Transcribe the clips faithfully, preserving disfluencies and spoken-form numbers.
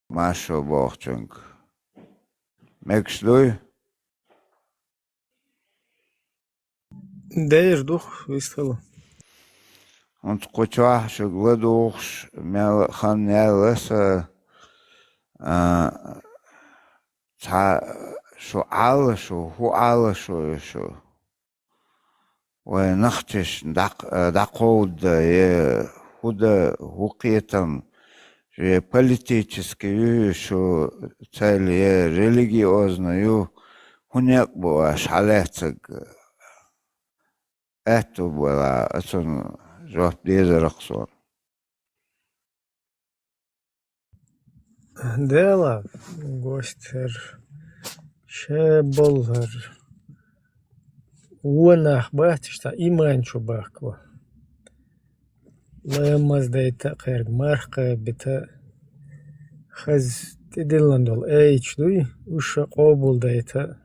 Маршо бохучуьнга. Мегаш дуй? Дера ду, вистхила. ХӀунда кху чохь шуьга ладугӀуш мел хан яьлла аса, а, цхьа шу Ӏалла шу, хӀу Ӏалла шу ю шу? Вай нахчаш дӀакх-, дӀакховда, е хӀу да, хӀу кхетам, е политически ю шу цель, е религиозно ю, хӀу некъ бу аш хьалаьцаг? Аьтту бала, ацун жоп дезарах сон. Дела, гостер, ше болхар. Вон нах бац, иштта иман чу бахка. Ламаз дайта а кхерга, марха кхаба бита а, хаза тӀедиллина долу айча дуй, уьш ша къобал дайта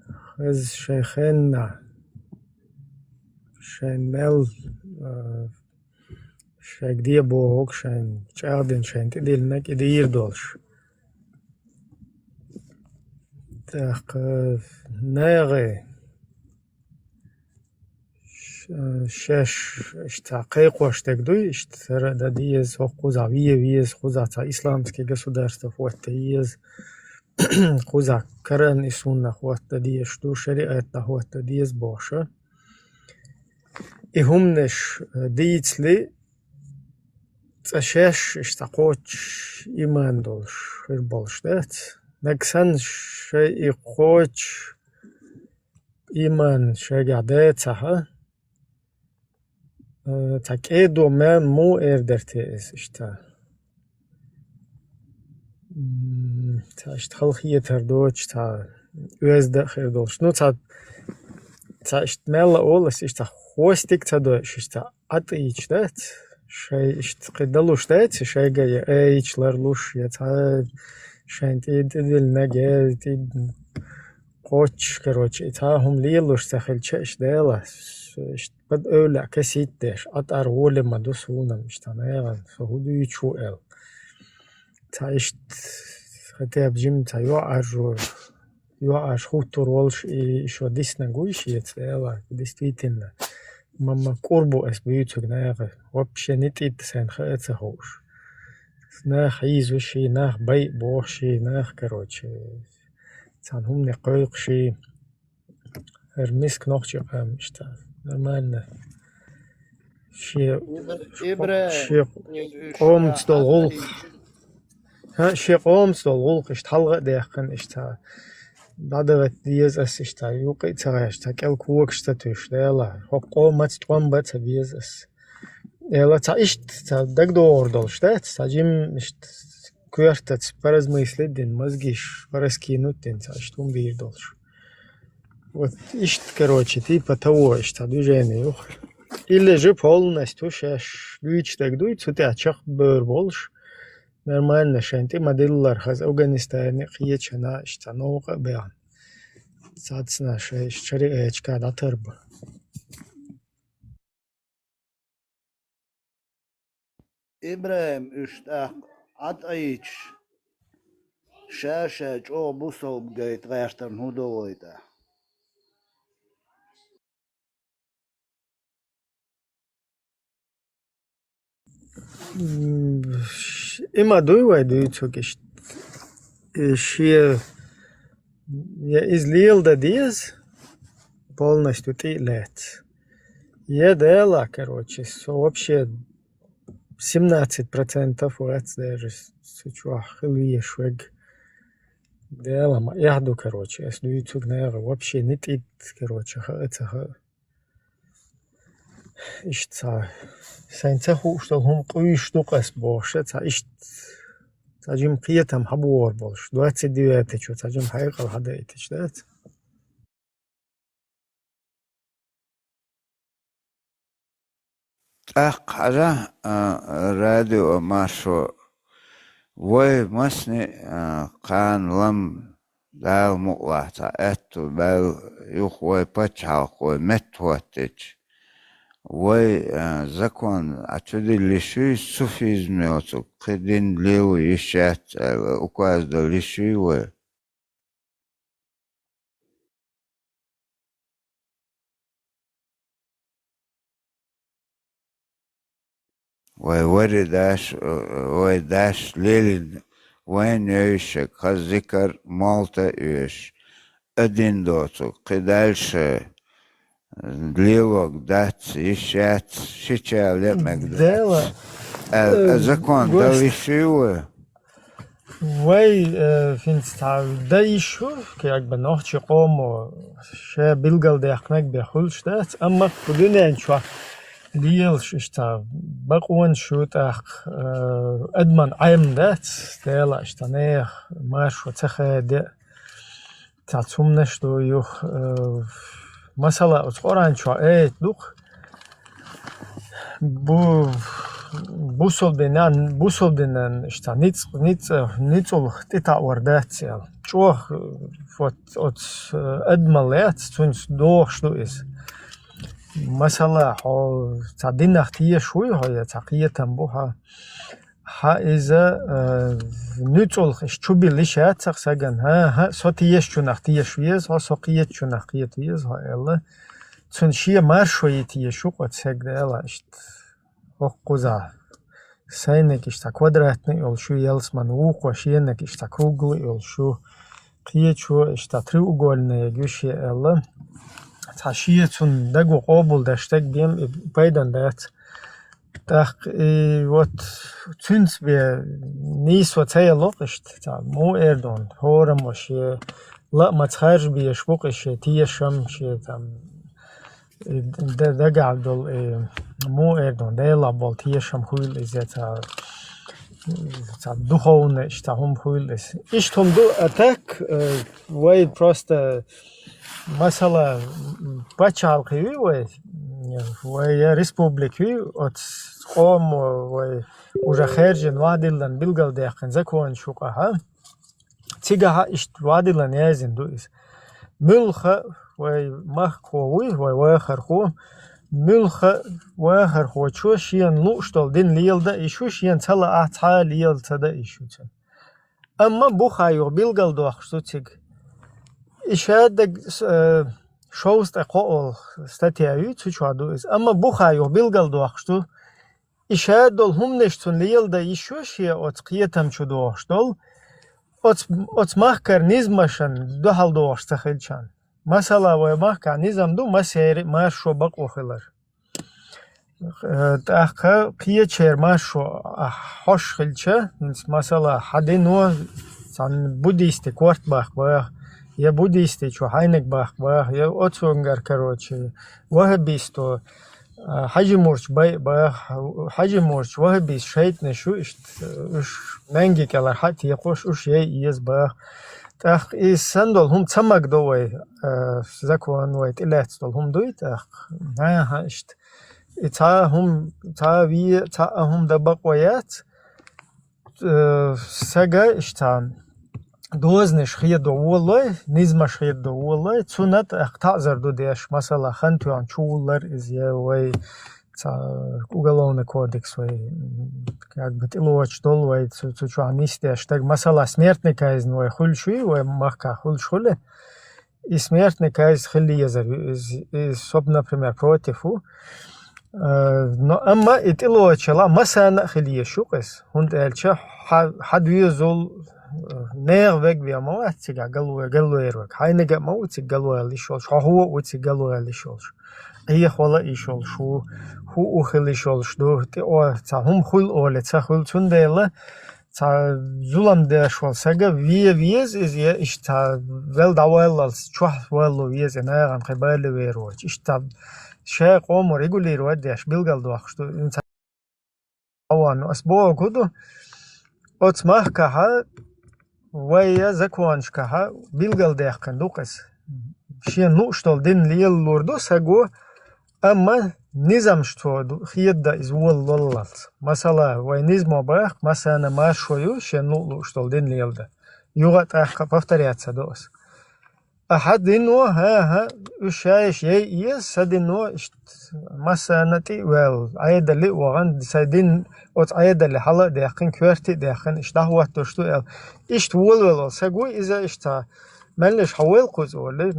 а. Хаза шайн хенна, шайн мел, а, шайга де бохург, шайн чӀагӀдина, шайн тӀедиллинарг и дийр долуш. ТӀаккха, а, нагӀе ш-, шаьш иштта кхайкхош дерг дуй, иштта хӀара а дан деза, хӀокху кхузахь вен веза, кхузахь цхьа исламский государство хӀотта еза, кхузахь Коран и сунна хӀотта дезаш ду, шариат дӀахӀотта деза бохуша. И хӀуманаш, э, дийцале, цкъа шаьш иштта кхоччуш иман долуш хир болуш дац. Нагахь санна шайн и кхоччуш иман шайгахь дацахь, э, цхьа кӀедо мел муха эр дара те иза иштта? М, цхьа иштта халахетар доцуш, цхьа оьзда а хир долуш. Ну, цхьа, цхьа иштта мелла а олу аса, иштта хвостик ца дойуш, иштта Ӏа тӀийча дац? Шай иштта кхин далуш дац, шайга я айча ларлуш, я цхьа шайн тӀе тӀедиллинарг, я тӀе кхоччуш, короче, и цхьа хӀума лелош ца хилча, иштта Дела, иштта бада эвлаьӀ касийта деш, Ӏа тӀара гӀоле ма ду суна, иштта нагӀана, со хӀу дуьйцуш ву аьлла. Цхьа иштта, хотя бы жима цхьа йоӀаржо, йоӀарш хуттур волуш и, и шо диснарг вуй шеца, Дела, действительно, ма-, ма кӀур бу ас буьйцург нагӀа, вообще нитӀитта сайна хаа ца хууш. Нах хьийзуш и, нах байъ бохуш и, нах, короче, цхьана хӀумане кхойкхуш и. ХӀара миска нохчийн къам иштта. Нормально. Шен, Ибра-, Ибра-, шен къомаца долу гӀуллакх. ХӀа, шен къомаца долу гӀуллакх иштта хьалха а даьккхина иштта. ДӀадахийта деза ас иштта, юккъе а ца гӀаьш, цхьа кӀел когаш ца туьйсуш, Дела. ХӀокху къомаца тӀом бан ца беза ас. Эла цхьа иштта, цхьа дагадогӀур долуш дац, цхьа жимма иштта коьртаца поразмыслить дина, мозгиш пораскинуть дина, цхьа иштта хӀума дийр долуш. Вот иштта, короче, типа того, иштта движение юха. Или же полностью шаьш дуьйцуш дерг дуй, цу тӀехь чекхбевр болуш, нормально шайн тӀе ма-диллара хаза Афганистане а, кхечанхьа иштта новкъа а баьхна. Цхьацна шайн шариатчка дӀатарба. ИбрахӀим уьш тӀаккха Ӏа тӀаийча, ша-ша чӀогӀа бусалба гайта гӀертарна хӀун до вай тӀехь? М, и ма дуй вай дуьйцург иштта. И шен, я иза леладан деза, полностью тӀе а лаьцна. Я Дела, короче, со вообще семнадцать процентов вац даже цу чохь хила везаш верг. Дела ма эхь ду, короче, ас дуьйцург нагӀа вообще нитӀитта, короче, хаа ца хаа. Иштта цхьа, сайн ца хууш долу хӀума къуьйсуш ду-кх ас бохуш, цхьа иштта, цхьа жима кхетам хьабогӀур болуш, двадцать девятый чу цхьа жима хьекъал хьадаийтича дац. ТӀаккха хьажахь, а, радио Маршо, вай массане а, кхана лам Дала мукъалахь цхьа аьтту баьлла юха вай пачхьалкх вай меттахӀоттийча, Вай, а, закон а чудилла йиш юй, суфизм йоцург кхы дин лело йиш яц аьлла, указ дала йиш юй вай. Вай вари даш, вай даш лелина вайн йовшаг, хаза зикар молта а оьшуш, а дин доцург кхы дальше лелорг дац, йиш яц, шича леа мег дац. Дела, аьлла, э, закон гос- дала йиш юй вай. Вай, э, хӀинца цхьа дан йиш ю, как бы нохчийн къомо ше билгалдаьккха мег бен хуьлуш дац, амма кху дуьнен чохь лелаш иштта бакъонаш ю тӀаккха, э, адаман Ӏем дац, Дела иштта нехан маршо ца хадо. Цхьацца хӀуманаш ду юха, э, масала, оцу Къуръан чохь аят ду-кх, бу-, бусалба динан, бусалба динан иштта ницкъ-, ницкъ-, ницкъалла тӀетаӀор дац аьлла. ЧӀогӀа, э, вот оцу, э, адамал яц, цуьнца догӀуш ду иза. Масала, хьо цхьа динах тешаш вуй хьо, я цхьа кхетам бу хьан. Хьан иза, э, нуьцкъалх иштта чубилла йиш яц-кх сагана. ХӀан-хӀа, со тешачунах теша веза хьо, со кхетачунах кхета веза хьо аьлла. Цунна шен маршо йита езаш ю-кх оцу сага, Дела иштта. ХӀокхузахь сайниг иштта квадратный а йолуш ю, ялсаманин вукхо шениг иштта круглый а йолуш ю. Кхечо иштта треугольный ю шен аьлла. Цхьа шен цунна даго къобалдеш стаг бен и пайдан дац. ТӀаккха и вот цуьнца бен нийсо ца яло-кх иштта, цхьа муха эр ду, хӀораммо шен лаамца харжа безаш бу-кх и шен тешам, шен там, и д-, дагахь долу, и муха эр ду, Делах болу тешам хуьлу иза, цхьа, цхьа духовный иштта хӀума хуьлу иза. Иштта хӀума ду, а так, э, вай просто масала, м, пачхьалкх ю вай, вай я республика ю, оцу къомо вай уже хаьржина, вадиллина, билгалдаьккхина законаш ю-кх, хӀа? Цигахь а иштта вадиллина яздина ду иза. Муьлхха а вай махкахо вуй, вай вахархо, муьлхха а вахархочо шена лууш долу дин леладан йиш ю, шена ца лаахь цхьа а лела ца дан йиш ю цуьнан. Амма буха юха билгалдоккхуш ду цига. И шаддаг, э, шовзткъе кхоалгӀа статья ю, цу чохь ду иза. Амма буха юха билгалдоккхуш ду. И шадолу хӀуманаш цунна леладан йиш ю шен оцу кхетам чу догӀуш долу, оцу, оцу махкара низамашна дуьхьал догӀуш ца хилчарна. Масала, вай махкахь низам ду, массеран а маршо, бакъо хилар. Э, тӀаккха кхечеран маршо, а, хьош хилча, хӀинца, масала, хьан дино цхьана буддистийн корта баккха баха, я буддистичо хьайниг баккха баха, я оцунгара, короче, ваххабисто, а, Хьажимурча байа баха, Хьажимурча ваххабист шайтӀанаш ю, иштта, уьш маьнги кӀелара хьа а текхош, уьш яй еза баха. ТӀаккха и санна долу хӀума ца магадо вай, а, закон вай тӀелаьцна долу хӀума дуй тӀаккха? ХӀан-хӀа, иштта. И цхьа а хӀума, цхьа а ве, цхьа а хӀума дан бакъо яц, э, сага иштта дозанаш хедо волалой, низамаш хедо волалой, цунна тӀаккха таӀзар ду деш, масала, хан тоьхна чувуллар иза, я вай цхьа уголовный кодекс вай, м, как бы тӀелоцуш долу вай цу, цу чохь нисдеш стаг. Масала, смертный казнь вай хуьлуш ю, вай махкахь хуьлуш хуьлу. И смертный казнь хила езар ю, иза, иза со б, например, против ву. Э, но амма и тӀелоцучул массарна а хила езаш ю-кх иза, хӀунда аьлча хьан, хьан доьзал, э, нехан вега вен ма вац цигахь гало-, галвер вега, хьайниг а ма ву цига галвала йиш йолуш, хьо хӀун а ву цига галвала йиш йолуш, Ӏехавала а йиш йолуш ву, хӀун а хила йиш йолуш ду, тӀе о-, цхьа хӀума хуьлу олий ца хуьлу, цундела цхьа зулам деш волу сага вен веза иза, я иштта цхьа вел дӀаваллалц чохь валло веза, и нахана кхин бала вер воцуш. Иштта ша къомо регулировать деш, билгалдоккхуш ду. Ин ца-, ван, ас бохург хӀун ду, оцу махкахьа вай я законашкахьа билгалдаьккхина ду-кх иза. Шена лууш долу дин лелалур ду саго, амма низамаш цо ду, хеда иза волалалц. Масала, вай низамо баха, массарна маршо ю, шен луъ-лууш долу дин леладан. Юха а тӀаккха повторяться до ас. А хьа дино, хӀа, хӀа, уьш шайш яй еза, са дино, иштта массана тӀе а ваьлла, Ӏедале а вахана, са дин оцу Ӏедале хьала а даьккхина, коьрте а даьккхина, иштта дӀахӀоттош ду аьлла. Иштта волавелла волу саг ву иза, иштта меллаша хьан войла кхуза олий,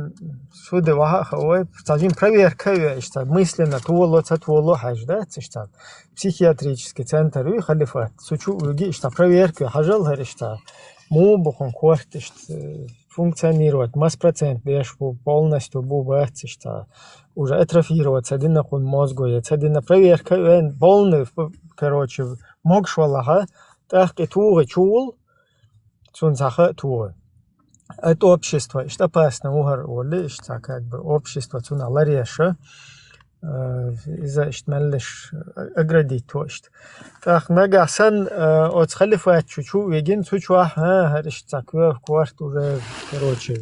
суде ваха а хаа вай, цхьа жима проверка а йой, иштта мысленно толо, ца толо хьаьжа дац, иштта психиатрический центр юй Халифат, цу чу а вуьгий, иштта проверка йой, хьажал хӀара иштта, муха бу хӀун корта, иштта, функционировать, масса процент деш бу, полностью бу, бац иштта. Уже атрофироваться дина кхунна мозго, я ца дина проверка а вен, полный, короче, могуш валахьа, тӀаккха и тухий чу вул, цунна цхьа хаа тухий. Это общество, иштта опасно ву хӀара олий, иштта как бы общество цунах лареша. Э, иза иштта меллаша оградить во иштта. ТӀаккха нагахь санна, э, оцу Халифат чу чу а вигина, цу чохь, хӀа, хӀара иштта цхьа коьрта корта уже, короче,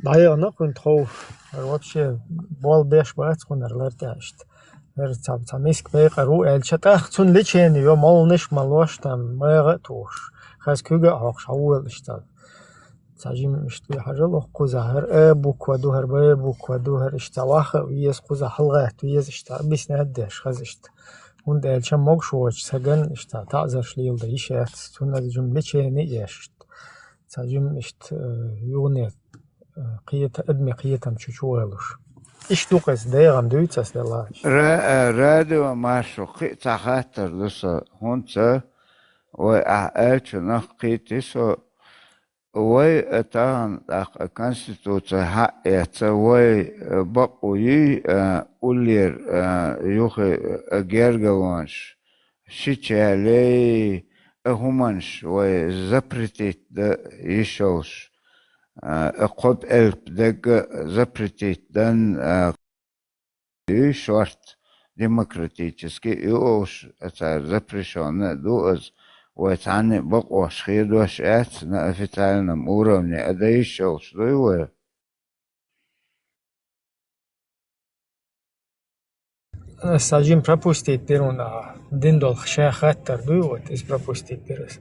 дӀаяхана кхуьнан тхов, хӀара вообще болх беш бац кхунна хӀара лар тӀехь иштта. ХӀара цхьа, цхьа миска бекъар ву аьлча, тӀаккха цунна лечение йо, молланаш а молош, там, магӀа а тухуш, хаза куьга а хьокхуш, хьан вуьйла иштта. Цхьа жима иштта вуй хьажал, кхузахь хӀара А буква ду, хӀара Б буква ду, хӀара иштта ваха а веза, кхузахь хьалагӀатта веза, иштта объяснять деш хаза иштта. ХӀунда аьлча могуш воцу сагана иштта таӀзарш леладан йиш яц, цунна жима лечение а еш иштта. Цхьа жима иштта, э, юхане, э, кхета-, адаме кхетам чу чу валуш. Иштта ду-кх иза, дегӀан дуьйцу ас делахь. Ра-, э, радио Маршо, кхин а цхьа хаттар ду сан, хӀунца вай ахь аьллачунах кхийти со, вай, э, тахана тӀаккха Конституци хьаэца, вай, э, бакъо юй, э, уллера, э, юххе, э, гергарлонаш, шичалей, э, хӀуманаш вай запретить дан йиш йолуш, э, э, кхо элп дерг а запретить дан, э, Юй шорта, демократически ю олуш, цара запрещённый а ду иза, вай цхьанна а бакъош хедош яц, на официальном уровне а дан йиш йолуш дуй вай. Ас сан жима пропустить дира хьуна, дина долу ша хаттар дуй, вот, иза пропустить дира ас.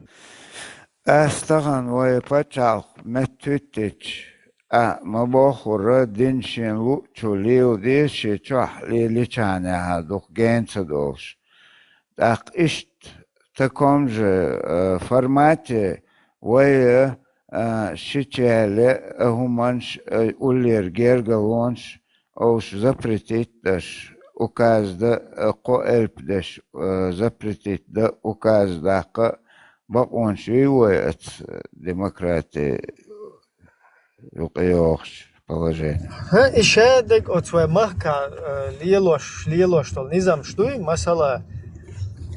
Ас тахана вай пачхьалкх меттахӀиттича, а, ма бохура, дин шен луъчу леладе, шен чохь леличхьанехьа дукха гена ца долуш. ТӀаккха иштта, в таком же, э, формате вай, э, шичале а хӀуманаш, э, уллера гергарлонаш, олуш запретить даш, указ дан, э, кхо элп деш, э, запретить дан, указ даккха бакъонаш юй вай оцу демократи юкъайогӀучу положение. ХӀа, и шадерг оцу вай махка, э, лелош, лелош долу низамаш дуй, масала,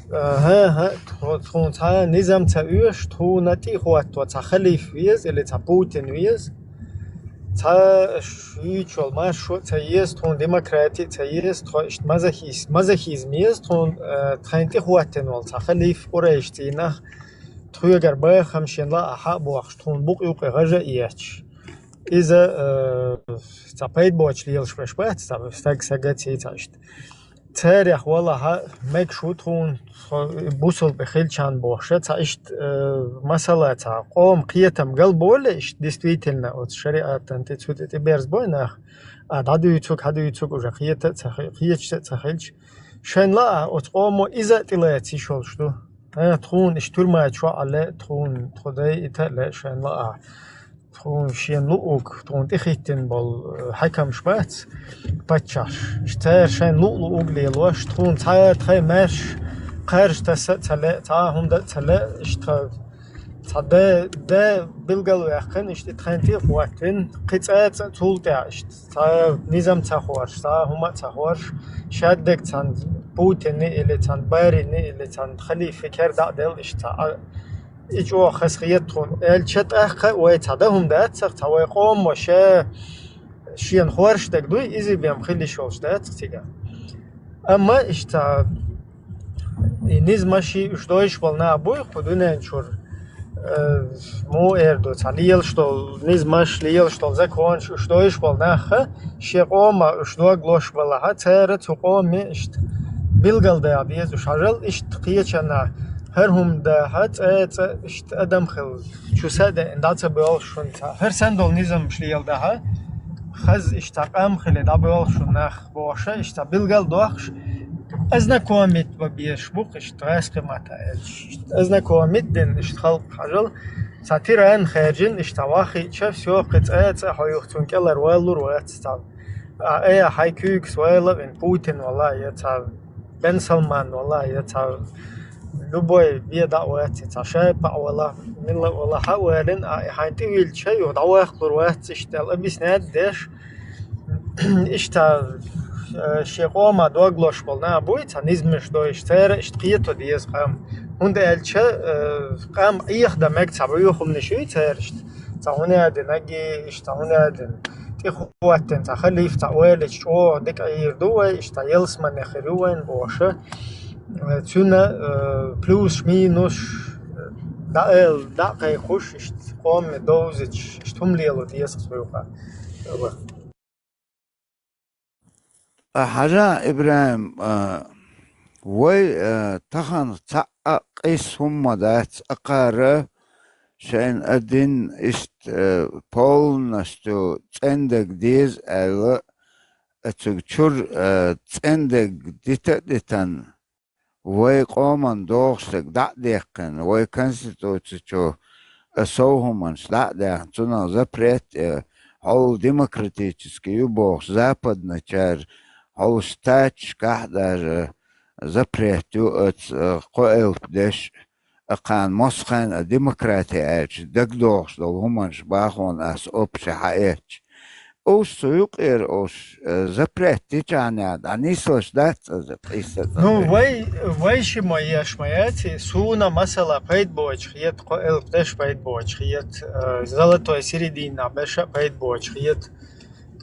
э, хӀа, хӀа, тхо-, тхуна цхьа низам ца оьшу, тхуна тӀе а хӀотто цхьа халиф веза или цхьа Путин веза, цхьа ш-, юьйцуш йолу маршо а ца еза, тхуна демократи а ца еза, тхо иштта мазохис-, мазохизм еза, тхуна, э, тхайна тӀе хӀоттина волу цхьа халиф къурайш цӀийнах, тхоьгара бахам шен лаахь а бохуш, тхуна букъ юкъе гӀажа а етташ. Иза, э, цхьа пайда боцуш лелаш беш бац, цхьа стаг сага ций цхьа иштта. Царех валахьа мегаш ву тхуна, со бусулба хилчан бохуша, цхьа иштта, э, масала, цхьа къоман кхетам галболе иштта, действительно, оцу шариатан тӀе, цу тӀе тӀеберзабой нах, а, дӀадуьйцург, хьадуьйцург уже кхета а ца хи-, кхеташ а ца хилча. Шайн лаахь, оцу къомо иза а тӀелаца йиш йолуш ду. Э, тхуна иштта туьрма чохь а ле, тхуна тхо дайита а ле, шайн лаахь. Тхуна шен луъург, тхуна тӀехӀиттина болу, э, хьаькамаш бац, паччахьаш. Иштта цара шайн луъ-луъург лелош, тхуна цхьа а тхайн маьрша кхаржа таса а ца ле, цхьа а хӀума дан а ца ле, иштта цхьа де, де билгалваьккхина, иштта тхайн тӀе а хӀоттина, кхин цкъа а цул тӀаьхьа иштта цхьа низам ца хоржуш, цхьа а хӀума а ца хоржуш, шадерг цхьана Путине или цхьана Барине или цхьана халифе керда а делла иштта цхьа а И чӀогӀа хазахета тхуна. Аьлча тӀаккха вай цхьа дан хӀума дац, цхьа вай къомо ша шена хорша дага дуй, иза бен хила йиш йолуш дац цигахь. Амма иштта и низамаш и уьш дойуш болу нах буй, кху дуьнен чуьра, э, муха эр ду, цхьа лелаш долу низамаш, лелаш долу законаш уьш дойуш болу нахха, шен къома уьш дог лош балахьа, цара цу къоме иштта билгалдаха деза уьш хьажал, иштта кхечанна хӀара хӀума дахьа, цӀа, цӀа, иштта адам хила, чу са а деана, дӀа ца боьлхуш шуна цхьа. ХӀара санна долу низамаш леладахьа, хаза иштта къам хиле дӀабоьлхуш нах бохуш, иштта билгал дохуш, ознакомить бан безаш бу-кх иштта гӀазкхи матта аьлча. Ознакомить дина иштта халкъ хьажал, цхьа тиран хаьржина иштта вахийча, всё, кхин цкъа а цкъа хьо юха цунна кӀелхьарвалур вац цхьа. А, э, хьайн куьйгас вала а вина, Путин вала а, я цхьа Бен Салман вала а, я цхьа любой бен дӀа а вац, я цхьа Шапаъ вала а, милла а вала а, хьа а валийна, а, и хьайна тӀе виллича, юха дӀаваккхалур вац, иштта аьлла, объяснять деш, иштта, э, шен къоман дог лозуш болу нах буй, цхьа низамаш дойуш, цара иштта кхето деза къам. ХӀунда аьлча, э, къам Ӏехадан мега цхьа боьхамнаш юй цара иштта. Цхьа хӀун аьлла динарг, иштта хӀун аьлла дина. ТӀехӀоттийна цхьа халифа цхьа ойла йича чӀогӀа дика Ӏийр ду вай, иштта ялсамане хир ю вайна бохуш. Э, цуьнан, э, плюс-минус, э, дӀа а, дӀа а кхайкхош, иштта къоме довзуьйтуш, иштта хӀума лело деза со юкъа. А, Хьажа ИбрахӀим, а, вай, а, тахана цхьа а къийса хӀума ма дац, акхара шайна а дина иштта, а, полностью цӀендерг деза аьлла, а, цуьнга чуьра, а, цӀендерг дита а дитина, вай къоман догӀуш дерг дӀа а даьккхина, вай Конституци чу, а, сов хӀуманаш дӀа а даьхна, цунах запрет, э, хьол демократический ю бохуш, западначара хьол штаташкахь а даже запрет ю оцу, э, кхо элп деш, а, кхана мосхайна а демократи аьлча дагадогӀуш долу хӀуманаш бахона ас общий хьаэцча. Уьш цу юкъера уьш, э, запрет дичахьана дӀанислуш дац аса къийса ца Ну, дерг. вай, вай ши ма еш ма яций, суна масала пайда боцуш хета, кхо элп деш пайда боцуш хета, э, золотой середина беша пайда боцуш хета.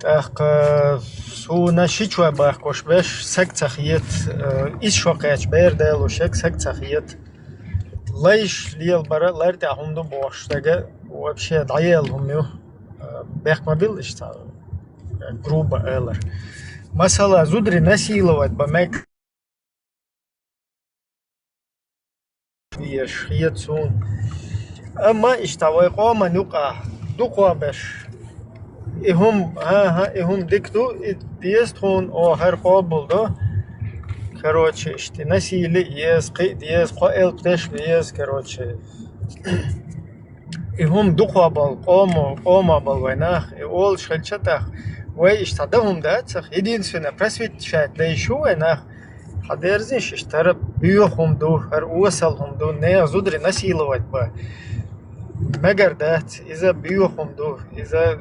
ТӀаккха суна шичой бахкош беш саг ца хета, э, исс шо кхаьчча бер далуш ерг саг ца хета. Лайш лелабара лар тӀехь хӀума ду бохуш дага вообще дӀаелла хӀума ю. Э, бехк ма билла иштта, э, грубо алар. Масала, зударий насиловать бан мега еш хета суна. Амма иштта вай къоман юкъа дукхо беш. И хӀума, аха, и хӀума дика ду, и деза тхуна, о, хӀара къобал до. Короче, иштта насили а еза, кхин а деза, кхо элп деш беза, короче. И хӀума дукхо болу къомо, къомо болу вай нах, и олуш хилча тӀаккха, вай иштта дан хӀума дац, единственное, просвещать дайш ю вай нах. Хьан дерзийша, иштта хӀара боьха хӀума ду, хӀара осал хӀума ду, нехан зударий насиловать бан мегар дац, иза боьха хӀума ду, иза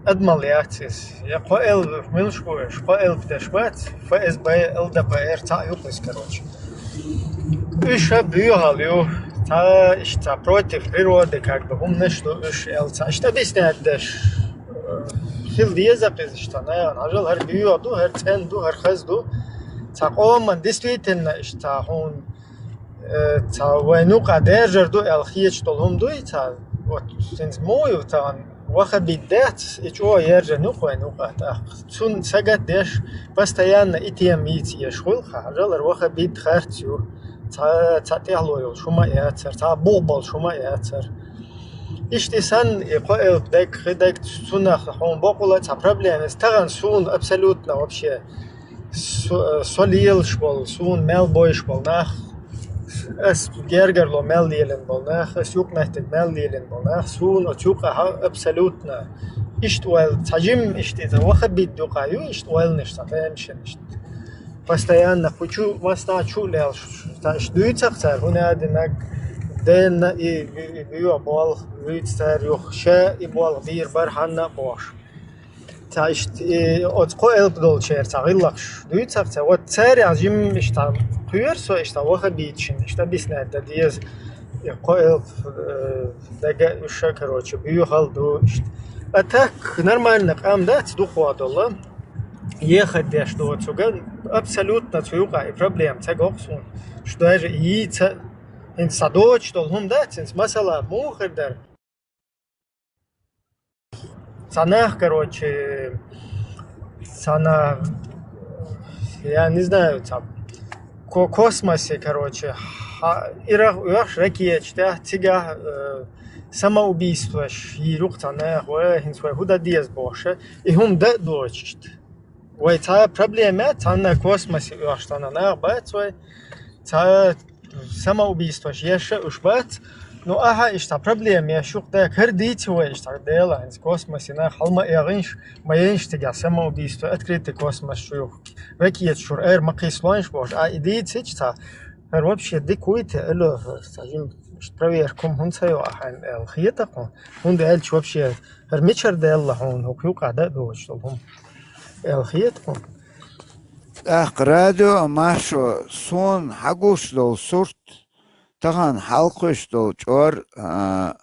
адамал яц иза. Я кхо элп, милаш бу уьш, кхо элп деш бац, ФСБ, ЛДПР, цхьаъ ю-кх иза, короче. Уьш а боьхалла ю, цхьа, иштта цхьа против природы, как бы, хӀуманаш ду уьш, аьлла, цхьа иштта объяснять деш. Хила деза-кх иза иштта, наверное, хьажал, хӀара боьха ду, хӀара цӀена ду, хӀара хаза ду. Цхьа къоман действительно иштта хьуна, э, цхьа вайн юкъа даьржар ду аьлла хеташ долу хӀума дуй цхьа? Вот, хӀинца муха ю тахана, ваххабит дац, и чӀогӀа яржина ю-кх вайн юкъа тӀаккха. Цунна сагатдеш, постоянно и тема йийца еш хуьлу-кх, хьажал, хӀара ваххабит харц ю. Цхьа, цхьа тӀехьало йолуш хӀума а яцара, цхьа бух болуш хӀума а яцара. Иштта и санна, и кхо элп дерг, кхин дерг, цунах хьуна боккъала а цхьа проблема. Иза тахана суна абсолютно вообще со, со лелаш болу, суна мел бойуш болу нах, ас гергарло мел лелийна болу нах, ас юкъаметтиг мел лелийна болу нах, суна оцу юкъахь абсолютно иштта ойла, цхьа жимма иштта иза ваххабит юкъахь ю, иштта ойланаш цхьа тамашийна иштта. Постоянно кху чу, массанхьа чу а лелаш, цхьа иштта дуьйцу-кх цара, хӀунда аьлла динарг, дена и, и, и боьха болх, вуьйцу цара юха, ша и болх бийр бара хьанна а бохуш. Цхьа иштта, и, оцу кхо элп долчеран цхьа гӀиллакхаш дуьйцу-кх цара. Вот царех жимма иштта кхоьру со, иштта ваххабиташна иштта объяснять дан деза. И кхо элп, э, дага уьш а, короче, боьхалла ду иштта. А так, нормально къам дац дукхо долу. Ехать деш доцург, абсолютно цу юкъа и проблема ца го-кх суна. Шу даже и йийца, хӀинца сан доцуш долу хӀума дац, хӀинца масала муха хир дара? Цхьа нах, короче, цхьа нах, я не знаю, цхьа ко-, космосе, короче, Хьа, ирах оьхуш ракеташ тӀехь, цигахь, э, самоубийствош йийр ю-кх цхьа нах, вай, хӀинца вай хӀу дан деза бохуш, и хӀума дан а доцуш. Вай цхьа проблема яц, цхьанна космосе оьхуш цхьанна нах бац вай, цхьа самоубийствош еш а уьш бац. Ну, ахьа иштта проблема еш ю-кх да, хӀара дийца вай иштта Дела, хӀинца космосе нах хьала ма эгӀинаш, ма ейнаш цигахь самоубийство, открытый космос чу юхкий. Ракеташ чуьра ара ма кхийсалойнаш бохуш, а и дийцича цхьа, хӀара вообще дика вуй те, алло, хӀара цхьа жима, иштта проверка хӀума хӀунда ца йо ахьа аьлла хета хьуна. ХӀунда аьлча вообще хӀара мичара даьлла хьуна, хӀокху юкъа дан а доцуш долу хӀума аьлла хета хьуна. ТӀаккха радио а, Маршо, суна хьагуш долу сурт, тахана хьалкхуьйсуш долу чӀор, а,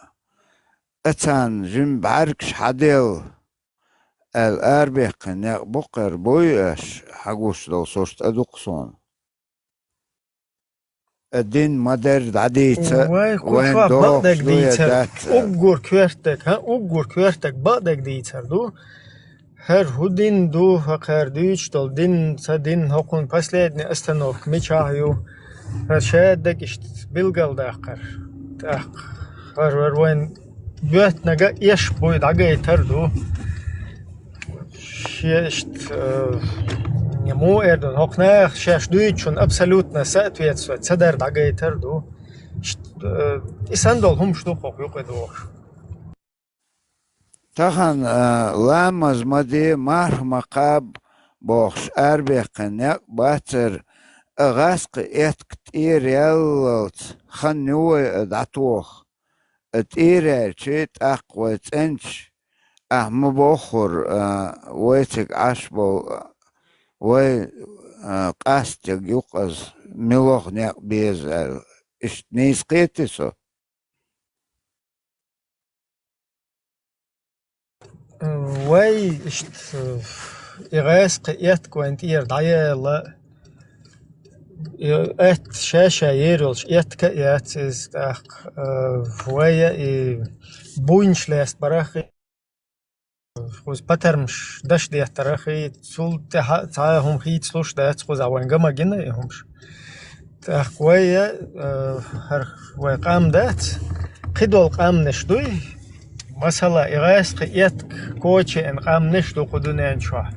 ацарна жима бӀаьргаш хьаделла аьлла арабеккхина некъ бу-кх хӀара, буй аша хьагуш долу сурт а ду-кх суна. Дин ма-дарра дӀадийца, вай, кху вайн чохь догӀуш бакъдерг ду я дийцар, дац? Уггар коьртаг, хӀа, уггар коьртаг бакъдерг дийцар ду. ХӀара хӀу дин ду, хӀа кхара дуьйцуш долу дин, ца дин, хӀокхунна последняя остановка мичахь ю? ХӀара шаьддаг иштта билгалдаккхар. ТӀаккха хӀара, хӀара вайн боьттанга эш буй дӀагайтар ду. Шен иштта, э, муха эр ду, хӀокху наха шаьш дуьйцучунна абсолютно соответствовать ца дар дӀагайтар ду. Иштта, э, и санна долу хӀумаш ду хӀокху юкъа догӀуш. Тахана, э, ламаз ма де, марха ма кхаба бохуш арабеккхина некъ бацара, а гӀаскхи этка тӀера яллалц хан ю вай а дӀатоха. ТӀера яьлча, тӀаккха вай цӀенача, ахьа ма боххура, а, вай цига Ӏаш болу, а, вай, а, къастаг ю-кх иза, милогӀа некъ беза аьлла. Иштта нийса кхетий со? Вай, иштта, и гӀаскхи этка вайн тӀера дӀаяьлла, и атта ша-ша ер йолчу этка а яц иза тӀаккха, э, вай а и буйнаш лаьцна барах а, кхуза патармаш даш деттарах а, цул тӀаьхьа цхьа а хӀума хийцалуш дац кхузахь, вайн ган ма гина и хӀумаш. ТӀаккха вай а, э, хӀара вай къам дац, кхидолу къамнаш дуй, масала, и гӀаскхи этка коча еана къамнаш ду кху дуьнен чохь.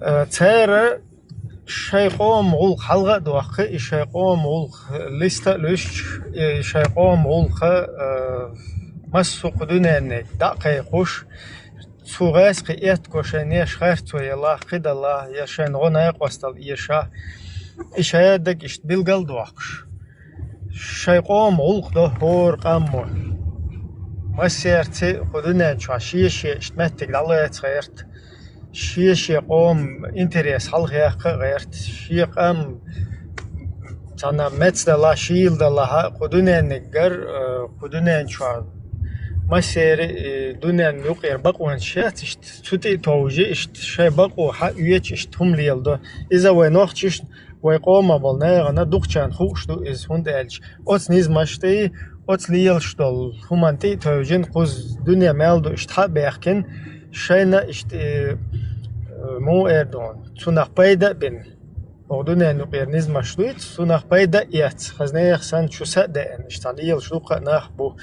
Э, цара шайн къоман гӀуллакх хьалха а доккху, и шайн къоман гӀуллакх листа а луьстуш, и шайн къоман гӀуллакха, э, массо а кху дуьненниг дӀа а кхайкхуш, цу гӀаскхи этко шайн неш харцо елахь, кхидалахь, я шайн гӀо накъосталла эшахь, и шаьддаг иштта билгал а доккхуш. Шайн къоман гӀуллакх до хӀора къамо. Массаьрца кху дуьнен чохь шен-шен иштта меттиг дӀалаца гӀерта. Шен-шен къоман интерес хьалхаяккха а гӀерта. Шен къам цхьана мецдалахь, шийла далахь а, кху дуьненниг гар, э, кху дуьнен чохь массеран, э, дуьненна юкъера бакъонаш яц иштта, цу тӀе а товжий иштта, шайн бакъо хьаоьцуш иштта хӀума леладо. Иза вай нохчашна, вай къомах болу нахана дукхачарна хууш ду иза, хӀунда аьлча оцу низамаш тӀе, оцу лелаш долу хӀуманна тӀе а тевжина, кхуза дуьне мел ду иштта хьа а баьхкина, шайна иштта, э, муха эр ду, цунах пайда а бина. Оха дуьненан юкъера низамаш дуьйцу, цунах пайда а эцна, хаза нехан санна чу са а деана, иштта лелаш дукха а нах бу,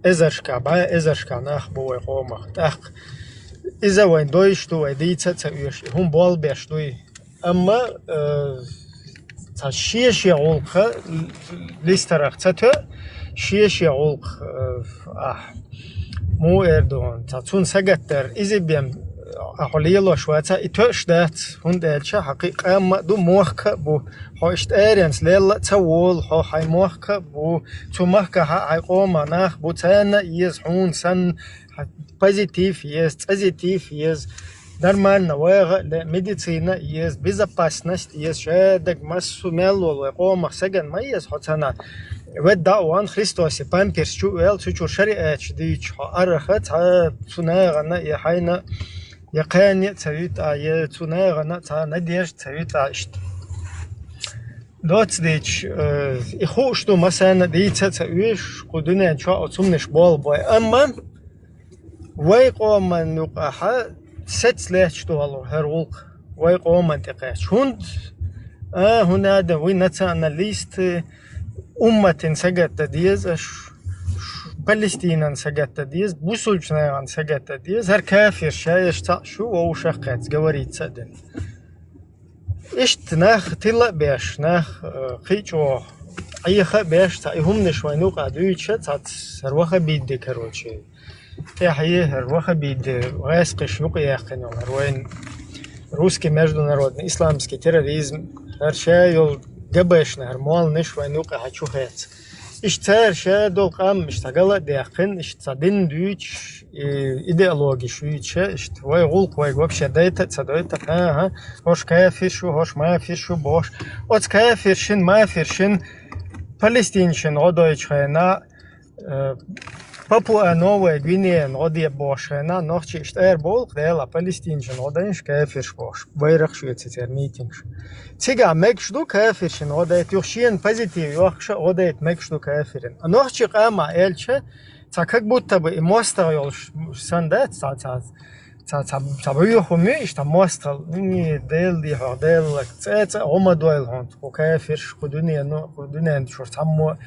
эзаршкахь, бӀе эзаршкахь нах бу вай къомах. ТӀаккха иза вайн дойуш ду, вай дийца а ца оьшу, и хӀума болх беш дуй. Амма, э, цхьа шен-шен гӀуллакха листарах ца тоьа, шен-шен гӀуллакх, э, ахь, муха эр ду хьуна, цхьа цунна сагатдар, иза бен ахьа лелош вац, и тоьаш дац, хӀунда аьлча хьан кхин къам а ду, мохк а бу. Хьо иштта аренца лелла а ца волу, хьо хьайн мохк а бу, цу махкахь а хьайн къоман нах бу, царна а еза хьуна санна, хьан позитив еза, цӀазитив еза, нормально вагӀа а ле, медицина а еза, безопасность еза, шаьддаг массо а мел волу вай къомах сагана ма еза хьо цхьана. Ведда а ван Христосе памперс чу а вел, цу чуьра шариаташ дуьйцуш хьо арахь а, цхьа цу нахана а, я хьайна а, я кхане а ца вуьту а, я цу нахана а цхьа надежда ца вуьту а иштта. Доцца дийцча, э, и хууш ду, массарна а дийца а ца оьшу, кху дуьнен чохь оцу хӀуманаш болх бой. Амма вай къоман юкъахь саца лаьтташ долу хӀара гӀуллакх вай къоман тӀе кхаьчча. ХӀунда, а, хӀунда аьлча вай националисты, умматан сагатта деза, ш-, ш-, Палестинан сагатта деза, бусулчу нахана сагатта деза, хӀара кафирш ша, еш цхьаъ шу, вовшах кхаьца, говорится а дина. Иштта нах тила а беш, нах, э, кхин а чӀогӀа Ӏеха а беш, цхьа и хӀуманаш вайн юкъа дуьйцуша, цхьацца хӀара ваххабитди, короче. ТӀаьхье хӀара ваххабитди гӀаскхиш юкъаяьккхина йолу, хӀара вайн русский международный исламский терроризм, хӀара ша йолу габешна, хӀара молланаш вайн юкъахь чу хеца. Иштта цара ша долу къам иштта гала а даьккхина, иштта цхьа дин дуьйцуш, и идеологиш юьйцуша, иштта вай гӀуллакх вайга вообще дайта а ца дайта, хӀан-хӀа, хӀорш кафирш ю, хӀорш мафирш ю бохуш. Оцу кафиршин, мафиршин, палестиншин гӀо дойчу хенахь, э, Папуа Новая Гвинеян гӀо де бохуш хенахь, нохчий иштта ара боху-кх, Дела, палестиншин гӀо дайша кафирш бохуш, байракхаш оьцу церан митингаш. Цигахь мегаш ду кафиршин гӀо дайта, юха шена позитив йохкуша гӀо дайта мегаш ду кафиран. А нохчий къаман аьлча, цхьа как будто бы и мостагӀа йолуш санна дац, цхьа, цхьа, цхьа, цхьа, цхьа буьйху муьйш, цхьа мостагӀа, и, Дела дийхьа, Дела, цӀе-цӀа гӀо ма дойла хьуна, кху кафирш, кху дуьнено, кху дуьнен чуьра цхьаммо.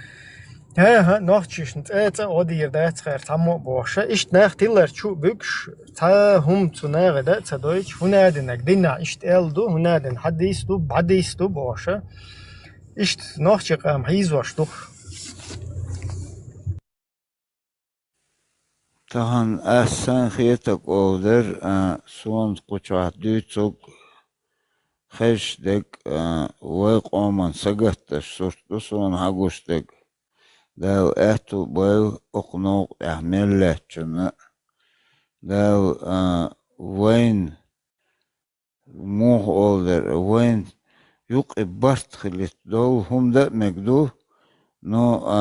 ХӀан-хӀа, нохчашна цӀе-цӀа гӀо дийр дац хӀара цхьаммо а бохуша. Иштта нах тилар чу а буьгуш, цхьа хӀума цу нахе дан а ца дойтуш, хӀун а динарг динахь иштта аьлла ду, хӀун а дина хьадис ду, бӀадис ду бохуша. Иштта нохчий къам хьийзош ду-кх. Тахана ас сан хетарг олу дара, а, суна кху чохь дуьйцург хезаш дерг, а, вай къоман сагатдеш сурт ду суна хьагуш дерг. Дала аьтту а бойла окху новкъа тӀехь мел лаьттачунна а. Дала, а, вайна муха олу дара, вайн юкъа барт хилийта долу хӀума дан а мега ду, но, а,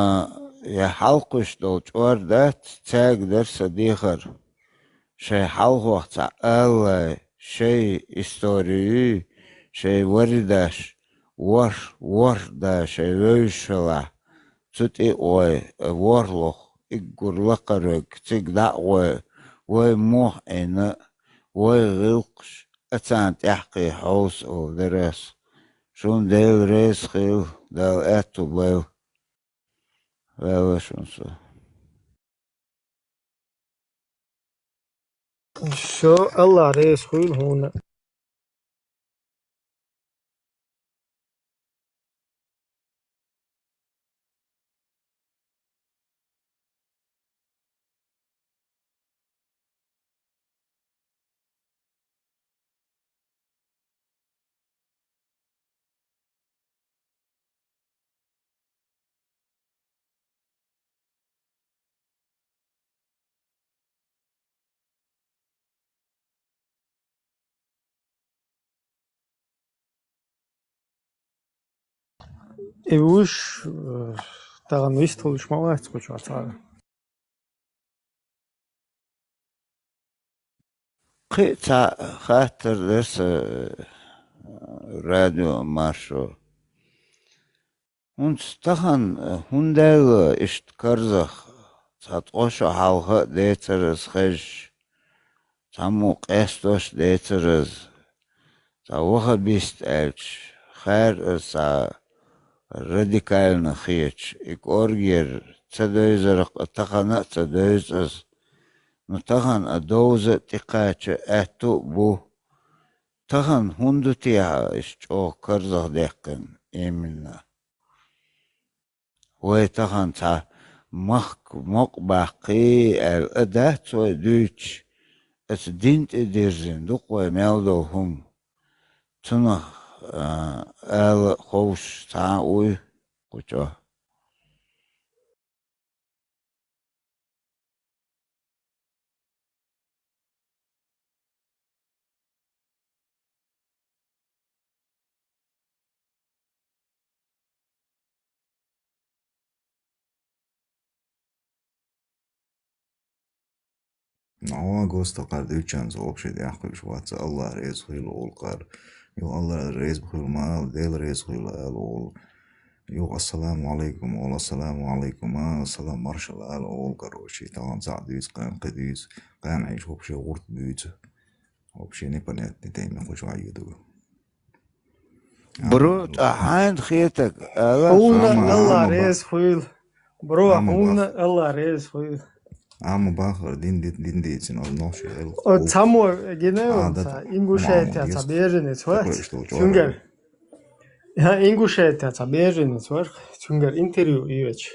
я хьалкхуьйсуш долу чкъор дац, цаьрга дара сан дехар. Шайн хьалхох цхьа алалай, шайн историй, шайн варидаш, ворхӀ, ворхӀ да шайн вевзаш хилахь, цу тӀе а гӀой, ворхӀлух, иггур лакхара верг, цига дӀа а гӀой, вай мохь Ӏийна, вай гӀиллакхаш, а царна тӀаьхьакхе хьовса олу дара ас. Шуна Дела реза хуьлда, Дала аьтту бойла. Ваьлла шуна со. Шо, Аллах реза хуьлда хьуна. И вуьш, э, тахана вистхуьлуш ма вац кху чохь цхьа а. Кхин а цхьа хаттар дара сан, э, радиомаршо. ХӀунца тахана, э, хӀунда аьлла иштта карзах цхьа ткъо шо хьалха а децар аса хезаш, цхьаммо къестош а децар аса, цхьа ваххабист аьлча, хаьра аса цхьа радикально хеташ, и кӀоргера ца девзарх а, тахана а ца девза аса. Ну, тахана а довза а, тӀекхача а аьтту а бу. Тахана хӀунда ду техьа иштта чӀогӀа карзах даьккхина именно? Вай тахана цхьа махка мокъа баккхий аьлла а дац вай дуьйцуш, аса дин тӀе дирзина ду-кх вай мел долу хӀума. Цунах, а, ала а ховш цхьа а вуй кху чохь. Нагахь гостакъара дуьйцучунца вообще тӀаьхьакхуьуш вац, Аллах реза хуьлда гӀуллакхара. Юха Аллах реза хуьлда ма ала, Дела реза хуьлда ала олу. Юха ассаламу алайкум олу, ассаламу алайкум, а, салам маршалла ала олу, короче. Тахана цхьаъ дуьйцу, кхин кхин дуьйцу, кхин Ӏийша вообще гӀурт буьйцу. Вообще непонятный тема кху чохь ю ду. Бро, ткъа хьайна хетаг, ала? Хьуна Алла реза хуйла. Бро, хьуна Алла реза хуйла. Амма бахар дин, дин, дин дийцина, аз нохчий хӀелла. О, цамо гиневан ца, Ингушетия ца беженец вац. Цунгар. Я, Ингушетия ца беженец вар, цунгар интервью йоч.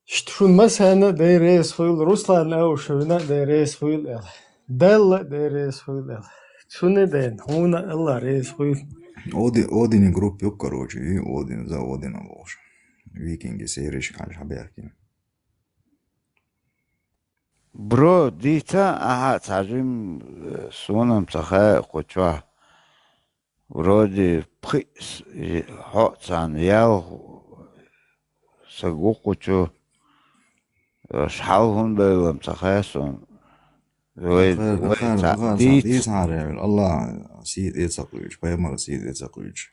Шт шун масана дерес хуйла, Руслан Аушевна дерес хуйла эл. Делла дерес хуйла эл. Цуне ден, хьуна Алла реза хуйла. Оди, Одини группа юк, короче, и Один, за Одина волш. Викинги сериш калш хаберкин. Бро, дица, аха, цажим, э, сунам цаха кучва. Вроде пхи с-, и хьо цан ял са гукучу, э, шхьал хун байлам цаха сон. Вай, вай ца, диц. Диц хьаревил, Алла сид эцакъуч, пайгамбар сид эцакъуч.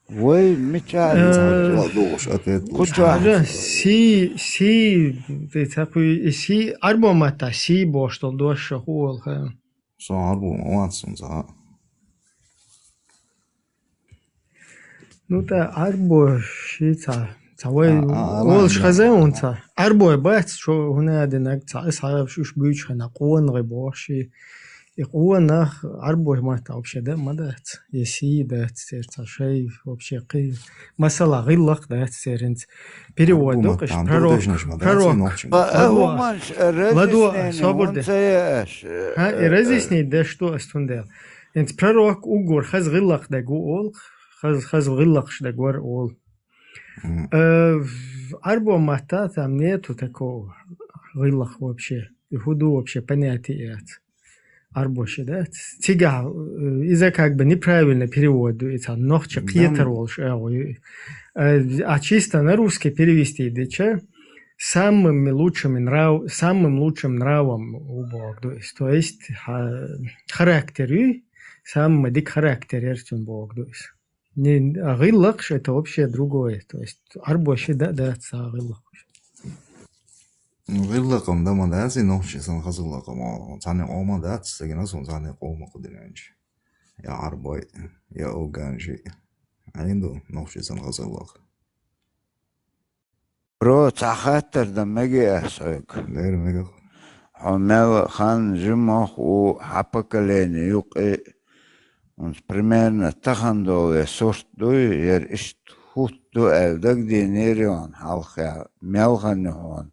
Вай, мича. Э, Ладугуш, ответ. Куча. Хажа, си, си, ты такой, и си, арбо мата, си боштол дош шо хуол ха. Со арбо мат сун за. Ну, та арбо ши ца, ца вай, А, а, а, олш а, хаза а, он а. Ца. Арбо бац, шо хуна динак ца, ис хаб шуш буч хана, къон гы боши. И къонах арбо мата вообще да, ма дац. Еси дац, цер ца шай вообще къи. Масала, гъиллах дац, церинц. Перевод Арбо докъиш, мата, пророк, там додежнаш ма дац, пророк. Нохчи. Ба, Ладуа, ахуманш, ладуа, разъяснение, собур он де. Цая аш, э, Ха, и э, разъяснить да, что астун дел. Инц пророк угур, хаз гъиллах да гу ол, хаз, хаз гъиллахш да гуар ол. Мгм. Э, в арбо мата там нету такого гъиллах вообще. И худу вообще понятия яц. Арбоши, да? Цига, э, из-за как бы неправильный перевод, и ца нохчи Да. Пьетер волш, э, ой, э, а чисто на русский перевести, да че? Самым лучшим нрав-, самым лучшим нравом у Бог, то есть, то есть, ха-, характер, и самый дик характер, эртун Бог, то есть. Не, а гъиллахш это вообще другое, то есть, арбоши, да, да, ца гъиллахш. Гъиллакъам да ма дац, и нохчи сан хазгъиллакъам, цани къома дац, сагина сун цани къома къудинанч. Я арбой, я уганжи. Айнду нохчи сан хазгъиллакъ. Бро, ца хаттар да меги а сойк. Дер меги. Хьо мел хан жимох у хьа поколение юкъи, унс примерно тахан долу я сурт дуй, яр ишт хутт ду аьлла дагдийнера он хьалха, мел хан ю хьон.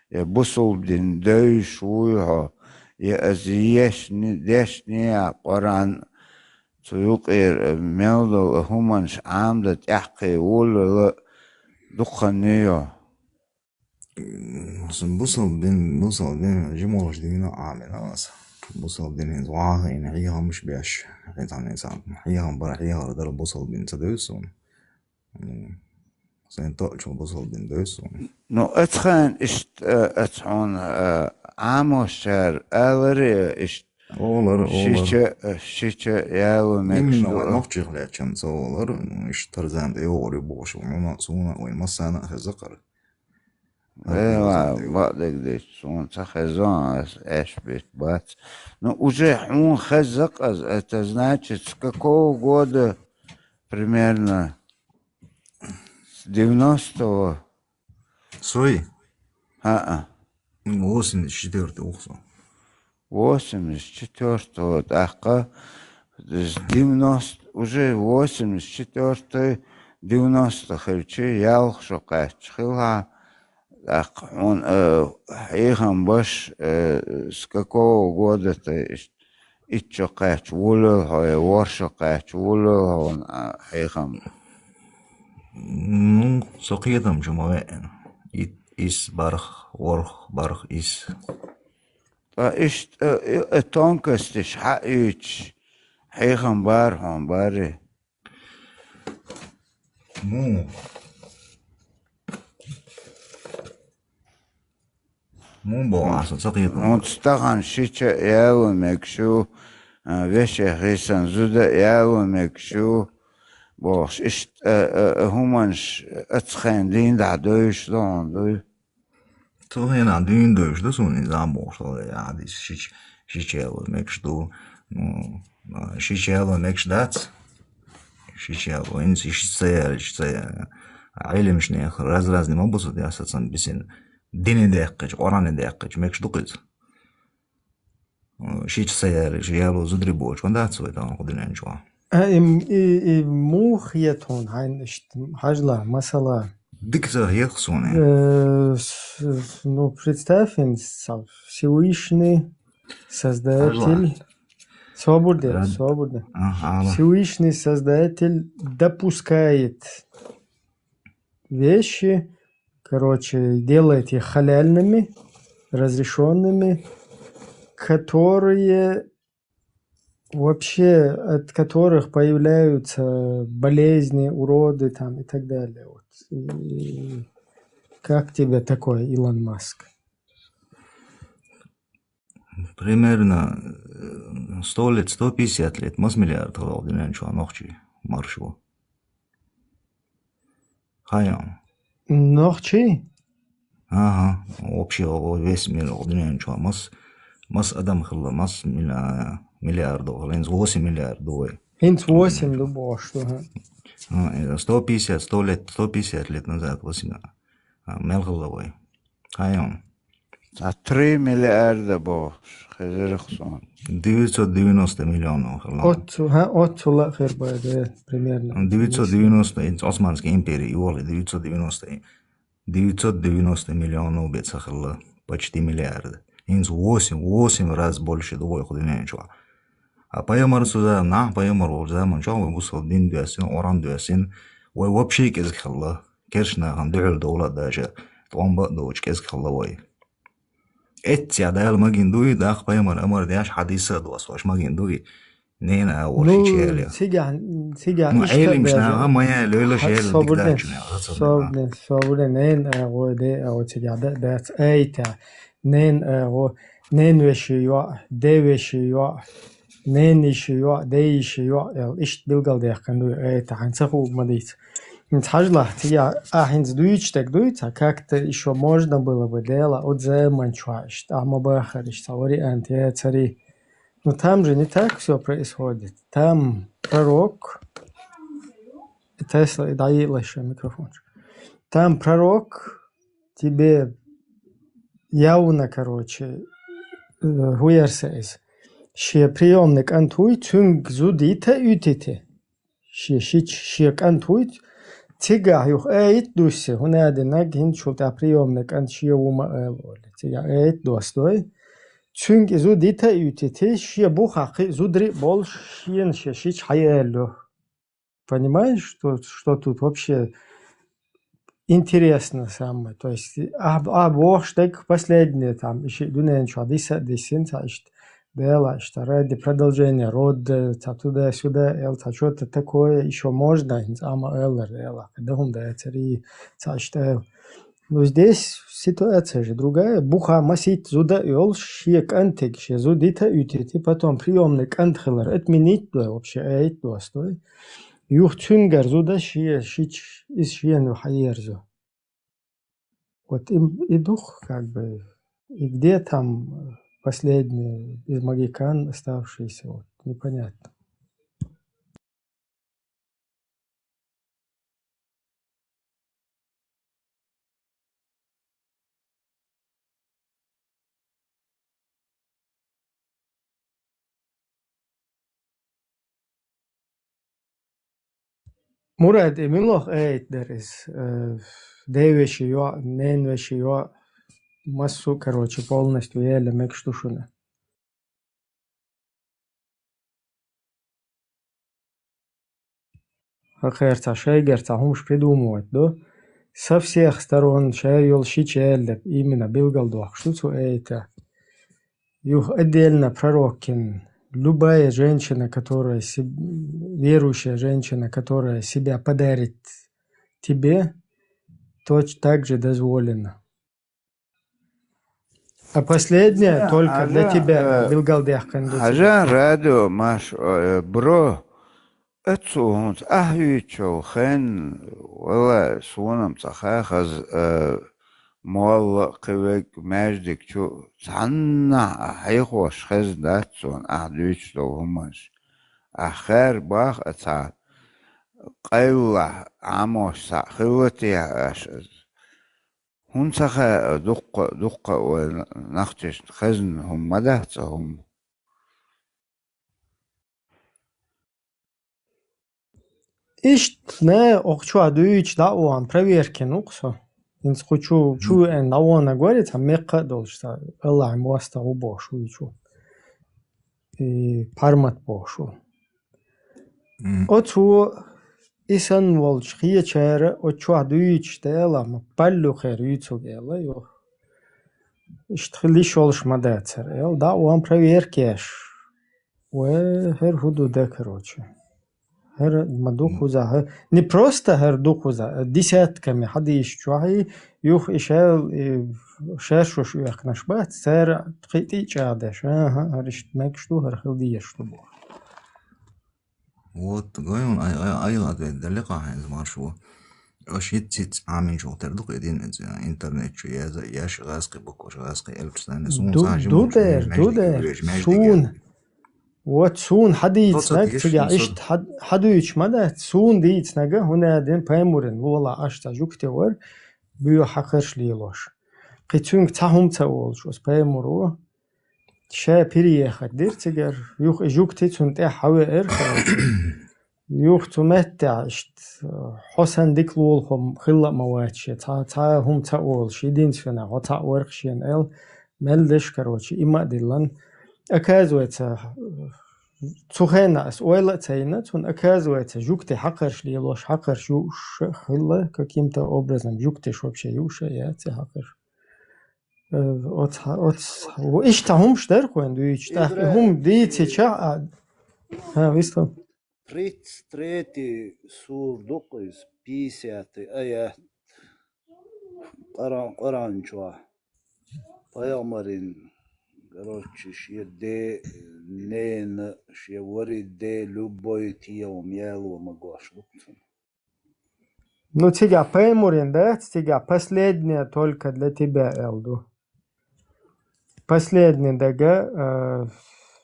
Я бусулба дин девзаш вуй хьо, я аз ешни, дешни а Къуръан, цу юкъера мел долу хӀуманаш Ӏамда тӀаьхкхе волала дукха хан ю йо. М, сан бусалба дин, бусалба дин, жимолаш дина Ӏамина аса. Бусалба дин хӀинца вахийна хьехамаш беш, хӀинца, хӀинца хьехам бара, хьехар дара бусалба дин ца девза суна. М, сайн тоъчул бусалба дин девза суна. Ну, ацхайн ишт, э, ац хьуна, э, Ӏамошчара аларе ишт. Олар, олар. Шича, э, шича яло мегаш Именно ду, вай э. Нохчех лечан ца олар, ишт Тарзан де йогӀур ю бохуш, суна, суна вайн массана а хеза кхара. Э, ва, ва, дег деш, суна ца хезон, ас, эш бит бац. Ну, уже хьун хеза къаз, это значит, с какого года примерно? С девяностого? Сой? А-а. Восемьдесят четвёртый ухсо. Восемьдесят четвёртого тӀаккха, с девяносто, уже восемьдесят четвёртый, девяносто хилчи, ялх шо кхаьчча хилха, тӀаккха хьуна, э, хьехам баш, э, с какого года-то иш-, итт шо кхаьчча вулел хьо, я ворхӀ шо кхаьчча вулел хьо, а, хьехам? Ну, со кхетам чу ма веана. Ит-, ис барх, ворх, барх, ис. Ткъа иштта, э, э, тонкостиш хьаийцуш, хьехам бара хьуна, барий? Мун? Мун боху, аса ца кхетам. Хьуна стахан шича яло мегаш ю, а, веше хийсан зуда яло мегаш ю, бохуш, иштта, э, э, э, хӀуманаш ацхайн дийна дӀа девзаш ду хьуна, дуй? Цу хенахь дуьйна девзаш ду суна иза бохуш, хьадис шич-, шича яло мегаш ду. Ну, а, шича яло мегаш дац. Шича ял, вайнца иши ца ял, иши ца ял. Ӏилмаш нех раз-разный ма бусу, я сацам бисин. Дине дехкача, Къуръане дехкача, мекаш ду кхица. Шича ца ял, ши ял зудри боч, ван дац вай тан худинен чуа. А, и, и, и мух я тхуна хьайна иштта, хьажла, масала. Дика ца хех суна. Э, с-, с-, ну, представь, ин са-, Всевышний Создатель. Хьажла. Собур де, Рад-, собур де. Ага, ала. Всевышний Создатель допускает вещи, короче, делает их халяльными, разрешёнными, которые вообще, от которых появляются болезни, уроды там и так далее. Вот. И как тебе такое, Илон Маск? Примерно, э, сто лет, сто пятьдесят лет, мас миллиард хила дунен чуа нохчий маршо. Хайон. Нохчий? Ага, вообще, о, весь мир, о, дунен чуа мас, мас адам хила, мас милля-, миллиард хила, инц восемь миллиард дуй. Инц восемь ду бош, ага. А, э, сто пятьдесят, сто лет, сто пятьдесят лет назад, восемь, а, мел хила вай. Хайон. А три миллиарда бо хезерах сон. Девятьсот девяносто миллионов хила. От, ха, от сула хер бай, да, примерно. Девятьсот девяносто, инц Османской империи, и воли девятьсот девяносто, девятьсот девяносто миллионов беца хила, почти миллиард. Инц восемь, восемь раз больше дуй худинен чуа. А пайхамар суза, на пайхамар вол заман чуа, вай бусал дин дуясин, оран дуясин, вай вообще кез хила. Кершна хан духул дола даже, томба доч кез хила вай. Эцця Дала магин дуй, дах пайхамар амар дяш хадиса дуас ваш магин дуй. Нена а воши. Ну, челя. Сига, сига, ну, ишта элим даже шна, а моя лёйла шел, собур де, дигдачуна, собур де, собур де, нен а го де, а вот сига да, да, эйта. Нен а го, нен веши юа, де веши юа, нен иши юа, де иши юа, эл ишт билгал дехкан дуй, эйта, ханца ху мадиц. Инц хьажла, тия, а, хинц дуйч так дуйца, как-то ещё можно было бы дело, от заман чуа ишт, а ма бахар ишт, а вариант, я цари. Но там же не так всё происходит. Там пророк, Тесла, и дай лише микрофон. Там пророк тебе явно, короче, э, хуярса из. Ше приёмный кантуй, цунг зудита ютите. Ше шич, ше кантуй, цига юх эйт дусе, хунадинаг хинчул та приёмный кант ше вума эл оли. Цига эйт достой. Цунг зудита ютите, ше буха хи зудри бол шен ше шич хай эллю. Понимаешь, что, что тут вообще интересно самое? То есть, а, а бог штек последнее там, ещё дунен чуа диса, дисин, ца ишт, дела, что ради продолжения рода, ца туда-сюда, эл, ца что-то такое, ещё можно, ама эллер, эла, когда он да цари, ца ишт, эл. Но здесь ситуация же другая. Буха масит зуда ёл, шие кантек, ше зудита ютити, потом приёмный кант хилар отменить, да, вообще, эйт, да, стой. Юх цунгар зуда шие, шич, из шиен хайер зу. Вот им и дух, как бы, и где там, э, последний из магикан оставшийся, вот, непонятно. Мурад, и милох эйт дерис, э, девеши юа, ненвеши юа, массу, короче, полностью еле мекштушуна. Хакерца, шайгерца хумш придумывать, да? Со всех сторон шайёл шичеллеп, именно билгал дуах, что цу эйта. Юх отдельно пророкин. Любая женщина, которая се-, верующая женщина, которая себя подарит тебе, точно так же дозволено. А последнее только для тебя, э, билгалдех кандус. Хажа радио маш, э, бро, эцу хунц ахвичо хен, вала сунам цаха хаз, э, молла кывек междик чу цанна хайхош хез датсон ахдвич то хумаш. Ахер бах аца. къайллахь, Ӏамош, цхьаъ хилла техьа аша из. ХӀунда ца хаьа, дуккха, дуккха вай нахчашна хезна хӀума ма дац цу хӀума. Иштта, не, оха чохь дуьйцуш дӀа а вахана, проверкина ву-кх со. ХӀинца кху чу, чу веана дӀавахана гори, цхьа мекха а долуш, цхьа Аллахьан мостагӀа ву бохуш ву и чу. И Пармат бохуш ву. Оцо и санна волчу хечара оцу чохь дуьйцуш дела, ма паллу хер юьйцург аьлла, йо. Иштта хила йиш йолуш ма дацара аьлла, дӀа а ван проверка еш. Вай, хӀара хӀун ду де, короче. ХӀара ма ду кхузахь, хӀара не просто хӀара ду кхузахь, а десятками хьадийсаш чохь, и юха и шел, и шершуш оьхкинарш бац, цара кхин тӀе а чӀагӀдеш, аха, хӀара иштта мегаш ду, хӀара хила дезаш ду боху. Вот, гой вон, ай, ай, айла ответ дали кху хьайна маршо. Аша хӀицца-хӀицца Ӏаминчух тера ду кху и дин, интернет чу яза, яш гӀазкхи букваш, гӀазкхи элпаш, суна Ду, цхьа ду жимачу дер, ду междиге дер. Виреш, междиге. Суна. Вот суна хьадийцинарг, цигахь иштта хьад-, хьадуьйцуш ма дац, суна дийцинарг, хӀунда аьлла дин пайхамаран лола Ӏаш цхьа жуьгти вара, буьйхьа хьакхарш лелош. Кхин цуьнга цхьа хӀума ца олуш, оцу пайхамаро ша переехать дира цигара, юха и жуьгти цунна тӀехь хьавеара, короче. Юха цу меттехь иштта, хьо санна дика лулахо хилла а ма вац шен, цхьа, цхьа а хӀума ца олуш, единственное, хьо цхьаъ вара-кх шена аьлла, мел деш, короче, и ма а диллина. Оказывается, цу хенахь ас ойла а ца йина, цунна, оказывается, жуьгти хьакхарш лелош, хьакхарш юуш а хилла каким-то образом, жуьгтиш вообще юуш а яц и хьакхарш. Э, оцхьа-, оцхьа-, иштта хӀумаш дара-кх вайн дуьйцуш, тӀаккха и хӀума дийцича а, хӀа, вистхуьлу. Тридцать третий сура ду-кх иза, пятьдесятый аят. Къуръан, Къуръан чохь. Пайхамарин, короче, шен де, нена, шен вари де, любой тӀе хӀума яло ма гош ду-кх цунна. Ну, цигахь пайхамарин дац, цигахь последнее только для тебя аьлла ду. Последний дага,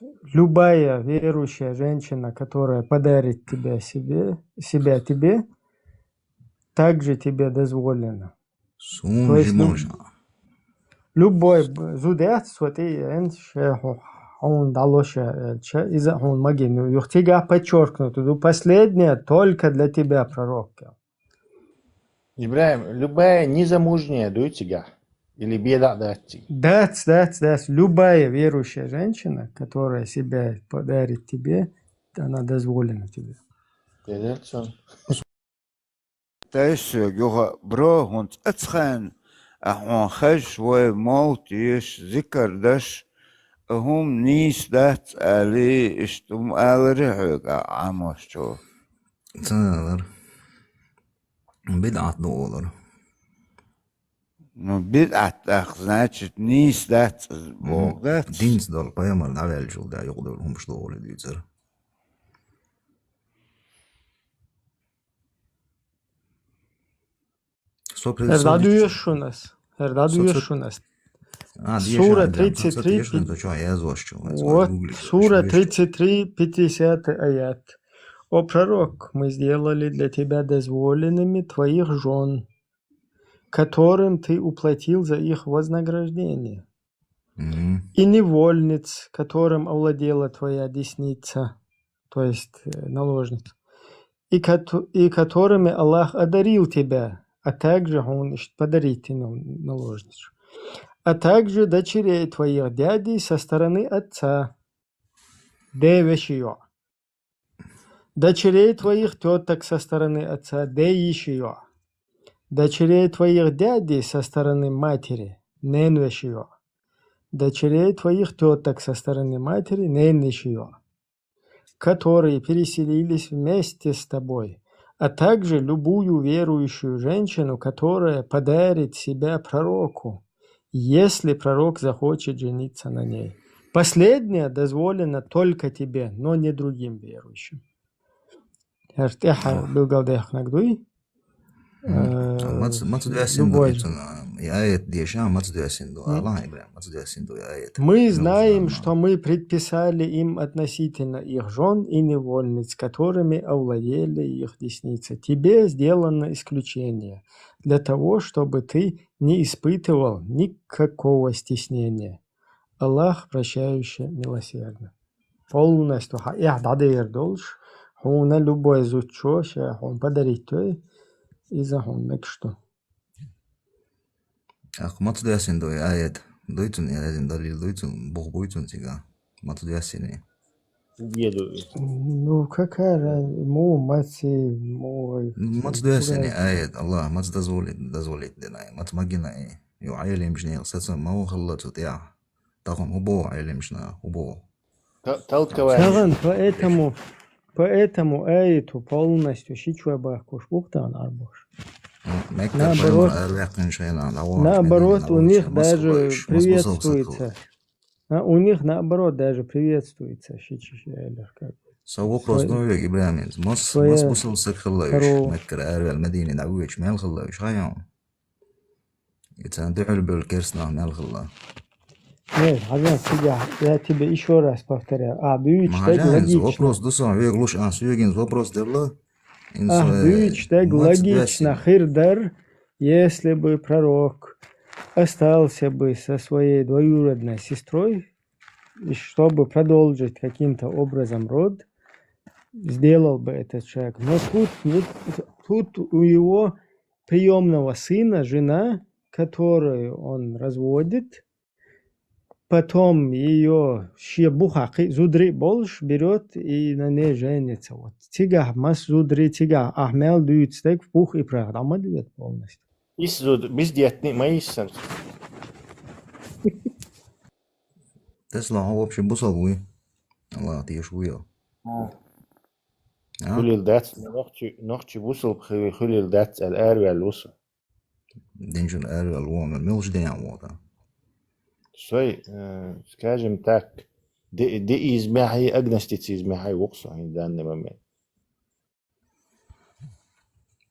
э, любая верующая женщина, которая подарит тебя себе, себя тебе, также тебе дозволено. Суна То есть, жима ну, жа. Любой б-, зуда яц, цо тӀе а еана, ше хьо-, хьуна дӀало ша аьлча, иза а хьуна магийна ю. Юха цигахь подчеркнуто ду, последнее только для тебя, пророк. ИбрахӀим, любая незамужняя дуй цигахь? Или беда а дац цига? Дац, дац, дац. Любая верующая женщина, которая себя подарит тебе, она дозволена тебе. Тайса юха бро хӀунца ацхайна, а хьуна хезаш вай мовт еш, зикар даш, а хӀума нийса дац али, иштта хӀума аларе хьоьга Ӏамошчо. Ца алара. БидӀат ду олара. Ну, бидӀат тӀаккха, значит, нийса дац, боху дац. Динца долу пайхамар дӀаваьллачул тӀаьхьа юкъадолу хӀумаш ду олий дуьйцура. Со ХӀара дӀадоьшу шуна ас. ХӀара дӀадоьшу шуна ас. А, Сура тридцать три, пи-, вот, Сура тридцать три, пятьдесятый аят. О пророк, мы сделали для тебя дозволенными твоих жён, которым ты уплатил за их вознаграждение, и невольниц, которым овладела твоя десница, то есть, э, наложниц, и кото-, и которыми Аллах одарил тебя, а также хьуна иштта подарить йина наложниц, а также дочерей твоих дядей со стороны отца, ден вешин йоӀ. Дочерей твоих тёток со стороны отца, ден йишин йоӀ. Дочерей твоих дядей со стороны матери, нен вешин йоӀ. Дочерей твоих тёток со стороны матери, нен йишин йоӀ, которые переселились вместе с тобой, а также любую верующую женщину, которая подарит себя пророку, если пророк захочет жениться на ней. Последнее дозволено только тебе, но не другим верующим. ХӀара тӀаьхьа билгалдаьккхинарг дуй? Э, маца, маца любой. И аят деша, маца доьссина ду, М? Аллах Ибрахим, маца доьссина ду и аят. Мы Муса знаем, Аллах. Что мы предписали им относительно их жён и невольниц, которыми овладели их десницы. Тебе сделано исключение для того, чтобы ты не испытывал никакого стеснения. Аллах прощающий, милосердный. Полностью хьа-, эхь дӀадер долуш, хьуна любой зудчо ша хьуна подарить вай, иза хьуна мегаш ду. Ах, маца доьссина ду и аят? Дуй цунна и аят, далил дуй цунна, бух буй цунна цига? Маца доьссина? Деду. Ну, какая ра-, му, маца, му, Ну, маца доьссина и курай. Аят, Аллах, маца дозволит, дозволит дина, маца магина и. Ю Ӏелимчу нехан сацам ма ву хилла цу тӀехь. Тахана хӀун боху Ӏелимчу наха, хӀун боху? Та-, толкование. Тахана, поэтому, поэтому аяту полностью шичой бахкуш бу-кх тахана Ӏарбош. М, Меккара Наоборот. Пайхамар араваьккхинчу хенахь, дӀаваханчу Наоборот, Мединина у них ваханчу, маса даже хилла уьш, маса бусалба ца приветствуется. Хилла. А, у них, наоборот, даже приветствуется шича элира как бы. Со вопрос Своя, ду вега, Ибрахим, мас-, своя мас бусалба саг хилла уьш, здорово. Меккара араваьлла Медине дӀавоьдуш, мел хилла уьш, хьан йо? И царна дуьхьал бевлла керстанах мел хилла. Нет, хьажа, цигахь, я тебе ещё раз повторяю. А, буьйцу Ма стаг хьажа, хӀинца логично. Вопрос ду сан, вега луш, а, соьгинца вопрос делла. Ах, буьйцу стаг логично хир дара, если бы пророк остался бы со своей двоюродной сестрой, и чтобы продолжить каким-то образом род, сделал бы этот шаг. Но тут, не, тут у его приёмного сына жена, которую он разводит, потом её шен бухахь кхин а зударий а болуш берёт и на ней женится. Вот. Цигахь маса зударий, цигахь ахь мел дуьйцу стаг бух и прах дӀа ма доьду полностью. Исс зуда, биздетни ма йиссанца. Тесла, хьо вообще бусалба вуй? Аллах, тешаш вуй хьо? А? Хуьлийла дац, нохчи, нохчи бусалба хи-, хуьлийла дац аьлла, араваьлла ву со. Динчуьра араваьлла ву, амма муьлхачу динехь ву хьо? Сой, э, скажем так, де-, деизмехьий, агностицизмехьий ву-кх со хӀинца данный момент.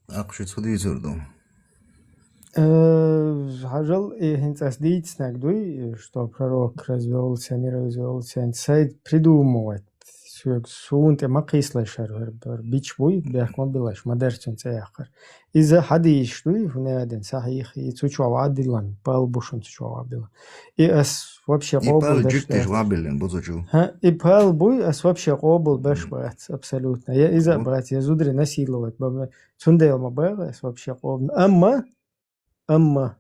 ТӀаккха шуьца хӀун дийцар ду? Э, хьажал, и хӀинца ас дийцинарг дуй, что пророк развёлся, не развёлся, сайн придумывать. Соьга суна тӀе ма кхийсалаш хӀара, хӀара, хӀара бича буй, бехк ма билалаш, ма дара цуьнан цӀе яккхар. Иза хьадисаш дуй, хӀунда аьлла сахьихь, и цу чохь ваӀа диллина, пал бу шуна цу чохь ваӀа биллина. И ас вообще И къобал пал деш жуьгтеш дац. ВаӀабиллина бу цу чу. ХӀа, и пал буй, ас вообще къобал беш Мгм. бац, абсолютно. Я иза а Вот. бац, я зударий насиловать бан, цундела ма баха ас вообще къобал. Амма, амма,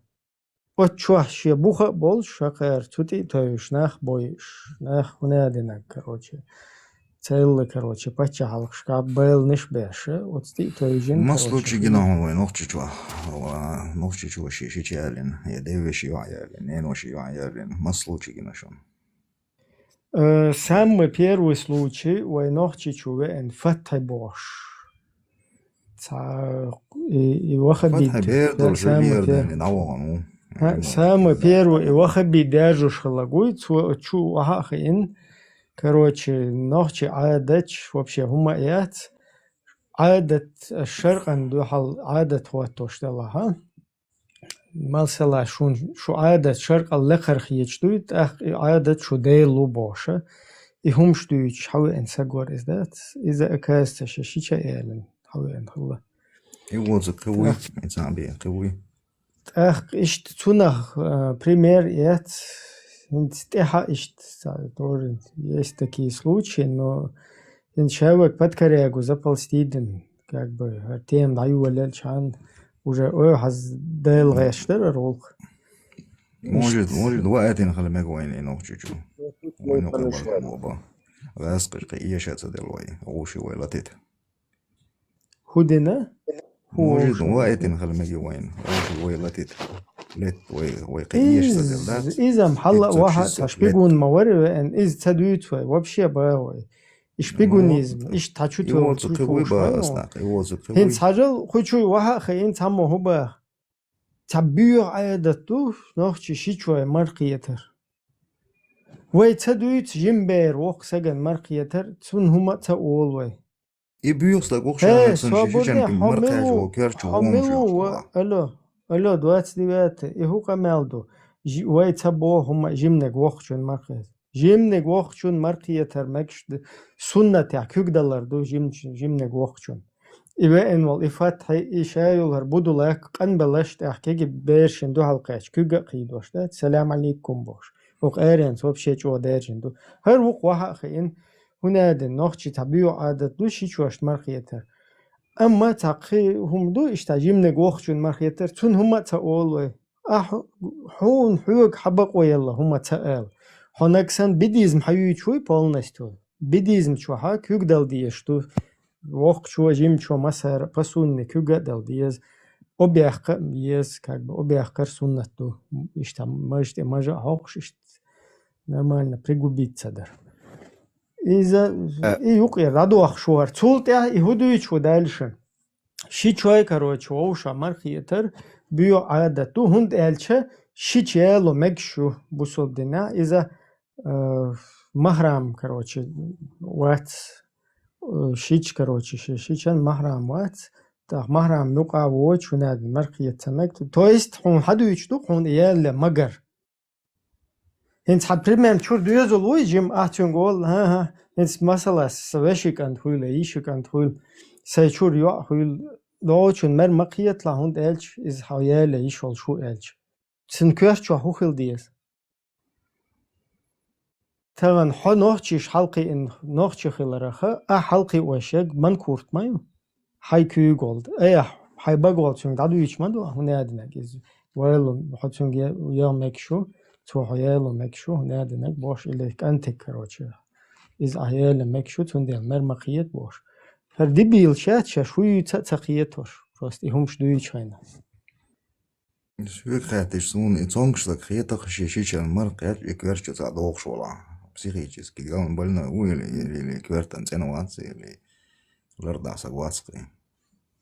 оцу чохь шен буха а болуш, хӀокхара цу тӀе а тевжаш, нах а бойуш, нах хӀунда динарг, короче. Цаьлла, короче, паччахьалкхашкахь байланаш а беш, оцу тӀе а тевжина, Мас короче, случай гина хьуна вай Нохчийчохь? Ва, Нохчийчо ши-, шича ялина, я девеши юьхь ялина, неноша юьхь ялина. Мас случай гина шуна? Э, самый первый случай вай Нохчийчу веана Фатхьи бохуш. Цхьа и, и ваххабит. Фатхьи бер долуш, самый бер пер-, дан, дӀавахана ву. Ха, М, самый да. первый и ваххабит даьржуш хилла гуй, цо чу ваха а хиъна. Короче, нохчи Ӏадаташ вообще хӀума а яц. Ӏадат, шаркъан дуьхьал Ӏадат хӀоттош делахь, хьа? Масала, шун, шу Ӏадат шаркъал лекхара хеташ дуй, тӀаккха и Ӏадат шу Делан ву бохуша, и хӀумаш дуьйцуш хьавеана саг вара иза дац, иза, оказывается, ша шича ялина хьавеана хилла. И вовза кхин вуй, ТӀаккха и цхьаъ бен кхин вуй. ТӀаккха иштта цунах, а, пример эц, хӀинца тӀаьхьа иштта, ца-, тоже есть такие случаи, но хӀинца ша вайга подкорягу заползти дина, как бы, хӀара тема дӀайолаелчхьана, уже ой хьаз Дела гӀерташ дара хӀара гӀуллакх. Может, Иштта. Может, ваийтина хила мега вайна и Нохчийчу. Вайна кхин барт мо бан. ГӀаскхаша кхин эша ца делла вай, гӀуш вай латита. ХӀун дина? ХӀун Может, вовшах? Ваийтина хила мега вайна, гӀуш вай латита. Лет вай, вай кхин эша ца делла дац. Иза-м хьала а ваха, цхьа шпигун ма вара веана, иза ца дуьйцу вай, вообще баха вай. И шпигунизм, Ну, иштта цхьа чу и ту-, вовза чу кхин вуй тулуш бан вай ас вайна. ТӀаккха, и вовза кхин вуй. ХӀинца хьажал, кху чу ваха а хиъна цхьаммо хӀун баха. Цхьа боьха Ӏадат ду, нохчи шичой мара кхетар. Вай ца дуьйцу жима бер воккха саган мара кхетар, цунна хӀума а ца олу вай. И боьха стаг ву-кх ша, Э, хӀинца ши собар шичан де, хьо мила ву, мара кхаьча ву, керча хьо ву, мила ву, ва-, алло. Алло, двадцать девятое, и хӀу къамаьл ду? Жи-, вай ца боху хӀума жиманиг воккхачун мархе. Жиманиг воккхачун мархетар мегаш д-, суннатехь куьг далар ду жим-, жиманиг воккхачун. И веана волу, и фатхьи, и ша йолу хӀара будулак къанбеллаш тӀехь кегий берашна дуьхьал кхаьчча, куьг а кхийдош дац, салам алейкум бохуш. ХӀокху аренца вообще чӀогӀа даьржина ду. ХӀара вукху ваха а хиъна, хӀунда аьлла нохчийн цхьа боьха Ӏадат ду шичошна мархетар. Амма цхьа кхин хӀума ду, иштта жиманиг воккхачун мархетар, цунна хӀума а ца олу вай. Ахь хьуна хьоьга хьан бакъо елла хӀума ца ала. Хьо нагахь санна буддизм хьан юьйцуш вуй полностью? Буддизм чохь куьг дала дезаш ду. Воккхачо, жимачо, массара а по сунне куьг а дала деза. Объяхка а еза, как бы объяхкар суннат ду. Иштта мажа тӀе мажа а хьокхуш, иштта нормально пригубить ца дар. Иза, э, и юкъера дӀадохуш вара. Цул тӀаьхьа и хӀу дуьйцуш ву дальше? Ши чой, короче, вовшах мархетар боьха Ӏадат ду, хӀунда аьлча шича яло мегаш ю бусалба динехь. Иза, э, махьрам, короче, вац, э, шича, короче, ши-, шичан махьрам вац. ТӀаккха махьрам юкъа воцуш хӀунда мархета ца мега. То есть, хьуна хьан дуьйцуш ду, хьуна ялале магар. ХӀинца хьан примерно чуьра доьзал вуй, жима ахь цуьнга олу, хӀан-хӀа, хӀинца масала, сан вешин кӀант хуьлу, йишин кӀант хуьлу, сайн чуьра йоӀ хуьлу, догӀучун мер ма кхеталахь, хӀунда аьлча иза хьо яла йиш йолуш ву аьлча. Цуьнан коьрта чохь хӀун хила деза? Тахана хьо нохчийш хьалакхиъна нохчи хиларх, ахь хьалакхиъна шег манкурт ма ю? Хьайн куьйга волу. Ай, ахь, хьайн бага волу цуьнга дӀадуьйцуш ма ду, хӀунда аьлла наг иза. Вайло, хьо цуьнга е-, яла мегаш ю, цо хьо яло мегаш ю, хӀунда аьлла наг бохуш, или кӀантиг, короче. Иза ахь яла мегаш ю, цундела мер ма кхета бохуш. ХӀара дебилаш яц шаьш, хӀун юьйцу а ца кхетош. Просто и хӀумаш дуьйцу хьайна. Соьга хаьттича, суна и цомгуш стаг хетахь, шен шичан марха кхетча, и коьрта чу цхьаъ дохуш волахь. Психически гална больной ву или, или, или коьртан цӀена вац, или лардахь стаг вац кхин.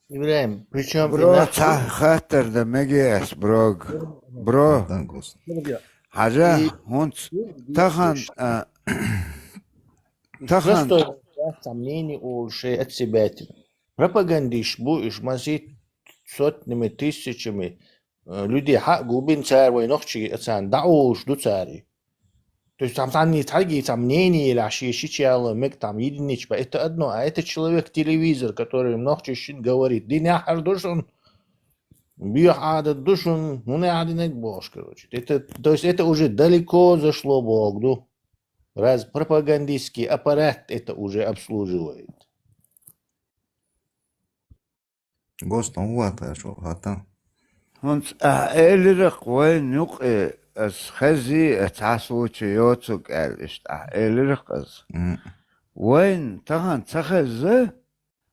Ибрахим, причём... Бро, цхьа хаттар дан мегий ас, брог. Бро. Дан гус. Хьажа, хӀунц тахан, а, тахан. Просто цхьа мнение олуш шайн от себя. Пропагандист бу уьш, масийтта сотнями, тысячами, э, людей хьа а гулбина цара вай нохчий а царна дӀаолуш ду цара. То есть там цхьанний цхьаьнгий цхьа мнение или шен шича яло мега там единичка, это одно, а это человек телевизор, который нохчий шин говорит, динехь хӀара ду шун, боьха Ӏадат ду шун, хӀунда аьлла динарг бохуш, короче. Это, то есть это уже далеко зашло, боху ду. Раз пропагандистский аппарат это уже обслуживает. Гостон ву ватарш ву хатан. ХӀунца ахь элирах вайн юкъе, ас хези, а цхьа случай йоцург аьлла, иштта ахь элирах ас. М. Вайн тахан ца хеза,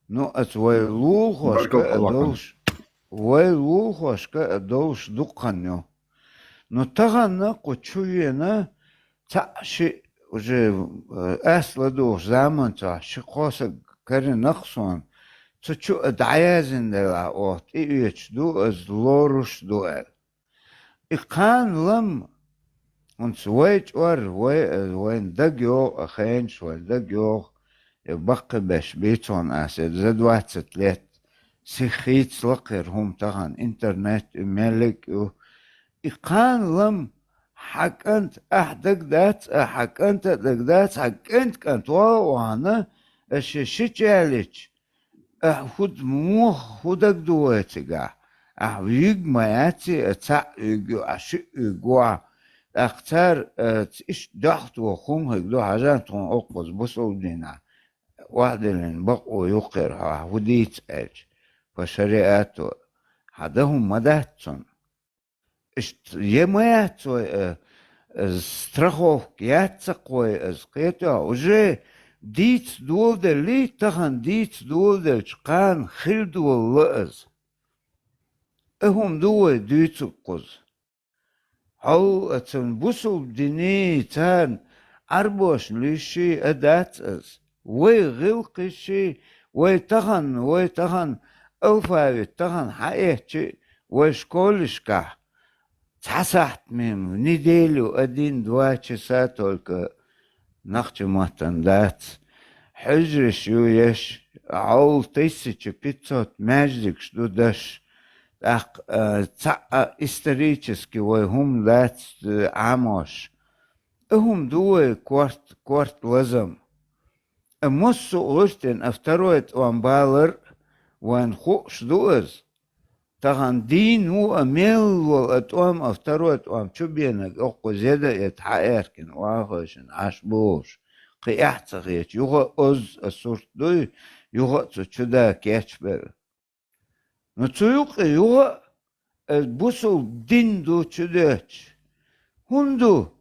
ну, ас вай лулахошка а долуш, вай лулахошка а долуш дуккхан ю. Ну, таханна кху чу вена, цхьаъ шиъ уже, э, ас ладугӀуш заман цохь ши-кхо саг каринах суна, цу чу а дӀаяздина делахь, оха тӀеоьцуш ду ас, лоруш ду аьлла. И кхана лам, хӀунца вай чӀор, вай, э, вайн даг йогӀу, а хенаш вай даг йогӀу, я баккхий беш бийцон ас, я за двадцать лет, сих хийца лакхера хӀума тахана, интернет ю, меллиг ю. И кхана лам, хьан кӀант, ахь дагдац, а хьан кӀанта а дагдац, хьан кӀант кӀант ваха а вахана, ас ши шича ялича, ахь хӀуд муха, хӀу дагадогӀу цигахь? Ахь вуьйг ма яций, а цхьаъ вуьйг ю, а шиъ вуьйг ву ахь. ТӀаккха цара, а, ц-, иштта доьхна тоху хӀума хиг ду, хьажа тхуна оккхуза бусалба динахь охьадиллина бакъо юккъера хьо, ахь хӀу дийца аьлча, по шариату, хьан дан хӀума ма дац цунна. Иштта я ма яц вай, э, э, страховка яц ца кхой ас, кхетахь, уже дийца доладеллий, тахана дийца доладелча кхана хир долалла ас. И хӀума ду вай дуьйцург кхуза. Хьал а цунна бусалба диний, царна Ӏарбошна луьйший а дац ас. Вай гӀиллакхиший, вай тахана, вай тахана алфавит тахана хьаэцчи, вай школашкахь цхьа сахьт мимо, в неделю один-два часа только нохчийн маттана дац. Хьуьжараш ю еш, хьол тысяча пятьсот маьждигаш ду даш. ТӀаккха, э, цхьаъ а исторически вай хӀума дац, э, Ӏамош. Э, хӀума ду вай корт, корт лазам. Э, массо а гӀуьртен а второй тӀом балар а вайн хууш ду аз. Тахан дийна ву а мел вол а тӀом а второй тӀом чу бенаг оккху зеда эта хьаэркина вахойшин Ӏаш бохуш. Кхин эхь ца хеташ, юха а оз а сурт дуй, юха а цу чу да кечбер. Ну, цу юкъе юха а, э, бусул дин ду чу доьттуш. ХӀунда ду?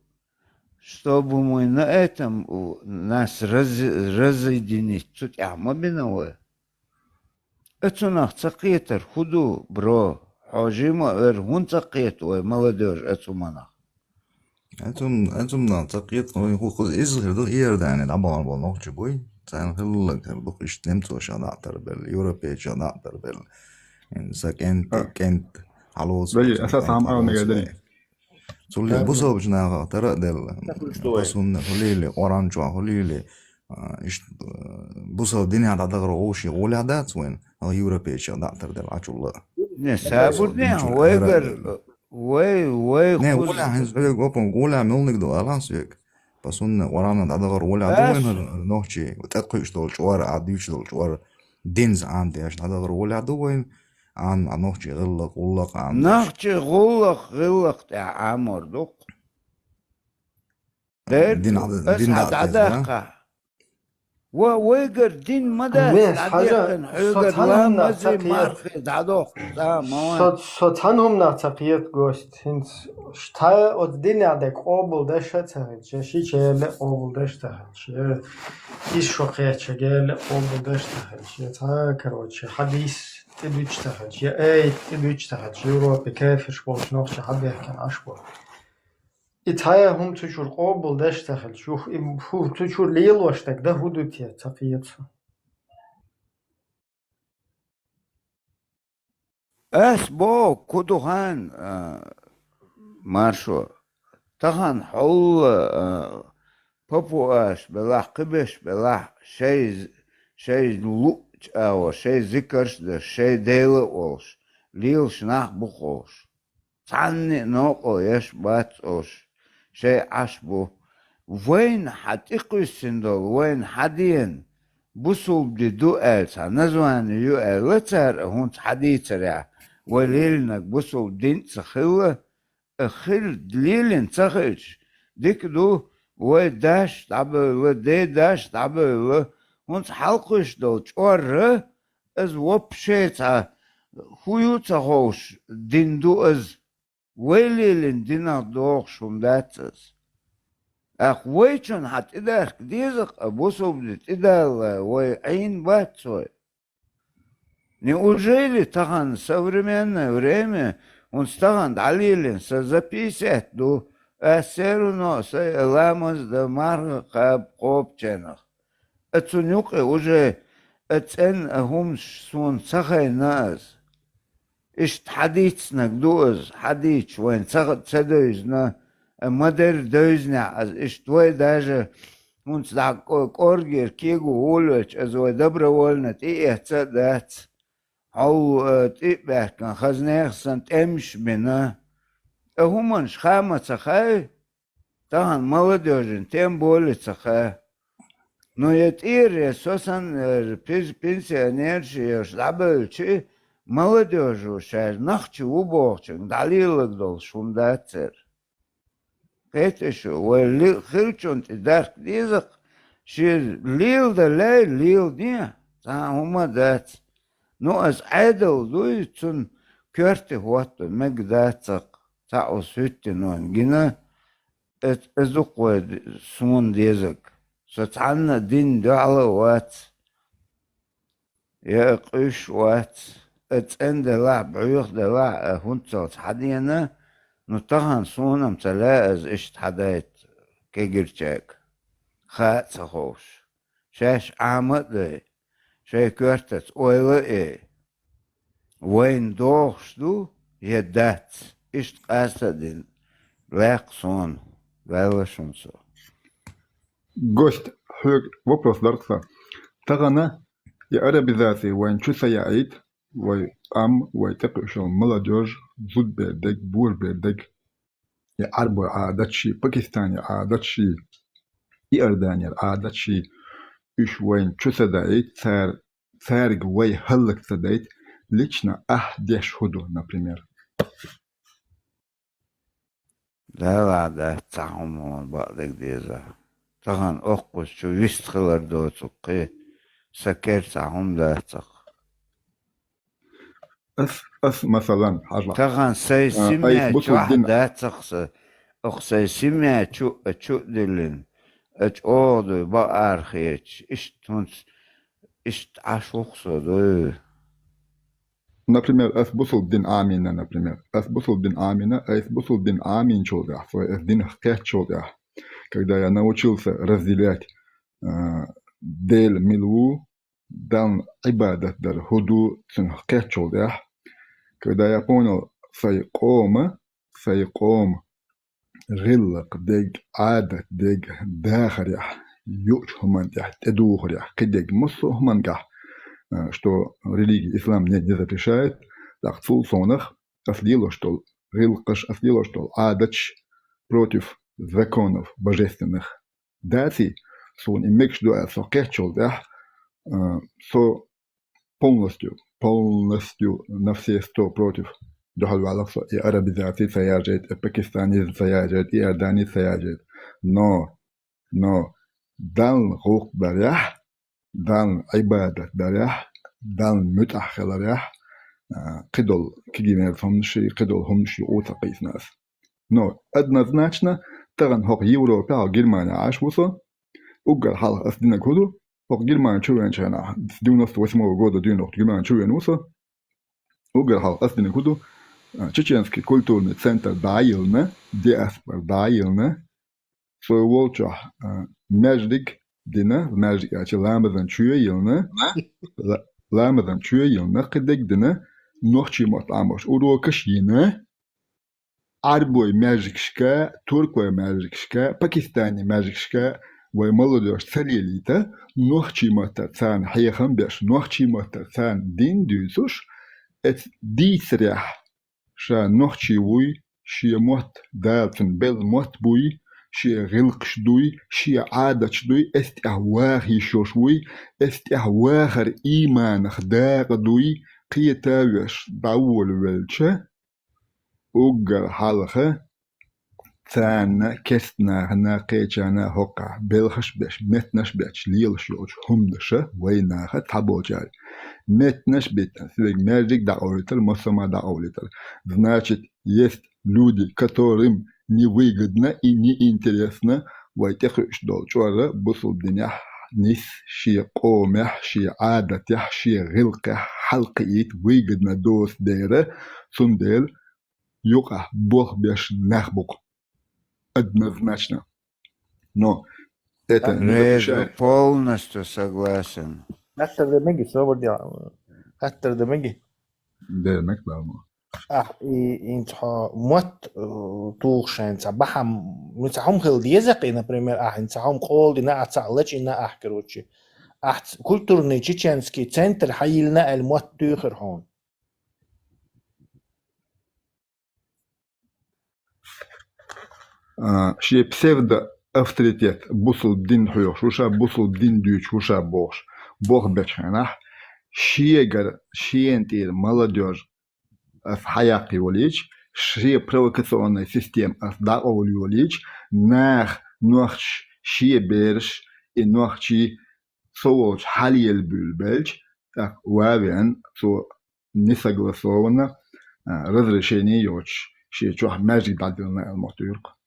Чтобы мы на этом, у, нас раз-, разъединить, цу тӀехь ма бина вай. Э, цунах ца кхетар хӀун ду, бро? Хьо жима а вер, хӀун ца кхета вай, молодёжь, э, цу манах? Ацум, ацумнах ца кхетта, хӀу-, хӀу-, хӀу-, иза хир ду, Иордане дӀабахана болу нохчий буй, царна хилларг хир ду, иштта немцошах дӀа а тарбелла, европейчех дӀа а тарбелла. Ин са кӀент, А. кӀент хьалоцу Вали, цу аса кӀент сам ала хьалоцу мегадали. Цулли А. бусалбачу нахах тара а делла. Так уж стоит. Пасунна хӀулийли, Къуръан чохь хӀулийли, а, иштта, а, бусалба динехь дӀадахар гӀуш гӀолехь дац вайн, а, европейчех дӀа а тарделла, Ӏачулла. Не, сабур не, вайгар, вай, вай Не, хуза гӀолехь хӀинца хьоьга опа, гӀолехь муьлниг ду, алан соьга. Пасунна Къуръана дӀадахар гӀолехь ду вайн Ас. хӀара нохчий, тӀекхуьуш долу чкъор, а дуьйцуш долу чкъор, динца Ӏан деш дӀадахар гӀолехь ду вайн, Ӏан, а нохчий гӀиллакх, гӀуллакх Ӏан деш. Нохчий гӀуллакх, гӀиллакх тӀехь Ӏамор ду-кх. Дер, Дин Ӏа-, ас дин хьан дӀа а деза, да? дӀадаккха. Ва вайгара дин ма дац, Не, дӀадехкина, хьажа, хьоьгара со цхьана хӀуманах ламазе ца кхета. мархи дӀадохку, цхьа ма ван. Со, со цхьана хӀуманах ца кхета, гость, хӀинца ша оцу динехь дерг къобалдеш а ца хилча, шича яьлла а къобалдеш ца хилча, я иза шо кхетча яьлла а къобалдеш ца хилча, я цхьа, короче, хьадис тӀедуьтуш ца хилча, я аят тӀедуьтуш ца хилча, Европе кафирш болчу нохчий хьабехкина Ӏаш бу. И цхьа а хӀума цу чуьра къобалдеш ца хилча, юха и хӀу-, цу чуьра лелош дерг дан хӀун ду те, ца кхета со. Ас боху, кху ду хан, а, маршо. Тахана хьолла, а, папуаш белахь, кхибеш белахь, шай з-, шай луъчу агӀор, шай зикарш а деш, шай Дела а волуш, лелаш нах бу-кх уьш. Цхьанна а новкъа еш бац уьш, шай Ӏаш бу. Вайна хьан тӀекхуьссина долу, вайна хьан дена, бусулба ди ду аьлла, цхьа название ю аьлла, цара а хӀунца хьан дийцарехь, вай лелинарг бусулба дин а ца хилла, а хир лелина ца хилча, дика ду, вай даш дӀабевлла, ден даш дӀабевлла, хӀунца хьалакхуьйсуш долу чкъор а, иза вообще цхьа хӀун ю ца ховш дин ду иза. Вай лелина динах догӀуш хӀума дац иза. ТӀаккха вайчунна хьан тӀедарх деза-кх, а бусулба ди тӀедалла вай Ӏийна бац вай. Неужели тахана современное время, хӀунца тахана дӀалелина сан за пятьдесят ду, ас все равно сайн ламаз дан, марха кхаба кхобучарах. А цунна юкъе уже а цӀена а хӀумаш суна ца хайна ас. Иштта хьан дийцинарг ду ас, хьан дийцича вайна ца, ца девзина, а ма-дарра девзинехь ас, иштта вай даже хӀунца дӀа кӀо-, кӀоргера кего волавелча, аса вай добровольно тӀеэцна а дац. Хьовла, а, тӀе а баьхкина, хазнех санна тӀемаш а бина. А хӀуманаш хаа ма ца хаьа, тахана молодёжина тем более ца хаьа. Но я тӀера, я со санна, я пенс-, пенсионераш, я уьш дӀабевлча, молодёжь ву шаьш нохчий ву бохучуьнга дӀалелаг долуш хӀума дац церан. Кхетий шу, вай ли-, хиллачунна тӀедарх деза-кх, шен леладан лай, леладе, цхьа а хӀума а дац. Ну, аса Ӏедал дуй, цунна коьрте хӀотто мега дац-кх, цхьа оцу хӀуьттинойн гина, Эц-, эцу ду-кх вай д-, суна дезаг. Со цхьанна а динна дуьхьал а вац, я а къуьйсуш а вац. Аса цӀена делахь, бӀоьха делахь а, хӀунцалц хьан дена, ну, тахана суна-м ца лаьа аса иштта хьан дайта кегирчаьрга, хаа а ца ховш. Шаьш Ӏама а дой, шайн коьртаца ойла а эй. Вайна догӀуш ду я дац? Иштта къаста а дина, лаьккха суна, ваьлла шуна со. Гость, хьоьга вопрос дара-кх сан. Тахана и арабизация вайна чу ца яийта, вай къам, вай тӀекхуьуш йола молодёжь, зудбер дег, божабер дег, и Ӏарбой Ӏадаташ, Пакистане Ӏадаташ, Иорданера Ӏадаташ, уьш вайна чу ца дайта, цар-, цаьрга вай хӀаллак ца дайта, лично ахь деш хӀун ду, например? Дала дац цхьа хӀума бакъдерг деза. Тахана оккхуза чу вист хилар доцу кхин, сан кер цхьа хӀума дац цхьаккха. Ас, ас, масалан, хьажал. Тахана сайн А, семья айс бусул чохь дин. Дац цхьаккха сан. Окху сайн семья чу а, чу а диллина. А чӀогӀа дуй, бакъ арахецаш. Иштта хӀунца, иштта Ӏаш ву-кх со, дуй. Например, ас бусул дин Ӏамийна, например. Ас бусул дин Ӏамийна, айс бусул дин Ӏамийначул тӀаьхьа, цо ас динах кхеттачул тӀаьхьа, когда я научился разделять, а, Дела мила ву, Далла Ӏибадат дар хӀун ду, цунах кхеттачул тӀаьхьа, когда я понял, сай къома, сай къома гӀиллакх дег, Ӏадат дег, дахарехь, юучу хӀуманна тӀехь тӀедухарехь, кхидерг массо а хӀуманна тӀехь, а, что религия ислам не, не запрещает, тӀаккха цул совнах ас лелош долу гӀиллакхаш, ас лелош долу Ӏадаташ против законов божественных. Даций, суна и мегаш ду аьлла, со кхеттачул тӀаьхьа, а, со полностью, полностью на все сто против. Дуьхьал ваьлла со и арабизаци ца яржайта, и пакистанизм ца яржайта, и иорданизм ца яржайта. Но, но Далла гӀуллакх дарехь, Далла Ӏибадат дарехь, Далла муьтӀахь хиларехь, а, кхидолу кегийрхой хӀуманаш, кхидолу хӀуманаш юкъа ца кхийсина ас. Но однозначно, тахана хӀокху Европехь, хӀокху Германехь Ӏаш ву со, уггар хьалха ас динарг хӀун ду, хӀокху Германи чу веанчу хенахь, с девяносто восьмого года дуьйна хӀокху Германи чу веана ву со, уггар хьалха ас динарг хӀун ду, а, чеченский культурный центр дӀа а йиллина, диаспора дӀа а йиллина, со волчохь, а, маьждиг дина, маьждиг аьлча ламазан чоь а йиллина, ла-, ламазан чоь а йиллина, кхидерг а дина, нохчийн мотт Ӏамош урокаш а йина, Ӏарбой маьждигашка, туркой маьждигашка, пакистанийн маьждигашка вай молодёжь ца лелийта, нохчийн маттара царна хьехам беш, нохчийн маттара царна дин дуьйцуш, эцу дийцарехь, ша нохчи вуй, шен мотт Дала цунна белла мотт буй, шен гӀиллакхаш дуй, шен Ӏадаташ дуй, эс тӀехь ваха йиш йолуш вуй, эс тӀехь вахар ийманах дакъа дуй, кхета а веш, дӀаволавелча, уггар хьалха царна, керста нахана, кхечарна хӀокхахь белхаш а беш, меттанаш а беш лелаш йолчу хӀуманаша вайнаха цхьаболчара. Меттанаш а биттина, соьга маьждиг дӀакъовлийтар, массо а ма дӀакъовлийтар. Значит, есть люди, которым невыгодно и неинтересно вай тӀекхуьуш долу чкъор бусулба динехь нис, шен къомехь, шен Ӏадатехь, шен гӀиллакхехь хьалакхиийта выгодно доцу дела, цундела юкъахь болх беш нах бу-кх. Однозначно. Но это не Реза, запрещает. Полностью согласен. Хаттар дан меги, собар де. Хаттар дан меги. Де мег, да, мо. Ахь и, хӀинца хьо мотт, э, тухуш хьайна цхьа бахьана, ну, цхьа хӀума хила деза-кх и, например, ахь хӀинца цхьа хӀума къола дина ахь, цхьаъ лачкъийна ахь, короче. Ахь ц-, культурный чеченский центр хьайиллина аьлла мотт туьйхира хьуна. А, шен псевдоавторитет, бусулба дин хьоьхуш ву ша, бусулба дин дуьйцуш ву ша бохуш, болх бечу хенахь, шегара, шена тӀера молодёжь ас хьаяккха йолийча, шен провокационная система ас дӀакъовла йолийча, наха нохчаш, шен бераш, и нохчий со волчу хьалаелла буьйлабелча, тӀаккха ван а веана, цо несогласованно, а, разрешение йоцуш, шен чохь маьждиг дӀадиллина аьлла мотт туьйхира-кх.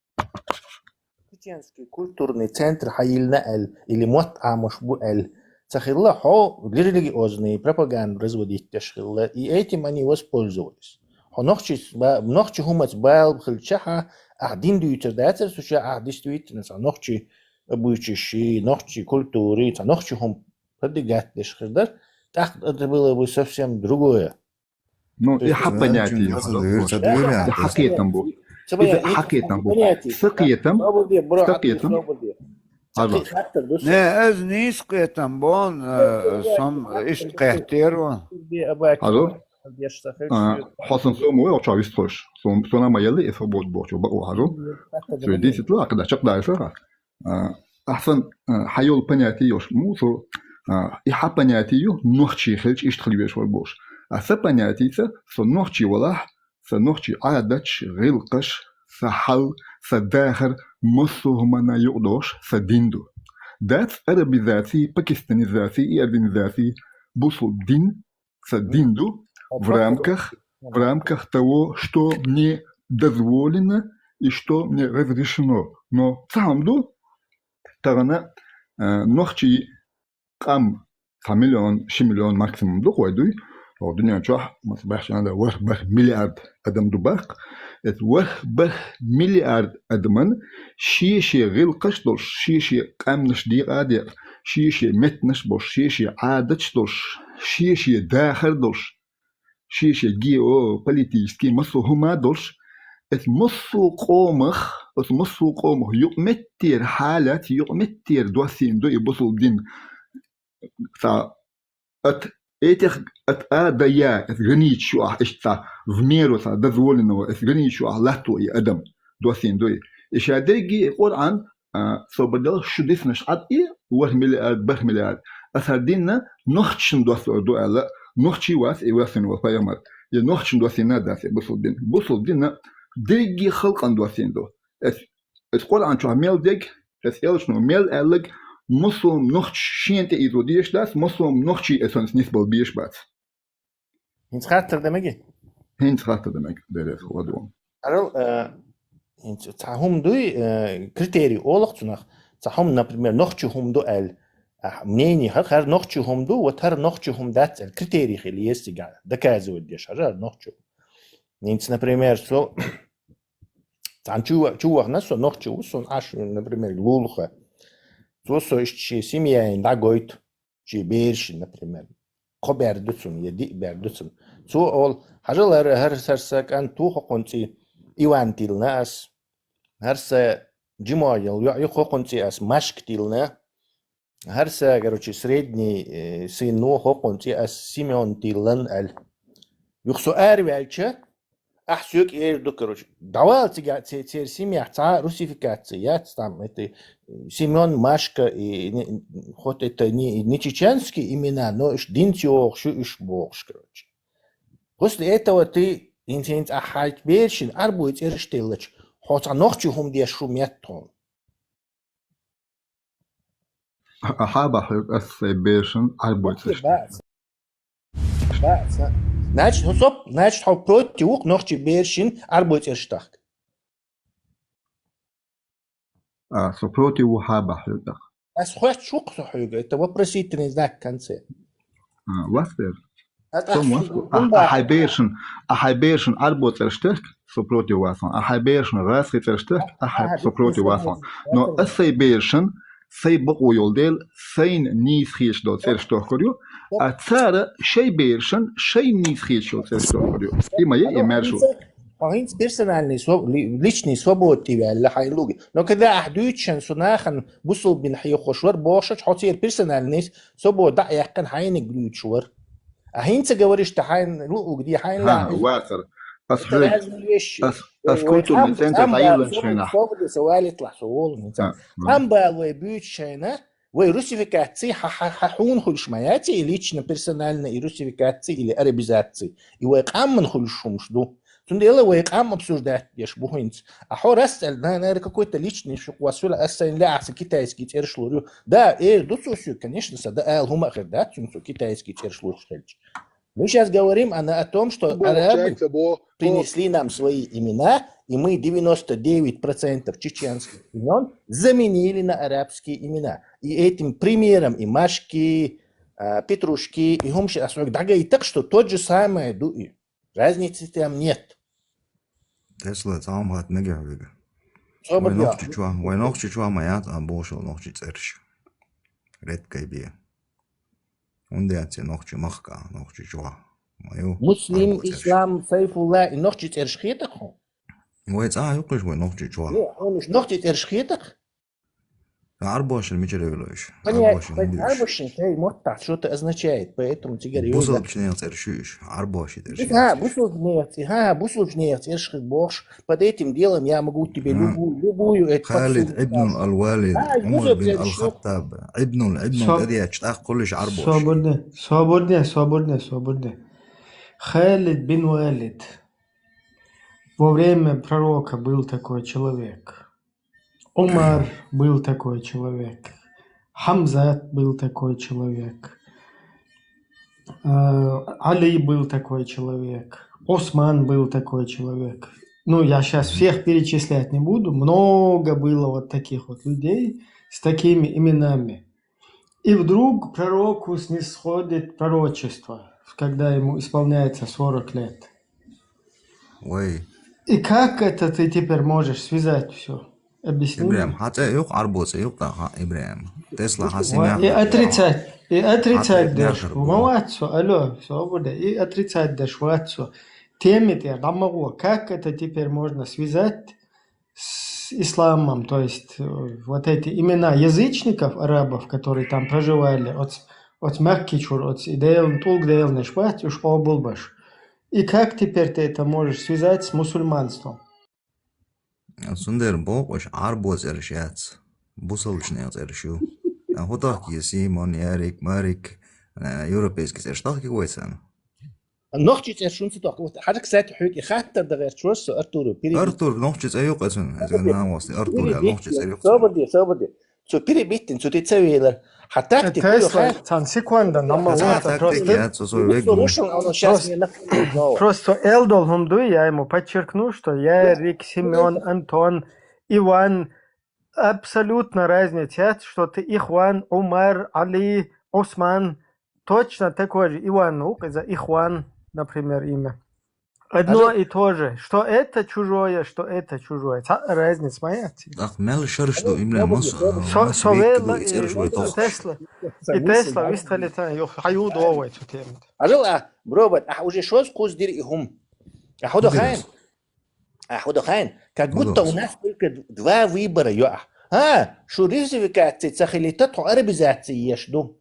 Чеченский культурный центр хьайиллина аьлла, или мотт Ӏамош бу аьлла ца хилла, хьо религиозный пропаганда разводить деш хилла, и этим они воспользовались. Хьо нохчи ба-, нохчи хӀумаца бала хилча хьан, ахь дин дуьйцур дацара цу чохь, ахь действительно цхьа нохчи обычайш, нохчи культури, цхьа нохчи хӀума продвигать деш хир дара, тӀаккха это было бы совсем другое. Ну, и хьан понятие, и хьан кхетам бу. Иза хьан кхетам бу. Сан кхетам, сан кхетам. Хьажал. Не, аз нийса кхетам бон, э, сом иштта кхеттеро. Хьажал. А, хьо сан сом вай, чу вист хойш. Сом, сона ма ялли, э, свобод бохчу, бакъо хьажал. Сой десять лак, да, чакъ дай сара. А, ахсан, а, хьайол понятие ёш, му, со, а, и хьа понятие ю, нохчи хилч ишт хил веш вар бош. А са понятие са, со нохчи валах, са нохчи адатш, гилкъаш, са хьал, са дахар, массо хумана юкъдош, са динду. Дац арабизации, пакистанизации и организации, бусул дин, са динду в рамках, в рамках того, что мне дозволено и что мне разрешено. Но цамду, тагана, э, нохчи къам цхьа миллион, ши миллион максимум ду, хой дуй. О, дуьнен чохь, мас бахчана да, варх барх миллиард адам ду бакъ. Эт варх барх миллиард адаман шие-шие гилкъаш долш, шие-шие къамнаш декъа а декъа, шие-шие меттанаш болш, шие-шие адатш долш, шие-шие дахар долш, шие-шие геополитический массо хӀума долш, эт массо къомах, эт массо къомах юкъметтера хьалат, юкъметтера доссийна ду и бусул дин. Ца от этих, от А до Я, эт границ шу ах, эт ца в меру ца дозволенного, эт границ шу ах латто и адам, доссийна ду и. И ша дерги и Къуръан, а, собардал шу диснаш Ӏад и варх миллиард, барх миллиард. Аса динна нохчин доссор ду аьлла, нохчи вац и ваьссан вал пайхамар. Я нохчин доссийна дац и бусул дин. Бусул динна дерги халкъан доссийна ду. Эс, эс Къуръан чохь мел дег, эс элчано мел аьллаг, массом нохч шен тӀе изо деш дац, массом нохчи эсанс нисбал беш бац. ХӀинца хаттар дан меги? ХӀинца хаттар дан меги, деррес хӀу ладу. Арал, э, хӀинца цхьа хӀума дуй, э, критерий олах цунах. Цхьа хӀума, например, нохчи хӀума ду аьлла. А, мнение хар, хар нохчи хӀума ду, вот хар нохчи хӀума дац аьлла. Критерий хила еза цига доказывать деш, хар нохчи. ХӀинца, например, со цхьан чу, чу вахна со нохчи ву, сон аш, например, лулуха. Цо со иштта ши семьяин дӀагойту. Ши берши, например, кхо бер ду цун, я диъ бер ду цун. Цо ол, хьажал, хӀара, хӀара, хӀара са кӀант ву хӀокхун цӀи Иван тиллина ас, хӀара са Джимоел йоӀ ю хӀокхун цӀи ас Машка тиллина, хӀара са, короче, средний, э, сын ву хӀокхун цӀи ас Семён тиллина аьлла. Юха со араваьлча, Ахь соьга эр ду, короче, дӀавала цига, церан семьях цхьа русификация яц, там, это, Семён, Машка, и, не, хоть это не, не чеченские имена, но уж динца йогӀуш ю уж бохуш, короче. После этого ты, хӀинца, хӀинца ахь хьайчу берашна Ӏарбой цӀераш теллача, хьо цхьа нохчи хӀума деш шу метта хьуна. Ахьа бахьа ас сайн берашна Ӏарбой цӀераш. Бац. Бац, а. Значит, хьо соп, значит, хьо против ву-кх нохчи берашна Ӏарбой цӀераш тахка. А, со против ву хьа бахьа тӀаккха. Ас хоьттуш ву-кх со хьоьга, это вопросительный знак в конце. А, вас вер. Со мос, а, а хьай берашна, а хьай берашна Ӏарбой цӀераш тахка, со против вац хьуна. А хьай берашна гӀазкхи цӀераш тахка, а хьай, со против вац хьуна. Но ас сайн берашна, сайн бакъо йолу дела, сайна нийса хеташ долу цӀераш тохкур ю, а цара шайн берашна, шайна нийса хеташ йолу цӀераш тохкур ю. И ма яй, и маьрша ву. Хьо хӀинца персональный сво-, ли-, личный свобода тӀе ваьлла хьайна луги. Но когда ахь дуьйцуш шен со нахана бусулба дин хьехош вара бохуш, хьо церан персональный свобода дӀа а яьккхина хьайниг дуьйцуш вара. А хӀинца говоришь, ты хьайна луъуг де, хьайна лаьа. Вацар. Ас хьоьга, ас, ас культурный центр дӀайиллинчу хенахь. Амбал вай буьйцу шайна, вай русификация, хьа, хьа, хьа хьуна хуьлуш ма яц, и лично, персонально, и русификация, или арабизация. И вай къамман хуьлуш хӀумаш ду. Цундела вай къам обсуждать деш бу хӀинца. А хьо расцӀел, на-, наверное, какой-то личный шух вас хуьла, ас сайн лаьа сан китайский цӀераш лур ю. Да, эр ду цо соьга, конечно, са да ала хӀума а хир дац, цуьнан со китайский цӀераш луш хилча. Мы сейчас говорим о, о том, что арабы принесли нам свои имена, и мы девяносто девять процентов чеченских имен заменили на арабские имена. И этим примером и Машки, а, Петрушки, и хӀумаш ас хьоьга дӀагайта-кх, что тот же самое ду и. Разницы там нет. Тесла цхьа хӀума хатта мегар вига. Вай нохчи чохь, вай нохчи чохь ма яц а бохуш нохчи цӀераш. Редкое бе. ХӀунда яц и нохчи махка, нохчи чохь? Ма ю. Муслим, Ислам, Сайфулла, и нохчи цӀераш хета-кх хьуна? Вай цӀа а юккхуш вай нохчи чохь. Нохчи цӀераш хета-кх? Арбошин мичара велоиш? Понятно. Арбошин хӀун ю уж? Арбошин шай мотта что-то означает, поэтому цигара юза. Бусалба нех цӀераш ю уж, арбоши цӀераш ю. Ха, бусалба нех цӀе-, ха, бусалба нех цӀераш хиг бохш. Под этим делом я могу тебе любую, любую эту Халид подсунуть ибн фразу. Аль-Валид, Умар бин Аль-Хаттаб, ибн, ибн Соб-, Дарья, чтах кулиш арбош. Собурде, собурде, собурде, собурде. Халид бин Валид. Во время пророка был такой человек. Умар был такой человек. Хамзат был такой человек. Э, Али был такой человек. Осман был такой человек. Ну, я сейчас всех перечислять не буду. Много было вот таких вот людей с такими именами. И вдруг пророку снисходит пророчество, когда ему исполняется сорок лет. Ой. И как это ты теперь можешь связать всё? Объясни мне. Ибрагим, хьа цӀе юкъ, арбо цӀе юкъ, ха, Ибрагим. Тесла хьа симя. И отрицать, и отрицать даш. Ма вацу, алло, всё, буду. И отрицать даш вацу. Теми те, дамагу, как это теперь можно связать с исламом, то есть, э, вот эти имена язычников, арабов, которые там проживали, от, от Макки чур, от Идел, Тулг Дел Нешбат, уж обулбаш. И как теперь ты это можешь связать с мусульманством? Цундер бохуш арбо цӀераш яц, бусалба нех цӀераш ю. А хӀу тахки Симон, Ярик, Марик, а, европейский цӀераш тахки вайсан. Нохчи цӀераш шунца тохка. Вот хьажа, кстати, хьоьга хаттар да гӀерташ вар со, Артуру, перебить. Артур, нохчи цӀе юкъ цун. Собарди, собарди. Цу перебиттин, цу ти ца велар. Хьа тактика ю, Тесла, ха? Цан секунда, нам ма вата, просто. Просто, просто элдол хӀум дуй, я ему подчеркну, что Ярик, Семён, Антон, Иван, абсолютно разница яц, что ты Ихван, Умар, Али, Осман, точно такой же Иван, ну, за Ихван, например, имя. Одно и то же. Что это чужое, что это чужое. Ца-, разница моя. Ах, мел шарш ду имле мас. Со-, со велла и Тесла. И Тесла вистхали та, ё, хаю довой цу тему. Ажал, а, бробат, а, уже шоз куз дир и хум. А худо хайн. А худо хайн. Как будто у нас только д-, два выбора, ё, а. А, шу русификация цахили та, тхо арабизация еш ду.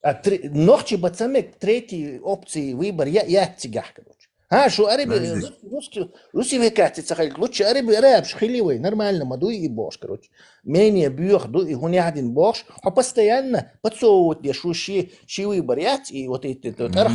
А тре-, нохчи бацамек третий опции выбор я, я цигах, короче. А, шу араби, рус-, рус-, русификация цахали, лучше араби, арабш хили вай, нормально ма дуй и бохш, короче. Менее бьёх ду и хун яхдин бохш, а постоянно подсовывать я шу ши, ши выбор яц, и вот эти, вот арх-,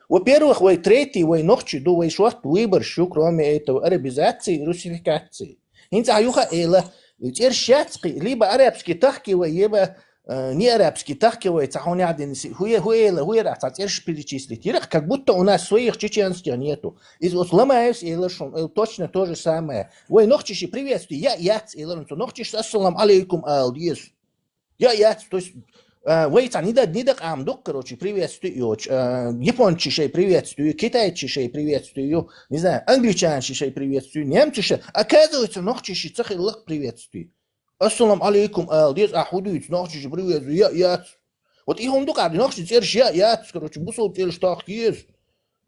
Во-первых, вай третий, вай нохчи ду, вай шот выбор шу, кроме этого, арабизации и русификации. Хинца юха эла, цӀерш яц кхы, либо арабский тахки вай, либо, э, не арабский тахки вай, ца хун яхдин си, хуе, хуе эла, хуе ра, ца цӀерш перечислить. Ирах, как будто у нас своих чеченских нету. Из вот Ломаевс эла шум, э, точно то же самое. Вай нохчиши приветствуй, я, яц эла, ну, нохчиш ассалам алейкум ал, дез. Я, я, то есть, а, вай ца нида, нида къам дук, короче, приветствую, а, япончи шай приветствую, китайчи шай приветствую, не знаю, англичанчи шай приветствую, немчи шай. Оказывается, нохчиши цахиллах приветствую. Ассалам алейкум, ал, дез, а, худуйц, нохчиши приветствую, я, я. Вот и хум дук, а, нохчи церш, я, я, короче, бусул церш тах ез.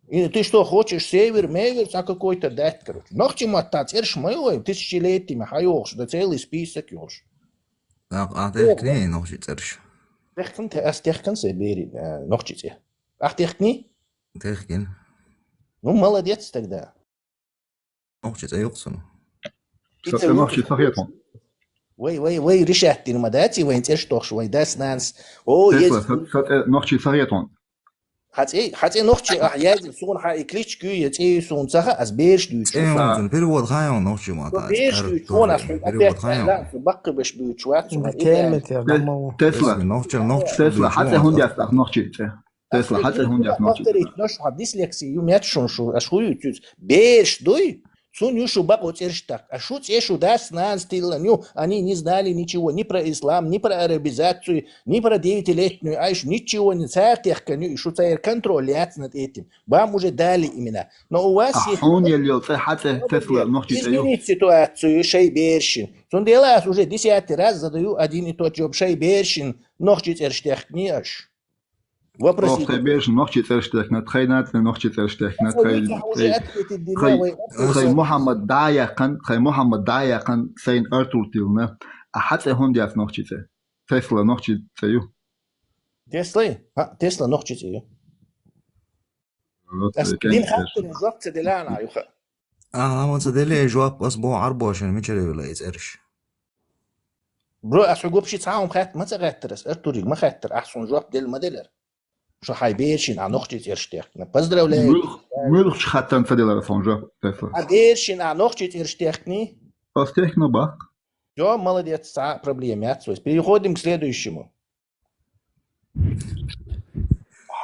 И ты что хочешь, север, мевер, ца какой-то дать, короче. Нохчи матта церш ма ю вай, тысячелетиями ха йохш, да целый список йохш. Так, а техкни нохчи церш. Техкан те, ас техкан се бери, э, нохчи церш. Ах техкни? Техкин. Ну, молодец тогда. Нохчи церш юкъ цун. Шо церш нохчи церш юкъ цун. Вай, вай, вай, решать дир ма даци, вай церш тохш, вай дас нанс. О, ез. Шо церш нохчи церш юкъ цун. Хьаци, хьаци нохчи, а, язим сугъун хьа и кличку, я цӀи сугъун цаха, ас берш дуйчу. ЦӀи сугъун, перевод хайон нохчи ма та. Берш дуйчу, он ас перевод хайон. Баккы беш буйчу, вац сугъун. Тема те, дамау. Тесла. Нохчи, нохчи. Тесла, хьаци хун яс так нохчи цӀи. Тесла, хьаци хун яс нохчи. Повторить, нош ха дислексия, ю мяч шун шу, аш хую цюц. Берш дуй, Цун ю шу бакъо цӀерш тахка. А шу цӀе шу дас нанс тиллан ю, они не знали ничего, ни про ислам, ни про арабизацию, ни про девятилетнюю Айшу, ничего не, цар техкан ю, и шу цар контроль яц над этим. Вам уже дали имена. Но у вас есть... Хьун ел ел цӀе хьацӀе Тесла нохчи цӀе ю. Изменить ситуацию, шай бершин. Цундела ас уже десятый раз задаю один и тот же, шай бершин нохчи цӀерш техкни аш. Вопросик. Тхай берашта нохчийн цӀераш техкина, тхай нацӀанна нохчийн цӀераш техкина, тхай, тхай, тхай Мухьаммад дӀаяьккхина, тхай Мухьаммад дӀаяьккхина, сайна Артур тиллина, а хьа цӀе хӀунда яц нохчийн цӀе? Тесла нохчийн цӀе ю? Тесла? ХӀаъ, Тесла нохчийн цӀе ю. Ас дин хаттарна жоп ца делла ана юха. Аха, ма ца делла жоп, ас бо Ӏарбошна мичара вила и цӀераш. Бро, ас хьо губши цхьа хӀума хатта, ма ца гӀаттар ас, Артуриг ма хаттар, ас хьона жоп делла ма делар. Шо хьай берашта а нохчийн цӀераш техкина. Поздравляю. Муьлх-, муьлхача хаттарна ца делар ас хьона жоп, Тесла. А берашта а нохчийн цӀераш техкина? Ас техкина бакъ. Всё, молодец, цхьа проблема яц вайс. Переходим к следующему.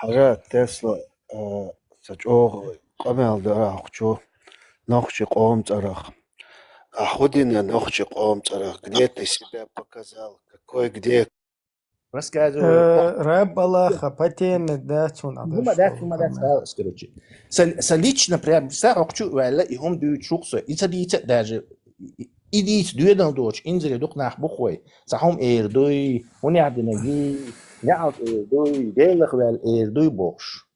Хьажа, Тесла, э, са чӀоагӀа къамаьл дара ахчу нохчи къом цӀарах. А хӀу дина нохчи къом цӀарах? Где ты себя показал? Какой, где? Рассказываю. Э, Раб Аллаха, по теме, да, цун хӀума да, хӀума да, короче. Са, са лично прям, са хьокхчу ваьлла, и хӀума дуьйцу шух со. И ца дийца даже, и, и дийца доьнал доцу, инзаре дукха нах бу хой. Ца хӀума эр дуй, хӀун яхь динаргий, неӀалт эр дуй, Делах ваьлла эр дуй бохуш.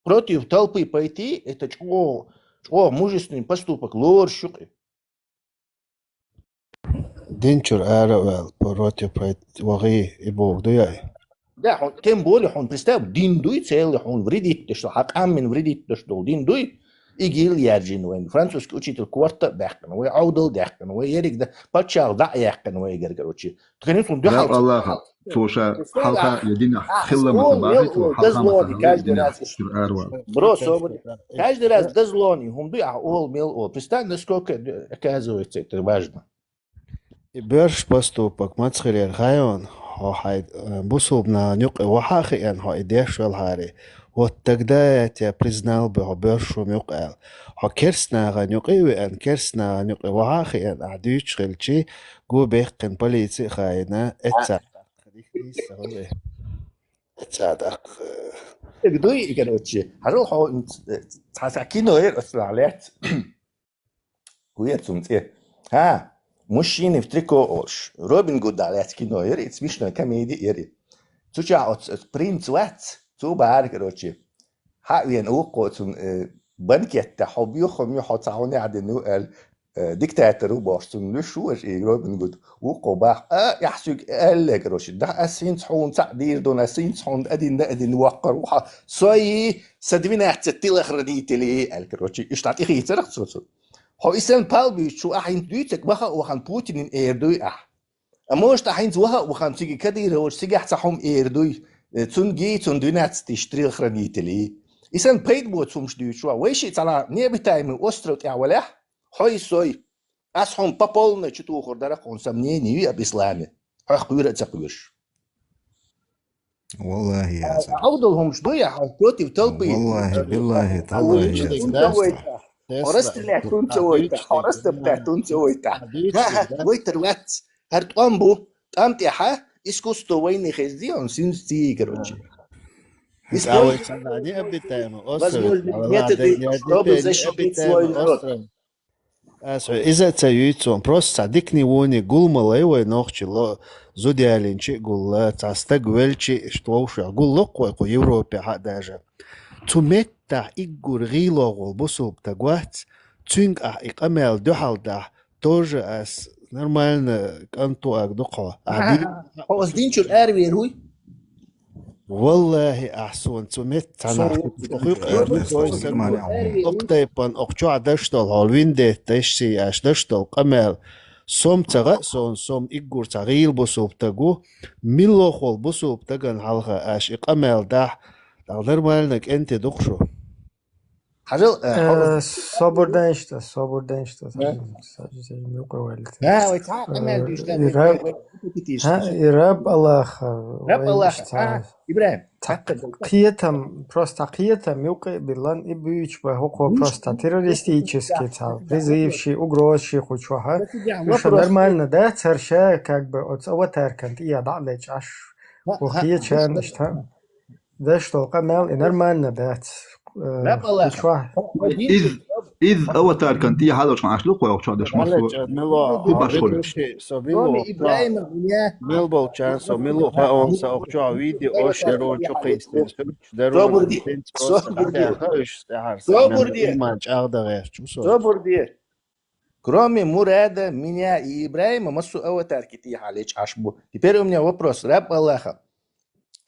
Против толпы пойти, это чӀогӀа, чӀогӀа мужественный поступок лоруш ю-кх и. Дин чуьра ара а ваьлла, против пойти вахий, и боху дуй ай? Да, хьуна, тем более, хьуна представь, дин дуй, целый хьуна вредить деш, хьан къаман вредить деш долу дин дуй, ИГИЛ яьржина вайн, французский учитель корта а баьккхина вай, Ӏовдал а даьккхина вай, ерриг да, паччахьалла дӀа а яьккхина вай, гар, короче. Тхайна цунна дуьхьал Раб Аллаха, цо ша хьалха я динах хилла ма ца бахий, цо хьалха ма ца хилла, динах чуьра ара ваьлла. Бро, собаре. Каждый раз дазлони хӀума дуй, ахьа ола мел ола. Представь, насколько, оказывается, это важно. И боьрша поступок маца хилира хайона, хьо хьай, э, бусулба нахана юкъе вахьа а хиъна, хьо и деш велхьари. Вот тогда я тебя признал бы, хьо боьрша хӀума ю-кх аьлла. Хьо керста нахана юкъе а веана, керста нахана юкъе вахьа а хиъна, ахьа дуьйцуш хилчи, го бехкина полици а хаийна, эццахь дӀаккха дика нийса хӀума. Эццахь дӀаккха. Иг дуй, и, короче, хьажал хьо, э, цхьа, цхьа кино яра оцу лаьцна. ХӀун яра цунна цӀе? ХӀа, «Мужчины в трико» олуш. Робин Гудах лаьцна кино яра, и смешной комеди яра. Цу чохь оцу, оцу принц вац, цо бахьара, короче. Хьа а веана, вукхо цунна, э, банкеттехь, хьо боьха хӀума ю, хьо цхьа хӀума яхь дина ю аьлла, э, диктатор ву бохуш, цунна луьйш ву аша и Робин Гуд, вукхо бахьа, а, ахь соьга аьлла, короче, да, ас хӀинца хьуна цхьаъ дийр ду, ас хӀинца хьуна а дина, а дина воккхур ву хьо, со и, сан двенадцать телохранителей, аьлла, короче, иштта тӀехийцарах цо цунна. Хьо и санна пал буьйцуш ву, ахь хӀинца дуьйцург ваха а вахана Путинан эр дуй ахь. А может, ахь хӀинца ваха а вахана цига Кадыровс цигахь цхьа хӀума эр дуй, э, цуьнга, цунна двенадцать тысяч телохранителей. И санна пайда боцу хӀумаш дуьйцуш ву, вай шиъ цхьана необитаемый остров тӀехь валахь, хьо и со и. Ас хьуна по полной чу тухур дара, хьуна сан мнение ю об исламе. Хьох кхоьра а ца кхоьруш. Валлахи, я Ӏовдал хӀумаш ду, я хьо против толпы. Валлахи, биллахи, таллахи, я Хьо расстрелять хӀунда ца войтахь, хьо растоптать хӀунда ца войтахь. Вайтар вац. ХӀара тӀом бу. ТӀом тӀехьа искусство войны хезди, он синус ций, короче. Используй возможные методы, чтобы защитить свой народ. Ас хьо иза а ца юьйцу, просто цхьа дикни вуни гулмалай вай нохчи ло, зуда ялинчи а гулла, цхьа стаг велчи а, иштта вовшех гуллакх вай кху Европе хьа а даже. Цу меттахь иггур гӀийлогӀвол бусулба таг вац, цуьнга ахь и къамел дуьхьал дахь, тоже ас нормально кӀант ву ага ду кхо. Ахь ди- Хьо ас динчуьра аравер вуй? Валлахи, ахь суна цу метта цхьа нах ду, хӀуьйкъ эр. Окх тайпан, окх чохь даш долу, хьол виндетта, аш сий аш даш долу къамел. Сом ца гӀа а сона, сом иггур цхьа гӀийла бусулба таг ву. Миллохвол бусулба таган хьалха аш и къамел дахь, тӀаккха нормально кӀентий ду-кх шу. Хьажал, э, Э, хьо- собар дайнаш ду, собар дайнаш ду, Да. сажа, сажа, сажа, муьлхха ваьлла. Да, вай цхьа къамел дуьйш дац, и вай, раб-, вай, вай, хӀа, и раб Аллаха, Раб вай Аллаха, иштта а, цхьа. Ибрахим, Цхьа кхетам, просто цхьа кхетам юкъа а биллан, и буьйцуш бан хӀокхо просто террористический цхьа призыв ши, угроз ши хӀу чохьа. Слушай, нормально, да, цара ша, как бы, оцу аватаркан тӀе дӀа а лечкъаш, хӀу кхечарна иштта. Даш долу къамел и нормально дац. Э, Раб Аллаха. Хьо динчу, Из аватаркан тӀехьа лочкъан ашлу кхой охча деш масу. Мало ча, мало. Убаш хой. Со мало. Кроме Ибраима, у меня мал болчан, со мало, ха, он са охча видео, шерон чу христин. Собурди. Собурди. Собурди. Иман чагда геш, чу со. Собурди. Кроме Мурада, меня и Ибраима, масу аватарки тӀехьа лечкъаш бу. Теперь у меня вопрос, раб Аллаха.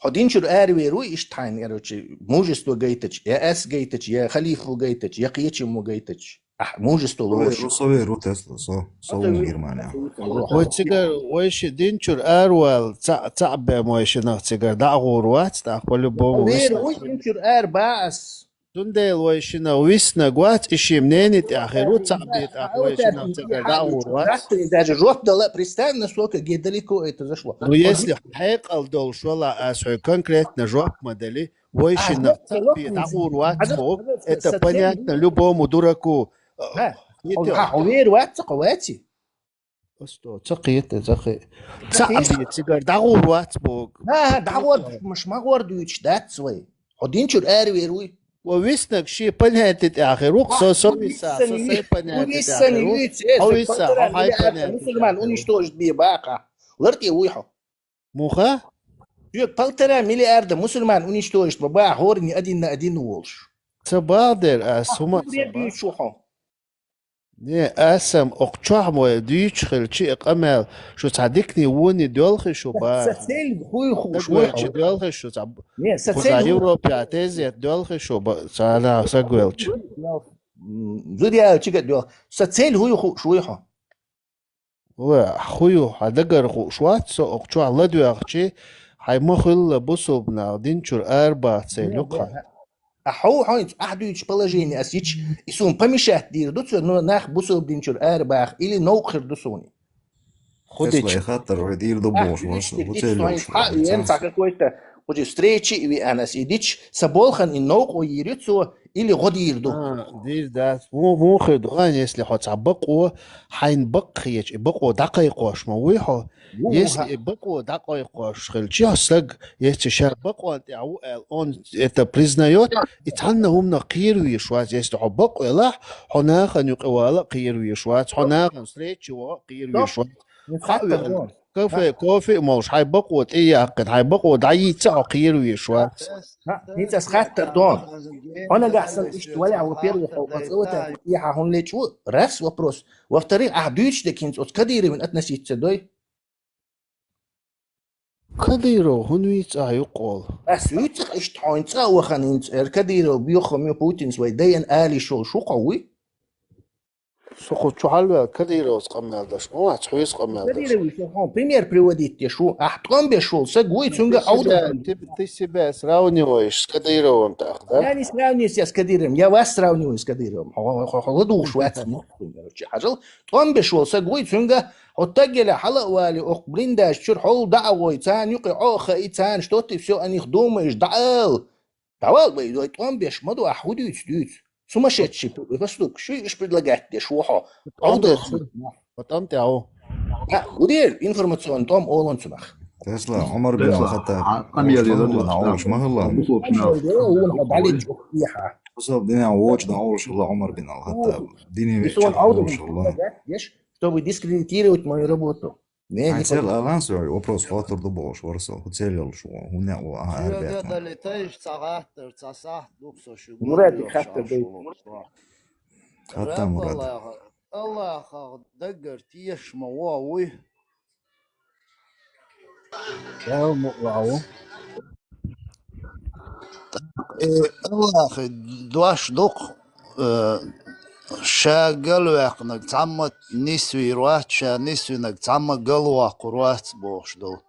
Хьо динчур аравер вуй иштта хьайна, короче, мужество гайтача, я ас гайтача, я халифа гайтача, я кхечи мо гайтача. Ахь мужество лош. Со вер ву, Тесла, со, со вун Германия. Вай цигар, вай ши динчур аравал, ца, ца бе мой ши нах цигар, дагъур вац, так, по-любому. Вер вуй динчур ар баъас. Цундела вай шина виснаг вац, и ши мнение тӀехьа хир ву, ца бе, так, вай шина цигар дагъур вац. Даже жоп дала, представь, насколько далеко это зашло. Ну, если хьекъал долуш вала ас хьой конкретно жоп ма дали, вай шина ца бе дагъур вац, это понятно любому дураку. Хьо вер вац, ца кхо ваци? Осто, ца кхета, ца кхе-, ца кхе-, бе цигар дагъур вац бог. Ага, дагъур, муш магъур дуьйцуш дац вай. Хьо динчур аравер вуй. Ва виснаг ши понятие тӀехьа хир ву, со, со виса, со сай понятие тӀехьа хир ву. Хьо виса, хьо хьай понятие тӀехьа хир ву. Мусульман уничтожить бе бакъа. Лар тӀе вуй хьо. Муха? Шуьга полтора миллиарда мусульман уничтожить бе бакъа, хӀорин один на один волуш. Ца бахдер ас, хӀума ца бах. Не, ас-м окху чохь мо дуьйцуш хилчи и къамел, шу цхьа дикане воне доьлхий шу бах. Сан цель хӀуй хууш вай хьо? Доьлхий шу цхьа. Не, сан цель хӀуй. Европа тезет доьлхий шу ба-, цхьана сагвелча. М, зуда яьлча гад доьлхий. Сан цель хӀуй хууш вай хьо? Ва, хӀуй хьан дагара хууш вац со, окху чохь ладоьгӀчи, хьайн ма хуьлла бусулба нах динчура арабаха цель ю-кх хьан. А хьо хьайнца ахь дуьйцуш положение ас йича, и суна помешать дийр ду цо, ну, нах бусулба динчура арабаха, или новкъа хир ду суна? Худича. Хаттар вай дийр ду бохуш, вац, хӀу церан хьа, вен ца какой-то, кхуза встречи и виан ас и дича, са болхан и новкъа йийр ю цо, или гӀо дийр ду? А, дийр дац. Вон, вон хир ду, хан, если хьо цхьа бакъо, хьайн бакъ хеча, и бакъо дӀакхайкхош ма вуй хьо? Если и бакъо дӀакхайкхош хилча, саг, если ша бакъон тӀехь ву аьлла, он это признаёт, и цхьанна хӀуманах кхера везаш вац, если хьо бакъ велахь, хьо нахана юкъе вала а кхера везаш вац, хьо нахана встрече ваха а кхера везаш вац. Хьа а веана, кафе, кофе а молуш, хьайн бакъо тӀе а яьккхина, хьайн бакъо дӀайийца а хьо кхера везаш вац. ХӀинца ас хаттар дон. Хьо нагахь санна иштта валахь, во-первых, хьо оцу аватаркин тӀехьа хӀунда лечкъа ву? Раз вопрос. Во-вторых, ахь дуьйцуш дерг хӀинца оцу Кадыровна относиться дой? Кадыров хӀунда вийца ахь юккъе? Ас вуьйцу-кх иштта хьо хӀинца а вахана хӀинца, эр Кадыров бохам ю Путинс вай дайна ала йиш йолуш ву-кх хьо, вуй? Со кху чу хьалаваьлла Кадыровс къамел деш, хьо вац хьоьца къамел деш. Кадыровс хьо пример приводить деш ву. Ахь тӀом беш волу саг вуй, цуьнга Ӏовдал. Ты себя сравниваешь с Кадыровым так, да? Я не сравниваю себя с Кадыровым, я вас сравниваю с Кадыровым. Хьо, хьо, хьо, хьо ладугӀуш вац, короче, хьажал. ТӀом беш волу саг вуй, цуьнга хьо таггеле хьала а валий, окху блиндаж чуьра хьол дӀа а гӀой, царна юкъе Ӏо а хаий, царна что ты всё о них думаешь, дӀаала. ДӀавала вай, вай тӀом беш ма ду, ахь хӀун дуьйцу, дуьйцу. Сумасшедший поступок, шу иш предлагать деш ву хьо? Ӏовдал. Потом тӀе ву. ХӀа, гудер, информационный тӀом олан цунах. Тесла, Ӏумар бин Тесла, Ал-Хаттаб. Хьан къамел йина Ӏовуш ма хилла. Бусалба динехь вочу дӀаолуш хилла Ӏумар бин Ал-Хаттаб. Дине вечча дӀаолуш хилла. Чтобы дискредитировать мою работу. Хьайн цел алан со, вопрос хӀоттур ду бохуш вара со. ХӀу цел йолуш ву, хӀу некъ ву, ахьа арабетта. Шуьга дале тайш цхьа хаттар, цхьа сахьт дукха со шуьга. Мурад, хаттар дай. Хатта Мурад. Аллахах даггара тешаш ма вогӀу вуй. Дала мукъ лахь ву. Э, Аллахе дош дукха, э, ша галваьккхинарг цхьамма нисвийр вац, ша нисвинарг цхьамма галваккхур вац бохуш долу.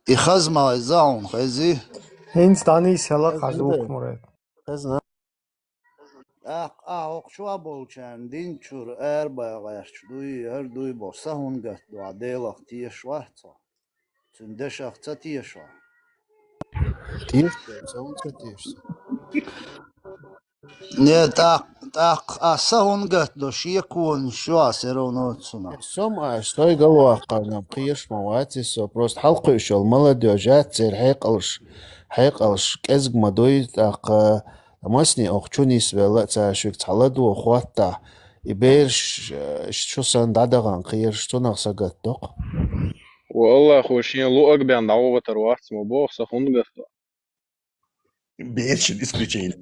И хаза ма хеза хьуна, хезий? ХӀинца дӀанийсхьала хаза ву-кх, Мурад. Хезна. ТӀаккха ахьа хӀокху чохь болчарна дин чуьра арабаха гӀерташ дуй, хӀара дуй боху, сан хӀунда гатдо, ахь Делах тешаш вац хьо? Цуьнан дешах ца теша хьо? Теша, сан хӀунда ца теша? Не, тӀаккха, тӀаккха ахь сан хӀунда гатдо, шеконаш ю ахь, всё равно цунах. Со-м аш, сой галваккхарна-м кхераш ма вац и со, просто хьалакхуьуш йолу молодёжь яц церан хьекъалш, хьекъалш кӀезиг ма дуй, тӀаккха Масне оха чу нисвелла а цара шуьга цхьа ладо хӀоттахь, и бераш, э, шу санна дӀадахана кхераш цунах сагатдокху. Ва Аллахо шен луъаг бен дӀавахийтар вац ма боху, сан хӀунда гатдо? Бершин исключение.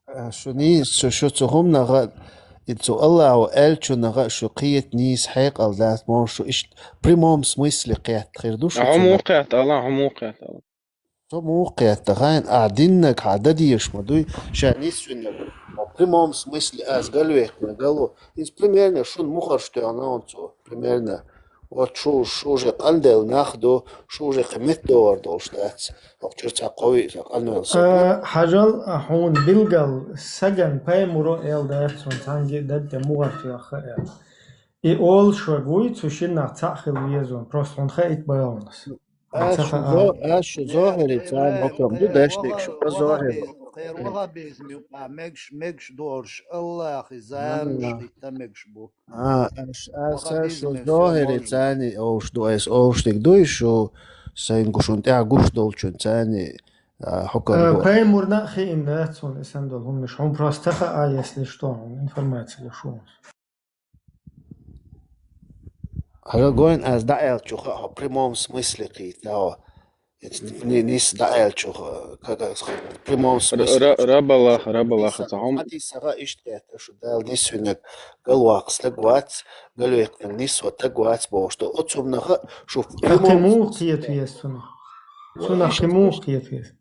Э, шу нийса, шу, шу цу хӀуманах а, и цу Аллахо аьллачунах а шу кхета нийса хьекъал дац, мо шу иштта прямом смысле кхетта хир ду шу. А хьо цунах муха кхетта, Алан, хьо муха кхетта, Алан? Со муха кхетта, хьайна ахь диннарг хьан дан дезаш ма дуй, ша нисвинарг. Ма прямом смысле ас галвехкина гало. Иза примерно шуна мухарш тоьхна хьуна цо. Примерно. Вот шу, шу уже къанделла нах ду, шу уже кхин меттадогӀур долуш дац. ХӀокху чуьра цхьа кховиъ, цхьа къанвелла саг ву. Э, хьажал, а, хьуна билггал саган пайхамаро эл дац, хьуна цхьаьнгге а даг тӀе мухӀар тоьхна эл. И олуш ваг вуй, цу шиннах цхьаъ хила веза, просто хьуна хаийта бахьанас. Ас шу зо-, ас шу зохьарий царна хӀокхам ду, дашдерг шу, а, зохьарий. Кхера ваххабизм юкъа мегаш, мегаш дорш, Аллахи, замаш хӀитта мегаш бу. А, ас, ас, ас шу зохьарий царна олуш ду, ас олуш дерг дуй шу, сайн гу шуна тӀехь гуш долчун царна, а, хӀокхам ду. Пайхамарна а хиъна дац хьуна и санна долу хӀуманаш, хьуна просто хаьа, если что, хьуна информация луш ву. Хьажа гойн ас дӀааьллачух а хьо прямом смысле кхийта хьо. Эцна ни-, нис дӀааьллачух, как, как, прямом смысле. Ра-, ра-, рабалаха, рабалаха, ца хьом. Хьадисаха иштта кхетта шу, Дала нисвинарг галваккха стаг вац, галвеккхинарг нисван стаг вац бохуш ду. Оцу хӀуманаха шу прямом смысле. Кхин муха кхета веза цунах? Цунах кхин муха кхета веза?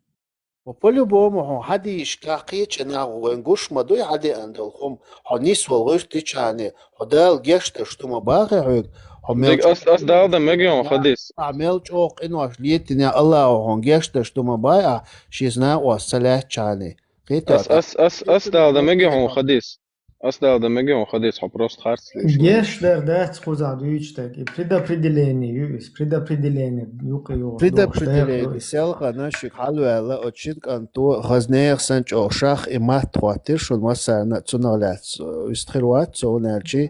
Ва по-любому хьуна хьадисашкахь кхечанхьа вайн гуш ма дуй хьадеана долу хӀума, хьо нисвала гӀуьртичхьана, хьо Дала гечдеш ду ма бахий хьоьга, хьо мел... Дерг ас, ас Дала дан мега хьуна хьадис. Ахь мел чӀогӀа къинош летийнехь, Аллахо хьуна гечдеш ду ма бахий ахь, шеца накъост ца лаьцначхьана. Кхетта ас, ас, ас, ас Дала дан мега хьуна хьадис. Ас Дала дан мега хьуна хьадис, хьо просто харц леш. Гечдар дац кхузахь дуьйцуш дерг. И предопределение ю иза. Предопределение юкъа югӀур. Предопределение. Селхана шуьга хьалаваьлла, оцу шина кӀанто хаза нехан санна чӀогӀа шах и матта хӀоттира шуна массарна а, цунах лаьцна, э, вистхир вац со, хӀунда аьлча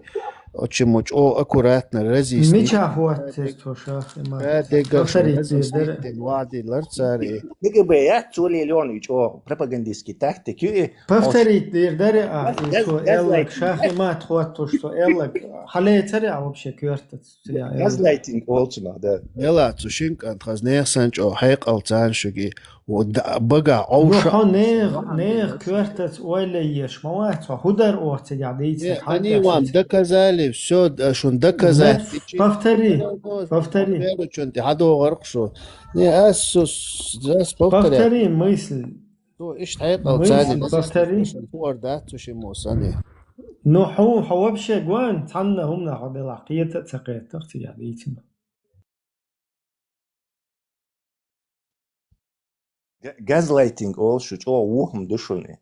оцу шимма чӀогӀа аккуратно разъяснить. Мичахь хӀоттира цо шах и матта? Ша дегга шуна разъяснить дина ваӀда диллира цара и. КГБ яц цо лелийна и чӀогӀа пропагандистский тактика ю и. Повторить дийр дарий ахь, и цо эллаг, шах и матта хӀоттуш цо эллаг, хьалецарий ахь вообще коьртаца? Газлайтинг олу цунах, да. Мела цу шина кӀанта хаза нехан санна чӀогӀа хьекъал царна шуьга и, багахь Ӏовша. Ну, хьо нехан, нехан коьртаца ойла еш ма вац хьо, хӀун дара оха цигахь дийцина? Они вам доказали, всё, шуна доказать. Повтори, повтори. ХьадогӀарх шу. Не, ас, ас повторяю. Повтори мысль. Цо иштта хьекъал царна повтори. Хуур дац цу шиммо санна. Ну, хьо, хьо вообще гойн, цхьанна хӀуманах хьо делахь, кхета а ца кхетта, цигахь дийцина. Га-, газлайтинг олу шу, чӀогӀа вохам ду шуна.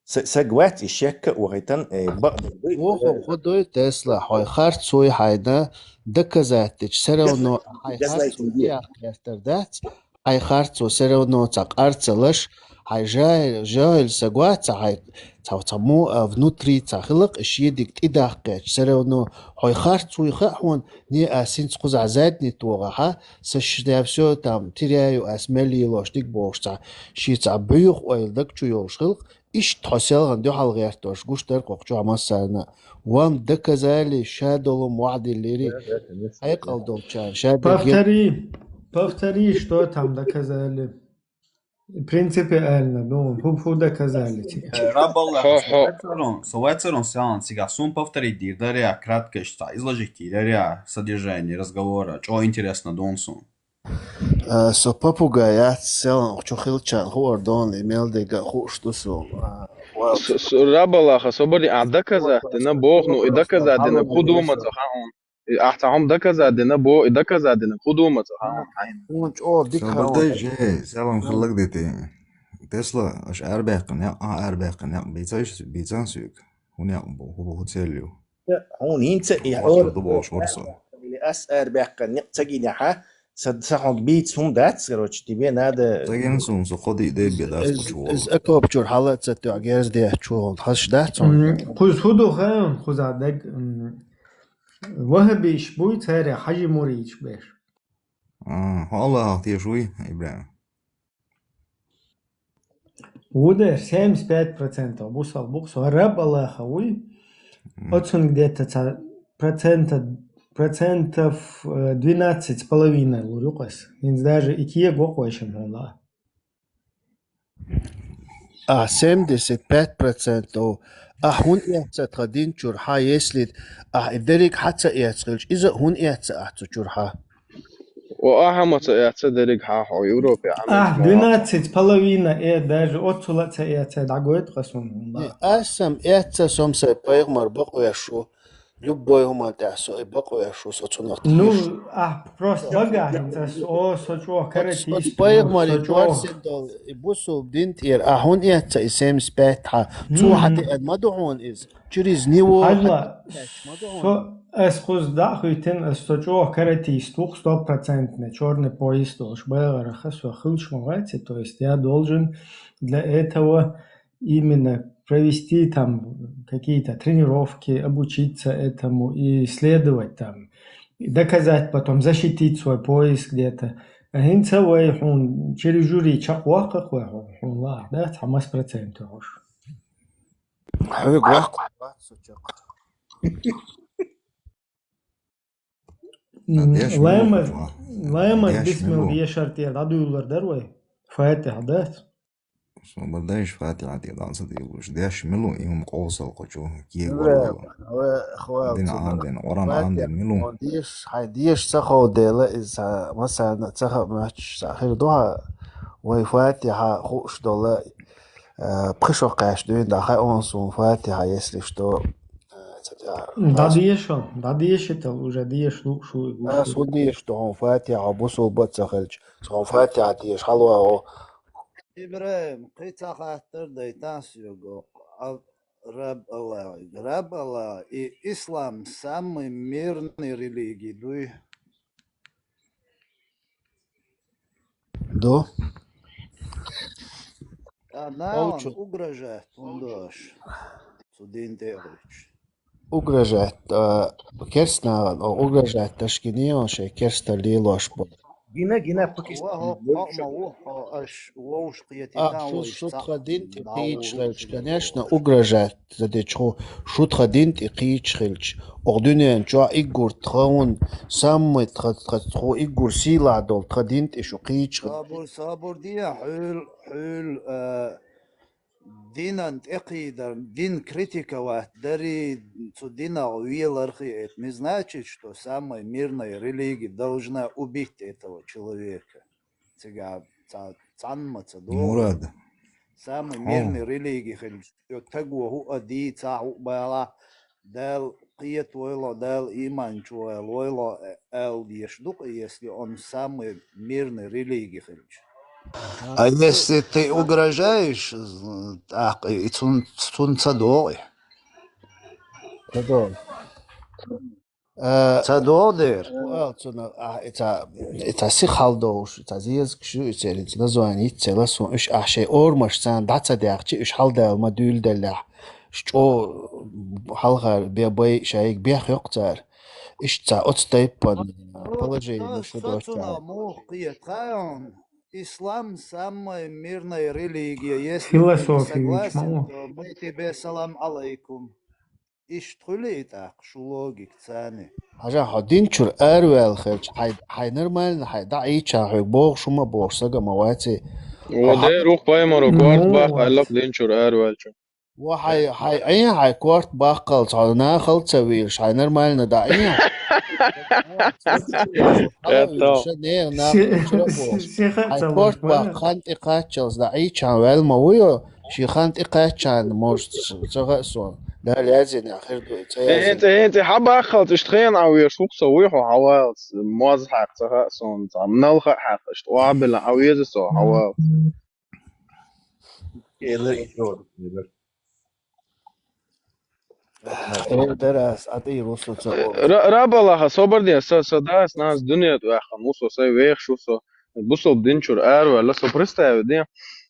Са-, саг вац и шекка а вахийтан, э, бакъдерг дуй. Вохам хӀун дуй, Тесла, хьой харц вуй хьайна доказать дича, всё равно хьайн харц ву тӀехь кхеттар дац. Хьайн харцо всё равно цхьа къар ца лаш, хьайн жа-, жахӀил саг вац, цхьа хьайн цхьа, цхьа мо, а, внутри цхьа хилакъ, и шедиг тӀедаккхеча, всё равно хьой харц вуй хаьа хьуна, не ас хӀинца кхузахь задний тогӀахьа, са шда всё там теряю, ас мел лелош диг бохуш цхьа, шен цхьа буьйху ойла даг чу йолуш хилкъ, иштта хьо селхана дуьхьал гӀертош гуш дара кху чохь массарна а. Вам доказали, ша долу ма ваӀда диллира. Да, да, конечно. Хьекъал долчарна ша дерг... Повтори, повтори, что там доказали. Принципиально, ну, хӀу, хӀу доказали цигахь? Э, Рабалла, хьо, со хьо. Вацарун, со вацарун селхана цигахь суна повторить дийр дарий, краткость изложить дийр дарий, содержание разговора, чӀо интересно дун сун. А, со попугай яц, селхана чу хилчарна хуур дона, и мел дерг а хууш ду суна. А, с-, с-, Рабалаха, со бали а доказать дина боху, ну, и доказать дина хӀун ду ма ца хаьа хьуна. И ахь цхьа хӀума доказать дина боху, и доказать дина хӀун ду ма ца хаьа хьуна. Хьуна чӀогӀа дика хаьа хьуна. Селхана хилларг дити. Тесла, аша арабаьккхина некъ, а, арабаьккхина некъ, бийцаш, бийцан соьга. ХӀун некъ бу, хӀу бу, хӀу цель ю? Хьуна хӀинца и хьуна ду бохуш вара со. Или ас арабаьккхина некъ ца гинехьа, са, са хьуна бийца хӀума дац, короче, тебе надо. Ца гина суна, со кхо диъ деббе дац кху чу волу. Иза окоп чуьра хьала а ца тоьхна, герз дехча хьуна хазаш дац хьуна? М, кхуза хӀу ду хаьа, кхуза даг, м, ваххабиш буй, цара хьажи муридаш беш. А, хьо Аллахах тешаш вуй, ИбрахӀим? Вудар семьдесят пять процентов бусалба бу-кх со, раб Аллаха вуй. Мгм. Оцун где-то ца процента, процентов, э, двенадцать с половиной лур ю-кх ас. ХӀинца даже и кегавокх вайшимхьула. А, семьдесят пять процентов. А хӀун эцца тха дин чура хьа, если а и дерриг хьа ца эцна хилча, иза а хӀун эцца а цу чура хьа? О, ахьа ма ца эцна дерриг хьа хьо, Европе Ахь двенадцать с половиной, э, даже оццула ца эцна, дӀагойту-кх ас хьуна. Не, ас сам эцца, со-м сай пайхамар бакъвеш ву. Любой хӀуман тӀехь со и бакъвеш ву, со цунах Ну, тешаш. Ахь просто багахь хӀинца ас, о, со чӀогӀа каратийс, Оц пайхамар со и чӀогӀа. Корсин долу, и бусул дин тӀера, а хӀун эцца и семьдесят пять хьа? Цо хьа деана ма ду хьуна иза. Через него Хьажла, ма ду хьуна. Со, ас кхуза дӀа а хуьйтина, ас со чӀогӀа каратист ву-кх стопроцентный, чёрный пояс долуш, байгӀарах со хилча ма вац, то есть я должен для этого именно провести там какие-то тренировки, обучиться этому и следовать там, и доказать потом, защитить свой пояс где-то. А хӀинца вай хьуна через жюри чекхваккха-кх вай хьуна, хьуна лаахь, да, цхьа масса процент хьуш. Хьоьга ваккха вац со чекх. М, деш лаймаз, муха ван? Лаймаз Деш бисмилла мила? Дешар тӀера дӀадуьйлалур дара вай. Фатихьа дац? Со бардайш Фатихьа тӀера дӀа ца дуьйлалуш. Деш мила ву и хӀума къовсалкхочу? Кегавалла. Дина Ӏандина, Къуръан Ӏандина мила ву? Деш, хьайн деш ца хов дела, иза, масана, ца хаа моьттуш ца хир ду хьан, вай Фатихьа хууш долу, а, пхи шо кхаьчна дуьйна дӀа хаьа суна Фатихьа, если что. ДӀадеша, дӀадешитал уже, деша лууш ву и гуш. Ас хӀун деша ду хьуна Фатихьа, бусулба ца хилча, со хьуна Фатихьа деша хьалавагӀо. ИбрахӀим, кхин цхьа хаттар дайтан соьга, а, раб Аллах, раб Аллах, и ислам самый мирный религия дуй? Ду. А, наьна угрожать хӀун до аша? Цу дин тӀе а гӀуьттуш. Угрожать, а, керста нахана, о, угрожать дашкине он шайн керста лелош бу. Гина, гина, Пакистан. Ва, хьо, хьо ма ву, хьо аша вовш кхетийтан вовш шу тха дин тӀе кхийча хилча, конечно, угрожать. Ца дечу хӀу, шу тха дин тӀе кхийча хилча, оха дуьнен чохь иггур тхуна, саммай тха, тха, тхо иггур сийлахь долу тха дин тӀе шу кхийча хилча. Сабур, сабур де, хьуьл, хьуьл, а, динан тӀекхийдар, дин критиковать дарий, цу динах велархи, это не значит, что самая мирная религия должна убить этого человека. Цигахь ца-, цхьамма ца догӀу. Мурад. Самый мирный религия хилча, таго хӀуъа дийцахь, хӀуъа балахь, Дала кхетавойла, Дала ийман чу вайлавойла, э, аьлла дезаш ду-кх, если он самый мирный религия хилча. А если ты угрожаешь, з-, тӀаккха и цун-, цунна ца догӀу и? Ца догӀу. Э, ца догӀу дера. Ва цунах, а, и ца, и ца сиха хьалдовлуш, и ца зезагаш ю, и церан ца название йицъелла суна, уьш ахь шайн орамаш царна дӀа ца даьхча, уьш хьалдала ма дуьйладеллехь, уьш чӀогӀа хьалхара бе-, бай шайга бехйоккху цара. Иштта ца оцу тайпана положение шу доцу цара. Муха кхета хаьий хьуна? Ислам самая мирная религия. Если ты не согласен, то мы тебе салам алейкум. Иштта хуьлий тӀаккха шу логика царна? Хьажа, хьо дин чуьра араваьлла хилча, хьай, хьай нормально, хьай дӀа Ӏийча хьоьга бохуш хӀума бохуш сага ма ваций. О, хьо дера, ух, паймаро, корта баккха, айлакх дин чуьра араваьлча. Во хьай, хьай Ӏен, хьай корта баккхалц, хьо нахал ца вийраш, хьай нормально дӀа Ӏен. Э, то. Ша нехан нахал чуьра бохуш. Хьай корта баккха хан тӀе кхаччалц дӀа Ӏийча ваьлла ма вуй, шен хан тӀе кхаьччахьана, может, ца хаьа суна. Дала язйина хир ду, ца язйина. ХӀинца, хӀинца хьабаккхалц, иштта хенахь везаш ву-кх со, вуй хьо хьаваллалц, моз хьаькха ца хаьа суна, цхьа налха хьаькха, иштта охьабиллина хьавеза со, хьаваллалц. Ра-, раб Аллаха, собар де, са, са дас, нанас дуьне тӀе ваьккхина ву со, сай вехаш ву со, бусалба дин чуьра араваьлла, со представить де.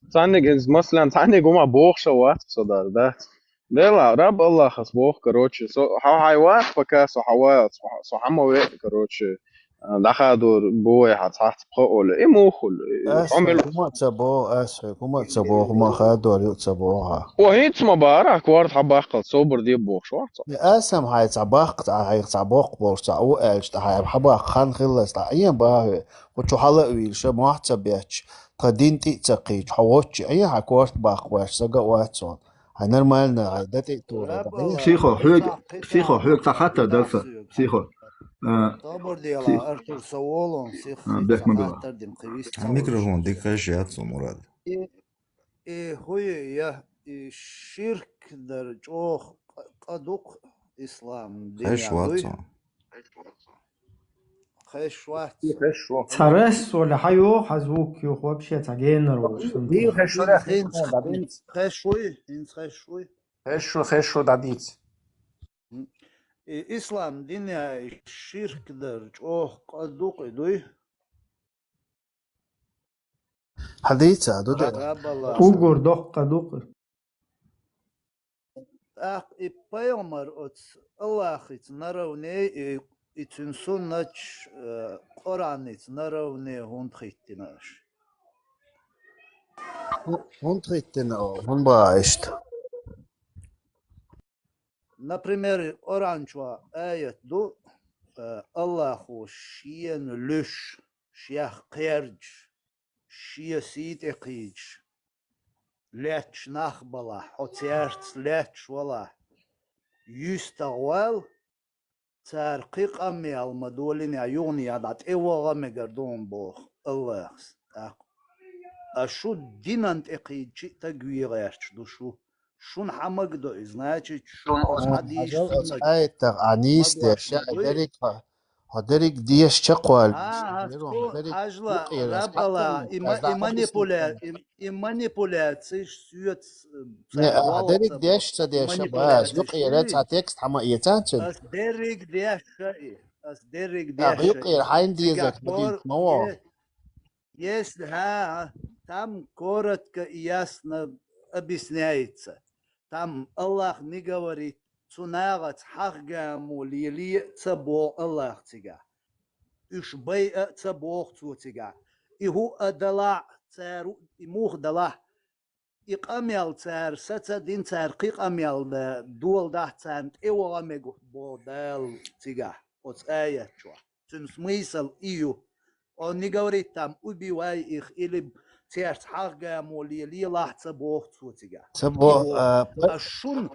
Цхьаннега, иза, масалан, цхьаннега хӀума бохуш а вац со дара, дац. Дела, раб Аллахас боху, короче, со, хьо хьайн вац, пока со хьаваллалц, со хьан ма веа, короче, ДӀахадор бу вай хьа цхьацца пхоъ оле. И мухул. Ас хьо мел хӀума а ца боху, ас хьо хӀума а ца боху, хӀума хадор ю а ца боху хьа. О, хӀинца ма бара, корта хьа баккхал, собар де бохуш вац. Ас хьай цхьа баккха, цхьа хьайх цхьа боккха бохуш, цхьа у аьлча, тӀа хьай хьа баккха хан хилла, цхьа Ӏен бахьа. Кху чу хьала а вийла, ша мохь ца бетташ, тха дин тӀе а ца кхийча, хьо воччи Ӏен, хьа корта баккха ваьш, сага а вац хьуна. Хьай нормально, хьай датӀе а тура. Психо, хьоьга, психо, хьоьга цхьа хаттар дара сан, психо. А, Собар дела, пси- Артур, са волун, сих а, бехк ма била. Хаттар дим кхивис. А микрофон дика хезаш яц, Мурад. И, и хӀуй я, и ширк дар чӀогӀа къа-, къа дукха ислам дин Хезаш я вац хӀуй. Хьуна. Хезаш вац. Хезаш вац. Цхьа раз, Оля, хьайоху, хьан звук йоху вообще цхьа генар волуш. Дийла хезаш вара, хезаш вара, дӀадийца. Хезаш вуй, хӀинца хезаш вуй. Хезаш ву, хезаш ву, дӀадийца. И ислам динехь ширк дар чӀогӀа къа дукха и дуй? Хьадийца, ду де. Раббалла. Угур доккха къа дукха. ТӀаккха и пайхамар оцу Аллахица наравне, и, и цуьнан суннаташ, э, Къуръаница наравне хӀунда хӀиттина аша? ХӀунда хӀиттина, хӀунда баха иштта? Например, Къуръан чохь аят ду, э, Аллахо шена луьш, шех кхердаш, шен сий тӀе кхийдаш, лаьтташ нах балахь, хьо цаьрца лаьтташ валахь, юьстагӀ вала, цара кхин къамел ма долинехь, юханехь дӀа тӀе ваха мегар ду хьуна боху Аллахас. ТӀаккха ас шу динан тӀе кхийдачи а таг вен гӀерташ ду шу. Шуна хьан магадо и, значит, шуна оцу хьадийша оцу суннат аяттах Ӏа нийса деш, магадо ша и дуй? Дерриг хьо, хьо дерриг деш чекхвалла. А, хьо дерриг хьажла, юкъера Раббала, и ма-, и манипуля-, и, и манипуляцеш соьца, э, Не, а, дерриг деш ца деш, баз, юкъера цхьа текст хьама эцан цуьнан. Ас дерриг деш ша и, ас дерриг деш ша и. Юкъера хьайн деза, ма дийца, ма во. Е-, Если, ха, там коротко и ясно объясняется. Там Аллах не говорит, цу нахаца хьахгамо леле а ца боху Аллах цигахь. Уьш байа а ца боху цо цигахь. И хӀу а далахь, цара и муха далахь, и къамел цара саца дина, цара кхин къамел да-, доладахь, царна тӀе ваха мега боху Дала цигахь, оцу аят чохь. Цуьнан смысл и ю. Он не говорит там: «Убивай их» или «Церца хьахгамо ле-, лелахь» ца боху цо цигахь. Ца бо-, а, а шун,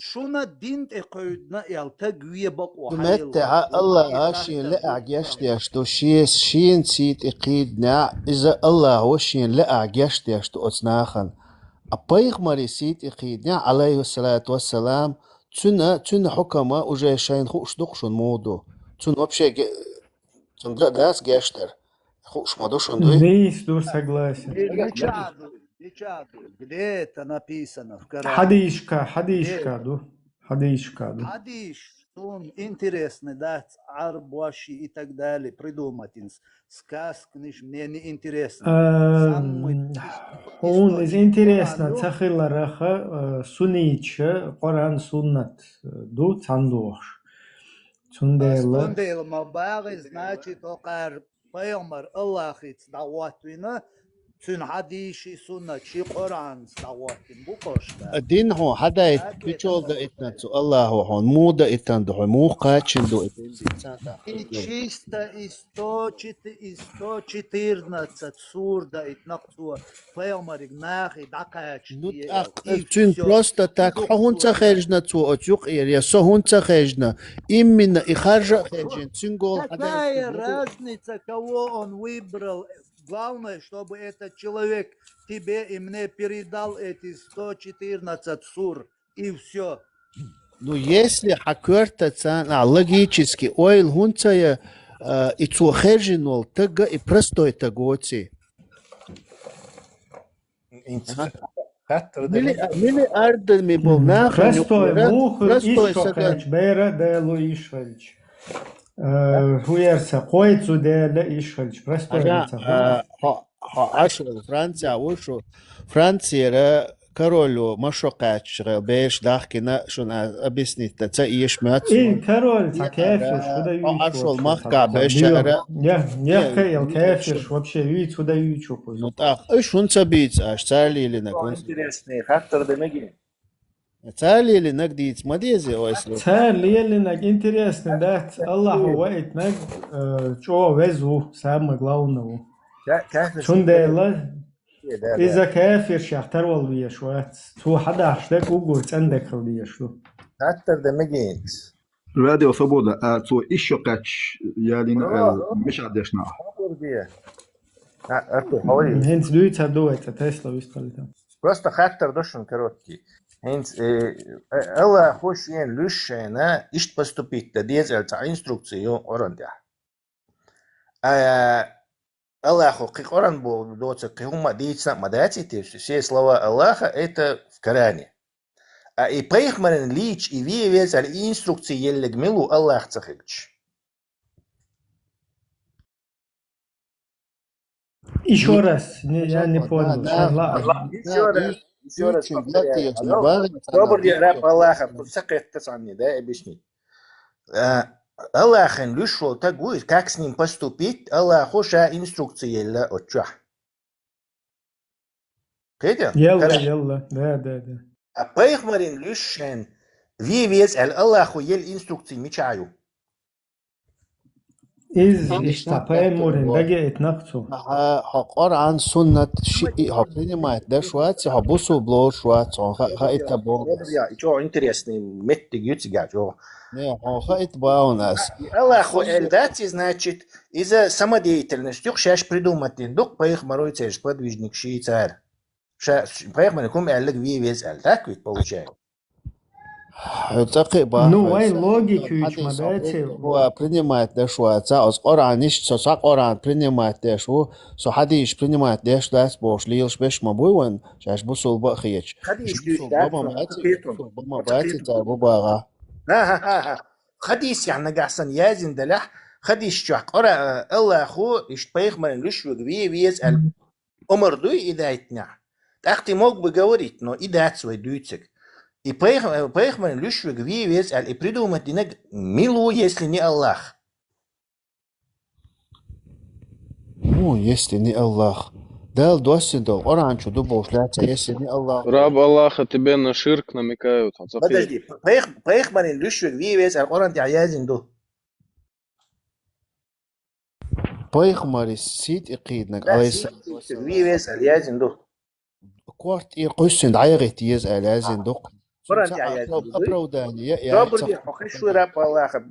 шуна дин тӀе кхевдина аьлла, таг вен бакъо хьайла. Меттехьа Аллаха шен лаахь гечдеш ду, шен, шен сий тӀе кхийдинехь, иза Аллаха шен лаахь гечдеш ду оцу нахана. А пайхамаре сий тӀе кхийдинехь, Ӏалайхиссалату вассалам, цуьнан, цуьнан хьукама уже шайна хууш ду-кх шуна муха ду. Цунна вообще ге-, цунна га а дац гечдар. Хууш ма ду шуна, дуй? Нийса ду, согласен. Мича а ду, мича а ду. Где это написано в Коране? Хьадийшка, хьадийшка ду. Хьадийшка ду. Хьадийш, суна интересный дац, Ӏарбош и так далее придумать ин. Сказканаш мне не интересно. Эм, самый хьуна иза интересно ца хилараха, э, сунниташа Къуръан, суннат, э, ду цхьаьна дохуш. Цундела. Цундела ма багӀи, значит, окхар пайхамар Аллахица дӀахӀоттавина, цуьнан хьадийши суннат ши Къуръанца дӀахӀоттина бу кхошта. Дин хьуна хьадаийтина, кичол даийтина цу Аллахо хьуна, муха даийтина ду хьуна, муха кхачина ду и дин? И чисто и сто четы-, и сто четырнадцать сур даийтина цо, пайхамариг нахе дӀакхача. Ну, тӀаккха цуьнан просто так хьо хӀунда ца хержина цо оцу юкъера, я со хӀунда ца хержина? Именно и харжа а хержина, цуьнан гола хьадаийтина. Какая разница, кого он выбрал? Главное, чтобы этот человек тебе и мне передал эти сто четырнадцать сур, и всё. Ну, если хьан коьрта царна логически ойла хӀунда ца я, а, и цо хержина волу таг а и простой таг воций? Мили-, миллиардами болу нахана простой юкъера, муха простой иш сага кхаьча бера а далу иш хилча. Э, хӀу яра сан, кхой цу дела иш хилча, простой ца хьо, хьо Ӏаш волу Франция ву шу, Францияра король ву, ма шо кхаьчча, бераш дахкина, шуна объяснить ца эша моьтту. И король цхьа кафир, шо да юйчу. Ӏаршал махкахь бешара. Я, я, кхел кафир, вообще юйцу, да юйчу кхуза. Ну, тӀаккха, уьш хӀунда ца бийца аша, цара лелийнарг? Интересный хаттар да мегий. Цара лелийнарг дийца ма деза, ойслу. Цара лелийнарг интересный дац, Аллахьо ваийтинарг, э, чӀогӀа веза ву, самое главное ву. Цундела иза кафиршех тарвала везаш вац. Цо хьадахьаш дерг уггар цӀена дерг хила дезаш ду. Хаттар да мегий? Радио Свобода, а цо ишшо кхаьчча ялийна аьлла, мешадешна. Артур, хьо вай? ХӀинца дуьйцур ду вай цхьа Тесла вистхилийтар. Просто хаттар ду шуна короткий. ХӀинца, э, э, Аллахьо шена луьйш шайна иштта поступить дан деза аьлла цхьа инструкци ю Къуръан тӀехь. А, Аллахьо кхин Къуръан бо-, доцург кхин хӀумма а дийцина а ма даций те, все слова Аллаха это в Коране. А и пайхамарна лийча и ве веза аьлла и инструкци елларг мила ву Аллахь ца хилча? Ещё раз, не, я не понял. Да, да, да. Ещё раз, ещё раз повторяю. Алло? Собар де, раб Аллаха, кхуза ца кхетта цхьанне, да, объяснить. А, Аллахьна луьйш волу стаг ву, как с ним поступить, Аллахьо ша инструкци елла оцу чохь. Кхетий? Елла, елла. Да, да, да. А пайхамарна луьйш шайна ве веза аьлла Аллахьо елла инструкци мичахь ю? Иза иштта пайхамарна дагаийтинарг цо. Аха, хьо Къуръан, суннат, шиъ хьо принимать деш вац, хьо бусулба лоруш вац, хьуна ха-, хаийта боху. Я, и чӀогӀа интересный меттиг ю цигахь чӀогӀа. Не, хьуна хаийта боху ас. Аллахьо аьлла дац иза, значит, иза самодеятельность ю-кх, шаьш придумать дина ду-кх пайхамаро, церан сподвижникаш цара. Ша, пайхамарна хӀума аьлларг ве веза аьлла, так ведь получается? Хьо цӀаккхе а бахьа. Ну, вайн логика юьйцуш ма дац. Хьо принимать деш вац, оцу Къуръан иштта, со цхьа Къуръан принимать деш ву, со хьадисаш принимать деш дац бохуш лелаш берш ма буй вайн, шаьш бусулба а хеташ. Хьадисаш дуьйцуш дац, бусулба ма баций, бусулба ма баций цара бу бахьа. Ха-ха-ха-ха. Хьадисехь нагахь санна яздина делахь, хьадис чохь Къура-, Аллахьо иштта пайхамарна луьйш верг ве веза аьлла омар дуй и дайтинехь. ТӀаккха ты мог бы говорить, но и дац вай дуьйцург. И пайх-, пайхамарна луьйш верг ве веза аьлла, и придумать динарг мила ву, если не Аллах? Ну, если не Аллах. Дала доссина долу Къуръан чу ду бохуш лаьцна, если не Аллах. Раб Аллаха, тебе на ширк намекают, хьо ца кхета. Подожди, пайх-, пайхамарна луьйш верг ве веза аьлла Къуръан тӀехь яздина ду. Пайхамаран сий тӀе кхийдинарг, да, алейхиссалату вассалам. Ве веза аьлла яздина ду. Корта тӀера кхуьссина дӀаяхӀитта еза аьлла яздина ду-кх. Къуръан тӀехь яздина ду. Оправдание я, я. Собар де, хьо хезаш ву, раб Аллаха,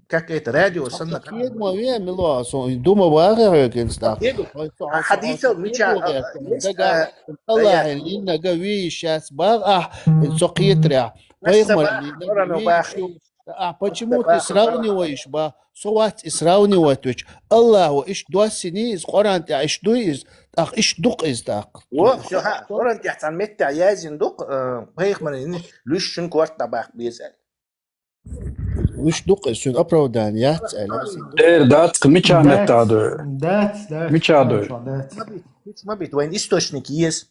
как это, радио санна. Кхетам ма ве, мила ву со, дума вагӀе хьоьгу хӀинца тӀаккха. Хьадисал мича, а, а, Аллахьан лийнарг ве йиш яц боху ахь, со кхетарехь. Пайхамаран лийнарг ве йиш ю. А почему ты сравниваешь, ба? Со вац и сравнивать вечу. Аллахьо иштта доссиний иза, Къуръан тӀехь иштта дуй иза, тӀаккха иштта ду-кх иза тӀаккха. Во, всё, хьа, Къуръан тӀехь цхьана меттехь яздина ду-кх, э, пайхамарна луьйш шуна корта дӀабаккха беза аьлла. Луьйш ду-кх иза, шуна оправдание яц аьлла. Эр дац-кх, мича меттехь ду? Дац, дац. Мича ду? Дац. Ма бит, ма бит, вайн источник еза.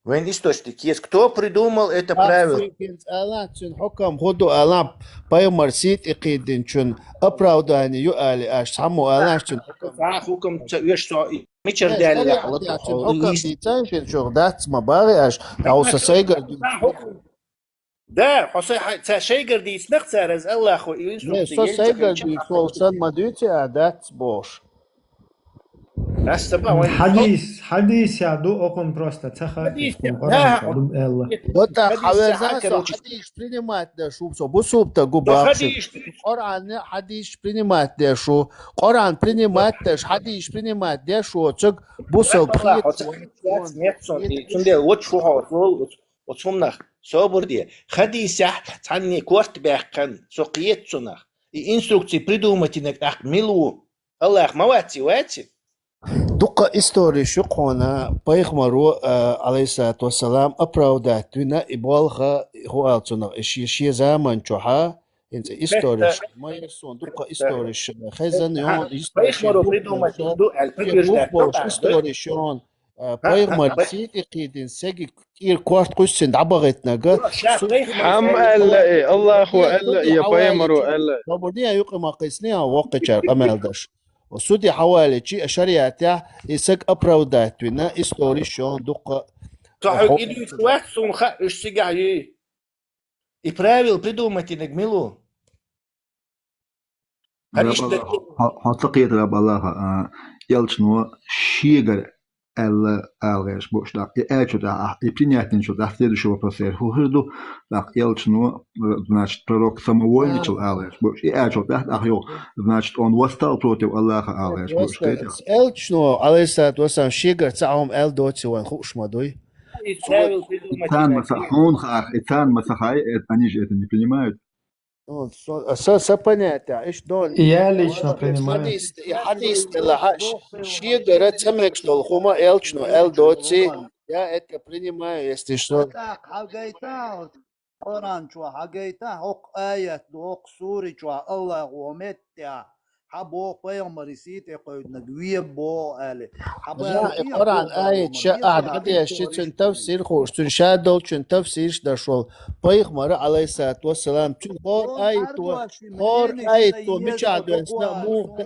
Вайн источник еза. Кто придумал это правило? Ахь цуьнга хӀинца алахь, цуьнан хьукам хӀун ду алахь, пайхамаран сий тӀе кхийдинчун оправдание ю али аша, цхьаммо алахь цуьнан хьукам. Цхьа хьукам ца оьшу со, и мичара даьлла хьала. Цуьнан хьукам дийца шуна чуьра дац ма бахи аша, дӀа хьо сан сайгара дуьйцу. Да, хьо сай-, хьай-, ца шайгара дийцинарг цара, иза Аллахо и инструкци. Не, со сайгара дуьйцу, хьо санна ма дуьйцу, а дац бохуш. Ас ца бан вайн хьадис, хьадис я ду, окхунна просто ца хаьа, хьадис я, Къуръан да, ду аьлла. Вот так, хьадис я, хьаверза, со короче. Хьадис принимать деш ву, со бусулба стаг ву бохуш. Хьадис. Къуръан, хьадис принимать деш ву. Къуръан принимать деш, хьадис принимать деш ву, цуьнга бусулба хет. Цундела вот шу хьо, оцу хӀуманах собар де. Хьадисехь цхьанне корта баьккхина, со кхета цунах. И инструкци придумать йинарг тӀаккха мила ву? Аллах ма вац и, вац и? Дуккха историш ю кхуна, пайхамаро, а, алейхиссалату вассалам, оправдать вина и болх, хӀун аьлла цунах, и шен, шен заман чохьа, хӀинца историш, ма яра суна, дуккха историш, хезна, йон, историш, пайхамаро придумать ду аьлла, шен бух болуш историш, йон, А, пайхамар сий тӀе кхийдина сага тӀера корта кхуьссина дӀабахийтинарг. Хьам аьлла и, Аллахо аьлла и, я пайхамаро аьлла. Собар де, юкъе ма кхийсни, а воккхачара къамел деш. Судья хьавалийча, а шариатехь и саг оправдать вина, историш йолу дуккха. Цо хьоьга и дуьйцуш вац, суна хаьа, уьш цигахь юй. И правила придумать йинарг мила ву? Хьан иштта дерг? Хьо, хьо ца кхетар, Раб Аллаха, а, элчано шегара аьлла ала гӀерташ бу уьш тӀаккха. И аьллачул тӀаьхьа, и принять динчул тӀаьхьа следующий вопрос хӀун хир ду? ТӀаккха элчано, значит, пророк самовольничал ала гӀерташ бу уьш. И аьллачул тӀаьхьа, тӀаккха юха, значит, он восстал против Аллаха ала гӀерташ бу уьш. Элчано, алейхиссалату вассалам, шегара цхьа хӀума аьлла доций вайна хууш ма дуй. И царна ма ца, хьуна хаахь, и царна ма ца хаьа, это, они же это не принимают. Ну, со, со, со понятия, иштта дон. Я лично принимаю. Хьадис, и хьадис делахь, ш-, шегара ца мегаш долу хӀума элчано аьлла доций, я это принимаю, если что. ТӀаккха хьагайта, Къуръан чохь хьагайта, хӀокху аят ду, хӀокху сури чохь Аллахо меттехь, хьан боху пайхамаре сий тӀе кхоьдинарг вен боху аьлла. Хьан боху, и Къуръан аят ша ахь дӀадешча, цуьнан тафсир хууш, цуьнан ша долчун тафсирш даш волу пайхамара, алейхиссалату вассалам, цуьнан хӀора аято, хӀора аято мичахь доьссина а, муха,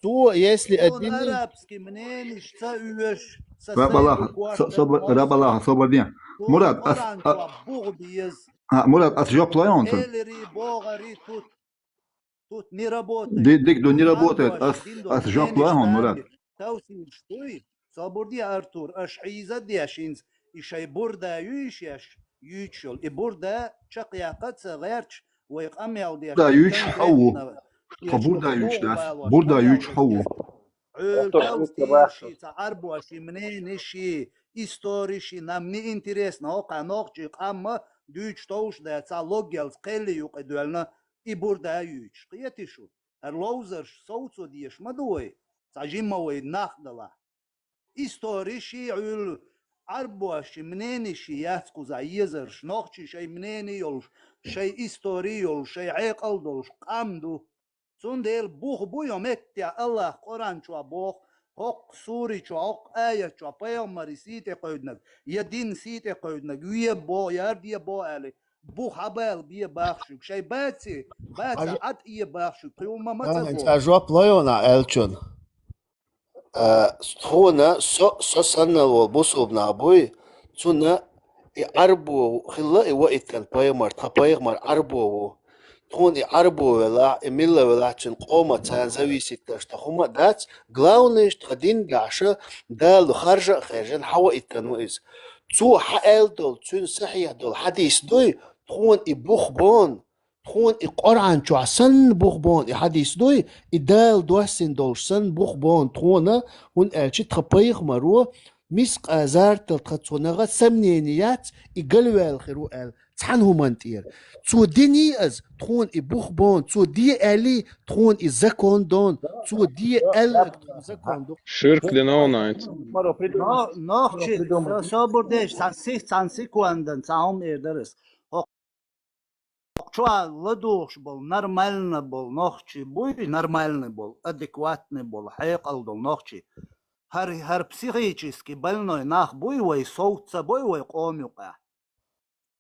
цо, если а динан арабский мнениш ца оьшу, ца Раб Аллаха, со-, собар, Раб Аллаха, собар де. Мурад, ас, а, Мурад, ас жоп лой хьуна цунна? Элири, богӀари, тут Тут не работает. Ди-, дика ду, не работает. Ас, ас жоп лой хьуна, Мурад. Тавсираш дуй, собар де, Артур, аша хьийза а деш хӀинца, и шайн бурда юй шаьш, юьйцуш йолу. И бурда чекхъяккха а ца гӀерташ, вай къамел деш. Бурда юьйцуш хьо ву. Тхо бурда юьйцуш дац. Бурда юьйцуш хьо ву. Ӏуьллу тавсираш, цхьа Ӏарбоши мнениши, историши, нам не интересно, хӀокху нохчийн къам а дуьйцуш товш дац, цхьа логгелц кхелли юкъа доьлна, и бурда юьйцуш. Кхетий шу? ХӀара ловзарш совцо дезаш ма ду вай, цхьа жимма вай нах далахь. Историши, Ӏуьллу Ӏарбоши мнениши яц кхузахь езарш, нохчий шайн мнени йолуш, шайн истори йолуш, шайн хьекъал долуш къам ду. Цундела бух бу йо меттехь Аллах Къуръан чохь боху, хӀокху сури чохь, хӀокху аят чохь пайхамаре сий тӀе кхоьдинарг, я дин сий тӀе кхоьдинарг, ве боху, я де боху аьлла, бух хьан бала бе бахшуьг, шайн баци, баца Ӏад е бахшуьг, кхин хӀума ма ца боху. Цхьа жоп лой хьуна аьллачун. А, тхуна со, со санна волу бусулба нах буй, цунна и Ӏарбо хилла и ваийтина пайхамар, тхан пайхамар Ӏарбо ву. Тхуна и Ӏарбо велахь, и милла велахь, цуьнан къоман царна зависит даш тхан хӀума а дац. Главное, тхан дин дахьаш, Дала харжа а хаьржина, хьан ваийтина ву иза. Цо хьан аьлла долу, цуьнан сахьихь долу хьадис дуй, тхуна и бух бон, тхуна и Къуръан чохь санна бух бон и хьадис дуй, и Дала доссина долуш санна бух бон тхуна, хӀунда аьлча тхан пайхамаро мискъа зарратал тхан цунах а сомнени яц, и галваьлла хир ву аьлла, цхьана хӀуманна тӀера. Цо диний ас, тхуна и бух бон, цо де аьллий, тхуна и закон дон, цо де аьлла, тхуна закон ду. Ширк динов найт. Но-, нохчи, со-, собар деш, цхьа сих-, цхьана секундан, цхьа хӀума эр дара ас. Чохь ладугӀуш болу, нормально болу нохчий буй, нормальный болу, адекватный болу, хьекъал долу нохчий. ХӀара, хӀара психически больной нах буй вай, совца ца бой вай къома юкъахь.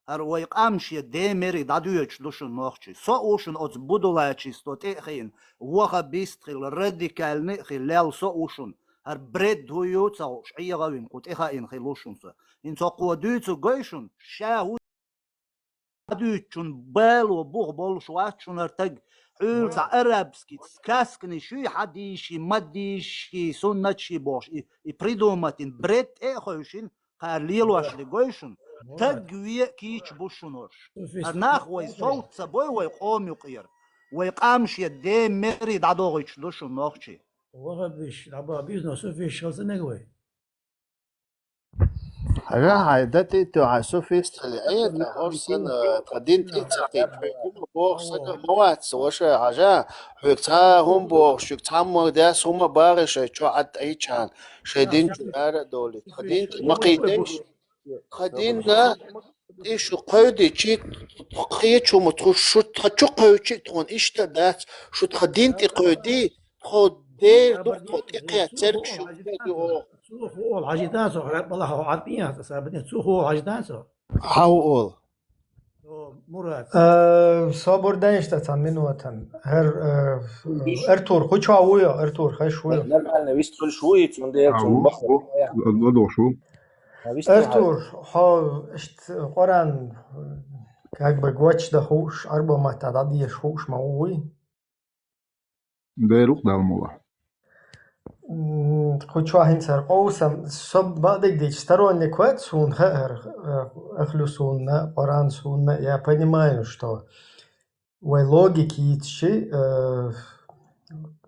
ХӀара вай къам шен ден мери дӀадоьдуш ду шуна нохчий. Со а ву шуна оцу будулачисто тӀе а хиъна, вахабист хила, радикальный а хила, лел со а ву шуна. ХӀара бред хӀу ю ца хууш, Ӏегавина кху тӀе хаийна хила ву шуна со. ХӀинца хӀокхо дуьйцург гой шуна, ша хӀу Ӏадуьйцучун бало бух болуш вац шуна хӀара таг. Хьуьлла цхьа арабский сказканаш юй, хьадисаши, мадисаши, суннаташи бохуш, и, и придумать йина бред тӀе а хевшина, кхара лелош де гой шуна. Таг ве а кийча бу шуна уьш. ХӀара нах вай совца ца бой вай къома юкъера. Вай къам шен ден мери дӀадохуьйтуш ду шуна нохчий. Вахабиш, дӀабаха бизнес, суфиш хаза мега вай. Хьажа, хьайн дан тӀе а тоьхна, хьайн суфист хили, Ӏе, тхан хӀорш санна, тхан дин тӀе а ца кхийда, хьоьга хӀума бохуш сага ма вац, ваша, хьажа, хьоьга цхьа а хӀума бохуш, шуьга цхьамма а дес хӀума а бахий шайн чохь Ӏад тӀаийчхьана, шайн дин чу ара а довлий, тхан дин тӀе ма кхийдеш, тхан динна тӀе шу кхевдичи, кхечу хӀума тхо шу тхан чу кхевчи, тхуна иштта а дац, шу тхан дин тӀе кхевдий, тхо Дера духьал тӀекхаьча церг шу хӀу оха. Цу хӀу ола хьажийтан со, хӀара балахьа хьо Ӏад пӀин яхьа, сабатне, цу хӀу ола хьажийтан со. Хьа хӀу ола? О, Мурат. Э, собар дайнаш та цхьан минотан. ХӀар, э, Артур, хӀу чу вуй, Артур, хаш вуй. Нормально, вист хуьлуш вуй, цундела цун бахар. ЛадогӀаш ву. Артур, хьо иштта Къуръан, как бы, гочда хууш, арбо матта дӀадеша хууш ма вуй? Дера укх Далла мукъ лахь. М, кху чохь хӀинца хӀара къовсам, со бакъдерг дийцича, сторонник вац суна хаа хӀара, э, ахлу сунна, Къуръан сунна, я понимаю, что вай логика йийцича, э,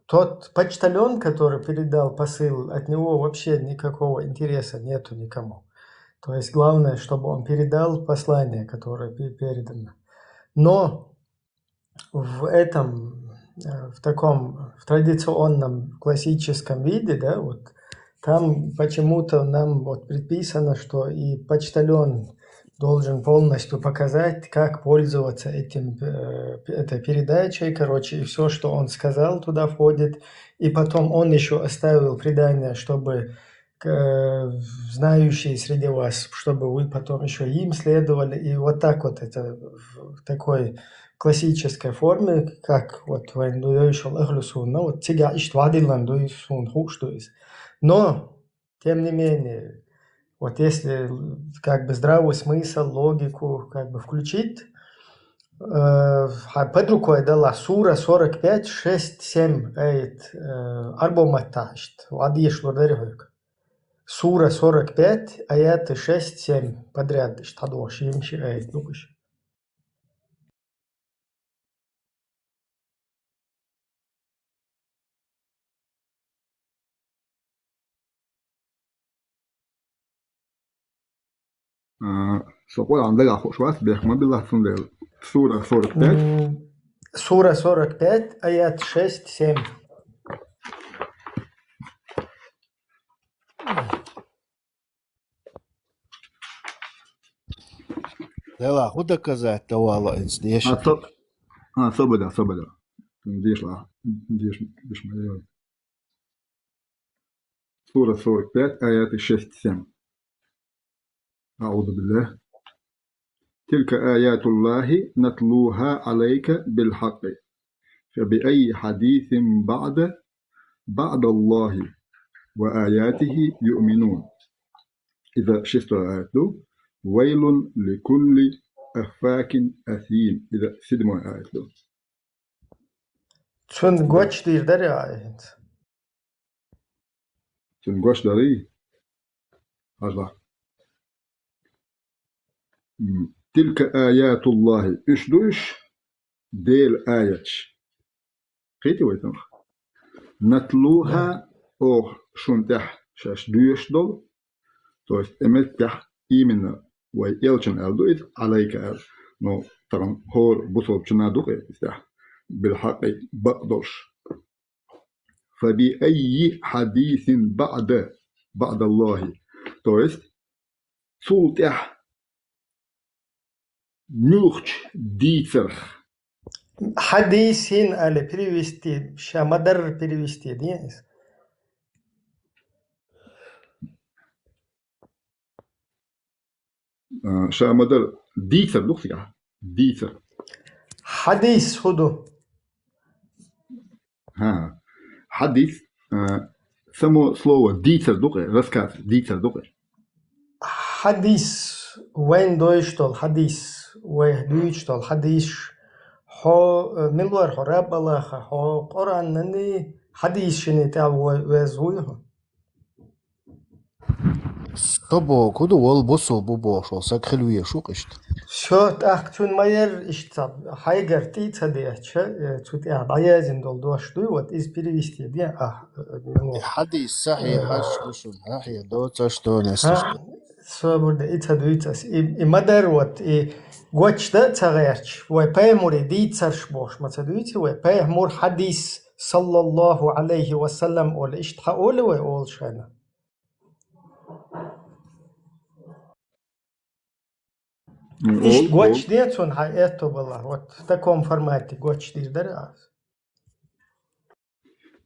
тот почтальон, который передал посыл, от него вообще никакого интереса нету никому. То есть главное, чтобы он передал послание, которое пе-, передано. Но в этом, э, в таком, в традиционном классическом виде, да, вот там почему-то нам вот предписано, что и почтальон должен полностью показать, как пользоваться этим, э, этой передачей, короче, и все, что он сказал, туда входит. И потом он еще оставил предание, чтобы к-, э, знающие среди вас, чтобы вы потом еще им следовали. И вот так вот это в такой классической форме, как вот вайн дуьйцуш йолу ахлу сунна, вот цигахь иштта вадиллан дуй суна хууш ду иза. Но, тем не менее, вот если, как бы, здравый смысл, логику, как бы, включить, э, хьан под рукой дала сура сорок пять, шесть, семь аят, э, арбо маттахь иштта, вадеша лур дара хьоьга. Сура сорок пять, аяты шесть, семь подряд иштта хьадогӀуш, йимма ши аят ду-кх уьш. А, со Къуръан дагахь хууш вац, бехк ма биллахь цундела. Сура сорок пять. М, сура сорок пять, аят шесть, семь. Делахь хӀун доказать дан вала иза деша? А, со-, а, собада, собада. Деша ла, деша, деша ма йой. Сура сорок пять, аяты шесть, семь. أعوذ بالله. تلك آيات الله نتلوها عليك بالحق فبأي حديث بعد، بعد الله وآياته يؤمنون. Иза шестой аят ду. ويل لكل أفاك أثيم. Иза седьмой аят ду. Цунна гочдийр дара а хӀинца? Цунна гочдарий? Хьажа. М, تلك آيات الله. Уьш ду уьш Делан аяташ. Кхетий вай цунах? نتلوها, оха шуна тӀехь шаьш доьшуш долу, то есть и меттехь именно вай элчанна аьлла ду иза, عليك аьлла. Ну, тахана хӀора бусалбачунна ду-кх иза тӀехь, بالحق, бакъ долуш. فبأي حديث بعد، بعد الله. То есть, цул тӀаьхьа муьлхачу дийцарх? Хьадис хӀинца али перевести, ша ма-дарра перевести ден иза. А, ша ма-дарра дийцар ду-кх цигахь? Дийцар. Хьадис хӀун ду? ХӀан. Хьадис, а, само слово дийцар ду-кх, рассказ дийцар ду-кх. Хьадис, вайн дойуш долу хьадис, вай дуьйцуш долу хьадисаш, хьо, э, мила вара хьо, раббалаха, хьо Къуръананний хьадисашний тӀехь ве-, веза вуй хьо? Со боху, хӀун ду, вала бусалба ву бохуш волу саг хила везаш ву-кх иштта. Всё, тӀаккха цуьнан ма-ярра иштта ца, хьайгара тӀе а ца детташ, э, цу тӀехь дӀаяздина долу дош дуй, вот иза перевести де ахь, э, мила ву. И хьадис сахьихьаш ду шуна, сахьихь доцуш ду, не сахьихь. Собар де, и ца дуьйцу ас. И, и ма-дарра вот, и гочдан а ца гӀерташ, вай пайхамаре дийцарш бохуш ма ца дуьйцу вай, пайхамара хьадис, саллаллаху Ӏалайхи ва саллам, олу, иштта хьан олу вай олуш хенахь? М, иштта ол, гочден цунна хьан аьтто балахь, вот в таком формате гочдийр дара ас.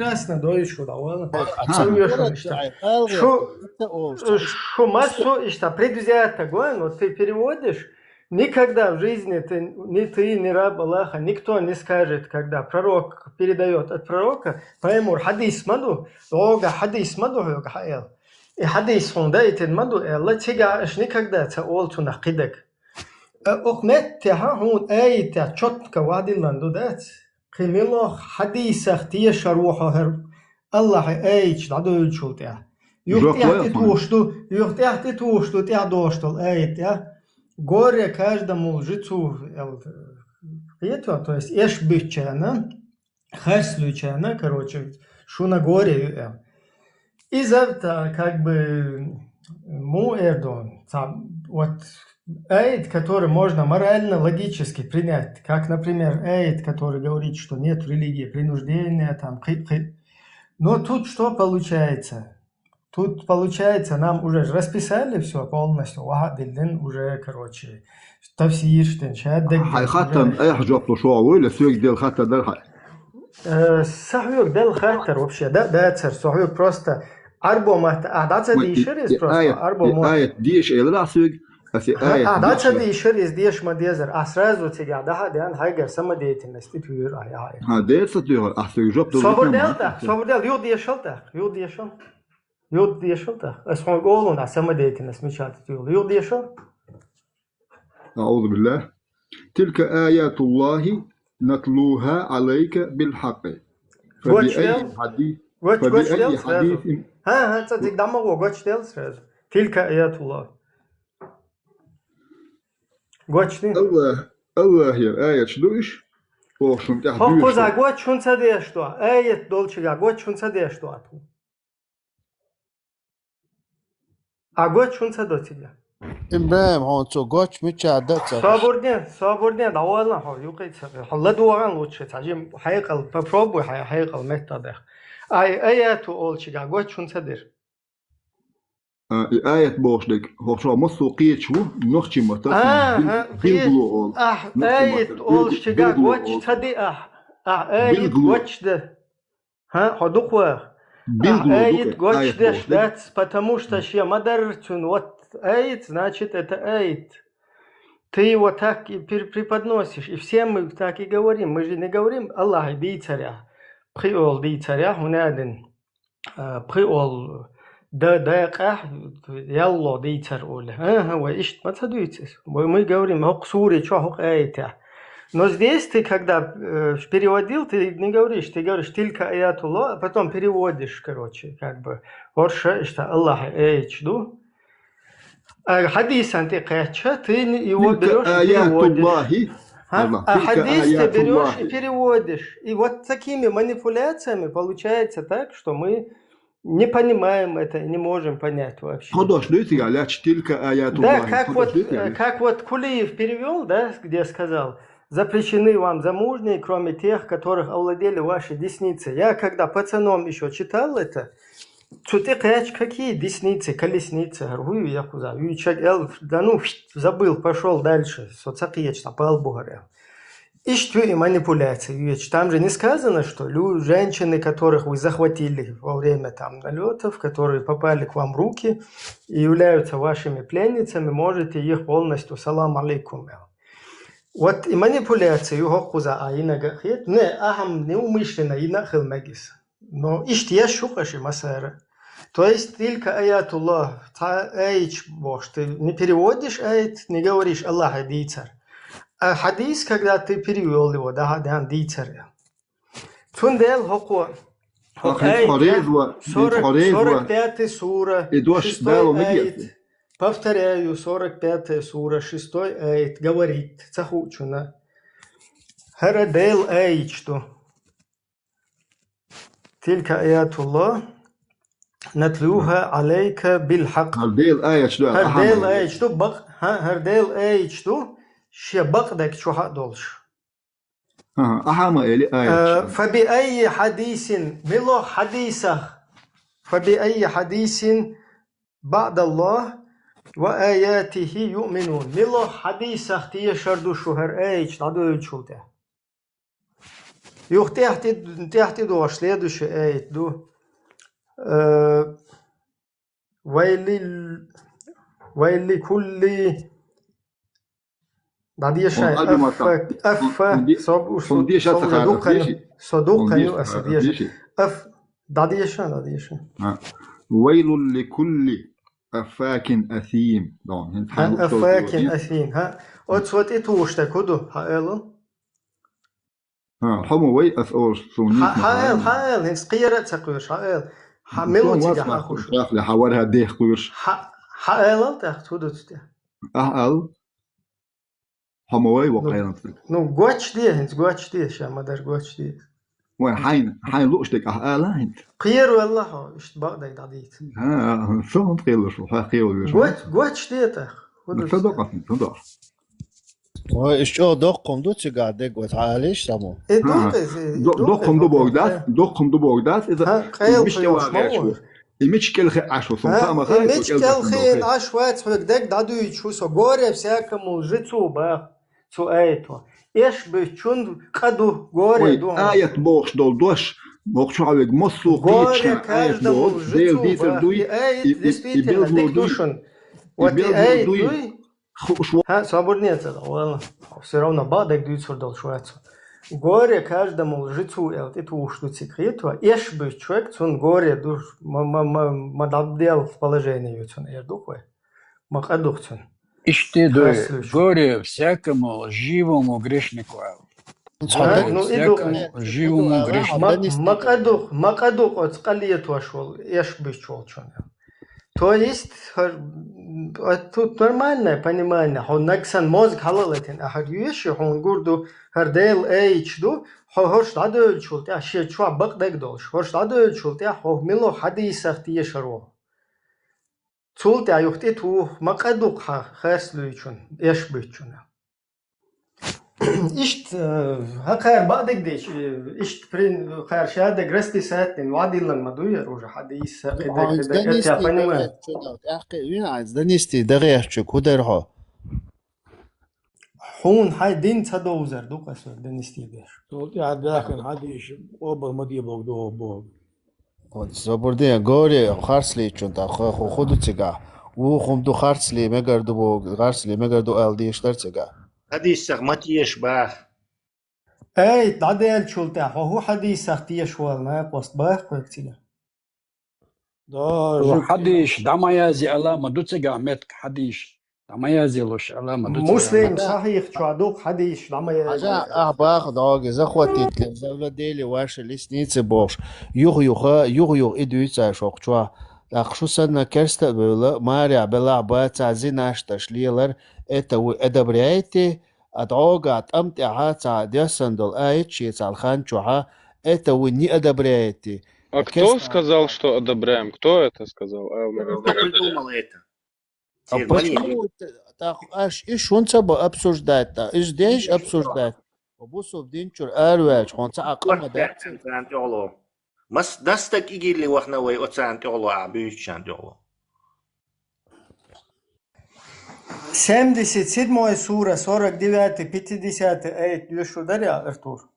прекрасно, доишко да вала. А Сам цӀи ёшо иштта. Шу шу массо иштта предвзято гуан, вот ты переводишь, Никогда в жизни ты, ни ты, ни раб Аллаха, никто не скажет, когда пророк передает от пророка, пайхамара хьадис ма ду, догӀа хьадис ма ду хьоьга хьаэл. И хьадис хьуна даийтина ма ду аьлла, цигахь аша никогда ца олу цунах кхидерг. Э, окху меттехь хьуна аятехь чётко вадиллан ду дац? Кхин муьлха хьадисах тешар ву хьо хӀара Аллахьан аяташ дӀадевллачул тӀаьхьа? Юха тӀехь тӀе тухуш ду, юха тӀехь тӀе тухуш ду, тӀехь догӀуш долу аят тӀехь. Горе каждому лжецу, аьлла, кхетий, то есть эш буьйцучарна, харц луьйчарна, короче, шуна горе ю, аьлла. Иза та, как бы, му эр ду, цхьа, вот, аят, который можно морально, логически принять, как, например, аят, который говорит, что нет в религии принуждения, там, кхи-, кхи-. Но тут что получается? Тут, получается, нам уже ж расписали всё полностью, вахьа диллина уже, короче, тафсирш дина, ша дагадина. Хьайн хаттарна айхьа жоп луш вогӀу вуйла, соьга делла хаттар дара хьан? Э, сан хьоьга делла хаттар вообще, да, дацара, со хьоьга просто Ӏарбо матта, ахь дӀа ца дийшира иза просто, Ӏарбо мотт. Аят деша элира ахь соьга, аса и аят деша. Ахь дӀа ца дийшира иза, деша ма дезара, ахь сразу цигахь дӀа хьа а деана, хьайгара самодеятельность тӀе туьйхира ахь, яхьа. Хьан дера ца туьйхира, ахь соьга жоп дала. Собар дел тӀаккха, собар дел, юха дешал тӀаккха, юха дешал. Юха дешал тӀаккха. Ас хьуна олу, ахь самодеятельность мичахь тӀе туьйхира. Юха дешал. أعوذ بالله. تلك آيات الله نتلوها عليك بالحق. Гочдел. فبأي حديث، فبأي حديث. ХӀан, хӀан, цкъа цига дӀа ма гӀо, гочдел сразу. تلك آيات الله. Гочдий? Аллах, Аллахьера аяташ ду уьш, оха шуна тӀехь дуьйцуш. ХӀокхуза гоч хӀунда ца деш ду? Аят долчуьнга гоч хӀунда ца деш ду ахь? А гоч хӀунда ца до цига? ИбрахӀим, хьуна цо гоч мичахь дан а ца. Собар де, собар де, дӀавала хьо, юкъе ца хир. Хьо ладогӀа лучу, цхьа жим хьекъал, попробуй хьайн хьекъал меттах даха. Ай, аяту олучуьнга гоч хӀунда ца дира? А, и аят бохуш дерг, хӀокху чохь массо а кхеташ ву, нохчийн маттахь, а, билгало олу. Ахь аят олучуьнга гоч ца ди ахь. Ахь аят гоч дан. ХӀан, хьо дукха ваха? Билгало ду, аят гоч деш дац, потому что шен ма-дарра цуьнан вот аят, значит, это аят. Ты его так и пер-, преподносишь, и всем мы так и говорим. Мы же не говорим Аллахьан дийцарехь, пхиъолу дийцарехь, хӀунда аьлла, а, пхиъолу да-, дакъехь ялло дийцар олий. ХӀан-хӀа, вай иштта ма ца дуьйцу иза. Вай мы говорим хӀокху суре чохь, хӀокху аятехь. Но здесь ты, когда, э, переводил, ты не говоришь, ты говоришь «Тилька аятуллах», а потом переводишь, короче, как бы, хӀорш иштта Аллахьан аяташ ду. А хьадисан тӀе кхаьчча, ты не-, его берёшь и переводишь. А хьадис ты берёшь и переводишь. И вот такими манипуляциями получается так, что мы не понимаем это и не можем понять вообще. Кхо дош дуй цигахь лаьтташ, «Тилька аятуллахи». Да, как вот, э, как вот Кулиев перевёл, да, где сказал: «Запрещены вам замужние, кроме тех, которых овладели ваши десницы». Я когда пацаном ещё читал это, цу тӀе кхаьчча, какие десницы, колесницы, хӀара хӀун ю, я кхуза, ю чаг эл, да ну, забыл, пошёл дальше, со ца кхеташ, цхьа пал бу хӀара эл. Иштта ю и манипуляция, ю. Там же не сказано, что лю-, женщины, которых вы захватили во время там налётов, которые попали к вам в руки и являются вашими пленницами, можете их полностью салам алейкум. Вот и манипуляция ю хӀокхуза а йинарг а хета. Не, ахьа неумышленно йина а хила мегаш. Но иштта еш ю-кх аша массара. То есть, «Тилька аятуллах», цхьа аяташ бохуш, ты не переводишь аят, не говоришь «Аллахьан дийцар». А хьадис, когда ты перевёл его, да, да, дийцар. Цундела хӀокхо, хӀокхо аят, сорок, сорок пятая сура, шестой аят. Повторяю, сорок пятая сура, шестой аят, говорит, ца хуучунна. ХӀара Делан аяташ ду. «Тилька аятуллах, натлуха алейка биль-хьакъ». ХӀара Делан аяташ ду, хӀара Делан аяташ ду, бакъ-, хӀа, хӀара Делан аяташ ду, шен бакъдерг чохь а долуш. Аха, ахьа ма эли аяташ. Э, фа би аййи хьадисин, мила хьадисах, фа би аййи хьадисин баъдаллах ва аятихи юъминун. Мила хьадисах тешар ду шу хӀара аяташ дӀадевллачул тӀаьхьа? Юха тӀехь тӀе-, тӀехь тӀедогӀуш следующий аят ду. Э, вайли-, вайли кулли, ДӀадеша, Хьуна аби аффа, мата. Аффа, Хьуна де-, со бу-, хьуна со, деша со уже сахара, дукха, деша. Со дукха, деша, аса деша. Деша. Аф, дӀадеша, дӀадеша. А. ويل لكل أفاك أثيم. Дон, хин А, хьан аффакин луш асим, ха? Оцо тӀе тухуш дерг хӀун ду, хьаэлал? Ха, хьо ма вай, ас олуш суна Хьа-, хьаэл, хьаэл, хьаэл, хӀинца кхера а ца кхоьруш, хьаэл. Хьа мила ву цигахь хьан хуш? Чохь ле, хьан вархьа дех кхоьруш? Хьа-, хьаэлал тӀаккха, хӀун ду цу тӀе? Ахьа ал? Хьо ма вай, вокхайна ца. Ну, ну, гочде, хӀинца гочде, ша ма дара гочде. Вай, хьайн, хьайн лууш дерг ахьа ала хӀинца? Кхеравелла хьо, иштта бакъдерг дӀадийца. А, а, со хӀунда кхелаш ву, хьа кхевал веш ву? Гоч-, гочде тӀаккха. ХӀун ду цу тӀе? Ну, ца докъа, ца докъа. Ой, уьш чӀогӀа доккха хӀума ду цигахь дерг, вот хьалийша саму. Э, ХӀа, доккха иза, до-, доккха доккха хӀума ду боху дац, хӀа. Доккха хӀума ду боху дац, иза, Хьа, иза къайла мича тӀе хуьйцуш ма вагӀеш ву. Ву. И мича кӀелхе Ӏаш ву, сон Хьа, хаа ма и хаьа, мича кӀелхе кӀелхе ду. Ӏаш вац хьоьга дерг дӀадуьйцуш ву со, горе всякому лжецу бах цу аято. Эш буьйцучун къа ду, горе Ой, ду хьуна. Аят бохуш долу дош, боху чохь вега массо а Горе кхеташ хьан аят каждому боху, Дела лжецу дийцар бах. Дуй, И аят и, и, и действительно белгало дика ду дуй, шуна. И Вот и белгало аят дуй. Дуй, Хууш ву. ХӀа, собарне ца догӀу, валла. Всё равно бакъдерг дуьйцур долуш вац. Горе каждому лжецу аьлла тӀе тухуш ду цига хетарг. Эш буьйцучу вега цунна горе ду, ма, ма, ма, ма дӀабдел положение ю цунна, эр ду-кх вай. Ма къа ду-кх цунна. Иштта ду, Харц луьйчу. Горе всякому лживому грешнику аьлла. Цхьа Горе ду-кх. Ну, и ду-кх. Всякому лживому грешнику. Ма, ма къа ду-кх, ма къа ду-кх оцу къа летош волу, эш буьйцуш волчунна. То есть, хӀара, м, а, тут нормальное понимание, хьо нагахь санна мозга хьала а латийна, ахьа хӀара йоьший хьуна гур ду, хӀара Делан аяташ ду, хьо хӀорш дӀадевллачул тӀаьхьа шен чохь бакъдерг долуш, хӀорш дӀадевллачул тӀаьхьа хьо мила хьадийсах тешар ву. Цул тӀаьхьа юха тӀе туху, ма къа ду-кх хьан харц луьйчун, эш буьйцучун. Иштта, э, хӀокхара бакъдерг дийцча, э, иштта прин-, кхара шадерг расписать дина, вадиллан ма дуй яра уже хьадийс, кхидерг, кхидерг, я тебя понимаю. Донести дагахь чу, тӀаккха вина айца донести дагахь чу, кху дара хьо? Хьуна хьайн дин ца довзар ду-кх аса донести деш. Цул тӀаьхьа даьхкина хьадийсаш къобал ма де боху, догӀу боху. Вот, собар де, горе харцлийчун тӀаккха хӀу-, хӀун ду цигахь? Вукху хӀума ду харцле мегар ду боху, харцле мегар ду аьлла дийш дара цигахь. Хьадийсах ма теша баха. Эй, дӀаделлачул тӀаьхьа хьо хӀун хьадийсах теша вала, накъост баха хьоьга цигахь? Да, Ва жуьгти. Хьадийсаш дӀа ма язъе аьлла ма ду цигахь меттиг, хьадийсаш дӀа ма язъелуш аьлла ма ду цигахь Муслим меттиг. Сахьихь чохь ду-кх хьадийсаш дӀа ма язъе. Хьажа, ахь баха догӀу, захватить ли, завладели ваши лесницы бохуш. Юха-юха, юха-юха и дуьйцу аша хӀокху чохь. ТӀаккха шу санна керста а бевлла, марехь белахь а бацахь, зинаш даш лелар, это вы одобряете, а догӀу тӀам тӀехь цхьа доьссина долу аят шен цхьана хан чохь, это вы не одобряете. А кто сказал, что одобряем? Кто это сказал? А, Кто придумал это? А почему это, так, аш, иш хӀунца бо обсуждать, так, иш деш обсуждать? Бусурба дин чуьра араваьлча, хьуна цхьа а къа ма дац. Мас дастаг игилли вахна вай оцарна тӀехула а буьйцучарна тӀехула. Семьдесят седьмой сура, сорок девятый, пятидесятый аят доьшу дарий, Артур?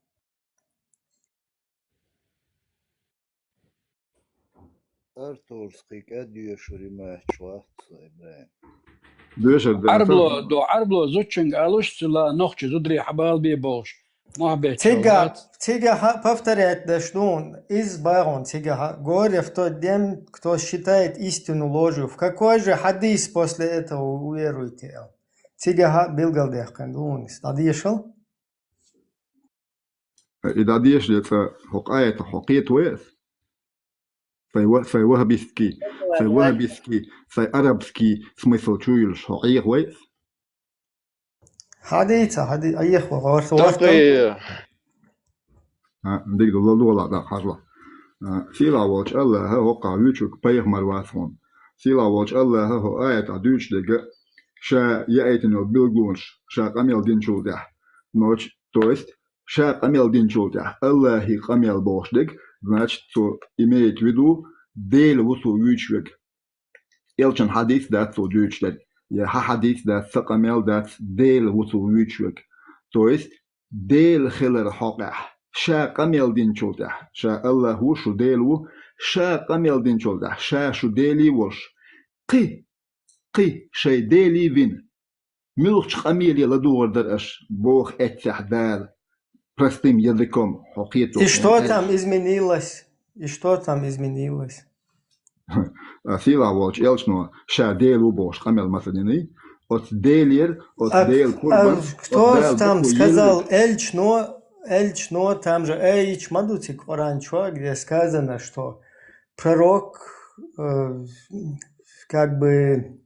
Артур, кхин кӀа доьшур ю моьттуш вац со, ИбрахӀим. Доьшур ду. Ӏарбло, до Ӏарбло зудчуьнга алуш, цуьнан нохчий зударий хьабалабе бохуш, мохь бетташ Цига, вац. Цигахь а повторять деш ду, иза багӀун цигахь а: «Горе в тот день, кто считает истину ложью». В какой же хьадис после этого уверуете? Цигахь а билгалдаьккхина ду, иза дӀадешал. И дӀадешале цкъа хӀокху аятах хьо кхета вай ас? Сайн ва-, сайн вахабистский, сайн вахабистский, сайн арабский смысл чу йолуш хьо Ӏеха вай ас? Хьадийца, хьади-, Ӏеха вай, гӀорта вахтал. А, дигда лалугӀала дакъа хьажла. А, сийлахь волчу АллахӀа хӀокхахь вуьйцург пайхамар вац хьуна. Сийлахь волчу АллахӀа хӀо аятах дуьйцуш дерг а, ша яийтина йолу билгалонаш, ша къамел динчул тӀаьхьа. Ночь, то есть, ша къамел динчул тӀаьхьа, АллахӀе къамел бохуш дерг, значит, цо имеет в виду, Дела ву цо вуьйцуш верг. Элчан хьадис дац цо дуьйцуш дерг, я хьан хьадис дац, сан къамел дац, Дела ву цо вуьйцуш верг. То есть, Дела хилар хьокъехь, ша къамел динчул тӀаьхьа, ша АллахӀ ву, шу Дела ву, ша къамел динчул тӀаьхьа, ша шу Делий волуш, кхин, кхин шайн делий вина. муьлхачу къамеле ладугӀур дара аша, боху эццехь Дала, простым языком, хьо кхето. И что там изменилось? И что там изменилось? А сийлахь волчу элчано ша Дела ву бохуш къамел ма ца диний, оцу Делера, оцу А, Делан а курбанца, оцу кто Дала там дукха сказал, елла? Элчано, элчано, там же аяташ ма ду цига Къуръан чохь, где сказано, что пророк, э, как бы,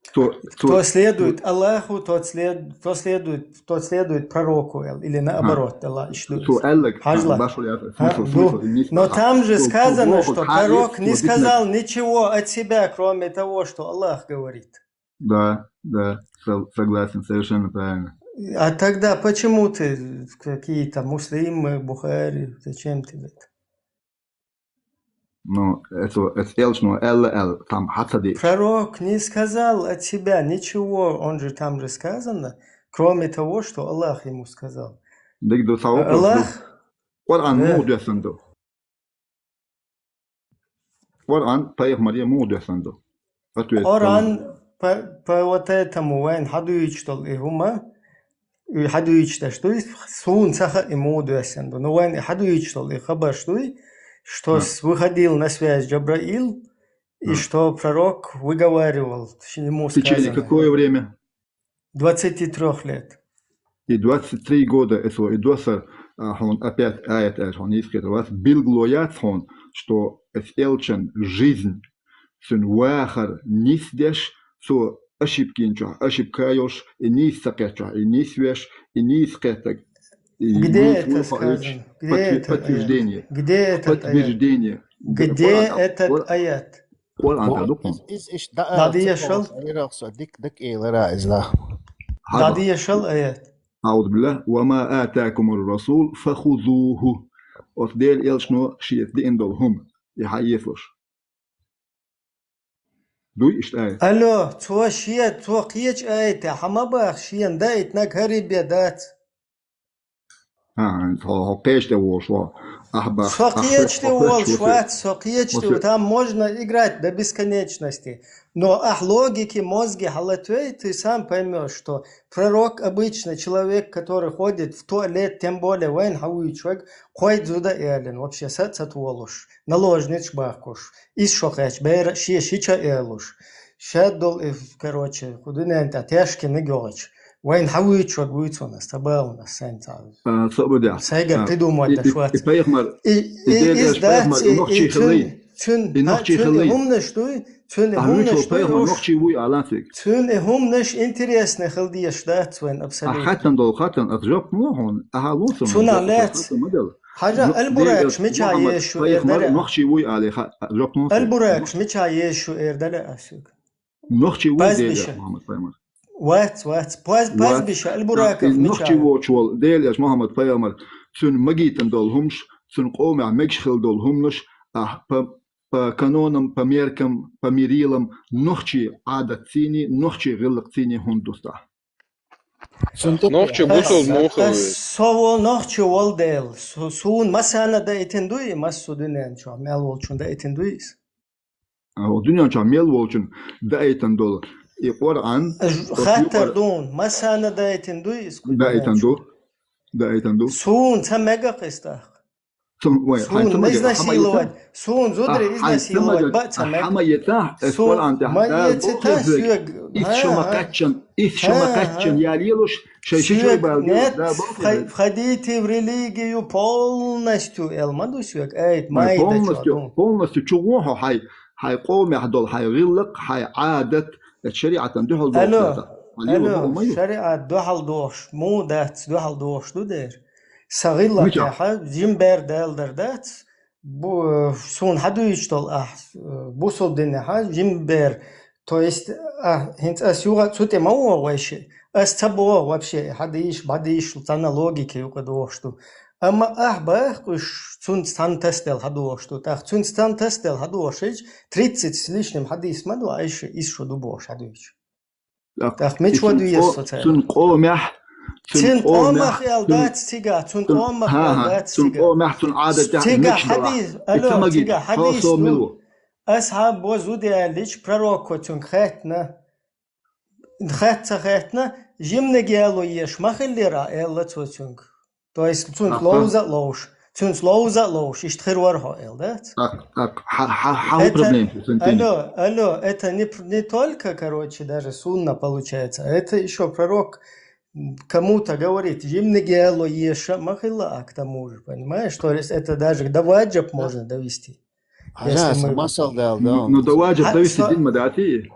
Кто, кто, кто следует кто Аллаху, тот след-, кто следует, тот следует пророку, или наоборот, Аллах, ишта ду Цо иза. Аьлларг, Хьажал. Башхо яц, Ха, смысл, ду. Смысл, Но там же сказано, что пророк не сказал ничего от себя, кроме того, что Аллах говорит. Да, да, со-, согласен, совершенно правильно. А тогда почему ты какие-то Муслимы, Бухари, зачем ты это? Ну, это, это элчано аьлла, аьлла, там хьа ца деъча. Пророк не сказал от себя ничего, он же там же сказано, кроме того, что Аллах ему сказал. Дика ду, цхьа вопрос ду. Аллах? Къуръан муха доьссина ду? Къуръан пайхамаре муха доьссина ду? Ответ. Къуръан по, по вот этому вайн хьадуьйцуш долу и хӀума, и хьадуьйцуш деш ду, и суна ца хаьа и муха доьссина ду. Ну, вайн и хьадуьйцуш долу и хабарш дуй, что выходил на связь Джабраил, и что пророк выговаривал, ему сказано. В течение какое время? Двадцати трёх лет. И двадцать три года это и до сих пор, а, хьуна опять аят аьлча, хьуна нийса кхетар вац, билгало яц хьуна, что эс элчан жизнь, цуьнан вахар нисдеш, цо ошибка йинчохь, ошибка йолуш, и нийса ца кхеттачохь, и нисвеш, и нийса кхеттаг, и Где это сказано? Где это аят? Подтверждение. Где этот аят? Подтверждение. Где этот аят? Къуръан тӀехь ду кхунна. Иза, иза иштта даа ца догӀуш, Ӏийралх со дика, дика элира иза. Хьажал. ДӀадешал аят. أعوذ بالله. وما آتاكم الرسول فخذوه. Оцу Делан элчано шеца деана долу хӀума, и хьаэцалаш. Дуй иштта аят? Алло, цо шен, цо кхечу аятехь хьан ма баха, шена даийтинарг хӀара бен дац. А, хьо, хьо кхечу тӀе волуш ву. Ахьа бах, со кхечу тӀе волуш вац, со кхечу тӀе, там можно играть до бесконечности. Но ахь логике, мозге хьалатвей, ты сам поймёшь, что пророк обычный человек, который ходит в туалет, тем более вайн хьан вуьйцург, кхой зуда эллина, вообще са ца толуш, наложницаш бахкуш, иза шо кхаьчча, бера шен шича элуш. Шадолу и, короче, кху дуьнен тӀе тешкиниг йогӀуч. Вайн хьан вуьйцург вуьйцун ас, ца бахун ас сайн ца. А, со а бу дехь. Сайгара придумать даш вац. И пайхамар, и, и, и Делан элча пайхамар, и нохчий хилий? Цуьн, и нохчий хилий? Цуьн и хӀуманаш дуй, цуьн и хӀуманаш дуй, пайхамар нохчий вуй алан цига. Цуьн и хӀуманаш интересный хила дезаш дац вайн абсолютно. А хаттан долу хаттан, ас жоп ма ло хьуна, ахьа лун сама. Цунах лаьцна. Хьажа, албуракаш мича езаш ю эр дара? Нохчий вуй алий ха-, жоп ма ло. Албуракаш мича езаш ю эр дара ас юг? Нохчий вуй Делан элча Мухаммад пайхамар? Вац, вац. Паз-, пазбиша, албураков мича. Нохчий воцуш волу Делан элча Мухаммад пайхамар, цуьнан магийтина долу хӀумаш, цуьнан къомехь мегаш хила долу хӀуманаш, а, по, по канонам, по меркам, по мерилам, нохчий Ӏадатцийний, нохчий гӀиллакхцийний хӀунда ду стахь? Нохчий бусулба муха ву? Со ву нохчий волу дела. Су-, суна массарна даийтина дуй, массо дуьнен чохь мел волчун даийтина дуй иза? А, дуьнен чохь мел волчун даийтина долу и Къуръан, хаттар дуна, массарна даийтина дуй иза кху дуьнен чохь? Даийтина ду. Даийтина ду. Суна ца мега кхистах. Суна изнасиловать, суна зударий изнасиловать баъ ца мега. Хьан ма ецахь, эс Къуръан тӀехь Дала боху соьга. Исс шо ма кхаьччан, исс шо ма кхаьччан ял елуш, шайн ши чой бала. Нет, входите в религию полностью, эл ма ду соьга, айт, ма полностью, полностью чу гӀо хьо хьай, хьай къомехь долу хьай гӀиллакх, хьай Ӏадат, эцу шариӀатан дуьхьал дохуш дац. Алло, шариӀат дуьхьал дохуш, муха дац дуьхьал дохуш ду дера? Сан гӀиллакхехьа жима бер далдар дац, бу-, суна хьадуьйцуш долу ахь, э, бусулба динехьа жима бер, то есть, а, хӀинца ас юха а цу тӀе ма вогӀу вайши, ас ца богӀу вообще, хьадийша, бӀадийша, цхьана логике юкъа дохуш ду. Амма ахь баха уьш, цуьнца цхьаьна тасаделла хьадохуш ду. ТӀаккха цуьнца цхьаьна тасаделла хьадохуш хилча, тридцать с лишним хьадис ма ду, айша, иза шо ду бохуш хьадуьйцу. ТӀаккха мича ваду еза со цара? Цуьнан къомехь, цуьнан къомах аьлла дац цигахь, цуьнан къомах аьлла дац цигахь. Цуьнан къомехь, цуьнан Ӏадатехь цигахь хьадис, алло, цигахь хьадис ду. Ас хьан бо зуда аьллича, пророко цуьнга хаьттина. Хатта ца хаьттина, жимниг яло еш ма хиллера, аьлла цо цуьнга. То есть цуьнца ловза а ловш, цуьнца ловза а ловш, иштта хир вара хьо, аьлла, дац? Так, так, ха, ха, ха, это, проблема, алло, алло, это не, пр- не только, короче, даже сунна получается, это еще пророк кому-то говорит, жимниг яло еша ма хилла, а к тому же, понимаешь? То есть это даже до ваджаб можно довести. Хьажа, если мы масал дал, ну, да. Ну, да ваджаб довести дин ма дати.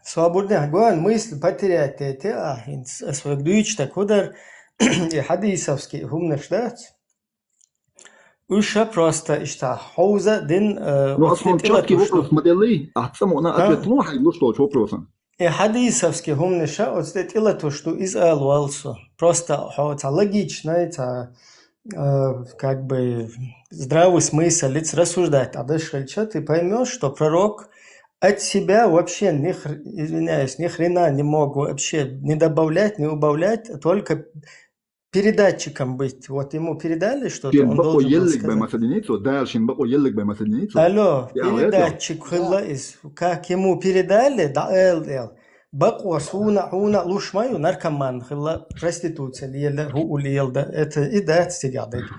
Собурден, гуан мысль потерять те, а, ас ваг дуйч так удар, и хадисовский хумнаш дац. Уж просто иштта хьовза дин, э, ну, а сон четкий вопрос ма делли, а цамона ответ лун хьай луш долчу вопросан. И хадисовский хумнаш оцу тӀе тӀила туш ду, иза ала валла со. Просто хьо ца логичный, ца, э, как бы здравый смысл лиц рассуждать а даш хилча, ты поймешь, что пророк от себя вообще ни хр- извиняюсь, ни хрена не мог вообще не добавлять, не убавлять, а только передатчиком быть. Вот ему передали что-то, он должен был сказать. Шен бакъо еллиг бай масадиницу, Дала шен бакъо еллиг бай масадиницу. Алло, передатчик хилла из. Как ему передали, да, эл, эл. Бакъо суна, хьуна луш ма ю, наркоман хилла, проституция лела, хӀу лела, да, это и дац цигахь дерг.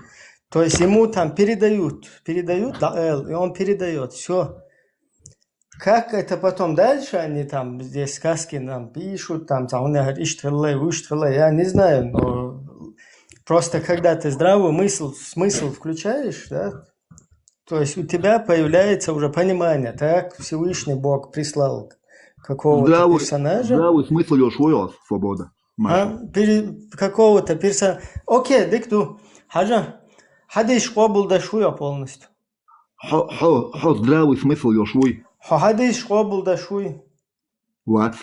То есть ему там передают, передают, да, эл, и он передает, все. Как это потом дальше они там, здесь сказки нам пишут, там, там, у них иштхилла, уштхилла, я не знаю, но просто когда ты здравый смысл, смысл включаешь, да, то есть у тебя появляется уже понимание, так, Всевышний Бог прислал какого-то персонажа. Здравый смысл йолуш ву йо, свобода. А? Пере- Какого-то персонажа. Окей, дик ду. Хьажа, хьадисаш къобалдаш ву йо полностью. Хьо, хьо, хьо здравый смысл йолуш вуй? Хьо хьадисаш къобалдаш вуй? Вац.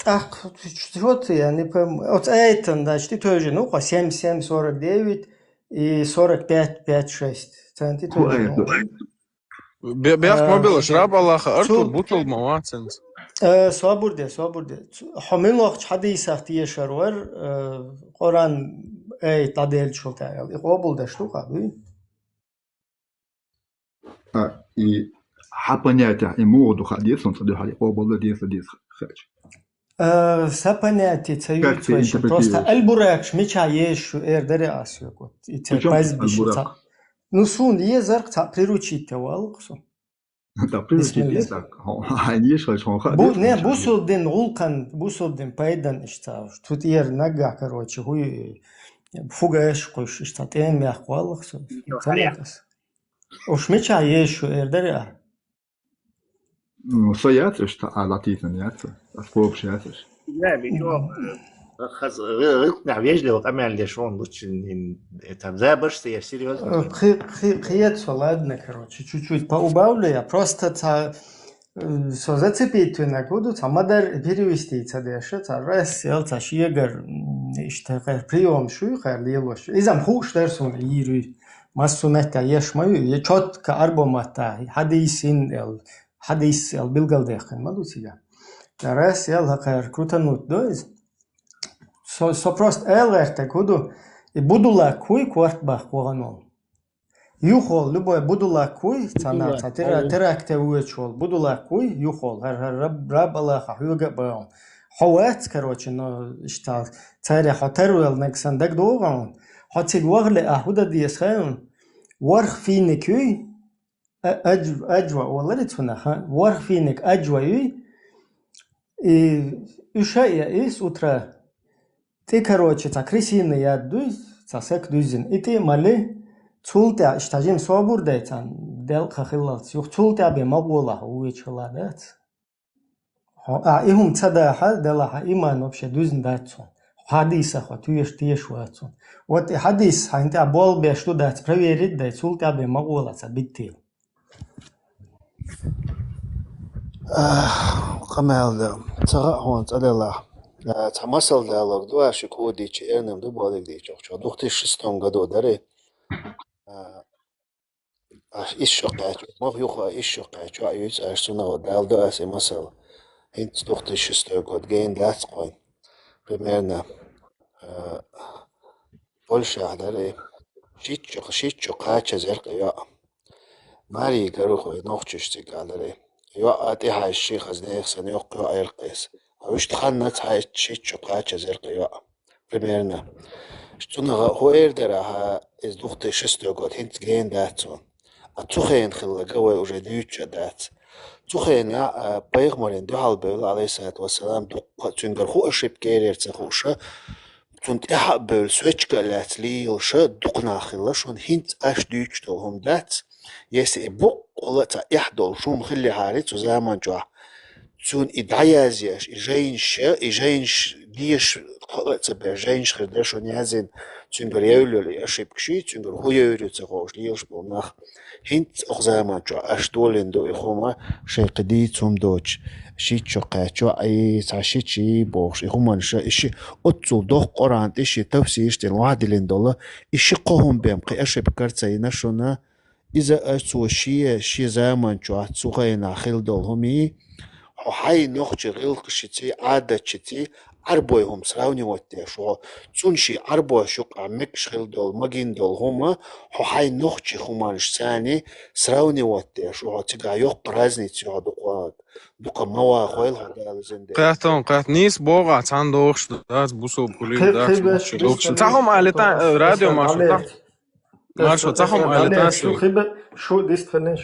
ТӀаккха чего ты, я не пойму. Оцу аятан, значит, и тоже, ну, по семь, семь, сорок девять и сорок пять, пять, шесть. Царна тӀе тоже, ну. Бе- Бехк ма белаш, Раб Аллаха, Артур, бутал ма вац хӀинца. Э, собур де, собур де. Хьо муьлхачу хьадисах тешар вар, э, Къуран аят дӀаделлачул тӀаьхьа. И къобалдаш ду хьан дуй? А, и хьан понятие, и муха ду хьан деза, сон ца дуьхьал, и къобалдан деза, деза хилча. Э, сан понятие ца юьйцу вайшин. Просто Аль-Буракш мичахь езаш ю эр даре а соьга. И ца пазбиша ца. Ну, суна езарх ца приручить те валлах со. Да, приручить те, так, хьо, хьайн езаш хилча, хьо хаа деза. Не, бусулдин гӀуллакхан, бусулдин пайдан иштта. Тут ер наггахь, короче, хӀуй, фугаш кхуьш, иштта тӀемах валлах со. Ца латас. Уж мичахь езаш ю эр даре а? Ну, со яц уьш, цхьа а латийсина яц, ас бобуш яц уьш. Да, видео, э, хаз-, ры-, рыкънехь вежливо къамел деш вон лучшин, это, забарш, я серьёзно. Э, пхи-, пхи-, пхиет со, ладно, короче, чуть-чуть поубавлю я. Просто ца, э, со зацепить вина гуду, ца мадар перевести ца деша, ца раз сел, ца шегар, м, иштта приём шуй, хар лелош. Изам хуш дер сон йируй. Массо а меттехь еш ма ю, я чётко арбо матта, хьадисин эл, хьадис эл билгалдехкина ма ду цига. Дарас эл хьакхара крутануть до иза. Со, со просто эл гӀертаг хӀу ду, и будулак хуй корт бах кхогӀано. Юхол, любой будулак хуй, цана, ца тера-, теракте вуьйчу волу, будулак хуй, юхол, хӀара, хӀара раб-, раб Аллаха хьоьга а бахьун. Хьо вац, короче, но иштта, царе хьо тарвел наг сан дагадогӀун. Хьо цига вахале, ахь хӀу дан деза хаьун? ВорхӀ финник юй, а-, адж-, аджва олари цунах, а? ВорхӀ финник аджва юй, и уьш а я, и с утра. ТӀе, короче, цхьа крысиный яд дуй, цхьа сак дуьззина. И тӀе а мали, цул тӀаьхьа иштта жима собур дай царна, делкъа хиллалц. Юха цул тӀаьхьа бен ма гӀолахь, вуьйчу хила дац. Хьо, а, и хӀума ца дахьа, делахь, иман вообще дуьзна дац хьуна. Хьадийса хьо, тоьша, теша вац хьуна. Вот и хьадийс хьайна тӀехь болх беш ду дац, проверить дай, цул тӀаьхьа бен ма гӀолахь цхьа биттийла. Ах, къамел дан. Ца хаьа хьуна цӀа делахь. А, цхьа масал далор ду, аша кхо дийча, эрна-м ду, болиг дийча, охьачохь. Две тысячи шестом году дари. А, аш исс шо кхаьчча, мох юха исс шо кхаьчча, а юьйцу аша цунах, дала до аса и масал. ХӀинца две тысячи шестой год гейна дац кхойн. Примерно, а, Польшехь дара и. Шийтта шо, шийтта шо кхачазар кхин йоӀ. Маре гара хӀой нохчаш цига а дара и. йоӀ а тӀехьаьжча, шийх аз нех сан йоккха йоӀ аьлла-кх эс. Хьо вуьшта ханнаца хьаьжча, шийтта шо кхачаза аьлла-кх йоӀ. Примерно. Цунах хӀу эр дара хьа, из две тысячи шестой год, хӀинца гена дац цунна. А цу хенахь хилларг вай уже дуьйцуш а дац. Цу хенахь, а, пайхамарна дуьхьал бевлла, алейхиссалату вассалам, дуккха цуьнгара хӀу ошибка эр-яр ца хууш, цунна тӀаьхьа а бевлла, свечка а лаьцна лелаш дукха нах хилла шуна, хӀинца аш дуьйцуш долу хӀума дац. Если и боккъала а цхьа эхь долуш хӀума хиллехьара цу заман чохь, цунна и дӀаязъеш, и жайнаш, и жайнаш дезаш кхаъ а ца беш, жайнаш хир дара шуна яздина, цуьнгара евлла йолу и ошибкаш, цуьнгара хӀу евр ю ца хууш лелаш болу нах. ХӀинца окху заман чохь аш долийна ду и хӀума, шайн кхин дийца хӀума доцуш, шийтта шо кхаьчча, ай, цхьа шийтта шо бохуш, и хӀуманаш, и ши оццул доккха Къуръан тӀе шен тафсираш дина, вахдилина долу, и ши-кхо хӀума бен кхин ошибка кара ца йина шуна, иза а цо шен, шен заман чохь цу хенахь хилла долу хӀумий, хьо хьайн нохчийн гӀиллакхашций, Ӏадатшций, Ӏарбойн хӀума сравнивать деш ву хьо. Цунна шен Ӏарбойш юкъахь мегаш хилла долу, магийна долу хӀума, хьо хьайн нохчийн хӀуманашца сравнивать деш ву хьо. Цигахь йоккха разница ю хьо дукха, дукха ма вахойла хьо, Дала иза дерг. Кхетта, кхетта, нийса боху ахь, цхьаьна дохуш дац, бусалба хуьлийла дац, нохчийн дохуш. Цхьа хӀума алита, радио Маршо, цхьа Маршо, цхьа хӀума алита, шу хиба, шу дистхилинаш,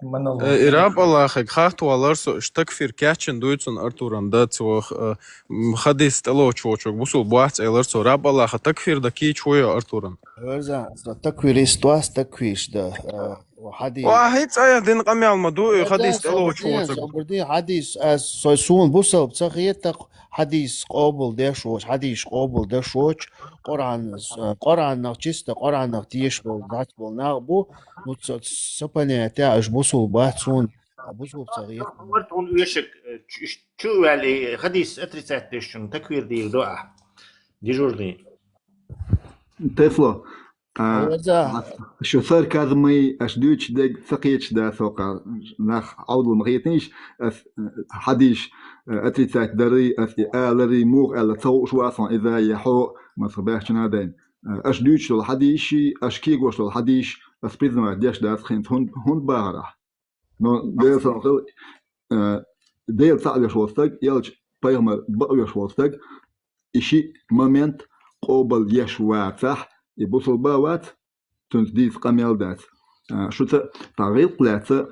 монолог. Э, и Раб Аллахьига хатта валар со, уьш такфир кечйина дуьйцу Артуран да цо, э, м, хадис тӀелоцуш воцург бусалба вац элира цо. Раб Аллахьа такфир дан кийча хӀу йо Артуран? Верза, со такфирист вац, такфирш да, э, хьадис. Ва, хӀинца айхьа дина къамел ма ду, и хадис тӀелоцуш воцург. Собар де, хьадис, а, со, суна бусалба ца хета, хьадис къобалдеш воцу, хьадис къобалдеш воцу, Къуръан, Къуръанах чисто, Къуръанах тешаш болу, дац болу нах бу, ну, ца, ца понятие, аш бусалба бац суна, а бусалба ца гӀерта. Март хьуна оьшург, э, чу, чу а ваьлла, хадис отрицать деш чунна такфир дийр ду ахь. Дежурный. Тесло. А, Оза. Шу сарказмий, аш дуьйцуш дерг ца кхеташ да со кху нах Ӏовдал ма хетийша, ас, э, хьадис, э, отрицать дарий, ас и аларий, муха аьлла ца хууш вац хьуна иза, я хьо, маса баьхчина дайн. Э, аш дуьйцуш долу хьадисший, аш кегош долу хьадисш, ас признавать деш дац хӀинца хӀун-, хӀунда бахарахь. Но Делан салам хила, э, Дела цхьаъ веш волу стаг, элча пайхамар бакъ веш волу стаг, и шиъ момент къобал еш вацахь, и бусалба вац, цуьнца дийца къамел дац. А, шуьца цхьа гӀиллакх лаьцна,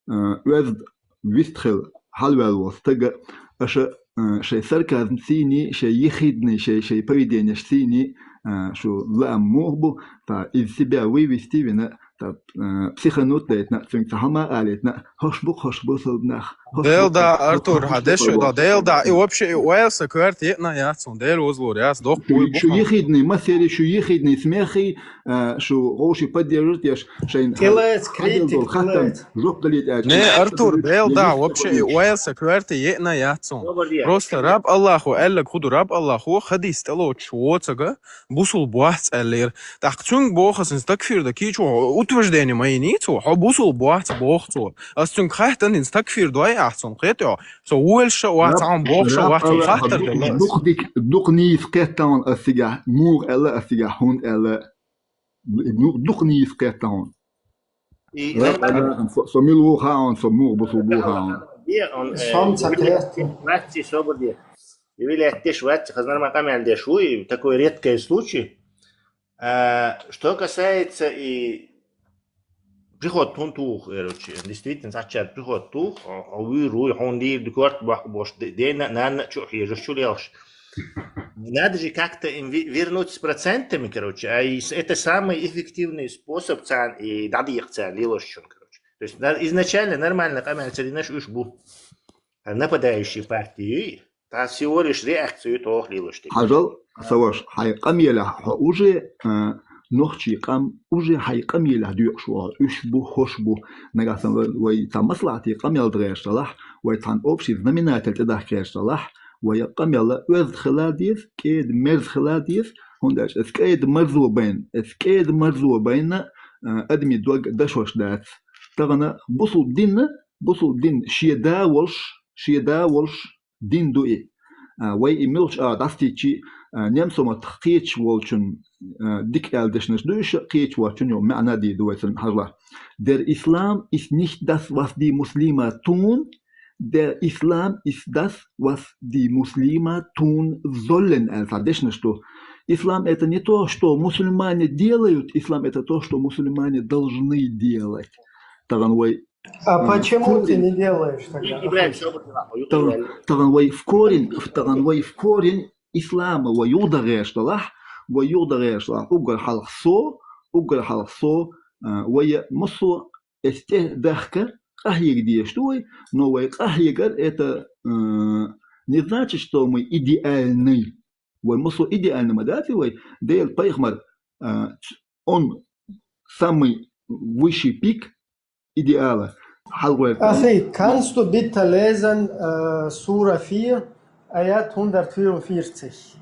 а, оьзда вист хила хьалаваьлла волу стага, аша, а, шайн сарказмцийний, шайн ехидный, шайн, шайн поведенешцийний, а, шу лаам муха бу, цхьа из себя вывести вина, цхьа, а, психануть дайтина, цуьнга цхьа хӀума алийтина, хӀорш бу-кх, хӀорш бусалба нах, хӀорш бу-кх, хӀорш бу-кх, хӀорш бусалба нах. Дела да, Артур, хьан дешо, да, Дела да, и вообще и ойла сан коьрта еъна яц хьуна, Дела возлур яц, доккха вуй бу хьуна. Шу ехидный масери, шу ехидный смехи, а, шу гӀовши поддерживать еш, шайн хьан-, хьан дел долу хаттам жоп далийта аьлча. Не, Артур, Дела да, вообще и ойла сан коьрта еъна яц хьуна. Просто Раб Аллахьо аьлларг хӀун ду, Раб Аллахьо хадис тӀелоцуш воцург бусалба вац аьллера. ТӀаккха цуьнга боху ас, хӀинца такфир дан кийча хьо, утверждение ма йиний цо, хьо бусалба вац боху цо. Ас цуьнга хаьттина, хӀинца такфир дой ахь цунна, кхетий хьо? Со вуьйлуш а вац, цхьа хӀума бохуш а вац, цунна хаттар делла ас. Дукха, дукха нийса кхетта хьуна ас цигахь, муха аьлла ас цигахь, хӀунда аьлла, ду-, дукха нийса кхетта хьуна. И Раб нормально. Аллахьан, со, со мила ву хаьа хьуна, со муха бусалба ву хаьа хьуна. Де, он, э, Сом ца ювелир кхетта. Вацци, собар де. Ювелир деш вацци, хаза нормально къамел деш ву, и такой редкий случай. А, что касается и приход тун тух, короче, действительно, сначала приход тух, а, а вы руй, он дир декорт бах бош, де, де, на, на, на, чё, я же чё лелш. Надо же как-то им ве-, вернуть с процентами, короче, а и с-, это самый эффективный способ цан и дадиях цан лилошчун, короче. То есть на-, изначально нормально къамел царинаш уж бу. А нападающие партии, та всего лишь реакцию тох лилош тик. Хьажал, Саваш, хьайн къамелехь хьо уже, а, нохчий къам уже хьайн къамелехь доькъуш ву хьо. Уьш бу, хӀорш бу. Нагахь санна вай, вай цхьа маслахьате къамел дагӀеш далахь, вай цхьана общий знаменатель тӀедахкеш далахь, вай къамел оьзда хила деза, кӀеда-мерза хила деза, хӀунда аьлча эс кӀеда-марзо байна, эс кӀеда-марзо байна, а, адамийн дог дашош дац. Тахана бусалба дин, бусалба дин шен да волуш, шен да волуш дин ду и. А, вай и муьлхачу агӀор дӀасатийчи, а, немцо маттахь кхеташ волчун, а, дика аьлла дешнаш ду уьш, кхеташ воцчун йо маьӀна дийр ду вай санна хьажал. Der Islam ist nicht das, was die Muslime tun, der Islam ist das, was die Muslime tun sollen, аьлла цхьа дешнаш ду. Ислам — это не то, что мусульмане делают, ислам — это то, что мусульмане должны делать. Тахана вай А, а, почему ты не делаешь тогда? Ибрагим, собар дила, юкъе тахана, вай. Тахана вай в корень, тахана вай в корень ислама вай юхадаха гӀерташ далахь, вай юхадаха гӀерташ далахь, уггар хьалха со, уггар хьалха со, а, вай массо а эс тӀе дахка къахьега дезаш ду вай, но вай къахьегар это, а, не значит, что мы идеальны. Вай массо а идеальны ма дац вай, Делан пайхамар, а, он самый высший пик идеала. Хьалгойр. Ахи, kannst du bitte lesen, äh, Sura vier, Ayat hundertvierundvierzig?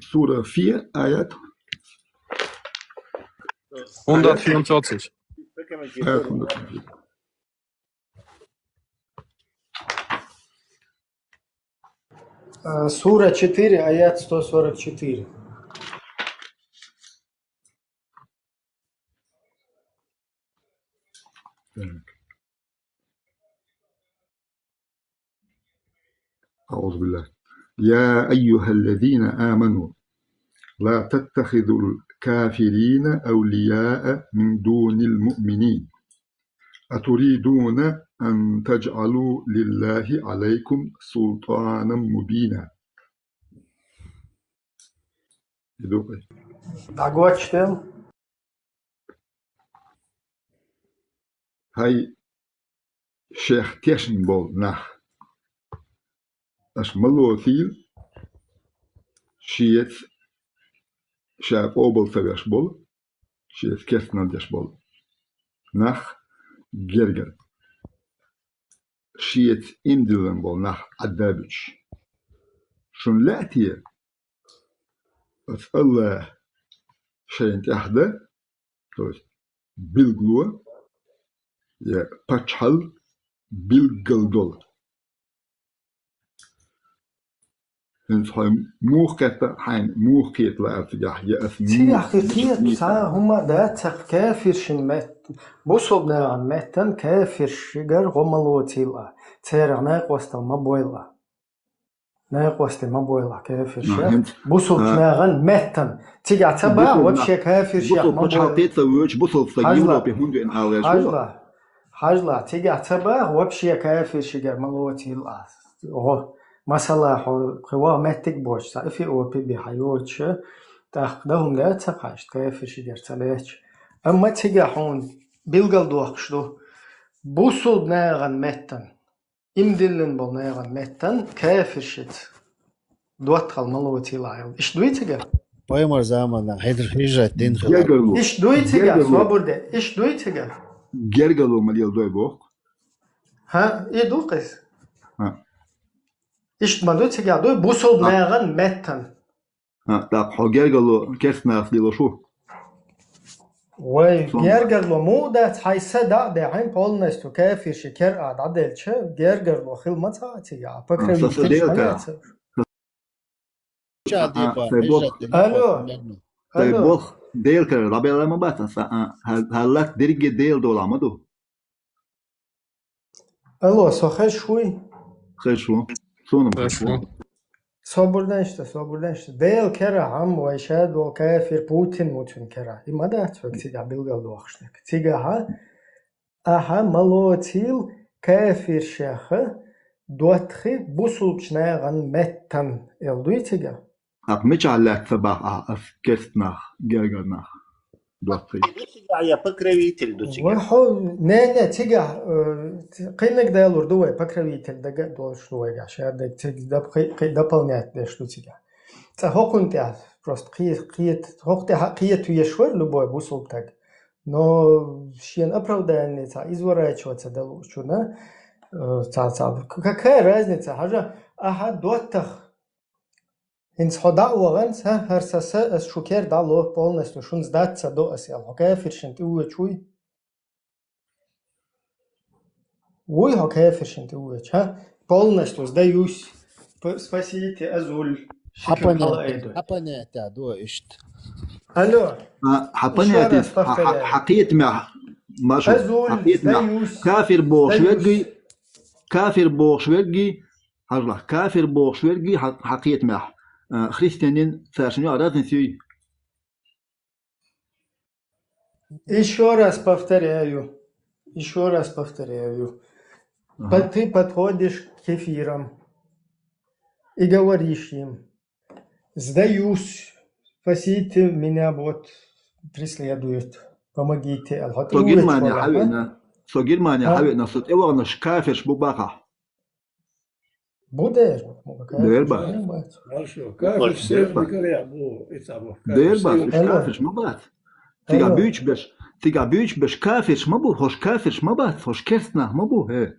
Сура фир, аят? Hundertvierundvierzig. Аят hundertvierundvierzig. Э, сура четыре, аят сто сорок четыре. Так. أعوذ بالله. يا أيها الذين آمنوا لا تتخذوا الكافرين أولياء من دون المؤمنين أتريدون أن تجعلوا لله عليكم سلطانا مبينا. Иду кхы. ДӀагоч тел. ХӀай шех тешна болу нах, аша ма лоцийла шеца ша къобал ца веш болу, шеца керстанал деш болу нах гергара, шеца иман диллина болу нах Ӏадда а буьтуш. Шуна лаьа те, оцу АллахӀа шайна тӀехь дан, то есть билгало, я паччахьалла билггал долу? ХӀинца хьо муха кхетта, хьайна муха кхета лаьара цигахь, я ас муха... Цигахь хи кхета, цхьа хӀума а дац, цхьа кафиршин меттан, бусулба нахана меттан кафиршигара гӀо ма лоцийла, церан накъостал ма бойла. Накъосте ма бойла кафиршех. Ну, хӀинца, бусулба а, нахана меттан. Цигахь ца баха, бусулба вообще нах, кафиршех бусулба ма пачхьалкхе бойла. Ца воьдуш, бусулба стаг Европе хӀунда веана ала веш ву? Хьажал. Хьажал, цигахь ца баха, вообще кафиршигара ма лоцийла. О, масала, хьо кхин ваха меттиг боцуш, цхьа Эфиопи бен хьан йоцуш, тӀаккха дан хӀума дац ца кхаьчна, кафиршигара ца лаьтташ. Амма цигахь хьуна билгалдоккхуш ду. Бусулба нахана меттан. Иман диллина болу нахана меттан кафиршца доттагӀал ма лоцийла аьлла. Иштта дуй цигахь? Пайхамар заманахь хӀедр хижрат дина хилла. Гергарло. Иштта дуй цигахь, гергарло. Собар де. Иштта дуй цигахь? Гергарло ма леладой боху. ХӀа, и ду кхиз? ХӀа. Иштта ма ду цигахь, дуй бусулба нахана меттан. А, тӀаккха хьо гергарло керстанашца лелош ву? Вай, гергарло муха дац, хьайн са дӀа а даьхьна, полностью кафирши кер а дӀаделча, гергарло хила ма ца а цигахь, а, покровитель ма яц. Алло. Тхайн болх Делан кара дӀабелла ма бац аса, а, хьан латта дерриге Делан долахь ма ду. Алло, со хезаш вуй? Хезаш ву. Суна-м хезаш ву. Собар де иштта, собар де иштта. Делан кара хьан вай ша долу кафир Путин ву цуьнан кара. И ма дац хьоьга цигахь билгалдоккхуш дерг. Цигахь ахьа ма лоцийла кафиршех доттагӀий бусулбачу нахана меттан, аьлла дуй цигахь? ТӀаккха мичахь лаьтта ца баха ахьа ас керста нах, гергара нах доттагӀий? Я покровитель ду цигахь. Вай хьо, не, не, цигахь, э, кхинниг далур ду вай, покровитель дага а долуш ду вайгахь, ша дерг цига доп-, кхи-, кхи-, дополнять деш ду цигахь. Цкъа хӀокхунна тӀехь просто кхе-, кхета, хӀокху тӀехь а кхета везаш вара любой бусулба стаг. Но шена оправдание цхьа изворачиваться ца далучунна, э, цхьа, цхьа, к-, какая разница, хьажа, ахьа доттагӀа. ХӀинца хьо дӀа а вахана, са, хӀара са, са, ас шу кер дӀало полностью, шуна сдаться до ас аьлла, хьо кафиршна тӀе воьдуш вуй? Вуй хьо кафиршна тӀе воьдуш, хӀа? Полностью сдаюсь. П-, спасите, Азуль. Хьа понятие, хьа понятие ду иштта. Алло. А, хьа понятие, хьа, хьа, хьа кхетамехь, Маша, хьа кхетамехь. Кафир бохуш верг, кафир бохуш верг, хьажалахь, кафир бохуш верг хьа, хьа кхетамехь, а, христианин, цаьршинна разница юй? Ещё раз повторяю. Ещё раз повторяю. Ага. Ты подходишь к кефирам и говоришь им: «Сдаюсь, спасите меня, вот, преследуют, помогите». Со Германия хьавеана, со Германия хьавеана, со тӀеваханарш кафирш бу бахахь. Бу дер. Дер бац. Хорошо. Кафирш сервис каре бу, ица бу. Дер бац, уьш кафирш ма бац. Цигахь буьйцуш берш, цигахь буьйцуш берш кафирш ма бу, хӀорш кафирш ма бац, хӀорш керста нах ма бу, хӀе.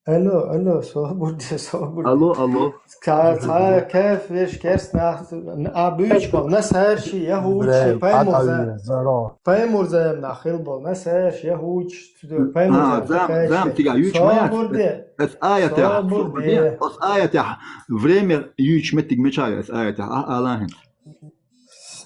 Алло, алло, собар де, собар де. Алло, алло. Ца, ца кафирш, керста нах, а буьйцуш болу насарши, яхӀудши, пайхамарза-, пайхамарзаманахь хилла болу насарши, яхӀудши, Зам, зам, тига юьйцуш ма яц. Ас аятехь, ас аятехь, время юьйцуш меттиг мича ю ас аятехь, а, алахьин.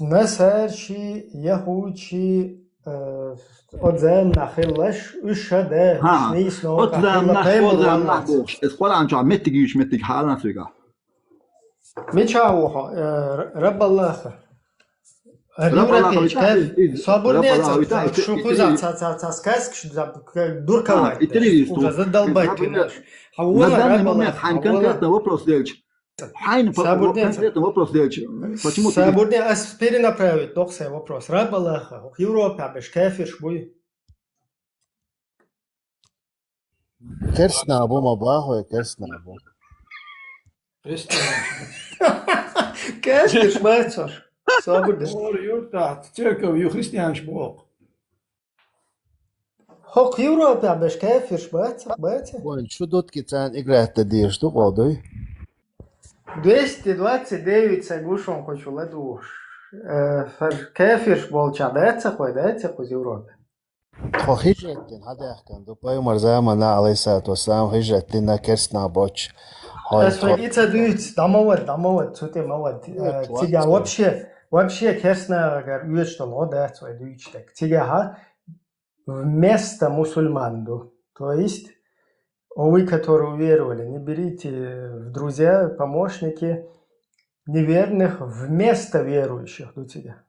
Насарши, яхӀудши, э, оцу заманахь хиллаш, уьш ша де, нийса новкъа хилла, пайхамар валлалц. Ас Къуръан чохь меттиг юьйцуш меттиг хьалан цуьгахь. Мича ву хьо, э, Раббаллаха? Раббаллаха витахь, из, из, собар де, Раббаллаха витахь, шу кхуза ца, ца, ца, сказкаш, за, дурка вайта. Уже задолбать ты наш. На данный момент хьайн конкретно вопрос делча. Хьайн конкретно вопрос делча. Почему ты... Собар де, ас перенаправить доху сайн вопрос. Раббаллаха, Европа беш кафирш буй? Керста нах бу ма бахой, керста нах бу. Христиан. Кафирш бац хӀорш. Собар де. Хора юртахь церковь ю, христианаш боху. ХӀокху Европехь берш кафирш бац, бац? Вайн шу дутки царна играть дан дезаш ду, къо дуй? Двести двадцать девять сайн гушон кху чу ладугӀуш. Э, хӀара кафирш болчохь дац ца кхой, дац ца кхуза Европе? Тхо хижрат дина хьадаьхкина ду, пайхамар заманахь, алейхиссалату вассалам, хижрат дина керста нах боцуш. Ас вай и ца дуьйцу, дӀа ма вада, дӀа ма вада, цу тӀе ма вада. Э, цигахь вообще, вообще керста нахагара оьцуш долу гӀо дац вай дуьйцуш дерг. Цигахьа вместо мусульман ду. То есть, о, вы, которые уверовали, не берите в друзья, помощники неверных вместо верующих ду цигахь.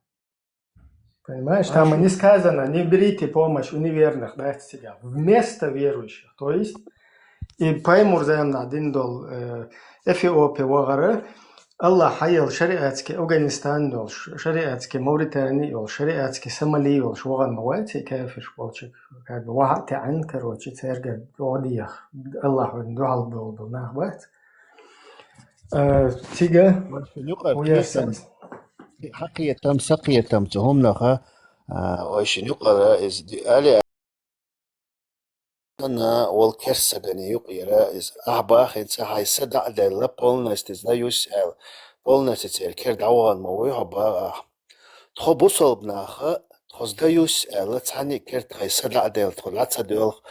Понимаешь, там и не сказано, не берите помощь у неверных, да, это себя, вместо верующих. То есть, и пайхамар заманахь дина долу, э, Эфиопе вахара, Аллахь хьайолу шариатский Афганистан йолуш, шариатский Мавритани йолуш, шариатский Сомали йолуш вахана ма вац и кафирш болчу, как бы, ваха а таьӀна, короче, цаьрга догӀа деха, Аллахь вайна дуьхьал долу нах бац. Э, цига вай юкъара кхетам, хьан кхетам, сан кхетам цу хӀуманаха, а, вай шин юкъара иза ди-, али а, ана вал керсагани юкъера иза. Ахьа бахийна ца хьайн са дӀа а делла, полностью иза даюс аьлла, полностью церан кера дӀавахана ма вуй хьо баха ахьа. Тхо бусалба наха, тхо иза даюс аьлла, цхьаьнниг кера тхайн са дӀа а делла, тхо дӀа ца доьлху,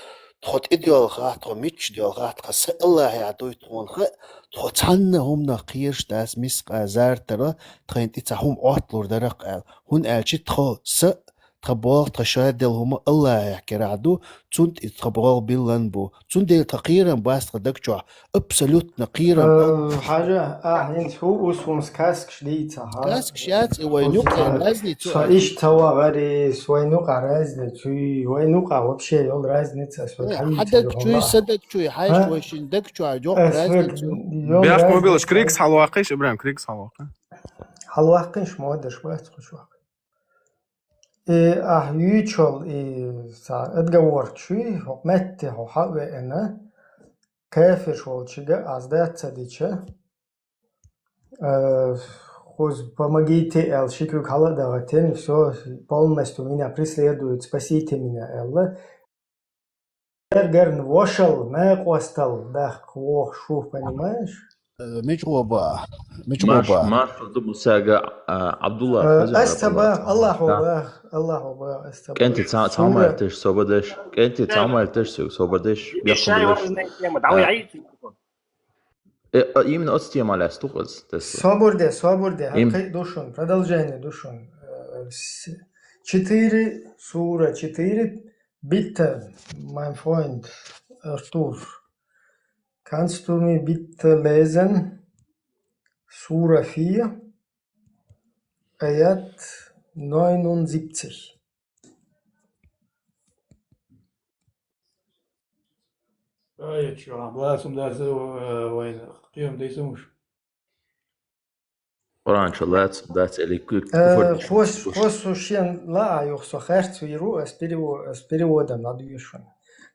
тхо тӀедоьлхахь, тхо мичча доьлхахь, тхан са Аллахьехь дуй тхуна хаьа, тхо цхьанна хӀуманах кхераш дац мискъа зарратара, тхайна тӀе цхьа хӀума Ӏотталур дара-кх аьлла. ХӀунда аьлча тхо са, тхан болх, тхан шадолу хӀума Аллахьехь керахь ду, цунна тӀе тхан болх биллан бу. Цундела тхан кхерам бац тхан даг чохь, абсолютно кхерам. Э, хьажа, ахьа хӀинца хӀу ус хӀума сказкаш дийца, хьа? Сказкаш яц, и вайн юкъа разница ю. Со иштта ца вахари, со вайн юкъа разница ю, вайн юкъа вообще йолу разница, со... Э, хьан даг чуй, сан даг чуй, хьайша вай шин даг чуй, йоккха разница ю. Бехк ма билаш, крикс хьалваккхийша, Ибрахим, крикс хьалваккхий. Хьалваккхийша, ма даш бац кху чохь. И ахь юьйчул, и ца отговорка чуй, хӀокху метте хьо хьа а веана, кафирш волчуьга аз дац ца дича, э, кхуза помогите аьлла, ши куьг хьала а дахийтина, всё, полностью меня преследуют, спасите меня аьлла. Гергарна вошал, мекъостал дахка вохуш ву, понимаешь? Э, мича гӀо баха? Мича гӀо баха? Марш, марш ду Мусага, а, Абдулла, э, хаза ас ца баха, Аллахьо баха, Аллахьо баха, ас ца баха. КӀентий ца-, цхьа хӀума аьлла теш, собар деш. КӀентий цхьа хӀума аьлла теш, собар деш. Бехк ма билаш. Давай, а, Э, а именно оцу тема лаьцна ду-кх иза, Тесла. Собар де, собар де, Им- хӀара кхин а ду шуна, продолжение ду шуна. Э, с-, четыре, сура четыре, bitte, mein Freund Arthur, kannst du mir bitte lesen, Sura vier, Ayat neunundsiebzig. Ай, чу, лацам дац, э, вайн, кхерам дайсамаш. Къуръан чу лацам дац, или ку-, Э, куфар деш хос, хос шен лаа юха со харц виру, ас перево-, ас переводом надо юшун.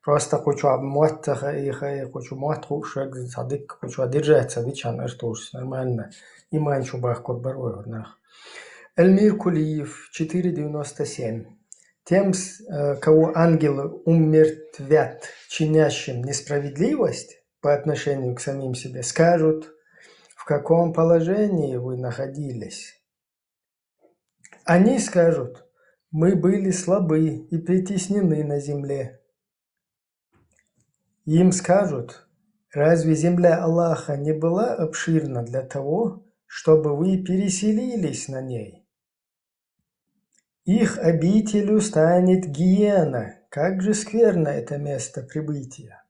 Просто кучу мотта ха-, и ха-, и кучу мот хушаг, садик кучу держаться, бичан Артурс, нормально. Иман чу бах курбар вай нах. Эльмир Кулиев, четыре девяносто семь. Тем, с-, э, кого ангелы умертвят, чинящим несправедливость по отношению к самим себе, скажут: «В каком положении вы находились?» Они скажут: «Мы были слабы и притеснены на земле». Им скажут: «Разве земля Аллаха не была обширна для того, чтобы вы переселились на ней?» Их обителью станет гиена. Как же скверно это место пребытия!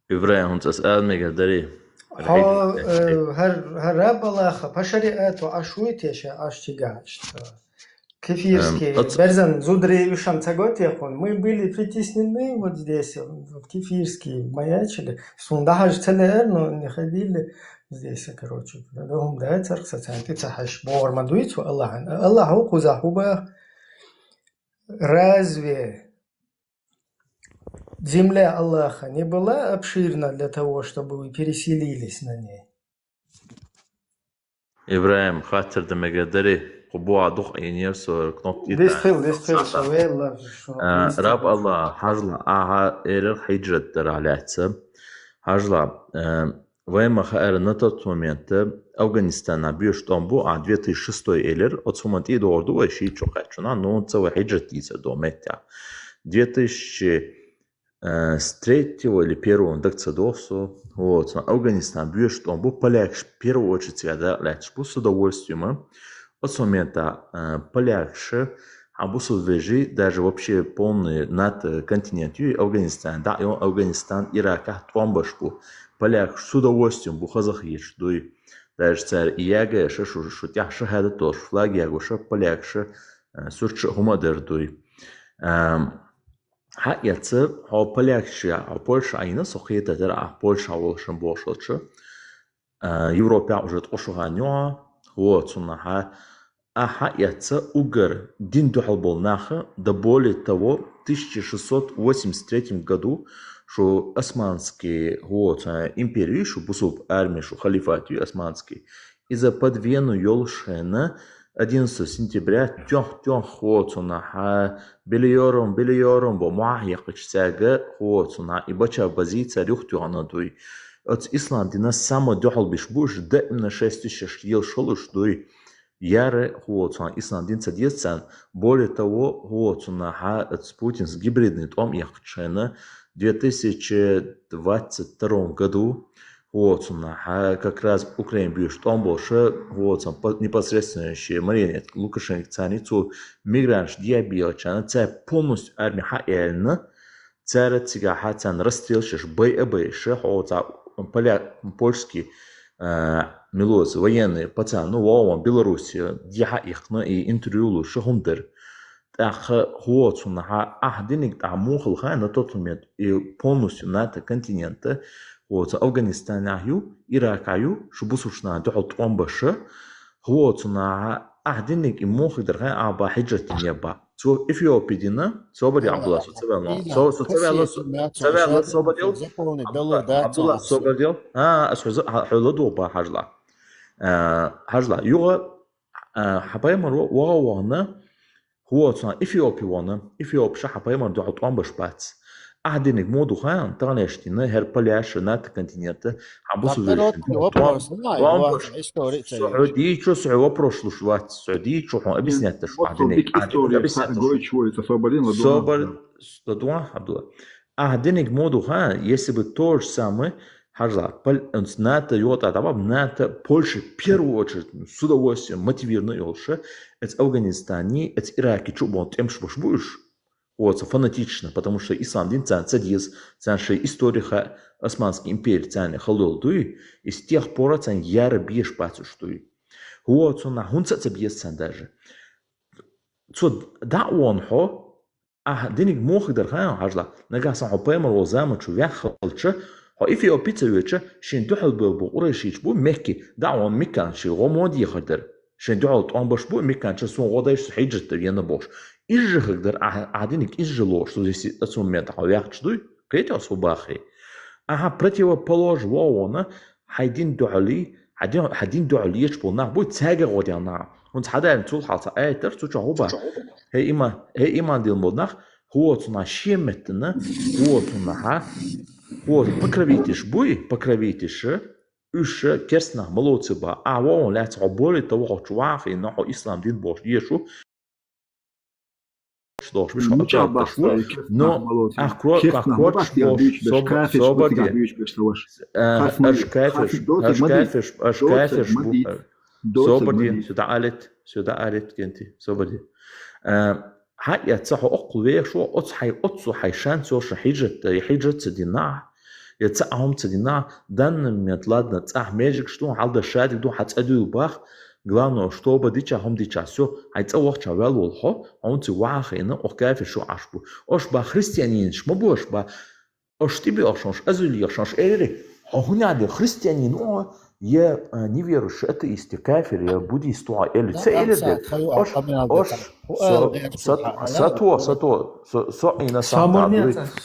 ИбрахӀим, хӀинца ас ала мегар дарий? Хьо, э, хӀар-, хӀара балаха, по шариату Ӏаш вуй те ша Ӏаш чигахь иштта? Кефирский, Эм, оц- берзан зударий уьш ца го те хьуна. Мы были притеснены вот здесь, вот кефирские маячили. Суна дахьаш ца леар, но не ходили здесь, короче. Да, хӀума дац, царх сацан тӀе ца хьаш. Бохар ма дуй цо Аллахьан. Аллахь ву кхузахь ву бах. Разве земля Аллаха не была обширна для того, чтобы вы переселились на ней? ИбрахӀим, хаттар дан мегар дарий, кху бохьа дукха Ӏийнера со кнопка. Дистхил, дистхил, со велла, шо А, дистхил. Раб Аллах, хьажал, ахьа эрар хьиджрат дарах лаьцна. Хьажал, а, вай ма хаьара на тот момент Афганистанехь боьш тӀом бу, а, две тысячи шестой элира, оцу хӀуманна тӀе а догӀур ду вай шийтта шо кхаьччунахь, но ца вай хьиджрат дийцар ду меттехь. Две тысячи э, с третьего или первого даг ца доху со. Вот, сан Афганистан боьш тӀом бу, полякаш в первую очередь цигахь дакъа лаьтташ бу, с удовольствием. Оцу момента, э, полякаш, хьан бу со вежи, даже вообще полный НАТО континент ю, Афганистан, да, и он Афганистан, Ираках тӀом баш бу. Полякаш с удовольствием бу, хазахеташ дуй. Даже цара и ягаш, шу, шу тӀехь шахӀадат долуш, флаг ягуша, полякаш, э, сурташ хӀума а дар дуй. Эм, Хьаэца, хьо полякаш, хьо Польша Ӏийна, со кхета дара, ахь Польша волушан бохуш волчу, а, Европехь уже ткъа шо хан ю хьо, хӀо, цунна хьа, ахь хьаэца уггар дин дуьхьал болу нах, да более того, тысяча шестьсот восемьдесят третьем году шу османский, хӀо, цу империю, шу бусулба армия, шу халифат ю османский, иза под Вену йолуш хенна, одиннадцатого сентября тёх-тёх хӀо цунна хьа, белиорум, белиорум бо мохь яхкачу цаьрга хӀо цунна и бача бази цаьр юхатоьхна дуй. Оцу ислам дина самый дуьхьал биш бу уьш, даимна шесть тысяч елаш хуьлуш дуй. Яра хӀо цунна ислам дин ца деза царна. Более того, хӀо цунна хьа оцу Путинс гибридный тӀом яхкачу хенна, две тысячи двадцать втором году, хӀо цунна хьа, как раз Украин боьш тӀом болуша, хӀо цунна по-, непосредственно шен марионетка Лукашенко царна цу мигранташ дебелачарна, цара полностью армия хьаэллина, цара цигахь хьа царна расстрелаш еш, бай а байша, хӀо цхьа поля-, польский, а, милоца военный пацан, ну, вован Белоруссия, дехьа ихна и интервью луша хӀума дара. ТӀаккха хӀо цунна хьа, ахь диниг тӀаккха муха хилла хаьа на тот момент, и полностью НАТО континента, хӀо цу Афганистанехь ю, Иракахь ю, шу бусуршна дуьхьал тӀом баша, хӀо цунна хьа, ахь диниг и муха хир дара хаьа, ахь ба хьиджрат дина ба. Цо Эфиопия дина, собар я, Абдулла, со ца ваьлла. Со, со ца ваьлла, со ца ваьлла, собар йол. Абдулла, собар йол. А, ас хьо за-, хьо ладугӀу ба хьажла. А, хьажла. Юха, а, хьан пайхамар ваха вахана, хӀо цунна Эфиопия вахана, Эфиопша хьан пайхамар дуьхьал тӀом баш бац. Ахь диниг мо ду хаьа, таханаш дина, хӀара поляша, НАТО континента, хьан бусу вешан дина тӀом, тӀом баш. Со хьо дийчу, со хьо вопрос луш вац, со хьо дийчу, хьо объяснять даш вац диниг. Ахь диниг объяснять даш. Собар, ладугӀа, Абдулла. Ахьа диниг моду ха, если бы то же самое, хьажла, Пол-, НАТО йота, да, НАТО, Польша в первую очередь, ну, с удовольствием, мотивированно йолуша, эца Афганистане, эца Ираке чу бон тӀемаш баш буш. Оца фанатично, потому что ислам дин царна ца деза, царна шайн история ха, Османский империя царна халдол дуй, и с тех пор царна яра беш бацуш дуй. Хьо цунна хӀунца а ца беза царна даже. Цо дӀа а вон хьо, ахьа диниг мохаг дар хан хьажла, нагахь сан хьо пайхамар вол заман чу веххалча, хьо Эфиопи ца веча, шин дуьхьал бел бу Къурайшич бу Мекки, дӀа а вон Меккан ши гӀо мо дехар дар. Шайн дуьхьал тӀом баш бу, микканча сун гӀо дайш хьиджрат дар, ена бохуш. Изжа хаг дар, ахьа диниг изжа лош, су зиси ацун мета хьо вяхча дуй, кхетӀо су бахи. Ахьа противополож вогӀона, хьай дин дуьхьали, хьай дин, хьай дин дуьхьал ечбол нах буй, цаьга гӀо дел нах. ХӀунца хьадаьллина цул хьалца айтар, цу чохь хӀу бах. Хей има, хей иман дил бо нах, хӀу цу нах шен меттана, хӀу цу наха, хӀу покровитиш буй, покровитиша, Уьш керстанах ма лоци бан, ахьа вогӀун лаьцна хьо болий та вохучу вахийна хьо ислам дин бохуш дешу. Дохуш биш хьо кхеташ ву, но ахьа кро-, ахьа кроташ бохуш, собар де. Аша кафеш, аша кафеш, аша кафеш бу. Собар де, сюда алет, сюда алет кенти, собар де. Хьа эцца хьо оккхул вехаш ву, оцу хьай, оццу хьай шанс йолуш хьиджрат, я хьиджрат ца дина ахь, я цхьа а хӀума ца дина ахь, данный момент, ладно, цӀахь межигаш ду, хьалда шадиг ду, хьан цӀа дуьйла бах, главное, штоба дича, хӀума дича, всё, хьай цӀа вахча ваьл волу хьо, хьо хӀунца вахийна, ох кафеш шу Ӏаш бу. Ош ба христианинаш ма бу ош ба, Ош тӀебеохшонаш, азулехшонаш, эри, хьо хӀун яде христианин ву, я, а, неверующий, атеист, я кафир, я буддист ву, эли, ца эли де. Ош, ош, со, сато, сато, со, со, ина сам,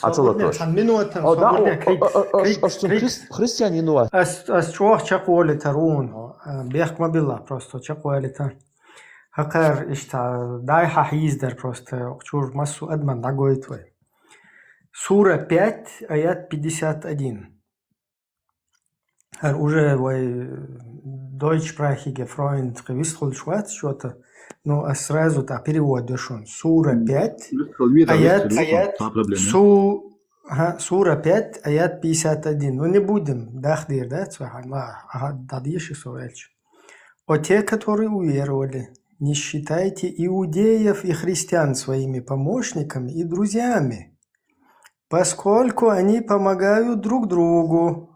ацалатош. О, да, ош, ош, христианин ву. Ас, ас чох чакъвали тарун, а, бехк ма билла, просто чакъвали та. Хакар ишта, дай ха хиздар просто, чур массу адман дагойтвай. Сура пять, аят пятьдесят один. ХӀара уже вай дойчпрахиге фройнд кхи вистхулш вац чё-то, но а сразу та перевод дошун. Сура пять, аят, су-, ага, сура пять, аят пятьдесят один. Ну, не будем, дахдир, да, цвахан, ла, ага, дадиши со эльч. О те, которые уверовали, не считайте иудеев и христиан своими помощниками и друзьями, поскольку они помогают друг другу.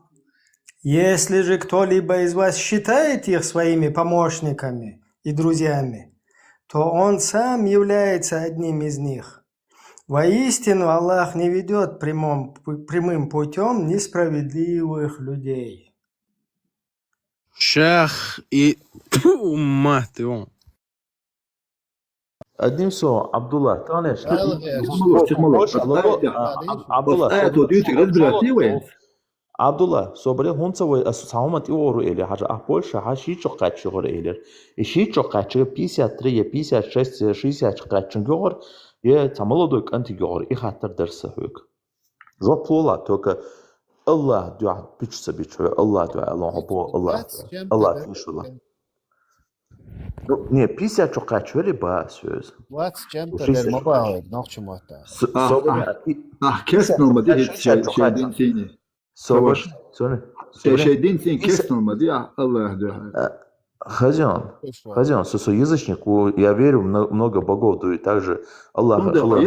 Если же кто-либо из вас считает их своими помощниками и друзьями, то он сам является одним из них. Воистину, Аллах не ведёт прямом-, прямым путём несправедливых людей. Шах и тьфу, мать его. Одним словом, Абдулла, танеш. Абдулла, собаре, хӀунца вай асу цхьа хӀума тӀеору эли, хьажа, а Польша, хьа ши чу кхаччугӀур элир. И ши чу кхаччугӀур пятьдесят три, я пятьдесят шесть, я шестьдесят кхаччугӀур, я цхьа молодой кӀанти гӀур, и хаттар дарса хьоьга. Жоп лола, только Аллах дуьхьа пуч ца бича хьоьга, Аллах дуьхьа, Аллах бо, Аллах дуьхьа, Аллах пуч лола. Ну, не, пятьдесят чу кхаччуьри ба соьз. Двадцать чем-то дер ма бахьа, нохча мотта. Ах, кеснал ма ди хӀит шай дин сийни. Собаш, сони. Шай дин сийни кеснал ма ди, Аллах дуьхьа. Хазион, хазион, со, со язычник, я верю в много богов, да и также Аллах, Аллах,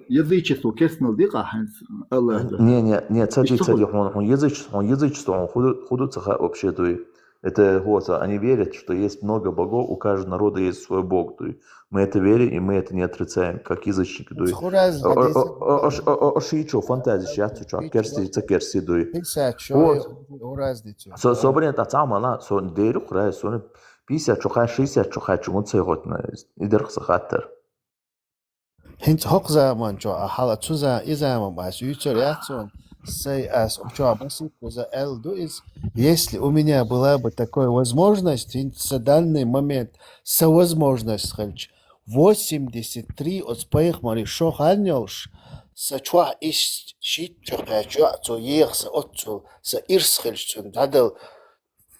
язычество кеснал ди къахьанц, Аллах дуьхьа. Не, не, не, цади, цади, хун, хун язычество, хун язычество, хун худу, худу цаха вообще дуй. Это вот, они верят, что есть много богов, у каждого народа есть свой бог, дуй. Мы это верим, и мы это не отрицаем, как язычники, дуй. Оши чё, фантазия сейчас, чё, керси, ца керси, дуй. Вот. Собрание та самана, со деру храй, со пятьдесят чё, шестьдесят чё, чё, он цей год на, и дерх сахатер. ХӀинца хӀокху заман чохь а хьала цу за-, и заман ас юьйцур яц суна, сай ас чохь масийтта за аьлла ду иза. Если у меня была бы такая возможность, хӀинца сан данный момент сан возможность хилча, восемьдесят три оцу пайхамаре шо хан йолуш, сан чохь иш шийтта чу кхаьчча, цо еха сан оццул, сан ирс хилча цунна дӀадала,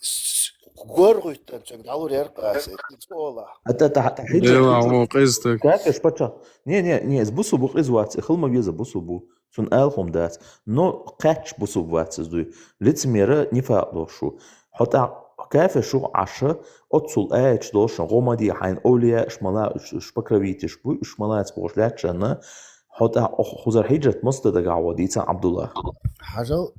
С-, с-, горгӀуьттан цуьнга дӀалур яра аса, и цӀола. ХӀаьта, хӀаьта, хӀаьта, хӀинца, Эла, хӀинца. Вон къиза стаг. Кафеш паччахь. Не, не, не, иза бусу бу, къиза вац, и хила ма веза бусу бу. Цун ала хӀума дац. Но кхаьчча бусулба вац из дуй. Лицемера нифакъ долуш ву. Хьо тӀаккха кафир шу Ӏаш, оццул аяташ долуш, гӀо ма де хьайна овлияаш ма лаца, уьш, уьш покровителаш бу, уьш ма лаца бохуш лаьтташна, хьо тӀаккха хӀу-, хӀузар хьиджрат маца дан дагахь ву дийцан, Абдулла? Хьажал,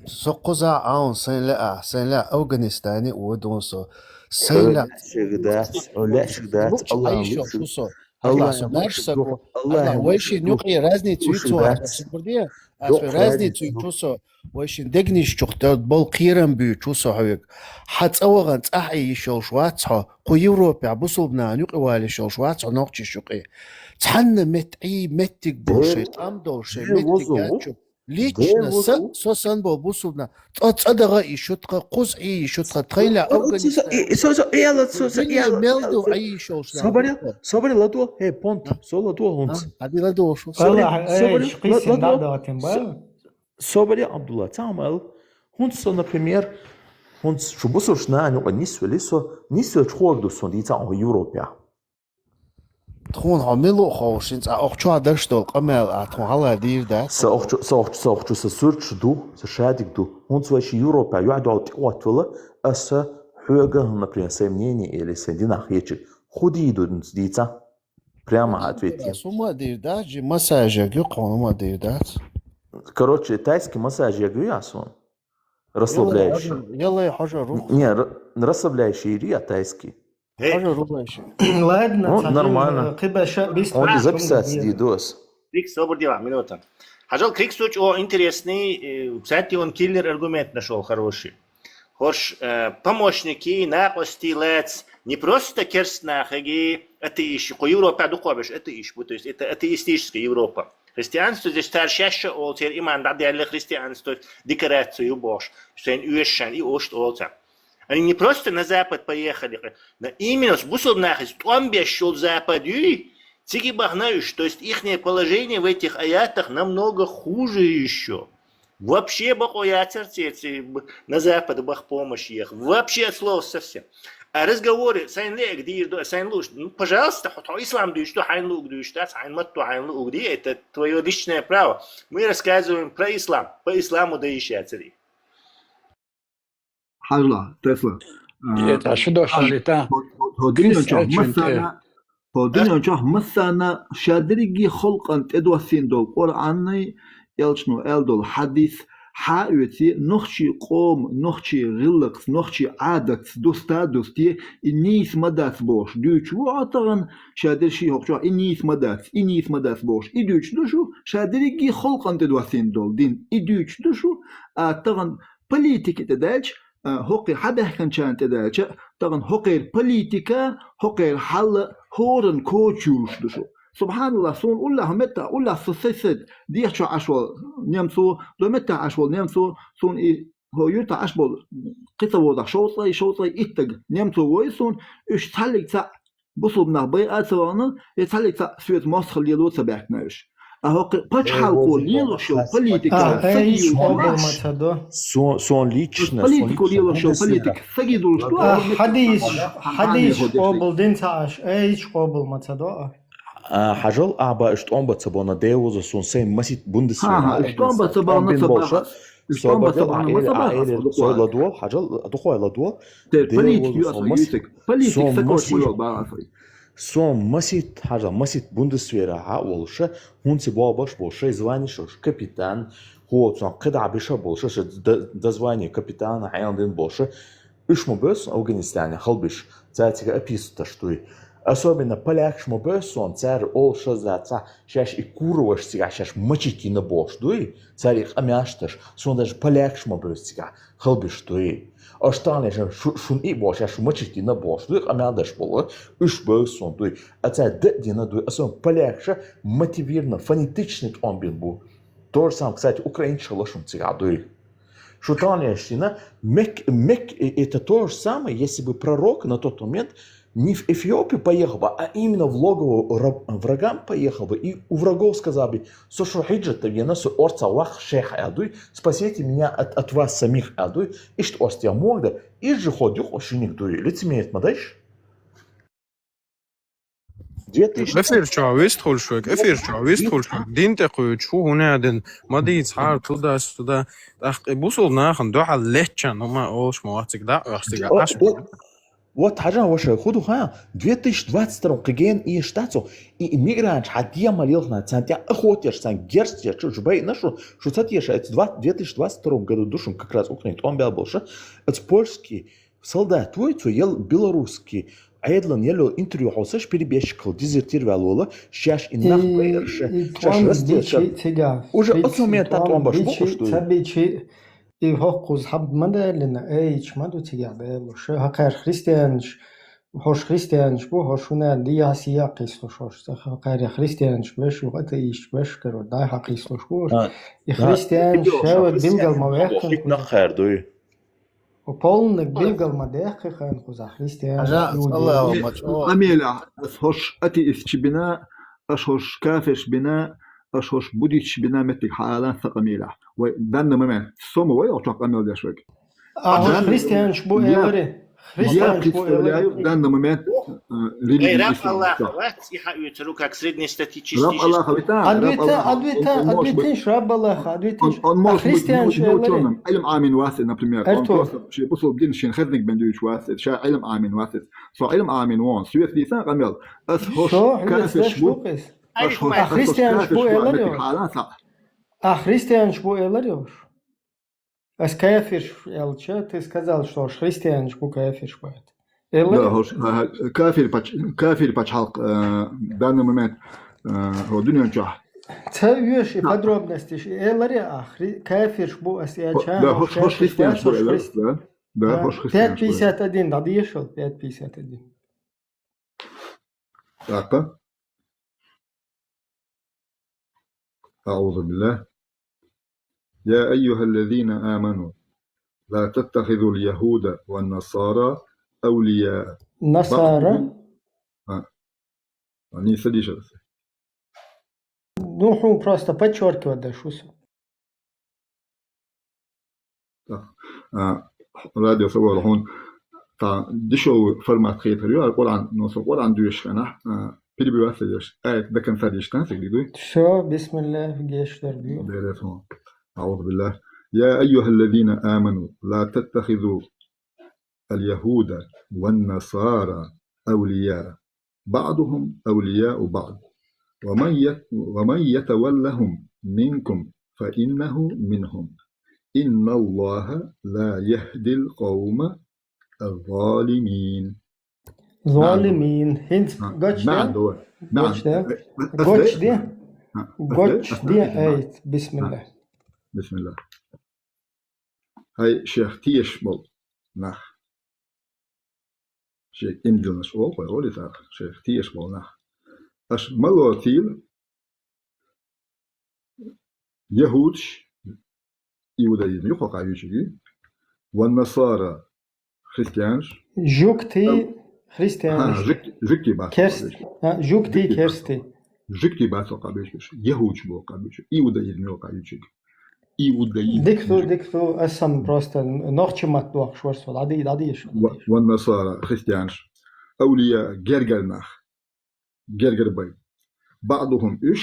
со кхузахь Ӏан, сайн лаьа, сайн лаьа Афганистане а воьду со. Сайн лаьа. Хьо лаьа шуьга дац, хьо лаьа шуьга дац, Аллахьан луъу шуьга. Со. Аллахь, со луъу шуьга. Аллахь, вайшин юкъе разница юй цу хьан, шуьга де? Ас вай разница юй цу со, вайшин дегнаш чух тӀе болу кхерам буьйцу со хьоьга. Хьан цӀа вахана цӀахь Ӏе йиш йолуш вац хьо, кху Европехь бусулба нахана юкъе вала йиш йолуш вац хьо нохчаш юкъе. Цхьанна метта Ӏий, меттиг болу шайн, тӀам долу шайн меттиг яц чу. Лично са, со сан болу бусулба нах, цӀа, цӀа даха а йиш ю тхан, кхуза Ӏе йиш ю тхан, тхайна Афганистан. Со, со, эла, со, со, эла, мел ду Ӏе йиш йолуш. Собаре, собаре, ладо, хей, понт, со ладо хӀунца. Аби ладо шу. Собаре, собаре, ладо. Собаре, Абдулла, ца ма ал. ХӀунца со, например, хӀунца шу бусурш нана юкъа нисвели, со нисвелчу хӀуга ду сон дийца а Европе. Тхуна хьо мила ву ховшина, цкъа охчохь даш долу къамел а тхуна хьала дийр дац? Са охчу, са охчу, са охчу, са суьрташ ду, са шадиг ду. ХӀунца вай ши Европа юьхь долу тӀехӀоттавала, аса хьоьга, например, сайн мнение или сайн динах хечиг. ХӀу дийр ду дийца? Прямо ответьте. Су ма дийр дац, жи массажег ю хьуна ма дийр дац. Короче, тайский массажег ю я сон? Расслабляющий. Ялай хьожа рух. Не, ра-, расслабляющий ю я тайский? Хьожа рух вайши. Ладно, нормально. Кхиба ша бистра. Он записаться ди дос. Крик, собар дела, минута. Хьажал, Крик, сучу о интересный, э, кстати, он киллер аргумент нашёл хороший. ХӀорш, э, помощники, накъостий лаьц, не просто керстанахаги, атеисташ, кху Европа дукхобеш атеисташ бу, то есть это атеистическая Европа. Христианство здесь цара шаьш а олу, церан иман дӀадаьлла христианство, декорация ю бохуш, шайн оьшшан и ошт олу цара. Они не просто на Запад поехали, но именно с бусулба нахаца тӀом беш йолу Запад юй, цига бахана уьш. То есть ихнее положение в этих аятах намного хуже ещё. Вообще бакъо яцар церан, ци-, б-, на Запад баха помощь еха. Вообще от слова совсем. А разговоры, сайн лег дийр ду, сайн луш, ну, пожалуйста, хьо, хьо ислам дуьйш ду, хьайн луг дуьйш дац, хьайн матто хьайн луг ди, это твоё личное право. Мы рассказываем про ислам, по исламу да ещё цари. Хьажла, Тесла. Э, а, шу дош хьажа, рита? Хо-, хо-, хо динан чохь Крис массана, Хо динан чохь массарна ша дерриге халкъан тӀедоссийна долу Къуръанний, элчано аьлла долу хьадис, хьа а оьций, нохчий къоман, нохчий гӀиллакхца, нохчий Ӏадатца дуста а дустий, и нийса ма дац бохуш дуьйцуш ву хьо тахана, ша дерриг ши хӀокху чохь и нийса ма дац, и нийса ма дац бохуш, и дуьйцуш ду шу, ша дерриге халкъан тӀедоссийна долу дин, и дуьйцуш ду шу, а тахана политика тӀе даьлча, а, хӀокхе хьабаьхкинчарна тӀе даьлча, тахана хӀокхеран политика, хӀокхеран хьал хӀоранна коча юьллуш ду шу. Субханаллах, суна уллехь меттахь, уллехь со сай-сай дехьа чохь Ӏаш волу немцо, до меттахь Ӏаш волу немцо, суна и хӀо юьртахь Ӏаш болу кхин ца возахь шовзткъе, шовзткъе итт стаг немцо вой суна, уьш цхьаллиг цхьаъ бусулба нах байа а ца вахана, я цхьаллиг цхьаъ соьца мостагӀалла лело а ца баьхкина уьш. А хӀокху пачхьалкхо лелош йолу политика сагийзуш ду. Сон, сон лично, политико лелош йолу политика сагийзуш ду. Хьадийс, хьадийс къобал дин ца Ӏаш, айс къобал ма ца до а. А, хьажал, а, ба, уьш тӀом бан ца бана, девуза сон сайн масит бундесвера. Ха, уьш тӀом бан ца бана ца баха. Уьш тӀом бан ца бана ма ца баха. Сой ладвол, хьажал, духой ладвол. Политика ю аса юьсик. Политика сакош ма йол баха сой. Сон масит, хьажа, масит бундесвера хьа а волуша, хӀунца бобаш болуша, шай звани шош капитан, хӀо цон кхидӀа биша болуша, ша д-, д-, звани капитана хьайна дин болуша, уьш ма бес Афганистане халбиш, цаьрцига описывать дуй. Особенно полякаш ма бес сон, цара олуша за ца, шаьш и куроваш цигахь шаьш мачитина болуш дуй, цара и къамяшташ, сон даже полякаш ма бес цигахь халбиш дуй. Аш тахана шу, шун и бохуш, шу мачитина бохуш дуй, къамел даш болу, уьш бевза сон дуй. А цара дан а дина дуй, а сон полякша мотивированно, фонетичный тӀом бин бу. То же самое, кстати, украинча лашун цигахь дуй. Шу тахана шина, мек, мек, э, это то же самое, если бы пророк на тот момент не в Эфиопию поехал бы, а именно в логово вра-, врагам поехал бы, и у врагов сказал бы: «Со шу хьиджрат вена, со орца вах шех», аьлла дуй, «Спасите меня от, от вас самих», аьлла дуй, иштта орца я могда, иж же ход юкъа шиниг дуй, лицемерит ма дайш. Эфир чохь вистхуьлуш вайга, эфир чохь вистхуьлуш вайга. Дин тӀе кхуьучу хӀу хӀунда дина, ма дийца хьара туда-сюда. ТӀаккха и бусул нахана дуьхьал леччан хӀума олуш ма вац цига дӀа а оьху цига О, Ӏаш. о, Вот хьажа, ваша, хӀун ду хаьа, две тысячи двадцать втором кхин гена эшаш дац цо, и, и мигранташ хьан дема лелхна, царна тӀе охотеш, царна герз еш, шу байна шу, шу ца теша, это две тысячи двадцать втором году ду шуна как раз Украина тӀом бел болуша, это польский солдат вуй, цо ел белорусский Ӏедалан ел йолу интервью хьовсаш, перебежчикал дезертир ваьлла волу, шаьш и нах И, байарша, и шаьш тӀом растелша. Бичи цига, Уже оцу момента тӀом баш бичи, бу уш ца дуй. Бичи, И хӀокхуза хьаб ма даллина, ай, чу ма ду цигахь далуш. Хьакхара христианаш, хӀорш христианаш бу, хӀорш хӀунда дехьа сехьа кхийслуш хӀорш. Хьакхара христианаш беш, юха атеисташ беш, каро, дӀа хьакхийслуш бу хӀорш. А, И а, христианаш, а, ша вай билгал ма вехкан хӀуьттина кхуза. Хир дуй. О, полниг билгал ма дехкхи хан кхуза, христианаш, Хьажа, иудей. Аллаху ма чӀо. Къамелехь, ас хӀорш атеисташ бина, аш хӀорш кафирш бина, аш хӀорш буддисташ бина меттиг хьаала сан къамелехь. Вай данна момент, со ма вай, оцу чохь къамел деш вайга. А хӀорш Данна христианаш бу элари. Я Христианаш бу элари. представляю данный момент, э, Эй, религию раб ислам. Аллаха вац, и хьан оьцуру, как среднестатистический. Раб Аллаха вита, Адвита, раб Аллаха, адвита, он, он может быть, адвитинш, раб Аллаха, адвитинш. Он, он может быть, христианаш не, не элари. Учёным, Ӏилм Ӏамин вац, например, он Эрту. Просто ши бусул дин шин хезниг бен дуьйч вац, ша Ӏилм Ӏамин вац, со Ӏилм Ӏамин вон, свет дисан къамел. Ас хӀорш Шо, хӀинца кафеш деш бу, бу кхиз? Аш хӀорш А христианаш бу элар йош? А христианаш бу элар йош? Ас кафирш элча, ты сказал, что аш христианаш бу кафирш бу. Элар? Да, хӀорш, а, кафир пач-, кафир пачхьалкх, э, данный момент, э, хӀо дуьнен чохь. Ца веш и подробности, иш элар я а, хри-, кафирш бу ас элча, Да, хӀорш, хӀорш христианаш бу элар, да. Да, хӀорш христианаш бу элар. Пять пятьдесят один, да, дешал, пять пятьдесят один. ТӀаккха. أعوذ بالله. يا أيها الذين آمنوا لا تتخذوا اليهود والنصارى أولياء. Насара? بعضهم. А. Они садишься. Ну, хьуна просто подчёркивать даш ву со. Так. А, радио савала хьуна, та дешевый формат хетар ю, а Къуръан, но со Къуръан дуьйш хенахь, а, перебивать ца деш, аят до конца деш, тан сигли дуй? Всё, бисмиллах, геш дар бу. Берет хьуна. أعوذ بالله. يا أيها الذين آمنوا لا تتخذوا اليهود والنصارى أولياء بعضهم أولياء بعض ومن يت-، ومن يتولهم منكم فإنه منهم إن الله لا يهدي القوم الظالمين. Залимин. ХӀинца А, гочде? МаьӀна ду. Гочде? МаьӀна. Э, э, э, Гочде? э, э, Гочде, э, э, ай, бисмилла. Бисмилла. Хьай шех тешаш болу нах. Шех имдилнаш олу, кхой олу цара, шех тешаш болу нах. Аша ма лоцийла яхӀудаш, иудаизм ю кхокхуьйтуш, ван насара, христианаш. Жугтий, Ам, христианаш. Ха, жуг-, жугтий бац. Керст-, а, жугтий, жугтий бац. Керстий. Жугтий бац кхокхуьйтуш, яхӀудаш бу кхокхуьйтуш, иудаизм ю кхокхуьйтуш. Иудаизм. Дика ду, дика ду, ас сам просто нохчи ма дохкуш вара со, дӀади-, дӀадийша. Ва-, ван насара, христианаш. Авлия, гергара нах. Гергара бай. БаӀдухум уьш,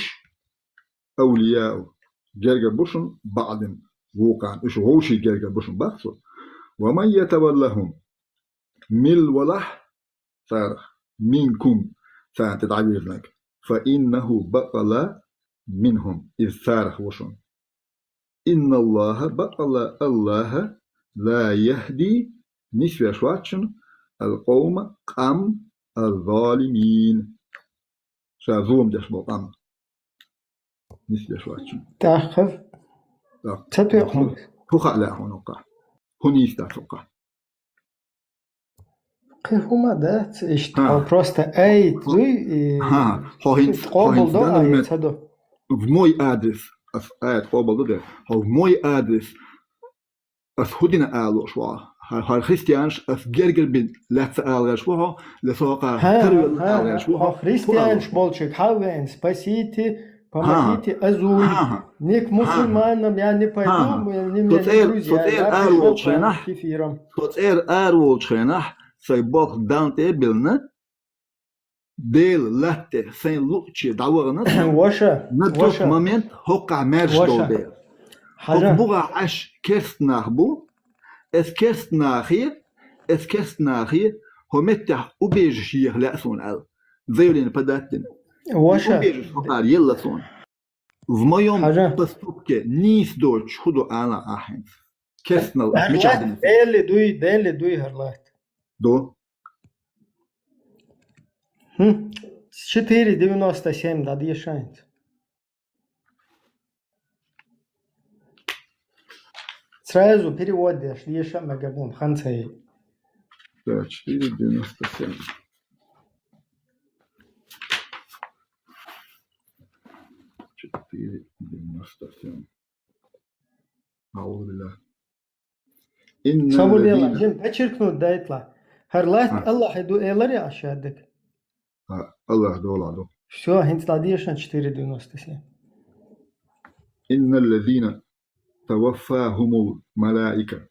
авлияу, гергара бу шуна, баӀдин, вукхарна, уьш вовшийн гергара бу шуна бац цо. Ва ман ятаваллахум, мила валахь царах, минкум, царна тӀе дӀавирзинарг, фа иннаху, бакъала, минхум, иза царах ву шуна. Инналлаха, бакъала АллахӀа, ла яхӀди, нисвеш вац шуна, алкъовма, къам, аззалимин, ша зулам деш болу къам. Нисвеш вац шуна. ТӀаккха? ТӀаккха. Ца тоьхна. ХӀун хаьа лаьа хьуна хӀокхахь? ХӀун нийса дац хӀокхахь? Кхин хӀума дац, иштта Ха. хьо просто айт Хо-, дуй, и ха, хьо хӀинца, хьо къобал хӀинца до, данный айт момент ца до. В мой адрес, ас айт къобал до де, хьо в мой адрес, ас хӀун дина алуш ву хьо? Хьа-, хьо христианаш, ас гергар бин лаьцна алагӀерш ву хьо, ле со хьо Ха, тарвелла ха, алагӀерш ву хьо. Хьо христианаш болчиг хьа вен, спасите, Помогите, ха. Азуй. Ха, ха. Ник мусульманам я не пойду, Ха, ха. мы не Со цӀер, со цӀер ара волчу хенахь, кефиром. Со цӀер ара волчу хенахь, сайн болх Далла тӀе а биллина, Дела латте сайн луъче дӀавахана со, ваша, на тот ваша, момент хӀокхахь маьрша ваша, долу дела. Хьажа. ХӀокху бухахь Ӏаш керста нах бу, эс керста нахе, эс керста нахе, хӀо меттехь убежище еха лаьа суна аьлла. Заявление подать дина. Ваша. Убежище хӀокхара елла суна. В моём, хьажа, поступке нийса доцуш хӀун ду ала ахь хӀинца? Керстанал ас мичахь дина? Дели дуй, дели дуй хӀара латта. Ду. ХӀм. Четыре девяносто семь дӀадеша хӀинца. Сразу перевод деш, деша а мегар ду, хан ца йи. Да, четыре девяносто семь. Четыре девяносто семь. Аузу билля. Инна... Сабур дела, лазина, жин подчеркнуть дайтла. ХӀара латта, а, Аллахье ду элар я аш шаддаг? А, Аллахь долахь ду. Всё, хӀинца дӀадеша четыре девяносто семь. Инна лазина توفاهم الملائكة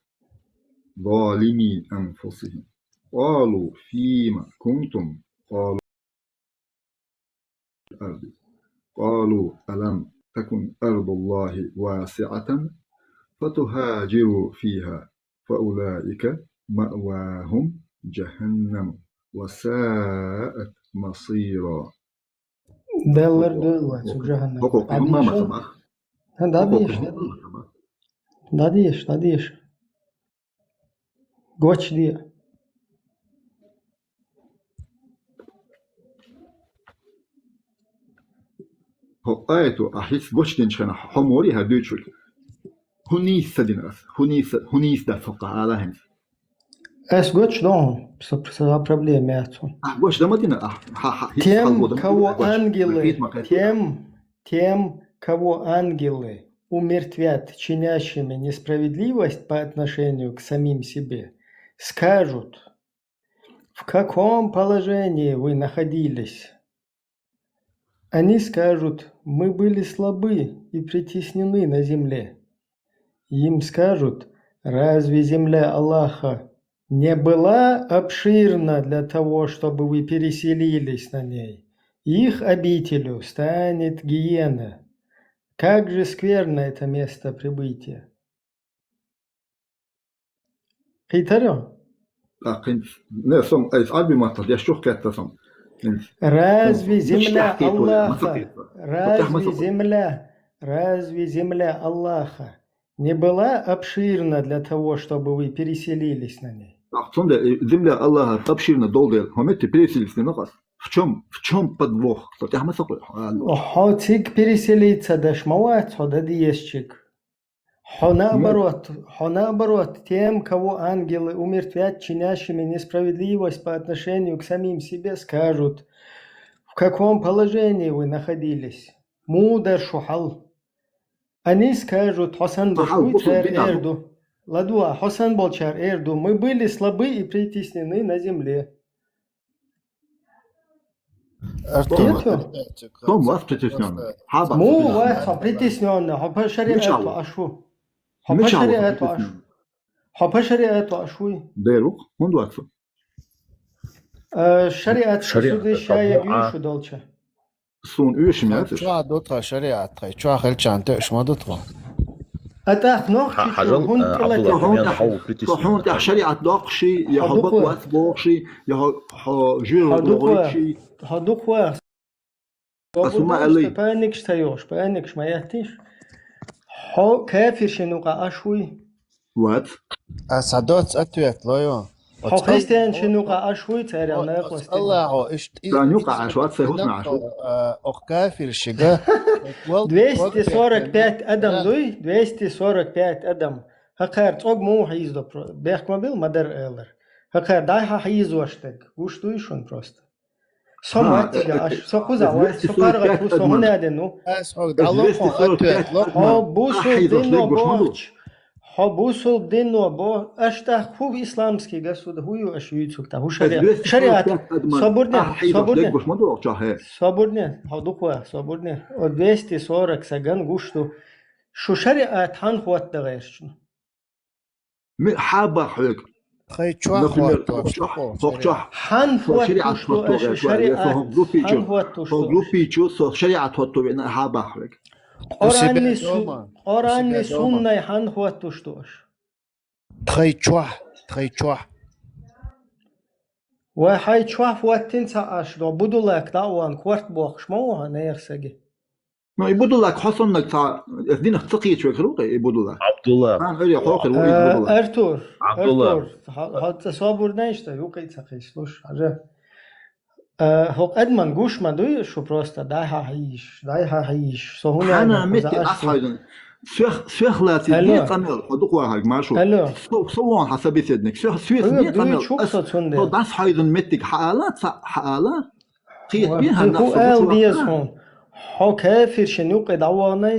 ظالمي أنفسهم قالوا فيم كنتم قالوا في الأرض قالوا ألم تكن أرض الله واسعة فتهاجروا فيها فأولئك مأواهم جهنم وساءت مصيرا. Деллар дуьйлла цу жаханнам. ХӀокхо хӀумма ма ца бах. ХӀан, дӀадийша, хӀокхо хӀумма ма ца бах. ДӀадийша, дӀадийша. Гочде. ХӀокху аято ахь хӀинца гочдинчу хенахь хьо муха хӀара дуьйцург? ХӀун нийса ца дина ас? ХӀун нийса, хӀун нийса дац хӀокхахь ала хӀинца? Ас гочдо хьуна, со, со проблема яц хьуна. Ахь гочдан ма дина, ахь, хьан, хьан, хӀинца хьалгодан ма дина, гочдан. Тем, кого ангелы, тем, тем, кого ангелы умертвят чинящими несправедливость по отношению к самим себе, скажут: «В каком положении вы находились?» Они скажут: «Мы были слабы и притеснены на земле». Им скажут: «Разве земля Аллаха не была обширна для того, чтобы вы переселились на ней? Их обителью станет гиена. Как же скверно это место пребытия!» Кхийтарий? ТӀаккха хӀинца, не, со айса Ӏарбийн маттахь деш чухкхетта со. Разве земля Аллаха, разве земля, разве земля Аллаха не была обширна для того, чтобы вы переселились на ней? ТӀаккха цундела и земля Аллаха обширна долу дела, хӀокху метте переселиться дина ас. В чём, в чём подвох? Со тӀаьхьа ма ца кхуьу, хьо ала. Хьо цига переселиться деш ма вац, хьо дан дезачиг. Хьо наоборот, хьо наоборот, тем, кого ангелы умертвят чинящими несправедливость по отношению к самим себе, скажут: «В каком положении вы находились?» Муха дара шу хьал? Они скажут, хьо санна болчара эр ду. ЛадугӀа, хьо санна болчара эр ду: «Мы были слабы и притеснены на земле». Артём, нет, Артём, вац притеснённый. Хьаба, муха вац хьо притеснённый? Хьо по шариату аш ву. Хьо по шариату аш ву. Хьо по шариату аш вуй. Дера ву-кх, хӀунда вац со? Э, шариат, шариат, суд ша ягуьйшу долча. Суна оьшуш ма яц. Чохь ду тхан шариат тхай, чохь хилчарна тоьуш ма ду тхо. А тӀаккха нохчичо хӀунда тӀелатийна? Хьо хьуна тӀехь шариат доккхуш, я хьо бакъ вац бохуш, я хьо, хьо жоьжахати дохуш. Хьо дукха ваха. Ас хӀума аьллий? Паникаш ца йохуш, паникаш ма яттийша. Хьо кафиршина юкъахь Ӏаш вуй? Вац. Ас хьадоцу ответ лойо. Хьо христианшина юкъахь Ӏаш вуй, царел накъостий? Аллахьо иштта и... Сан юкъахь Ӏаш вац, сайн хӀусамехь Ӏаш ву. Э, оха кафиршига. Двести сорок пять адам дуй, двести сорок пять адам. ХӀокхара цӀог муха хьийзадо про-, бехк ма билла, ма-дарра алар. ХӀокхара дӀай хьан хьийзош дерг гуш дуй шуна просто? Со ма цига аш, со кхуза вай, со паргӀат ву, со хӀунда аьлла ву? Ас хьо дӀалохо ответ ло. Хьо бусулба дино бохча, хьо бусулба дино бо-, аш тӀаккха хӀу исламский государ-, хӀу ю аш юьйцург тӀаккха? ХӀу шариат? Шариат. Собурне, собурне. Собурне, хьо дукха ваха, собурне. О двести сорок саган гуш ду. Шу шариат хьан хӀотта гӀертачун? Ми-, хьан бах хьоьга? Тхай чохь хӀоттош ду, хӀокху чохь. Хьан хӀоттош ду аша шариӀат? Хьан хӀоттош ду? Хьо группичу, со шариӀат хӀотто веана хьа бахьвег. Къуръанни су-, Къуръанни суннай хьан хӀоттош ду аша? Тхай чохь, тхай чохь. Вай хьай чохь хӀоттина ца Ӏаш до, Будуллак дӀа а ван, корта бохкуш ма ву хьо, нехан саги. Ну, и Будуллак хьо саннаг цхьа, эс динах ца кхечу векхар ву кхе, и Будуллак. Абдулла. Хан, ори, хьо хир ву, и Будуллак. Артур, Абдулла. Артур, хьо, хьо цӀа собар дайш да, юкъе ца кхийслуш, хьажа. Э, хӀокху адаман гуш ма дуй шу просто, дай хьан хьийш, дай хьан хьийш. Со хӀун яьлла метте ас хьайдан. Сох, сох лаций не къамел, хьо дукха вахарг, Маршо. Алло. Со, со вон хьан собеседник. Сох, сох не къамел. Ас, со дас хьайдан меттиг хьаала, ца хьаала. Кхета бен хьан нах со ала деза хьуна. Хьо кафиршин юкъе дӀаваханай?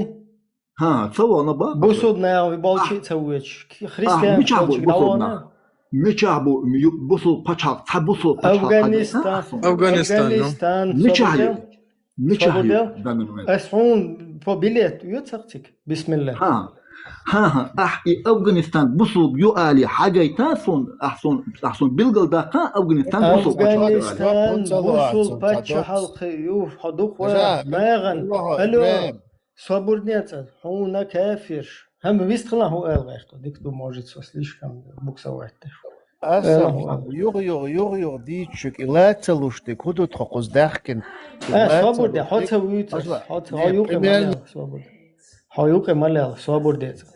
ХӀа, ца вахана бакъ. Бусулба нах ви болчи ца вуьйцуш. Христиан мичахь бу болчи бусулба нах? Мичахь бу ю-, бусулба пачхьалкх, цхьа бусулба пачхьалкх? Афганистан. Афганистан, ну. Афганистан. Мичахь ю? Мичахь ю? Ас хьуна по билет оьцахь цига? Бисмилла. ХӀа. ХӀа-хӀа, ахь и Афганистан бусулба ю али хьагайта суна, ахь суна, ахь суна билгал даккха Афганистан бусулба пачхьалкх ю али. Афганистан бусулба пачхьалкх ю, хьо дукха ваха, нагӀан. Алло. Собар де цӀа, хьуна кафирш. ХӀама вистхила хӀун аьлла гӀайхьто, дика ду, может, со слишком буксовать. Аса, юха-юха, юха-юха дийцчуьг, и лаца луш дерг, хӀун ду тхо кхуза даьхкина? Э, собар де, хьо ца вуьйцу ас, хьо ца, хьо юкъе ма лела, собар де. Хьо юкъе ма лела, собар де цӀа.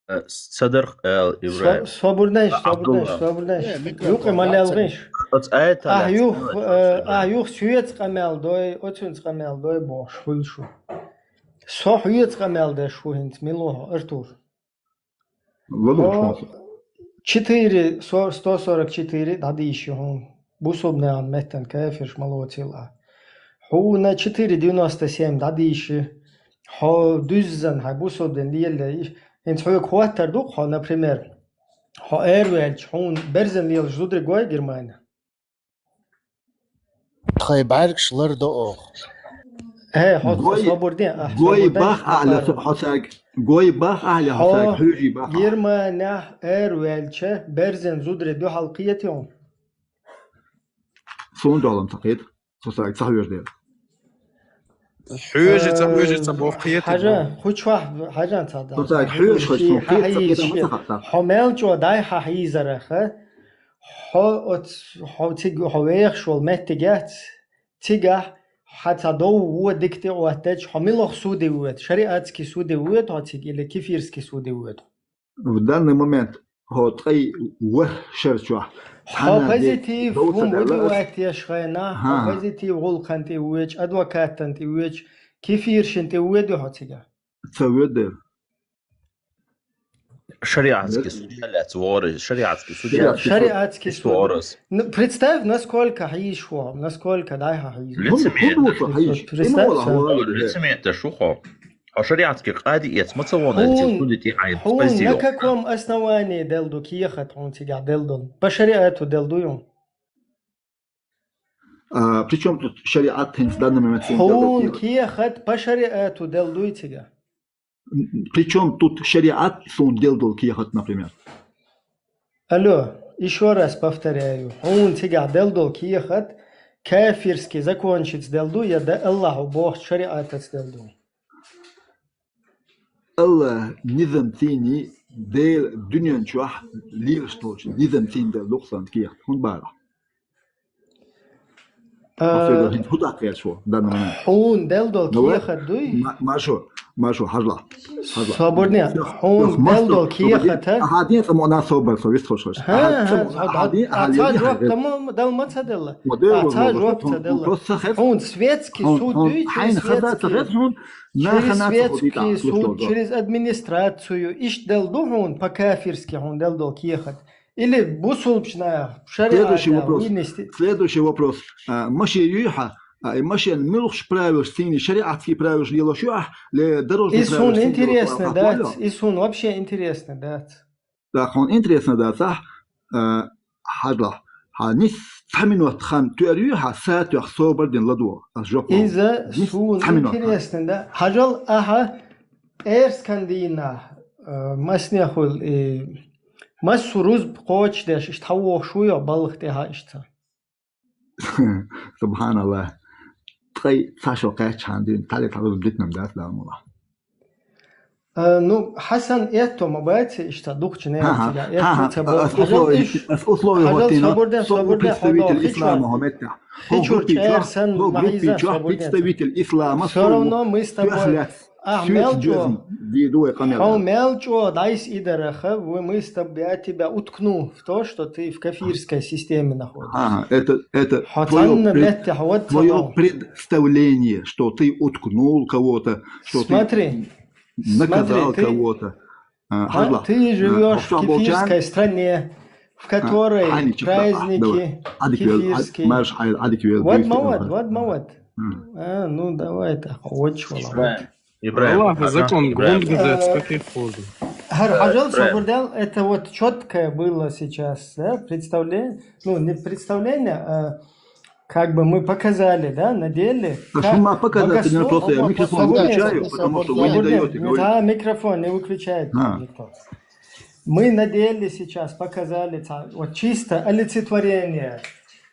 Э, Садарх аьлла, Ибрахим. Со-, собар дайш, собар дайш, собар дайш. Юкъе ма лелгӀиш. Оц аятал. Ахь юх, э, ахь юх соьца къамел дой, оцуьнца къамел дой бохуш хуьлу шу. Со хьоьца къамел деш хӀу хӀинца, мила ву хьо, Артур? Хьо четыре, со-, сто сорок четыре дӀадийши хьуна. Бусулба нахана меттан кафирш ма лоцийла. Хьуна четыре девяносто семь дӀадийши. Хьо дуьззина хьайн бусулба дин лелале. ХӀинца хьоьга хӀоттар ду-кх хьо, например, хьо араваьлча, хьуна берзан лелаш зударий гой Германия? Тхайн бӀаьргаш лардо оха. Э, хьо собар де, ахь гой бах ахьа хьо цаьрга, гой бах ахьа хьо цаьрга, хьуьжий бах. Германехь араваьлча, берзан зударий дуьхьал кхета хьуна? Суна долам ца кхета, со цаьрга ца хьоьжу дела. Хьоьжу ца, хьоьжу ца боху кхета. Хьажа, хӀу чохь, хьажа ца да. Со цаьрга хьоьжу хьо, хьо мел чӀо дай хьан хьийзараха. Хьо оц-, хьо цига, хьо вехаш волу меттиг яц, цигахь хьан цхьа дов вон дика тӀе оттаьча, хьо милох суде воьду? ШариӀатский суде воьду хьо цига или кефирский суде воьду? В данный момент хьо ткъе ворхӀ шар чохь. Хьо позитив хӀума вуьду ваьттеш хенахь, хьо позитив гӀуллакхан тӀе воьдуш, адвокатан тӀе воьдуш, кефиршин тӀе воьду хьо цигахь? Ца воьду дела. ШариӀатский судья лаьцна вогӀур, шариӀатский судья. ШариӀатский судья. Ну, представь, насколько хьийзаш ву хьо, насколько дай хьан хьийзаш. Лицемер. Лицемер шу хьо. Хьо шариӀатский къади эца ма ца вон, хьуна, хьуна на каком основании делла ду кехат хьуна цигахь делла долу? По шариату делла дуй хьуна? А, при чём тут шариат хӀинца данный момент? Хьуна кехат по шариату делла дуй цигахь? При чём тут шариат суна делла долу кехат, например? Алло, ещё раз повторяю, хьуна цигахь делла долу кехат кафирский закончица делла ду, я да Аллахьо бохучу шариатаца делла ду? Аллахь низам цийний, Дела дуьнен чохь лелаш долчу низам цийна делла ду-кх сан кехат. ХӀунда бара? А, хьуна делла долу кехат дуй? Маршо, Маршо, хьажалахь. Собарне, хьуна делла долу кехат, а? Ахьа ден цӀа мо на собар, со вист хьош хьош. Цхьа жоп дала ма ца делла. Цхьа жоп ца делла. Хьуна светский суд дуй, через светский суд, через администрацию, иштта делла ду хьуна, по-кафирски хьуна делла долу кехат. Или бусулбачу наха шариат вийнести. Следующий вопрос. А, машен юй хьан, а, и машен муьлхачу правилаш цийний, шариатский правилаш лелош ю ахь, ле дорожный правилаш цийний лелош ю ахь? Иза хьуна интересно дац, иза хьуна вообще интересно дац. Да, хьуна интересно дац ахь, а, хьажалахь. Хьан нис цхьа минот хан туьар юй хьан, сатоьх собар дина ладогӀа ас жоп ло. Иза суна интересно да. Хьажал ахьа пӀераскан дийнахь, а, маснехула и Массо рузба кхочушдеш, иштта хьавогӀуш ву йо балха тӀехьа иштта. СубхьаналлахӀ. Ткъе цхьа шо кхаьчча хьан дуьйна, тхьале тхьа рузба дитнам дац Дала мукъалахь. Э, ну, Хьасан, этто ма бац, иштта дукхача нехан цига, этто ца бо-, ас условия, ас условия хӀоттийна, со представитель ислама хьо меттехь. Хьо группи чохь, хьо группи чохь представитель ислама, всё равно мы с тобой. Ахь мел чӀогӀа, хьо мел чӀогӀа дӀайса и дараха, ву мы с тобой, я тебя уткну в то, что ты в кафирской системе находишься. Ага, это, это хьо твоё цхьанна пред-, меттехь вад ца вогӀу. Представление, что ты уткнул кого-то, что ты наказал кого-то. Смотри, смотри, ты, а, хьажал, ты живёшь в кефирской стране, в которой праздники кефирские. Вад ма вад, вад ма вад. А, ну давай так, очень молодец. ИбрагӀим, ИбрагӀим, Аллаха закон, Ибрагьим. Grundgesetz, каких позу. ХӀара, хьажал, Ибрагьим. Собар де, это вот чёткое было сейчас, да, представление, ну, не представление, а как бы мы показали, да, на деле, как богослов-, ма показать, я просто, я микрофон выключаю, потому что вы не даёте говорить. Да, микрофон не выключает никто. Мы на деле сейчас показали ца-, вот чисто олицетворение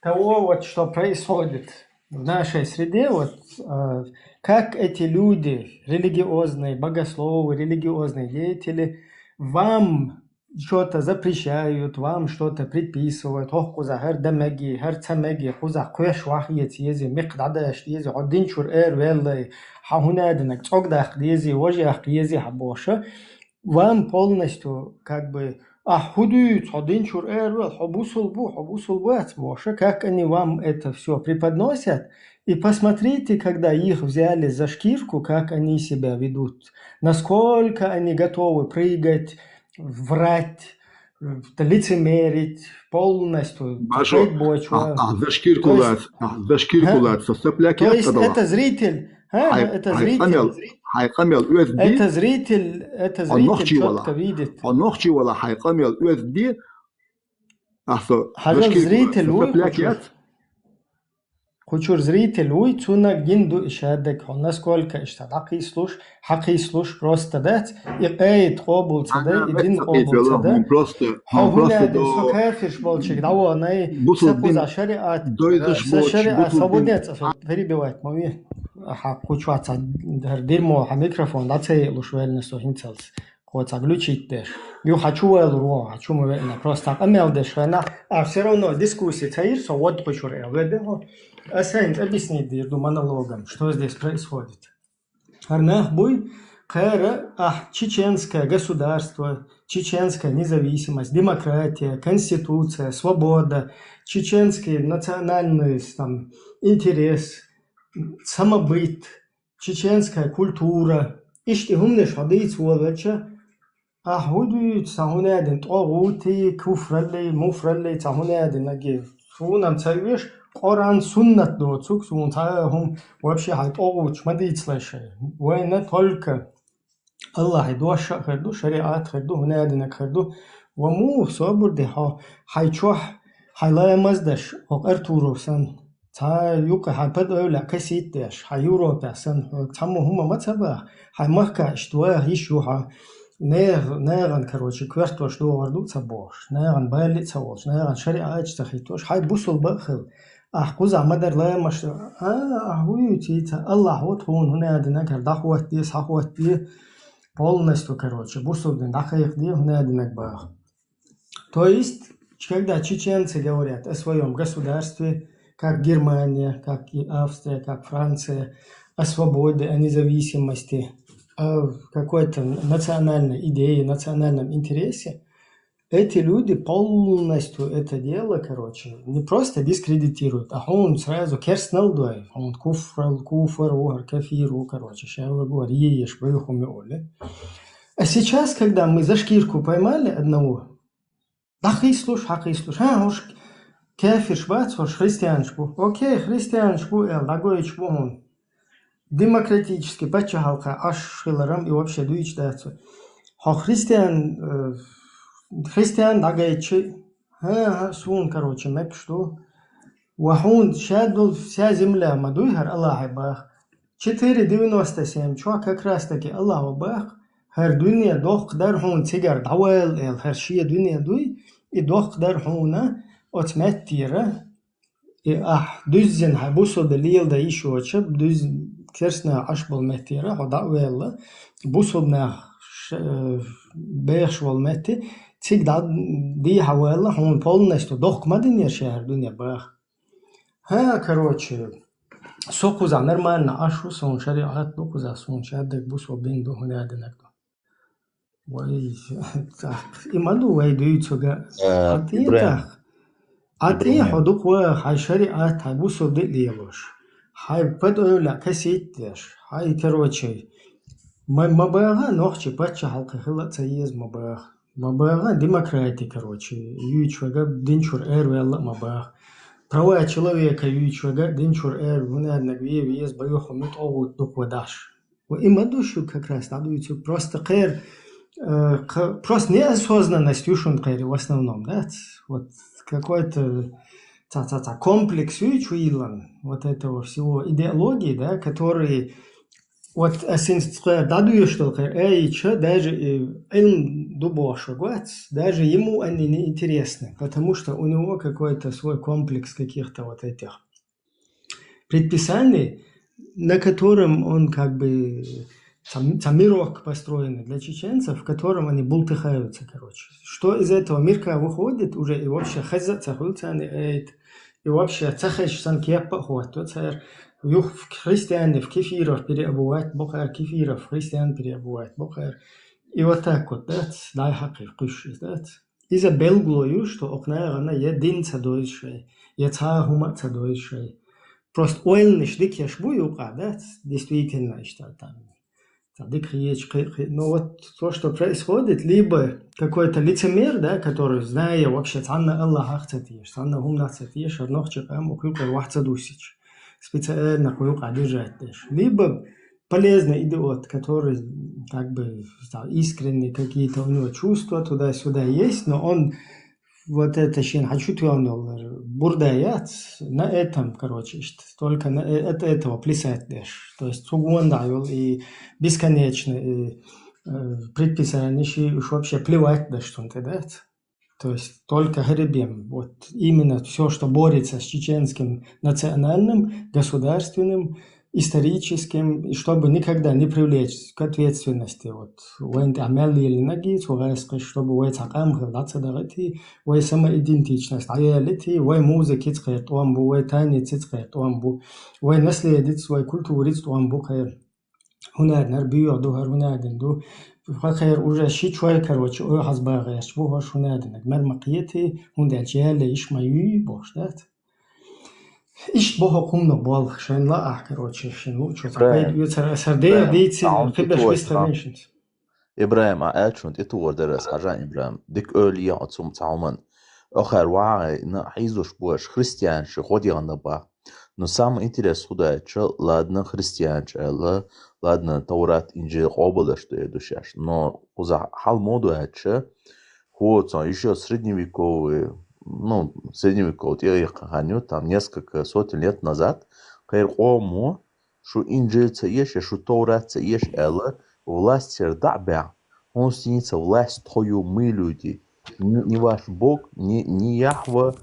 того, вот, что происходит в нашей среде, вот, э, как эти люди, религиозные, богословы, религиозные деятели, вам что-то запрещают, вам что-то предписывают, хӀокхуза хӀара дан меги, хӀара ца меги, кхуза кхоьш вахьеца ези, мекх дӀадаш ези, хьо динчур эр веллай, хьан хӀунадинаг цӀогдаккха дези, вожеяккха ези хьан боша, вам полностью, как бы, ахь хӀу дуьйцу, хьо динчур эр вел, хьо бусул бу, хьо бусул бац боша, как они вам это всё преподносят, и посмотрите, когда их взяли за шкирку, как они себя ведут, насколько они готовы прыгать, врать, лицемерить полностью. Башо, а, а, за шкирку лац, а, за шкирку лац, со сопляк. То есть это зритель, а, это зритель. Хьайн къамел оьзда. Это зритель, это зритель чётко видит. Хьо нохчи вала, хьайн къамел оьзда. Ахь со, хьажал, зритель вуй, со сопляк яц. Кху чуьра зритель вуй, цунна гина ду и шадерг, хьо насколько иштта дӀакхийслуш, хьакхийслуш просто дац, и къайд къобал ца дай, и дин къобал ца дай. Хьо хӀунда со кафирш болчиг дӀаваханай, са кхуза шариат, са шариат, свободнее ца со перебивать ма ве. Хьан кху чохь ца хӀара дерьмо, хьан микрофон дӀа ца елуш веллина со хӀинцалц. Кхо ца глючить деш. Ю хьан чу валур ву, хьан чу ма веана. Просто къамел деш хенахь, а всё равно дискуссия ца йира, со вад кху чуьра эл веде хьо. Ас хьайна объяснить дийр ду монологом, что здесь происходит. ХӀара нах буй, кхара ахь чеченское государство, чеченская независимость, демократия, конституция, свобода, чеченский национальный, там, интерес, самобыт, чеченская культура, иштта хӀуманаш хьо дийца волавелча, ахь хӀу дуьйцу, цхьа хӀунадина тӀогӀути, куфралли, муфралли, цхьа хӀунадина аги. Суна-м ца веш, Къуръан, суннат доцург, суна цхьа а хӀума вообще хьайн тӀогӀучу ма дийцалаш. Вайна только Аллахьан дош а хир ду, шариат хир ду, хӀунадинаг хир ду. Ва муха собар де хьо, хьайн чохь, хьайн ламаз деш, хӀокху Артуро санна. Цхьа юкъа хьайн подъявлехь касийта деш, хьайн Европехь санна, хьоьга цхьаммо хӀума ма ца баха, хьайн махкахь иштта ваха йиш ю хьан, нехан, нахана, короче, коьртош догӀур ду а ца бохуш, нахана балли а ца волуш, нахана шариат а ца хӀиттош, хьайн бусулба а хила. Ахь кхузахь ма-дарра ламаш, а, ахь вуьйцу хӀинца, Аллахь ву тхуна хӀунадинаг хӀара дӀахӀоттаде, схьахӀоттаде, полностью, короче, бусулба дин дӀакхайкхаде хӀунадинаг баха. То есть, когда чеченцы говорят о своём государстве, как Германия, как и Австрия, как Франция, о свободе, о независимости, о какой-то национальной идее, национальном интересе, эти люди полностью это дело, короче, не просто дискредитируют, а хьуна сразу керстанал дой, хьуна куфрал, куфр ву хӀара, кафир ву, короче, ша вагор, еш, бу хӀума олу. А сейчас, когда мы за шкирку поймали одного, дӀахийслуш, хьакхийслуш, хӀа, хӀорш кафирш бац, хӀорш христианаш бу. Окей, христианаш бу аьлла, дӀагойтуш бу хьуна. Демократически паччахьалкхехь Ӏаш хиларан и вообще дуьйцуш дац. Хьо христиан, э, христиан дӀагайтчи, хӀа, хӀа, суна, короче, мегаш ду. Ва хьуна шадолу вся земля ма дуй хӀара Аллахье баха. Четыре девяносто семь чохь как раз таки Аллахьо баха, ХӀара дуьне доккха дара хьуна цигара дӀавала аьлла, хӀара шен дуьне дуй, и доккха дара хьуна оцу меттера, и ахь дуьззина хьайн бусалба леладан йиш йоцуш, дуьз-, керстанаш Ӏаш болу меттера хьо дӀа а ваьлла, бусалба нах ш-, бехаш волу метте, цига дӀа дехьа ваьлла, хьуна полностью доккха ма динера ша хӀара дуьне баха. ХӀа, короче, со кхузахь нормально Ӏаш ву, суна шариӀат ду кхузахь, суна шадерг бусалба дин ду, хӀун аьллинарг ду. Вай, тӀаккха, и ма ду вай дуьйцург. Э, Ӏа тӀе Ибрахим. тӀаккха. Ӏа тӀе Ибрахим. Хьо дукха ваха, хьайн шариӀат, хьайн бусалба дин лелош. Хьайн пад-эвлаяъ касийта деш. Хьайн, короче, ма, ма баха, нохчийн паччахьалкхе хила а ца еза ма баха. Ма баха, демократи, короче, юьйцуш верг дин чуьра араваьлла а ма баха. Права человека юьйцуш верг дин чуьра ара, хӀун аьллинарг ве веза, бан юха муьтӀагӀу дукха вадахьаш. Ва и ма ду шу как раз дӀадуьйцург. Просто кхера, э, кха-, просто неосознанность ю шуна кхера в основном, да? Вот какой-то ца-ца-ца комплекс ю чу йиллан вот этого всего идеологии, да, который вот ас хӀинца кхера дӀадоьшуш долу кхера аьлча, даже и Ӏилма ду бохуш вац, даже ему они не интересны, потому что у него какой-то свой комплекс каких-то вот этих предписаний, на котором он как бы, там, там мирок построенный для чеченцев, в котором они бултыхаются, короче. Что из этого мирка выходит уже и вообще хаза ца хуьлу царна, э, и вообще ца хезаш санна кеп а хӀотто цара, юха в христиане, в кефиров переобувать бу кхара, кефиров в христиан переобувать бу кхара. И вот так вот, да, дай хьакхе кхуьссуш, да. Иза белгало ю, что окху нахана я дин ца дойзу шайн, я цхьа а хӀума а ца дойзу шайн. Просто ойланаш дика еш бу юкъа, да, действительно, иштта там. Ца дика хеташ, кхи-, кхи-, ну вот то, что происходит, либо какой-то лицемер, да, который, зная вообще, цхьанна Аллахьах ца теша, цхьанна хӀуманах ца теша, хӀара нохчи къам укх юкъара вахь ца дуссича, специально кху юкъа держать деш. Либо полезный идиот, который как бы там искренние какие-то у него чувства туда-сюда есть, но он вот это шен хочу ты он бурда яц, на этом, короче, иштта, только на, э, от этого плясать деш. То есть цу гонда йол и бесконечно, и, э, предписание, и уж вообще плевать деш, что он ты дац. То есть только хӀара бен, вот именно всё, что борется с чеченским национальным, государственным, историческим, и чтобы никогда не привлечь к ответственности. Вот вайн тӀехь мел лелийнарг, цу гӀаскхаша, чтобы вай цхьа къам хила дӀа ца дахийта, вай самоидентичность дӀаялийта, вай музыкица кхера тӀом бу, вай танецица кхера тӀом бу, вай наследица, вай культурица тӀом бу кхера. ХӀун аьллинарг буьйху ду, хӀара хӀун аьллина ду. Хьо кхера уже ши чой, короче, ойхьаз багӀа гӀерташ бу хӀорш, хӀун аьллинарг мер ма кхета, хӀунда аьлча яьлла йиш ма юй бохуш дац. Иштта боху хӀуманах болх шайн лаахь, короче, шайн луучо цхьа Ибрахим, пайда оьцура, сара дера Ибрахим, дийцина, а хӀун кхиберш тӀе тхо бистхайнашинца. Ибрахим, а аьллачунна тӀе тохар дара ас, хьажа, Ибрахим, дика ойла е оцу цхьа хӀуманна. Охар вагӀайна хьийзош бу аша христианаш гӀо дегӀана баха. Но самое интересное хӀун ду аьлча, ладно, христианаш аьлла, ладно, Таврат, Инжил къобалдеш ду, эр ду шаьш. Но кхузахь хьал муха ду аьлча, хӀоца ещё средневековый, ну, средневековый тӀеэккха хан ю, там несколько сотен лет назад, кхеран къомо, шу Инжил ца эша, шу Таврат ца эша аьлла, власть сера дӀа а баьхна, хӀунда аьлча власть тхо ю, мы люди. Ни, ни ваш Бог, ни, ни Яхва,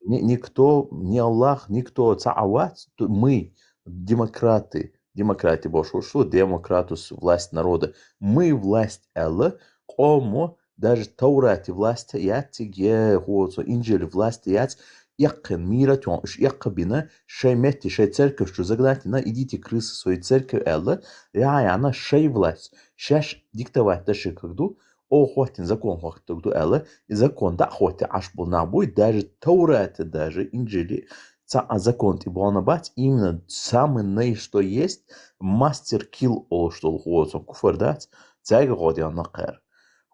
ни, никто, ни Аллах, никто цхьа а вац, ду-, мы, демократы, демократы бохуш, шу демократус, власть народа. Мы власть аьлла, къомо, даже Таврати власть яц цига, е хӀоца Инжили власть яц, эккхина мийра тӀе, уьш эккха бина, шайн метте, шайн церковш чу загнать йина, идите, крысы, в свою церковь аьлла, яхьа яхьана шайн власть, шаьш диктовать даши как ду, оха хӀоттийна закон хӀоттаг ду аьлла, и закон дӀа а хӀоттий Ӏаш болу нах буй, даже Таврати, даже Инжили цхьа а закон тӀе бахана бац, именно самый наи что есть, мастер кил олуш долу хӀоца куфар дац, цаьрга гӀо дегӀана кхара.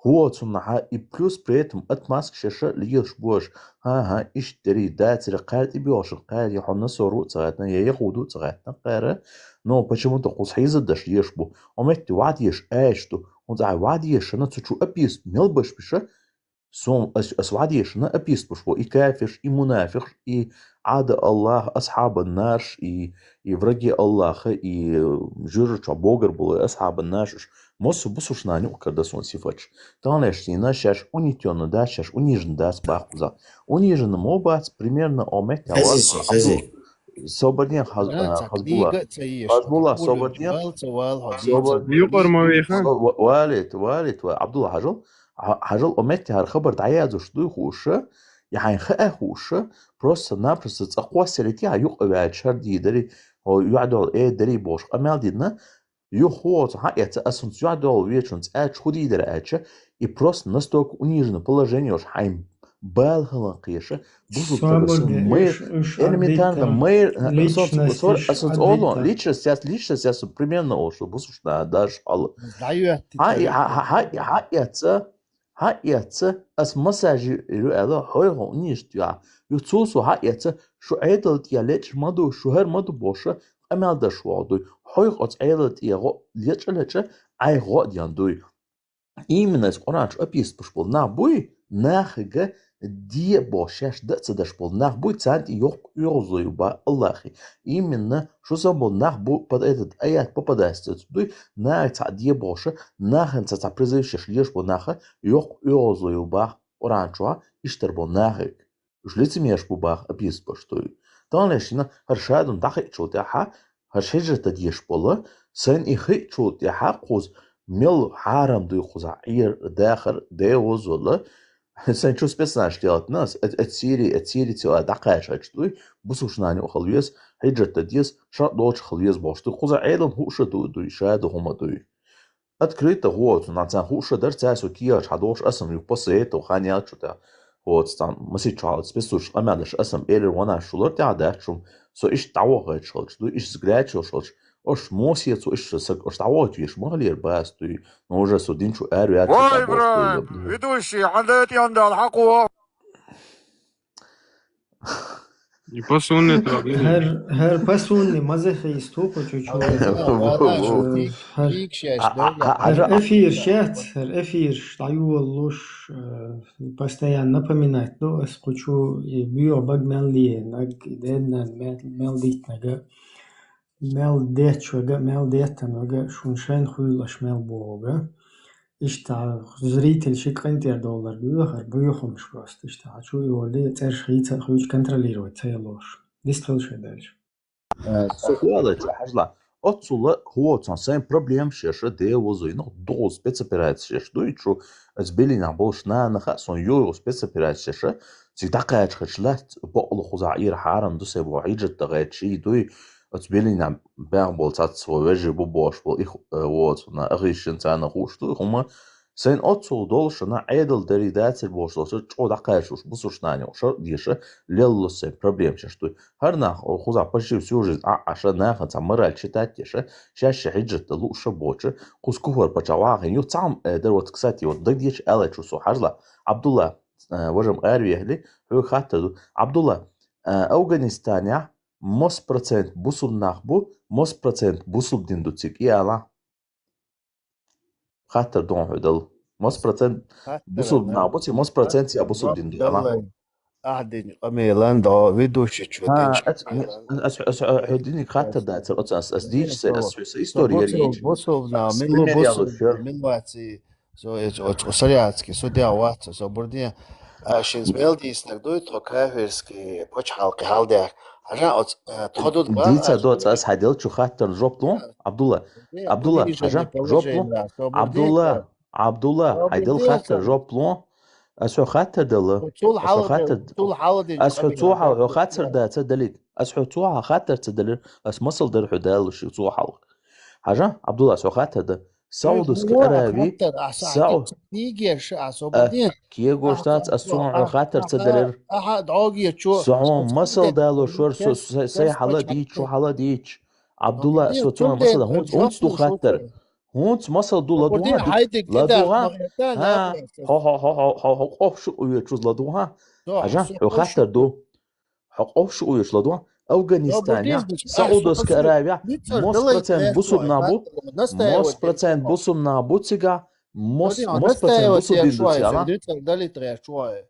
ХӀоцунна хьа и плюс при этом отмазка шаьш лелаш бу аша, хӀан-хӀа, иштта дерий, дацара кхара тӀебоьлхуш, кхара я хьо насору а ца гӀаьттина, я яхӀуду а ца гӀаьттина кхара, но почему-то кхуза хьийзадаш еш бу, хьо метте ваӀда еш аьш ду, хӀунда аьлча ваӀда ешана цу чу апис мел баш биша, сом ас, ас ваӀда ешана апис буш бу, и кафирш, и мунафикъш, и Ӏада Аллах, асхьабан наш и, и враги Аллаха, и жуьрачу богар болу асхьабан наш уж. Массо бусушнан юкъ карда суна сифаташ. Таханлеш дийна шаьш унитённа дац, шаьш униженна дац баккхуза. Униженна мо бац, примерно о метте Хазиси, хази. Собарден хаз-, А, а, ца Хазбулла. Книга ца еш, Хазбулла, ца Собарден. Вал, ца вал, хьо Собар-, дийца. Юкъар ма веха. Ва-, ва-, валит, валит, ва-, Абдулла хьажал. Хьа-, хьажал о метте хьара хабар дӀаяздуш дуй хууша, я хьайн хаа хууша, просто-напросто цӀа кхоссалийта, хьа юкъа ваьлча хӀара дийдари, хьо юьхьдола э дари бохуш къамел дина, юха хӀу оцу хьаэца, ас хӀунца юьхьдола вечунца аьлча хӀу дийдара аьлча, и просто настолько униженное положение уж хьайн бала хилан кхеша, бусуртага сан Собарге майр, уж, уж элементарно отбита майр, сан, сан, личность сан, иш сан, отбита. Личность, яс, личность, яс, примерно, о, что бусуртна даже хьала. Хьа, хьа, хьа, хьа, хьаэца, Хьаэца, ас массажир ю аьлла, хьой хьо унижить ю. Ю цул со хьаэца, шу Ӏедал тӀе лечкъа ма ду, шу хӀара ма ду боша, къамел даш вогӀу дуй. Хьой оцу Ӏедал тӀе гӀо-, лечкъа-лечкъа, Ӏай гӀо а ден дуй. Именно ас Къуръан чу описывать болу нах буй, нахага де боху шаьш дан а ца даш болу нах буй, царна тӀе йоккха оьгӀазло ю бан Аллахе. Именно шу сан болу нах бу под этот аят попадать дуй, наха цхьаъ де бохуша, нахана цхьа, цхьа призыв шаьш леш бу наха, йоккха оьгӀазло ю баха Къуръан чохь, иштта болу нахе. Уьш лицемерш бу баха описывать баш дуй. Таханлеш йина хӀара шадун дӀахиъчул тӀаьхьа, хӀара хьижрат дан дезаш болу, сайна и хиъчул тӀаьхьа кхуза мел хьарам дуй кхуза Ӏер дахар девозалла, Сайн чу спецназ делать нас, эт, эт Сири, эт Сири цила дӀакхача хӀаьча дуй, бусушнани хала веза, хьижрат дан деза, шарт долчу хала веза бохуш дуй. Кхуза Ӏедал хууша ду, дуй, ша ду хӀума дуй. Открыто хӀоцу, нан царна хууша дар, царна со киялч хьадолуш, асам ю посоветовал, хан ял чу тӀа. ХӀоцу царна масит чу хьалаца спецслужбаш къамел даш, асам элир ванаш шулар тӀехь дац шум, со иштта дӀавохуьйтуш хилча дуй, иштта грачо хилча, Ош Мосе цо иштта саг, ош дӀавахийтавеш ма хилера бац дуй, но уже со дин чу ара ваьлча Вай, дӀабош дуй Ибрахим, лаб. Ведущий, хьан дайта ян дал хьакхо? И посунный травили. ХӀар, хӀар посунный маза хьийсту кху чу чу. ХӀар, хӀар эфир шац, хӀар эфир дӀайолалуш, э, постоянно напоминать ду, ас кху чу и буьйха баг мел лиенаг, и денна мел, мел дийтнага. Мел детташ вега, мел деттан вега, шун шайн хуьйлаш мел бохуга. Иштта зритель ши къинтӀера доллар буьйхар, буьйхамаш просто. Иштта хьачу йолли, цӀерш хийца хуьйчу контролировать ца ялош. Дистхила шай дальше. Э, со хуала ца хьажла. Оццула хӀоцун сайн проблема шеша, де возуйна, догӀу спецоперация шеш дуй, чу, аз белина болуш нана ха, сон йо спецоперация шеша, циг дакхачхач лац, бокъла хуза ира хьарам ду, се бо хьижат дагӀа чи дуй, Оцу белина баьхна болу цац вежарий бу бохуш болу, их, э, воцу, на, ахишшина царна хууш ду, хӀума. Сайн оццул долушна, Ӏедал дарий дацар бохуш долчу, чӀо дӀакхачуш, бусурш нани, шар а деша, лелло сайн проблема шеш дуй. ХӀара нах, о, хуза пашив сюжет, а, а, ша нахана ца мораль читать деша, шаьш ши хьижрат лууша бохучу, кху скуфар пача вахин, ю цхьам, э, дар вот, кстати, вот, дагдечу аьллачу со хьажла, Абдулла, э, важам аравехли, хьоьга хаттар ду. Абдулла, э, Афганистанехь, Мос процент бусулба нах бу, мос процент бусулба дин ду цига, и ала? Хаттар ду хьо дала. Мос процент бусулба нах бу цига, мос процент я бусулба дин ду, ала? Ахь дин къамелан до, ведущий чу динчу. Ас, ас, ас, хьо диниг хаттар дацар, оцу ас, ас дийча сан, ас, ас история яр йийча. Бусулба нах, мила бусулба, мила ваци. Со эцу оцу саряцки, со дя вац, со бурдия. А шин мел дийснаг дуй, тхо кафирский пачхьалкхе хьалдяхк. Хьажа оц, э, тхо дуд ба, дийца а доц, ас хьайдел чу хаттар жоп лу, Абдулла. Абдулла, хьажа, жоп лу. Абдулла, Абдулла, хьайдел хаттар жоп лу. Ас хьо хаттар дала. Ас хьо хаттар, ас хьо цо хьал, хьо хаттар да ца далит. Ас хьо цо хьал хаттар ца далир. Ас масал дар хьо далуш, цо хьал. Хьажа, Абдулла, ас хьо хаттар да. Саудовский Араби, Сау-, кегош дац, ас цунах хьо хаттар ца далар. Со хьо масал далош вар, со, со, сай хьала дийч, шу хьала дийч. Абдулла, со цунах масал, хӀунц, хӀунц ду хаттар. ХӀунц масал ду, ладугӀа, ладугӀа. Хо, хо, хо, хо, хо, хо, къоф шу уьйчуз ладугӀа. Хьажа, хьо хаттар ду. Хьо къовш уьйш ладу? Афганистанехь, Саудовская Аравия, мос процент бусулба нах бу, мос процент бусулба нах бу цига, мос, мос процент бусулба дин ду цига.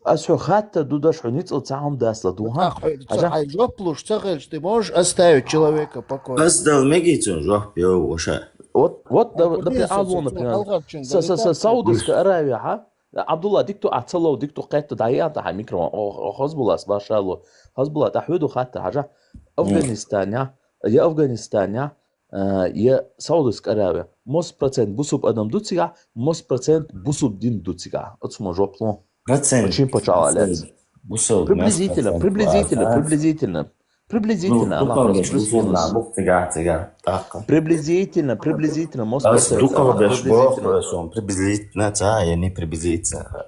Аз хьо хатта ду даш, хьо ницкъал цхьа хӀума дац ла ду, ха? Ах, ца Хьажа? Хай жоп луш ца хилча, ты можешь оставить человека в покое? Аз дал мегий цун жоп, йо, ваша. Вот, вот, да, да, при алло, например. Са, са, са, Саудовская Аравия, ха? Абдулла, дик ту а цало, дик ту кхетта, да, я, та, ха, микрофон. О, о, Хазбулас, машалло. Хазбулла, та хьуду хатта, Хьажа. Афганистан, я, я Афганистан, я, э, я Саудовская Аравия. Мос процент бусуб адам ду цига, мос процент бусуб дин ду цига. Оцу ма жоп лу. Процент. Очень пачала, Процент. Алец. Бусуб, Приблизительно, процент, приблизительно, а, приблизительно. Приблизительно, Ну, она дукал просто беш, плюс-минус. Бусуб, цига, тӀаккха. Приблизительно, приблизительно, мос Аз процент, дукал она беш приблизительно. боху, сон приблизительно, ца, я не приблизительно.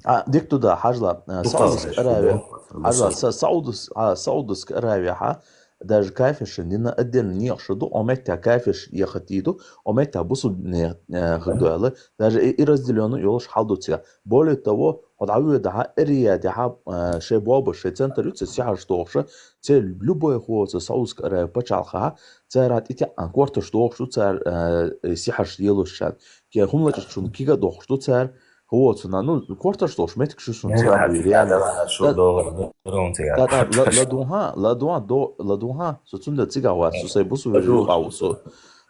А, дик туда, Хьажла, э, Дукал Саудовская беш Аравия. боху, Хьажла, Бусуб. Са-, Саудус-, а, Саудовская Аравия, ха? Даже кафешин дина отдельно не охшаду, о метта кафеш ехатиду, о метта бусуб не, э, хадуэла, даже и, и разделённо ёлш халдуция. Более того, ход авуэ да, ха, Риаде, ха, э, шей боба, шей центр юца, сихаш тохша, це любой хо, це Саудовская Аравия пачалха, ха, це рад ити ан кварташ тохшу, це, э, э, сихаш елушан. Ке хумлача чун кига дохшу, це, хо, це на, ну, кварташ тохш, метик шу сун, це, реально. Шо доллар, дурун, цига. Та, та, ла, ладуха, ладуха, до, ладуха, со цунда цига ва, со сей бусу вежи, ау, со.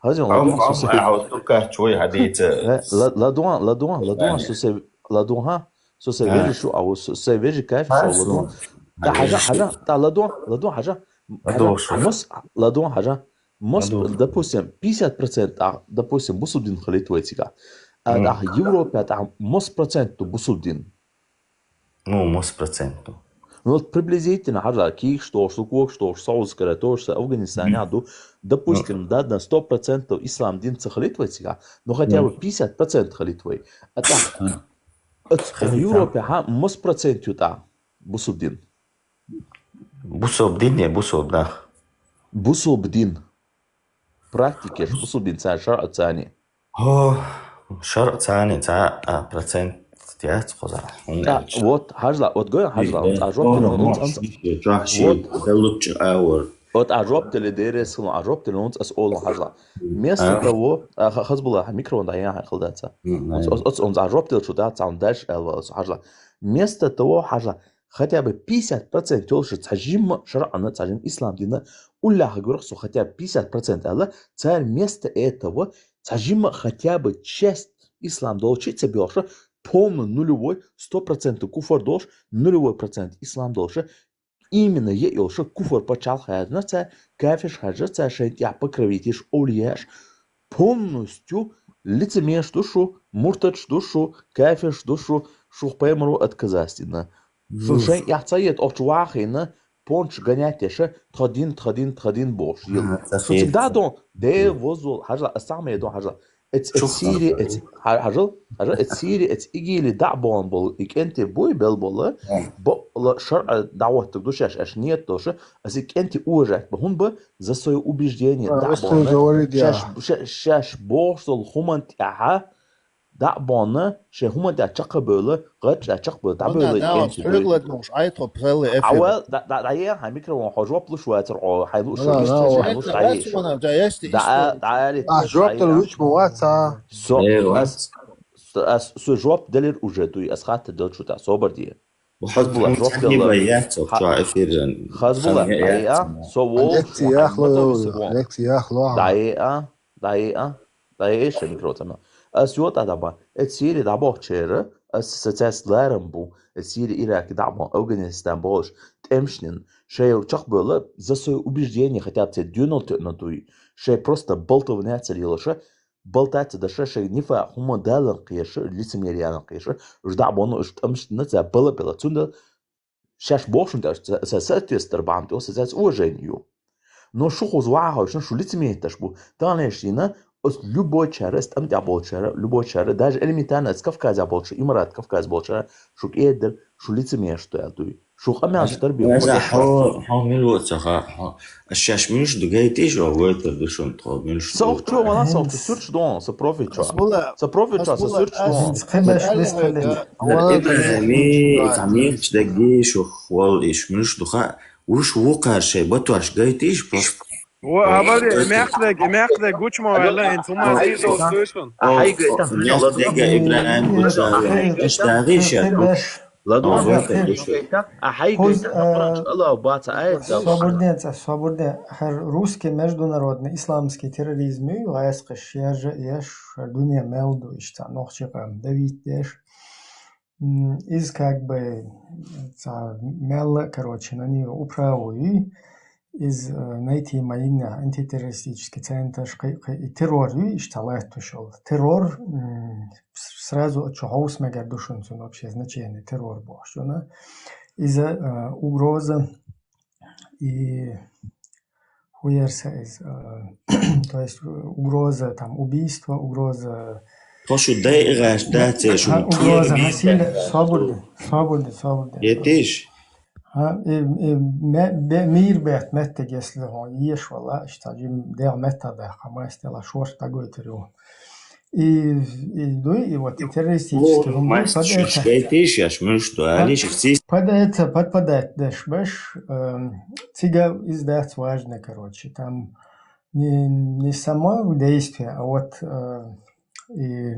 Хазин, ладуха, со сей. Ау, тука, чой, хадица. Э, ла-, ладуха, ладуха, ладуха, со сей, ладуха, со сей вежи шу, ау, со сей вежи кайф, со ладуха. Та, Хьажа, Хьажа, та, ладуха, ладуха, Хьажа. Хьажа, мос, ладуха, Хьажа. Мос, допустим, пятьдесят процент, а, допустим, бусубдин халит вай цига. А, та, Европа, та, мос процент ту бусубдин. Ну, мос процент ту. Ну, вот приблизительно, Хьажа, ких что, что кок что, Саудовская Аравия, то же, Афганистан, я ду, допустим, да, на сто процентов ислам дин ца халит вай цига, но хотя бы пятьдесят процент халит вай. А так, от, от Европе, ха, мос процент юта, бусубдин. Бусубдин, не, бусуб, да. Бусубдин. Практикеш, бусубдин, ца, шаръ, цани. О, шаръ, цани, ца, а, процент, тя, цхоза. А, вот, Хьажла, вот гой, Хьажла, вот, а жоп, вот, вот, а жоп, вот, а жоп, теле дерес, а жоп, теле, вот, ас, олу, Хьажла. Вместо того, а, ха-, Хазбулла, ха, микрофон, да, я, ха, халдаца. Вот, вот, вот, он, а жоп, теле, что, да, ца, он дальше, эл, вал, Хьажла. Вместо того, Хьажла, хотя бы пятьдесят процент ёлша цхьа жимма шаръана, цхьа жимма ислам дина, улляха гурах со хотя бы пятьдесят процент ала, царь вместо этого цхьа жимма хотя бы часть ислам долчи ца бёлша, полный нулевой, сто процентов куфар долш, нулевой процент ислам долша, именно е ёлша куфар пачал хаязна ца, кафеш хажа ца, шейт я покровитиш, олияш, полностью лицемерш душу, муртадш душу, кафеш душу, шух паймару отказастина. Шу шен яхца ет охч вахина, понч гонять теша, тходин, тходин, тходин бош. Ил. Ага, Шу цик да дон, де возул, Хьажла, а самое дон, Хьажла. Эц, эц Сири, эц, Хьажл, Хьажл, эц Сири, эц игили да бон бол, и кенте буй бел бола, бо, ла шар, а, даваттык душаш, аш нет доша, а си кенте уважать, ба хун ба, за своё убеждение, да бон. Шаш, шаш, шаш бохш дол хуман тяха, да бон, ше хуман тя чака бела, гад ча чак бела, да бела, и кенте буй. Прыгладнуш, ай то целый эфир. Авал, да, да, да, я, ха, микрофон, хо жоп луш вацар, о, хай луш, иш, иш, иш, иш, иш. Да, да, али, а, жоп да луч мо ваца. Со, ас, ас, со жоп делир уже, туй, ас хатта дел чута, собар дие. Хазбула, жоп делла. Хазбула, ай, а, со вол, лекция яхло, лекция яхло. Да, а, да, а, да, эше микрофон. Ас ё та даба. Эт Сири дабо чера, ас сацас ларам бу. Эт Сири Ирак дабо, Афганистан болш, темшнин. Шей чак бела, за своё убеждение хотя бы це дюнул тётна туй. Шей просто болтовня целилша, болтать да ша шей нифа хума далан кеша, лицемериян кеша, жда бону, уж темшнин, це бела бела цунда, Шаш бохшун да, со-, со-, соответствовать бам, то, со-, со-, уважению. Но шу хуз вахаш, шу лицемериташ бу. Танешина, ос любой чара, ос там тя болчара, любой чара, даже элементарно, ос Кавказа болча, Имарат Кавказ болчара, шу кедр, шу лицемер, что я туй. Шу хамян штар би. Хо, хо, мил вот саха, хо. Шаш минуш дугай тиш, о, войтер душун, тхо минуш. Сох чо, вала сох чо, сурч дон, со профи чо. Со профи чо, со сурч дон. Ибрахими, тамир, чдеги, шух, вал, иш, минуш духа, уж вукар шей, батваш, гай тиш, просто. О, абали, мехлег, мехлег, гучмо, вала, инсума. Ай, гай, там, мехлег, Ибрахим, гучмо, иш, таги, шер, Ладно, А, зонтан хе-, дешвейта, а Хьуз, хьайгайтар а, Къуръан чу Аллах баца аят дал. Собурден, цӀа, собурден, хӀара русский международный исламский терроризм ю, гӀайскъаш шержа еш, хӀара дуьне мел ду, иштта нохчи къам давить деш. М, из как бы, цӀа, мелла, короче, на нее управу ю, из, э, найти майна антитеррористический центр, кхы-, кхы-, и террор ю, иштта латтуш йола. Террор, м, с-, сразу чу хьовса мегар ду шуна цун вообще значение террор бохуш, шуна. Иза, э, угроза и хуерса из, э, то есть, э, угроза, там, убийство, угроза, Тхо шу дайгӀаш дац, шу а, угроза, насилие, собурден, собурден, собурден. Етиш? А, э, э, ме-, бе-, мир бет меттиг, если хьо еш вала, иштта жим дегӀ метта да, хамас тела шорт дагойтар ю. И, и дуй, и вот и террористический, Мастер, шайтиш, яш муш, то, А? алиш, их сис. Под это, подпадать дашь, баш, эм, цига из дац важно, короче, там не, не само действие, а вот, э, и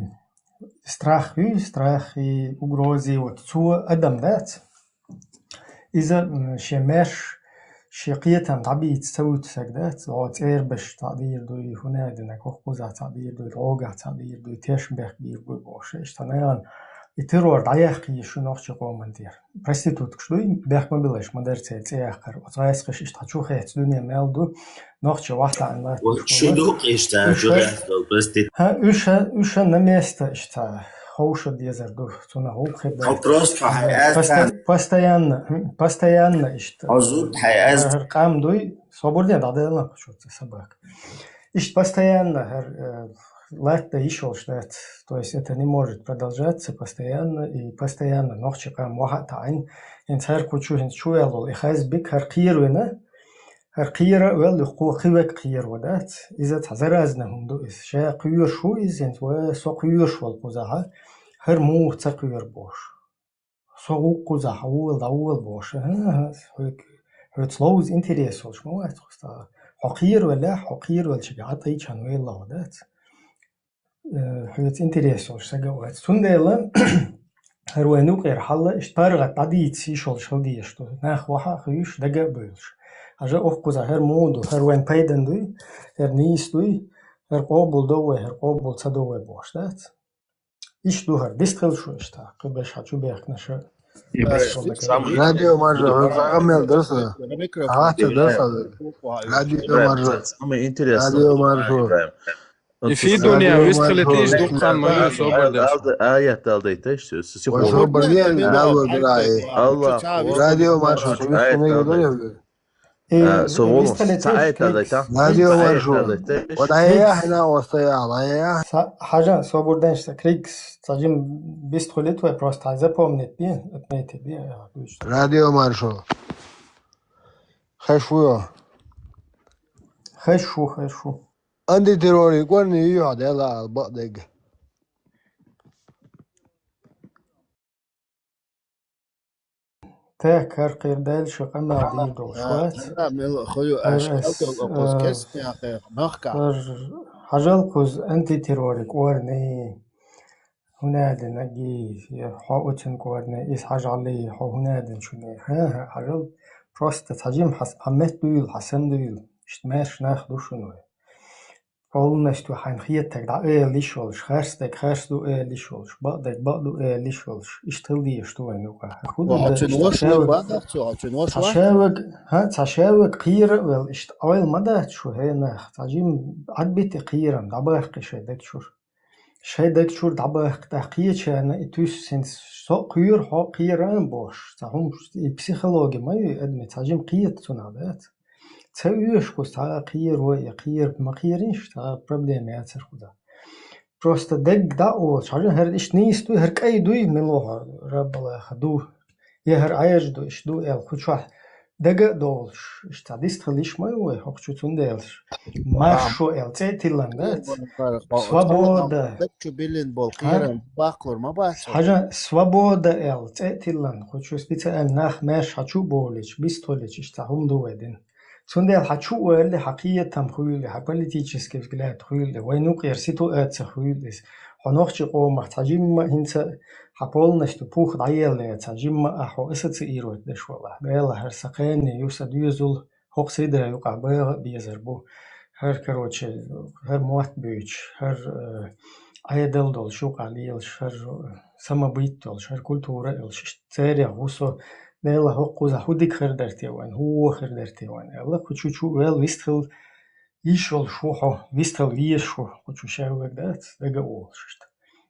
страх, и страх, и угрозы, вот, цо адам дац. Иза, м, ше меш, ше кхетам дӀабийца ца вуьту саг дац, о, цӀербаш цхьа дийр дуй, хӀунадина кохкуза цхьа дийр дуй, рога цхьа дийр дуй, теш бех бийр буй бохуш, иштта нагӀан. И террор дӀаяхкий шу нохчи къоман тӀера. Проституткаш дуй, бех ма билаш, ма дар цай цӀе яхкар. Оцу гӀайскаш иштта чу хец дуьне мел ду, нохчи вахтаан латташ. Вот шу ду, иштта, журас дол, простит. Ха, уьша, уьша на место иштта, ховша дезар ду, цуна гӀуллакх хир ду. Хо просто хьай аз Посто-, постоянно, хм, постоянно иштта. Хо зуд хьай аз. ХӀара къам дуй, собурден дӀаделла кху шу цу собака. Иштта постоянно хӀара, э, латта йиш йолуш дац. То есть это не может продолжаться постоянно и постоянно нохчи къам ваха а таӀин. ХӀинца хӀара кху чу хӀинца чу ваьлла волу и хазбик хӀара кхеравина, хӀара кхера а ваьлла, юха кхо кхин век кхеро дац. Иза цхьа заразна хӀума ду иза. Ша кхоьруш ву иза хӀинца, ва со кхоьруш волу кхузахьа, хӀара муха ца кхоьру бохуш. Со гӀуллакх кхузахь, хьан вола, дӀавола бохуш. ХӀан-хӀа, хьоьга, хьоьца ловза интерес йолуш ма вац хӀуста. Хьо кхеравеллехь, хьо кхеравеллачуьнга Ӏа тӀайчхьана велла хьо дац. Э, хьоьца интерес йолуш сага а вац. Цундела хӀара вайн юкъера хьалла, иштта паргӀат дӀадийца йиш йолуш хила дезаш ду. Нах ваха а хуьйш, дага а буьйлуш. Хьажа, охкхуза хӀара муха ду, хӀара вайн пайдан дуй, хӀара нийса дуй, хӀара къобал до вай, хӀара къобал ца до вай бохуш дац. Иштта ду хӀара, дистхила шу иштта, кхин беш хьан чу бехканаша. Радио Маршо, хӀара цхьа къамел дара сан. Микрофон. Хьан вац ца дара сан. Радио Маршо. Самое интересное. Радио Маршо. И фидуния, вистхилийтийша дуккха ма ю, собар деш. Аят далдайташ, сихо. Собар деш, дало дирай. Аллах. Радио Маршо, вистхилийтийша. Э, со волу, вистхилийтийша, ца аят далдайта? Радио Маршо. Вот ая хьина остая, ая. Са, хьажа, собар деш, са крикс, ца жим бистхилийта вай, просто хьай запомнить де, отметить де, я, точно. Радио Маршо. Хеш ву? Хеш ву, хеш ву. Антитеррорный кӀорни ю хьо дела ала бакъдерг. Тек хӀара кхера даьлла шу къамел дийр долуш вац. Хьажал кхуза антитеррорный кӀорни. ХӀунадина ги, я хьо оцун кӀорни, иза хьажалли, хьо хӀунадина чуни. ХӀан-хӀа, хьажал, просто цхьа жим хьан, хьан меттадуьйла, хьан самадуьйла. Иштта маьрша нах ду шуна вай. Полностью хьайна хетаг дӀа ала йиш йолуш, харцдаг харц ду ала йиш йолуш, бакъдаг бакъ ду ала йиш йолуш, иштта хила дезаш ду вайн юкъа. Хьан хӀун ду дара, цхьа шаваг, хьан цхьа шаваг кхера а вел, иштта ойла ма дац шу, хӀей нах, цхьа жим Ӏадбити кхерам, дӀабаккхи шайн даг чура. Шайн даг чура дӀабаккха, тӀаккха кхечарна и туьйсу хӀинца со а кхоьру, хьо а кхера а бохуш, цхьа хӀума и психологи ма ю и адаман, цхьа жим кхета цунах дац. Ца оьшу кхуза цхьа а кхеро, я кхера, ма кхеринаш, цхьа а проблема яцара кхуза. Просто дагга дӀа а олуш, хьажа, хӀара иштта нийса дуй, хӀара кӀай дуй, мила хьо, Раббалаха ду. Я хӀара Ӏежа ду, иштта ду аьлла, кху чохь дага а долуш, иштта дистхила йиш ма ю вай, хӀокху чу цундела. Маршо аьлла, цӀе а тиллан дац. Свобода. Даг чу биллина болу кхерам баккхалур ма бац. Хьажа, свобода аьлла, цӀе а тиллан, кху чу специально нах маьрша хьан чу а бовлийча, бистхилийча, иштта хӀума ду вай дина. Цундела хьан чу а валли, хьан кхетам хуьйла, хьан политический взгляд хуьйла, вайн юкъера ситуация хуьйла иза. Хьо нохчи къомах цхьа жимма а хӀинца а хьа полностью пух дӀаелле, цхьа жимма а хьо ассоциировать деш валахь. Дела, хӀара са кхаьнне ю, са доьзал, хӀокху сида юкъахь багӀа а безар бу. ХӀара, короче, хӀара мотт буьйцуш, хӀара, э, Ӏедал долуш юкъахь лелаш, хӀара, э, самобыт долуш, хӀара культура а йолуш, иштта царех ву со. Дела, хӀокхузахь хӀун дика хир дара те вайн, хӀун вон хир дара те вайн аьлла, кху чу чу вел вистхила йиш йолуш ву хьо, вистхила везаш ву, кху чу шаьвваг дац, дага а волуш иштта.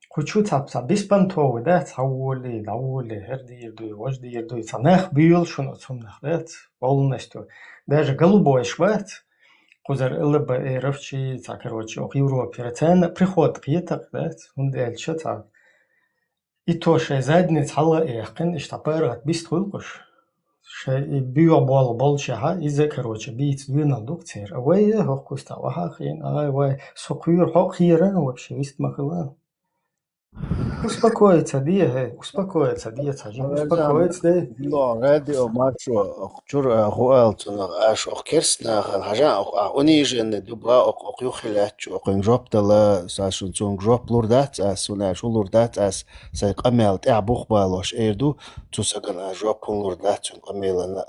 Кху чу цхьа, цхьа беспонтовый дац, хьан волий, дӀаволий, хӀара дийр дуй, важа дийр дуй, цхьа нах буьйлу шуна оцу хӀуманах дац, полностью. Даже голубойш бац, кхузара Л Б Р-овчий, цхьа, короче, окху Европера, царна приход кхетакх дац, хӀунда аьлча цхьа и то шайн задница хьала а яьккхина, иштта паргӀат бистхуьлу кхуш. Шайн и буьйгӀа болу болчехьа, иза, короче, бийца доьналла ду-кх церан. А вай, э, хӀокху куста вахьа а хиъна, ай, вай, со кхуьйра хьо а кхеран, вообще вист ма хила. Успокоиться де, хӀей, успокоиться де, цхьа жима успокоиться де. Но радио маршо, чура гӀу ала цунах, аша ох керстанахана, хьажа ох, а униженный ду бла ох, ох юххе лаьттачу, ох жоп дала, са шун цунга жоп лур дац ас, суна аша лур дац ас, сайн къамел тӀехь бух балош эр ду, цу сагана а жоп хӀун лур дац цуьнан къамелана.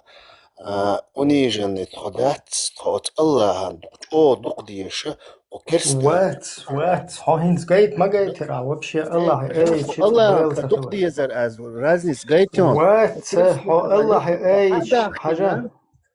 А, униженный тхо дац, тхо оцу Аллахьан чӀогӀа дукха деша, кху керста. Вац, вац, хьо хӀинца гайта ма гайтира, а вообще Аллахье айча Аллахьан дукха дезар аз, разница гайтон. Вац, хьо Аллахье айча, хьажа.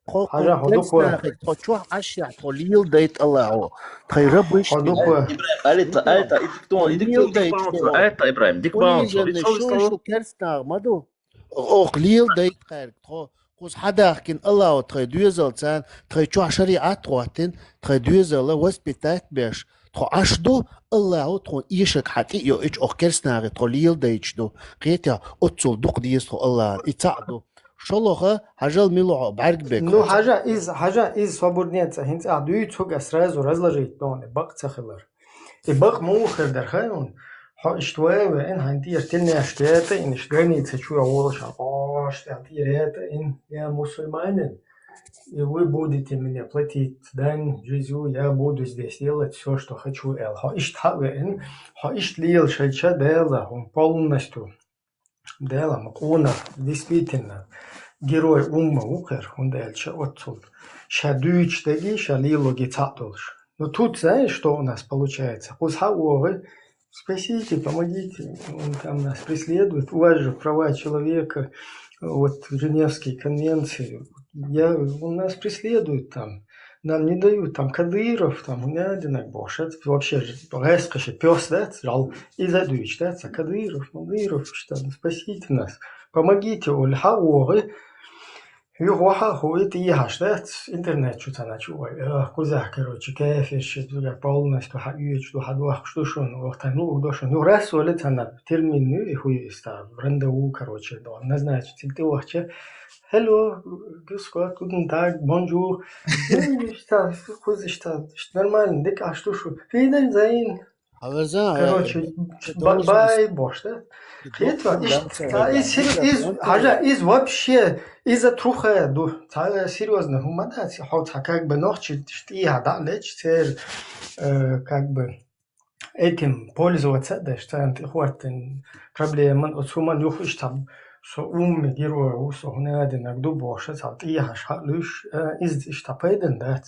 Тхо хьажа, хьо дукха. Тхо чохь Ӏашшехь, тхо лела дайта Аллахьо. Тхайн рабыш. Хьо дукха. Ибраим, алита, алита, идиктон, идиктон, дикбаун, алита, Ибраим, дикбаун, шуй, шуй керстанах ма ду. Ох лела дайта кхаьрга тхо. Кхуза хьадахкина Аллахьо тхайн доьзалца, тхайн чохь шариӀат хӀоттина, тхайн доьзалла воспитать беш. Тхо Ӏаш ду, Аллахьо тхуна эшаг хьан тӀе а йоуьйтуш, ох керстанахе тхо лела дайча ду. Кхетехь, оццул дукха деза тхо Аллахьан. И цхьаъ ду. ШолгӀа, хьажал мила хьо бӀаьрг бекхо. Ну, хьажа иза, хьажа иза, свободнее цӀа хӀинца ахь дуьйцу хӀуга сразу разложить доне, бакъ ца хилар. И бакъ муха хир дара хаьий хьуна? Хьо иштта вай а веана, хьайн тӀера тельняшка ятӀа а йина, иштта граница чу а волуш, хьан къош тӀехь тӀера ятӀа а йина, я мусульманин, и вы будете мне платить дань, джизью, я буду здесь делать всё, что хочу, аьлла. Хьо иштта хьа а веана, хьо иштта лела шайча Дала, хьуна полностью. Дела, ма къонах, действительно, герой умма ву кхера, хӀунда аьлча оццул ша дуьйцуш дерг, ша лелориг цхьаъ долуш. Ну, тут знаешь, что у нас получается? Кхуза хьа а вогӀий, спасите, помогите, он там нас преследует. У вас же права человека, вот, Женевские конвенции. Я, он нас преследует там. Нам не дают, там Кадыров, там, не один, бо, ша, вообще же, гӀаьскхи ши пёс дац, жал, иза дуьйцуш дац, а Кадыров, Мадыров, что, спасите нас, помогите, олий, хьа а вогӀий. Юха ваха а хӀуьй, тӀехьаш дац, интернет чу цхьана чу вай, ах, кхузахь, короче, кафирши, цуьнга полностью хьа оьцуш ду, хьа дохкуш ду шуна, ох, тхан луъуг до шуна. Юха рас олий цхьана термин ю, и хӀуй иста, рандеву, короче, до, назначить, цига тӀе вахча, Hello, grüß Gott, guten Tag, bonjour. Ишта, кхуза ишта, ишта нормально, дика Ӏаш ду шу. Фидан зайн. Хьаверзан, короче, бай бош, да? Кхетва, ишта, из, из, хьажа, из вообще, иза труха ду. Цхьа серьёзно хӀума дац, хьо цхьа как бы нохчи, тӀехьа дӀа лечу церан, э, как бы, этим пользоваться а деш, царна тӀехӀоттина проблеман, оцу хӀуманна юха иштта со умми герой ву, со хӀунадинарг ду бохуш, цхьа тӀехьаш хьа а луьйш, э, иза иштта пайдана дац.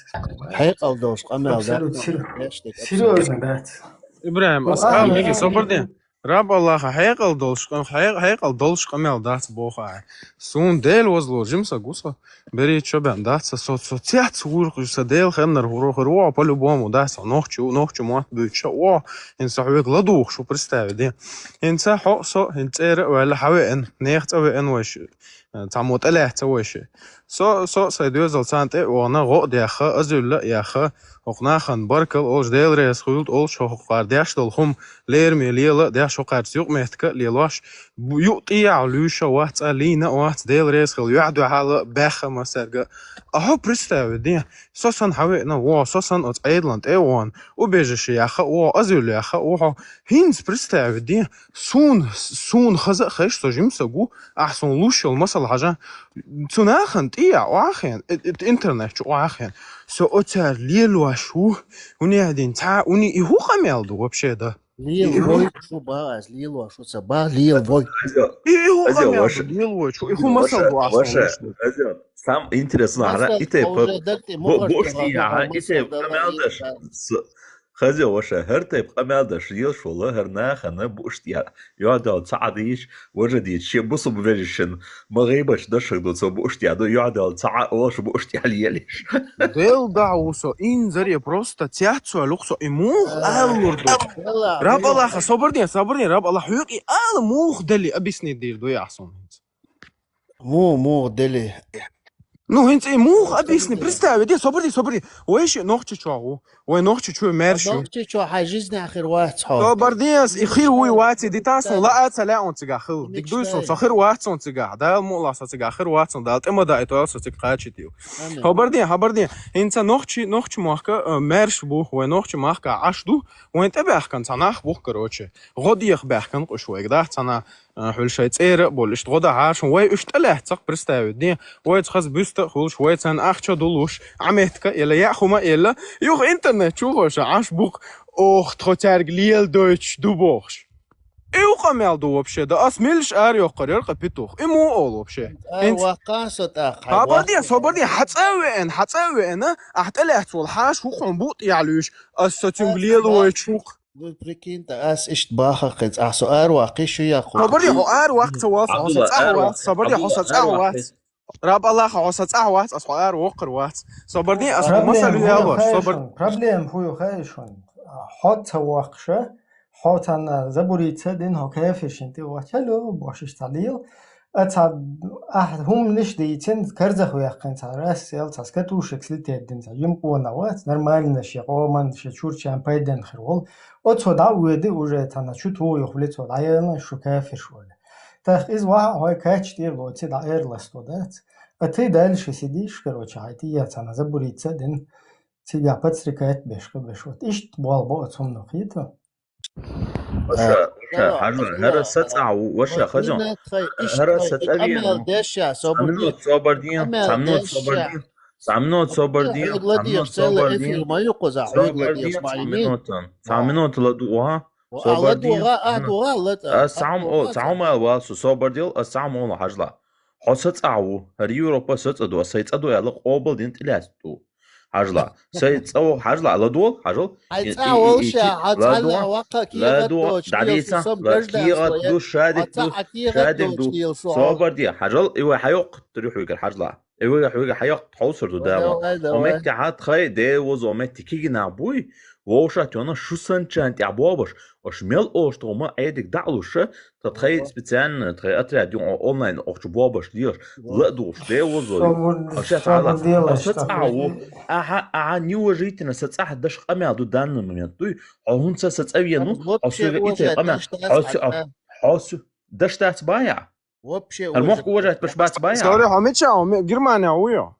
Хьекъал долуш къамел дац. Абсолютно сер-, серьёзно дац. Ибрахим, ну, ас а, меги, собар де. Раб Аллаха, хьекъал долуш къам-, хье-, хьекъал долуш къамел дац боху ахь. Суна Дела возло, жима са гу со. Берриг чо бен дац, со, со цец вуьйр-кх, сан Дела хеннара хӀуро хир ву, по-любому дац, нохчи ву, нохчи мотт буьйцуш а ву, хӀинца хьоьга ладугӀуш ву, представить де. ХӀинца хьо а со, хӀинца цӀера а ваьлла, хьан веана, нехан цӀа веана вайша, цхьаммо тӀелаьцна вайша. Со, со а сайн доьзал царна тӀе а вахана, гӀо а даьхна, азуьлла а яьхна, хӀокху нахана баркалла олуш, Дела реза хуьлда олуш, хӀокхара деш долу хӀума лераме лела а деш, хӀокхаьрца юкъаметтиг а лелош, бу-, юкъа тӀехьа луьйш а вац, цкъа лийна а вац, Дела реза хила, юьхь-дуьхьал а баьхна массаьрга. А хьо представить де, со санна хьан веана вогӀу, со санна оцу Ӏедална тӀе а вахана, убежище яьхна а вогӀу, азуьлла яьхна а ву хьо. ХӀинца представить де, суна, суна хаза а хезаш, со жима са гу, ахь суна луш йолу масал хьажа. Цу нахана тӀехьа охьахиъна, э, э, интернет чу охьахиъна. Со оцара лелош ву, хӀунда аьлла цхьа, хӀунда и хӀун къамел ду вообще, да? Лел вой, шу бах аз, лел вой, шу ца бах, лел вой. И хӀу къамел ду, лел вой, шу, и хӀу масал ду аз. Сам интересно, ара, и тайпа буштияха, и тайпа къамел даш. Хаза ваша, хӀар тайпа къамел даш, ел шула, хӀар нахана буштия. Йоадал ца адиш, важа дичи, бусуб вежишин, ма гъибаш дашагду ца буштия, ду йоадал ца ош буштия лелиш. Дел да усо, ин заре просто цяцу луксо, и мух аллурду. Раб Аллаха, собрдин, собрдин, Раб Аллах, хьук и ал мух дали, объясни дир ду яхсон. Му, му, дели. Ну, хинц и мух объясни, представь, де, собрди, собрди. Ой, ши нохчи чуагу. Ой, нохчи чу мершу. Нохчи чу хай жизнь ахир вац хо. Собрдиас и хир уй ваци, дитасон ла аца ла он цига хил. Дик дуйсон, со хир вацон цига. Дал мула со цига хир вацон, дал тема да это со циг качитив. Хабардин, хабардин. Хинца нохчи, нохчи махка мерш бу, ой, нохчи махка ашду. Ой, тебе ахкан цанах бух, короче. Годиях бахкан куш вайгда цана. Хьул шай цӀера болуш, гӀода хьаршун, вай уьш тӀалаьццах представить дин, вай цхаз буьста хулш, вай цан ахча дулуш, Аметка, эла яхума эла, юх интернет чугоша, аш бук, ох, тхо царг лел дойч ду бохш. И укъамел ду вообще, да ас милш ар йоккар, яркъа питух, и му ол вообще. Ай, вакъан со тӀаккха. Хабардин, собардин, хьацӀавеэн, хьацӀавеэн, ахтӀалаьц вол хьаш, хукъун бут ялуш, ас со цуьнг лел войч хукъ. Ну, прикинь, та ас ишт баха кхец, а со ар вакъи шу яху. Собарди хо ар вакъ ца вас, хо са цӀа вас, собарди хо са цӀа вас. Раб Аллаха хо са цӀа вас, ас хо ар вокър вас. Собарди ас хо масал я ваш, собар. Проблем ху ю хайшун. Хо ца вакъша, хо тана забурица дин хо кафешин ти вачало, бошиш талил. Аца, ахь, хӀуманаш дийцин, карзах вяхкхин ца, рассел ца, скатушек слететь дин ца, юм къона вац, нормально ше, къоман ше, чурчан пайден хир вол. Оцо дӀа уеди уже тана, чу ту юх в лицо, дӀаелна шу кафир шули. Так, из ваха хой кач тир лоци, дӀаэрласто дац. А ты дальше сидишь, короче, хай ти я цана забурица дин, цига подстрекать бешка беш. Вот ишт буал бо оцум нухиту. Ваша, ваша, хьажа, хӀара са цӀа ву, ваша, хазон. ХӀара са цӀа ву. Цхьа минут собардин, цхьа минут собардин, цхьа минут собардин, цхьа минут собардин. Собардин, цхьа минут, цхьа минут ладу, ва. Собардин. Ас цхьа ма, цхьа ма вал су собардил, ас цхьа ма хьажла. Хьо са цӀа ву, хӀара Европа са цӀа ду, ас сай цӀа ду яла къобал дин тӀилац ду. Хьажла. Сай цӀа ву, хьажла, ладу, хьажал. Ай цӀа вол ша, хьа цӀа ла вакъа кигат доч, дадица, кигат ду, шадик ду, шадик ду. Собарди, хьажал, ива хьайокъ, тури хуйгар хьажла. Ива хуйгар хьайокъ, тхаусар ду дама. Ометти хьат хай, де воз ометти кигина буй, вовша тёна шусан чан тя бобаш. Ош мел ош тома эдик даълуша, та тхай специально, тхай отряд ю онлайн охчу бобаш леш, ладуш, де возо. Ош я тала, ош я тала. Аха, аха, неуважительно, са цах даш къамял ду данный момент. Дуй, а хунца са цавьену, а су ите къамял, а су, а су, даш тац бая. Вообще. Армох уважать паш бац бая. Sorry, хомича, Германия уё.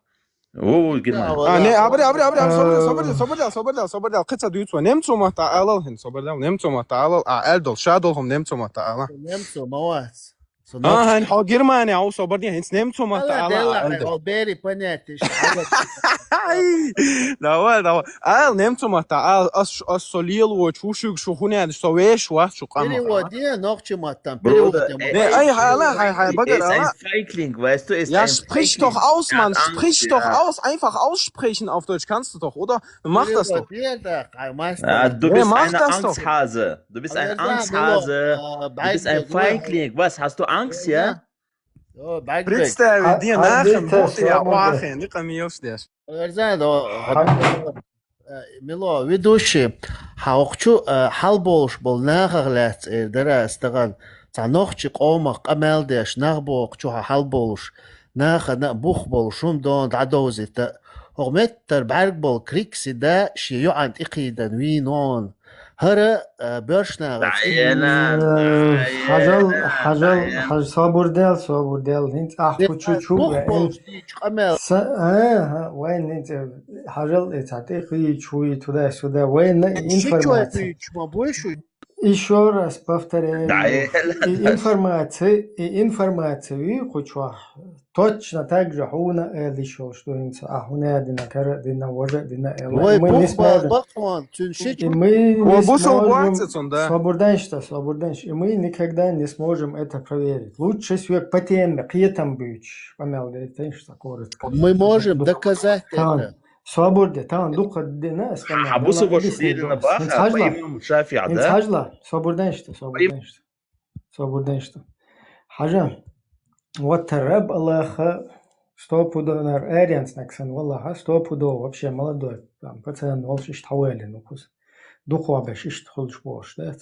О, Германия. А, не, абри, абри, абри, абри, собрдал, собрдал, собрдал, собрдал, собрдал, кыца дуйцу. Немцу мата алал хин, собрдал, немцу мата алал, а, элдол, шадол хом немцу мата ала. Немцу, мавац. А, хин, хо Германия, о, собрдал, хин, немцу мата ала, элдол. Бери понятие. Давай, давай. Ал немцу мата, ал, ас, ас солил во, чушуг, шухунядиш, со веш, вас, шукъан. Перевод, не, нохчу мата. Перевод. Не, ай, хала, хай, хай, багар ала. Feigling, weißt du, ist ein Feigling. Ja, sprich doch aus, Mann, sprich doch aus, einfach aussprechen auf Deutsch, kannst du doch, oder? Mach das doch. Du bist eine Angsthase. Du bist ein Angsthase. Du bist ein Feigling. Was, hast du Angst, ja? Представь, dir nachher, ja, wachen, nicht an mir aufstehst. Мило, ведущий, хьа охчу хьалболуш болу нахах лаьцна эр дара ас тагана, цхьа нохчи къомах къамел деш, нах бохучу хьа хьалболуш, нахана а бух болуш хӀума дона дӀадовзийта, хӀокху меттара бӀаьрг болу крикси да шен йоӀан тӀекхийдан вийна вон. ХӀара боьршнагӀа. Хьажал, хьажал, хьажа, собур дел, собур дел, хӀинца ахь кху чу чу веана. Са, а, вайн хӀинца хьажал, и ца тӀе хи чу, туда-сюда, вайна информация. Ещё раз повторяю. Да, э, И информация, и информация, и куча. Точно так же хьуна эл ещё, что инца, а хьуна дина, кара дина, вожа дина, эл. Вай, Мы не бух бал сможем. Бахман, цун ши И мы не О, бусал сможем. Бахман, да. Свободеньшта, свободеньшта. И мы никогда не сможем это проверить. Лучше всего по теме, кхетам быч. Помял, да, это что коротко. Мы можем Ду- доказать Тан, это. Свободе, тан, дукха дина, с вами. Хьабусу Вала, вашу объясни, дирина пожалуйста. баха, по Инцхажла. имаму Шафиа, Инц да? Хьажла, свободеньшта, свободеньшта. Свободеньшта. Хьажа, вот раб Аллаха, стопудово, арианс наксан, валлаха, стопудово, вообще молодой, там, пацан, волш ишт хьавалин укус. Духуа беш ишт хулш бош, да?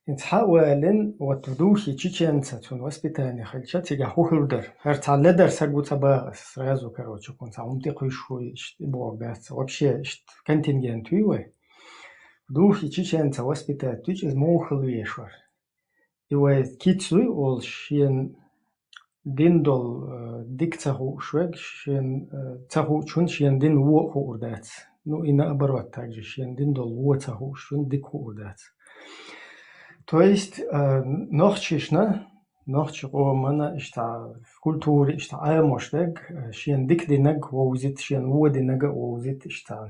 Инц хьавалин, вот в духе чеченца, цун воспитание хальча, цига хухилдар. Хар ца ледар сагу ца бага, сразу, короче, кун ца умти хуйшу ишт, и бог, да? Вообще ишт контингент вай. В духе чеченца воспитать туч из мухил вешвар. И вай кицуй ол шен дин дол, э, дик ца хууш вег, шен, э, ца хуучун шен дин во хуур дац. Ну, и наоборот, также шен дин дол во ца хуучун дик хуур дац. То есть, э, нохчишна, нохчи къомана, ишта, в культуре, ишта, аймош дег, э, шен дик динаг вовзит, шен во динага вовзит, ишта.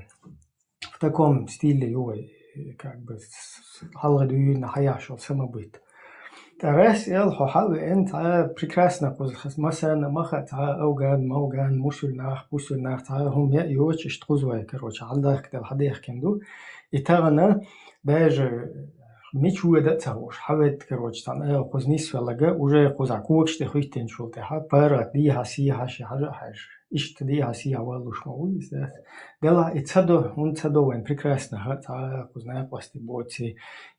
В таком стиле юй, э, как бы, с-, с-, хьалгӀа дуьйна хьаяхьшал самобыт. Тарас эл хьо хьал веэн, ца прекрасно кхуз хас масана маха, ца авган, мавган, мусульнах, пусульнах, ца хум я йоч, ишт кхузвай, короче, хьалдахк дал хьадехкин ду. И тагана даже мич веда ца хуш, хьавед, короче, ца эл кхуз нисвелага, уже кхуза кокш те хуйтен шул те, ха, пара, ди, ха, си, ха, ши, хажа, хаж. Ишт ди, ха, си, ха, валуш ма уйс, да. Дела и ца до, он ца до вен прекрасно, ха, ца кхуз на квасти боци,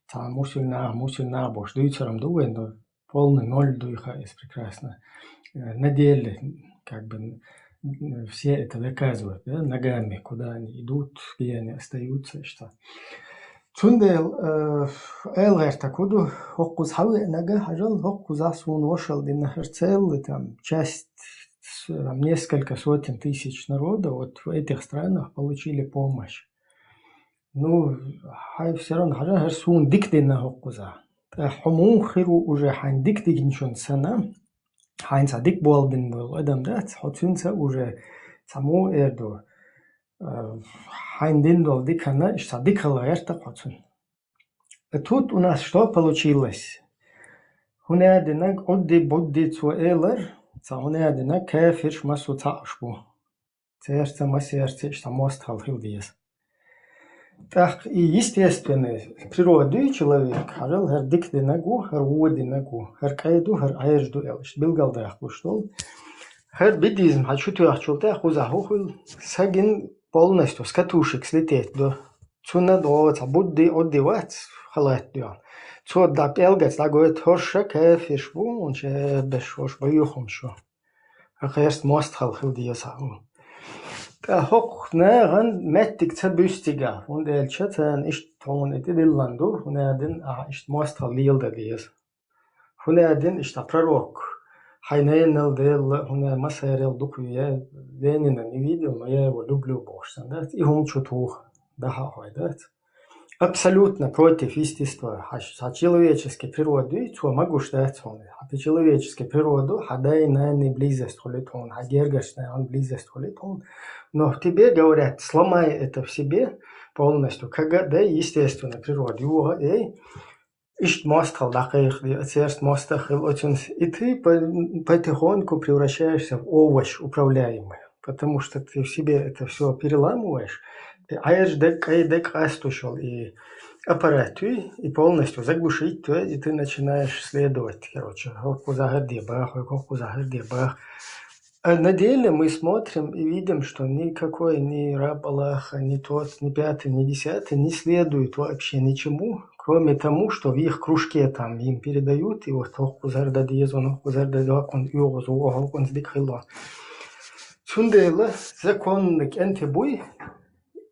ца мусульна, мусульна бош, дуйцарам ду вен, но полный ноль дуйха из прекрасно. Э, на деле, как бы, н-, все это доказывают, да, ногами, куда они идут, где они остаются, что. Цундел, э, эл гӀерта куду, хоккуз хьавеънага, хьажал, хоккуз а сун вошал дина хӀар целый, там, часть, с-, там, несколько сотен тысяч народа вот в этих странах получили помощь. Ну, хай все равно, хӀажа, хӀар сун дик дина хоккуза. ТӀа хьо мун хиру уже хьайн дик дигничун сана, хьайн ца дик болбин бол адам дац, хьо цунца уже ца му эрду. Э, хьайн дин дол дикана, иш ца дикала гӀерта хьо цун. И тут у нас что получилось? Хунядинаг Удди Будди цо элар, ца хунядинаг кафирш масу цаӀаш бу. Церца масерца ишта мост хал хил деза. ТӀаккха и естественный природа человек, хӀарал хӀар дик динагу, хӀар во динагу, хӀар кӀай ду, хӀар Ӏерж ду, эл ишта билгал дахкуш дол. ХӀар буддизм хьа чу тоьхчул тӀехь кхуза хӀухуил сагин полностью с катушек слететь до. Цуна догӀо ца Будди Удди вац халат доьгӀна. Цо да пӀелгац дӀагойту хӀорша кафирш бу, хӀунча беш хӀорш баюхум шу. Хьа кхерст мост хал хил деза хьа хӀу. ТӀа хӀокху нагӀан меттиг ца буьстига, хӀунда аьлча царна ишт тхуна и тӀедиллан ду, хӀунда аьлча ахьа ишт мост хал леладан деза. ХӀунда аьлча ишта пророк, хьайн ненал Делла, хӀунда масарел дукха я, Ленина не видел, но я его люблю, бохуш сан дац, и хӀума чу туха, дахьа хьой дац. Абсолютно против естества. Хьа, хьа человеческий природа, цо магуш дац хьуна. Хьа по человеческой природу, хьа дай нани близость хулит хьуна, хьа гергарчнай близость хулит хьуна. Но в тебе говорят, сломай это в себе полностью. Кага дай естественная природа. Юга эй, ишт мост хал дакъайх, церст мост хил оцунс. И ты по-, потихоньку превращаешься в овощ управляемый. Потому что ты в себе это все переламываешь, и айрж дег, кай дег астушал, и аппарат, и полностью заглушить, то и ты начинаешь следовать, короче, хокку захар де бах, хокку захар де бах. А на деле мы смотрим и видим, что никакой ни раб Аллаха, ни тот, ни пятый, ни десятый не следует вообще ничему, кроме тому, что в их кружке там им передают, и вот хокку захар да дезон, хокку захар да дакон, югузу, хокку дик хило. Цундела законна кӀентий буй,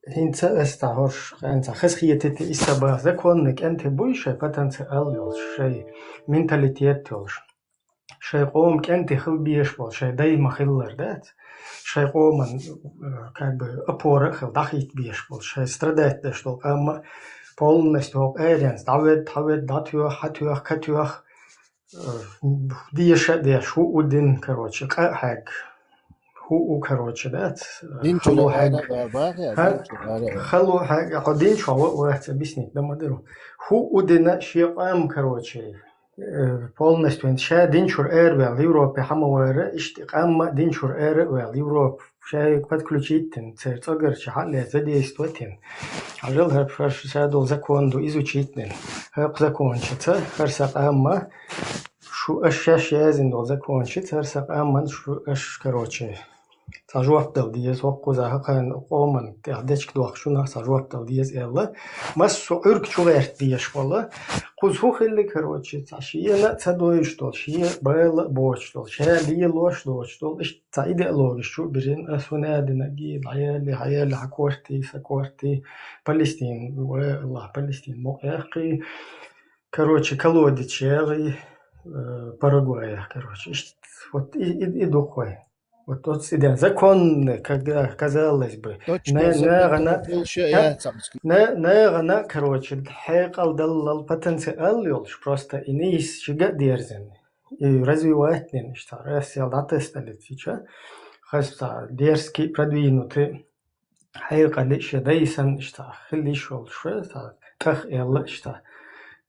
хӀинца ас цхьа хӀорш, хӀинца хас хетити иста бах, законна кӀентий буй шай потенциал йолуш, шай менталитет йолуш. Шай къоман кӀентий хила безаш болу, шай дай ма хиллара дац. Шай къоман, э, как бы, опора а хила дӀахийта безаш болу, шай страдать деш долу къам а полностью хӀокху аренца дӀаведда, хьаведда, дӀатоьху, хьатоьху, катоьху, э, деша а деш, хӀуъу дина, короче, къа а хьегна. ХӀуъу, короче, дац, э, дин чуьра хало хьегна. Ара а баха, хӀа-, дин чуьра ара а. Хало хьегна, хьо дин чохь ван а вац, ца биснийта дан ма дара. ХӀуъу дина шен къам, короче, э, полностью ша дин чуьра ара ваьлла, Европе хьа ма вара, иштта къам а дин чуьра ара а ваьлла, Европа ша подключить дина, церан цӀогарча хьа а лаьцна, задействовать дина. Хьажал хӀара, хӀара ша долу закон ду, изучить дина. ХӀокху закончица, хӀара сан къам а, шу, аша шаьш яздина долу закончица, хӀара сан къам а шу, аша, короче, цхьа жоп дала деза, хӀокхуза хӀокхуьнан къоман тӀехь дечиг дохучу нах цхьа жоп дала деза аьлла, массо а Ӏуьрг чу гӀерта дезаш волу. Кхуза хӀун хилла, короче, цхьа шена а ца дойуш долу, шен бала а боцуш долу, ша лелош доцуш долу, иштта цхьа идеологиш чу а бирзина, ас хӀун а дина, гий, дӀаяьлла, хьаяьлла, хьан корта, сан корта, Палестина, ва Аллах, Палестина мукъа яьккхи, короче, колодец яьлла, э, Парагваях, короче, иштта, вот и, и, и ду-кх вайн. Вот, вот цӀе ден законно, как, казалось бы. Точно, на-, законно нагӀана, получше, а, я цамски. На-, нагӀана, короче, хьекъал даллал потенциал йолуш, просто и нийса шига а дерзина, и развивать дина, иштта, Россиял дӀатасадалийтича, хаза цхьа дерзкий, продвинутый, хьекъале а шен дайсан, иштта, хила йиш йолуш, цхьа, тӀах аьлла, иштта.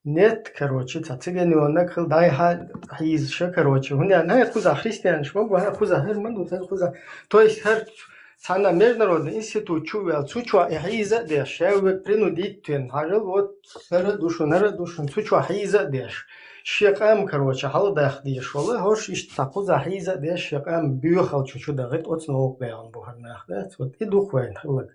Нет, короче, цхьа цига йонаг хила, дӀай-хьа хьийзаша, короче, хӀунда аьлла, хӀара кхузахь христианаш ма бу, хӀара кхузахь хӀара ма ду, хӀара кхузахь. То есть хӀара цхьана международный институт чу а ваьлла, цу чохь и хьийза а деш, ша век принудить вина, хьажал, вот, хӀара а ду шуна, хӀара а ду шуна, цу чохь хьийза а деш. Шен къам, короче, хьаладаккха дезаш волу, хӀорш иштта цхьа кхузахь хьийза а деш, шен къам боьхалчу чу дахийта, оцу новкъа баьхна бу хӀара нах, дац? Вот и ду-кх вайн хилларг.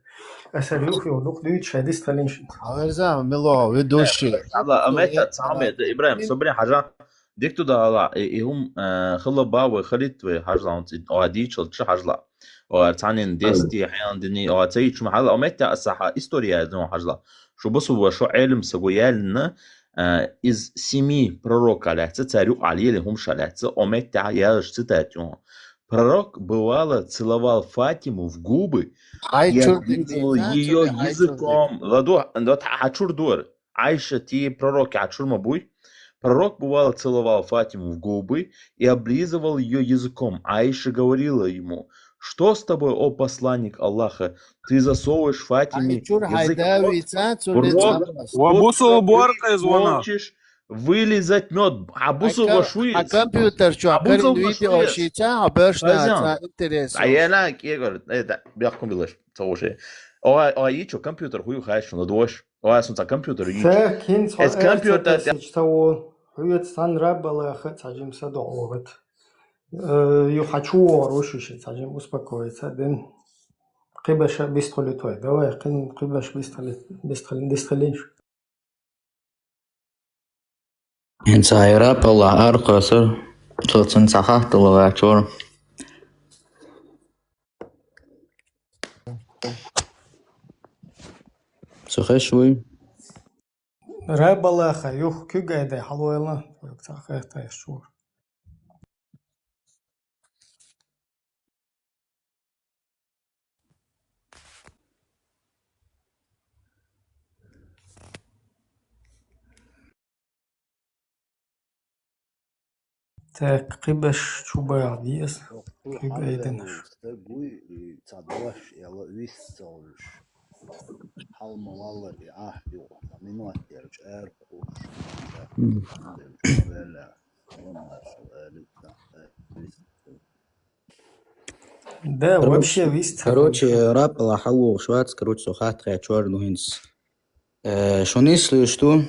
Аса юха юха дукха дуьйцуш, шайн дистхилинчу. Хьаверза, мило, ведущий. Алла, а метта цхьа хӀума ду, Ибрахим, собри хьажа. Дика ду дала, и, и хӀума, э, хила ба вай, халит вай, хьажла, хӀунца и, о, дийчалча хьажла. О, цхьаннен дести, хьенан дини, о, ца йича ма хьажла, о, метта аса хьа история ду хьажла. Шу бусу ва шу Ӏелим саго яллина, э, из семи пророка лаьцна, цара юкъа лелий хӀумаш лаьцна, о, метта яьллаш цитат ю. Пророк, бывало, целовал Фатиму в губы и облизывал её языком. Ладу, да, хьачур дур. Айша, ти пророки хьачур ма буй? Пророк, бывало, целовал Фатиму в губы и облизывал её языком. Айша говорила ему: «Что с тобой, о посланник Аллаха? Ты засовываешь Фатиме язык в рот, ва бусул боркъе звона. Хочешь вылизать мёд». А бусул ва шу из? А компьютер чу, а бусул ва шу из? Шица, а бёрш да, интерес. А я на кегар, это, бяхкун билаш, ца уже. О, о, и чё, компьютер хуй хаешь, ну, дош. Ой, сан ца компьютер ю. Ца кин ца эс компьютер тесич ца вол. Хуьет сан раббалаха ца жим са доӀогӀат. Э, ю хьачу вогӀур ву шу ши ца жим успокоиться дин. Кхибаша бистхули той. Давай, кхин кхибаш бистхули, бистхули, бистхулиш. ХӀинца хьайра паллахь аркхоьсур, цо цунна цхьа хаттала гӀачор. Со хеш вуй? Рабалаха юх куьг айдай хьалойла, цхьа хаттайш чур. Так, кхибаш чу баьхьа деза. Куьг айданаш. Стаг вуй, и ца дош, яла вист ца гӀуш. Хьал ма валла, и ахь ю, ца минот дерча эр кхуш. Мм. Да, короче, вообще вист. Короче, рапала хьалвогӀуш вац, короче, со хатта чор ду хӀинца. Э, шун ислуьйш ду,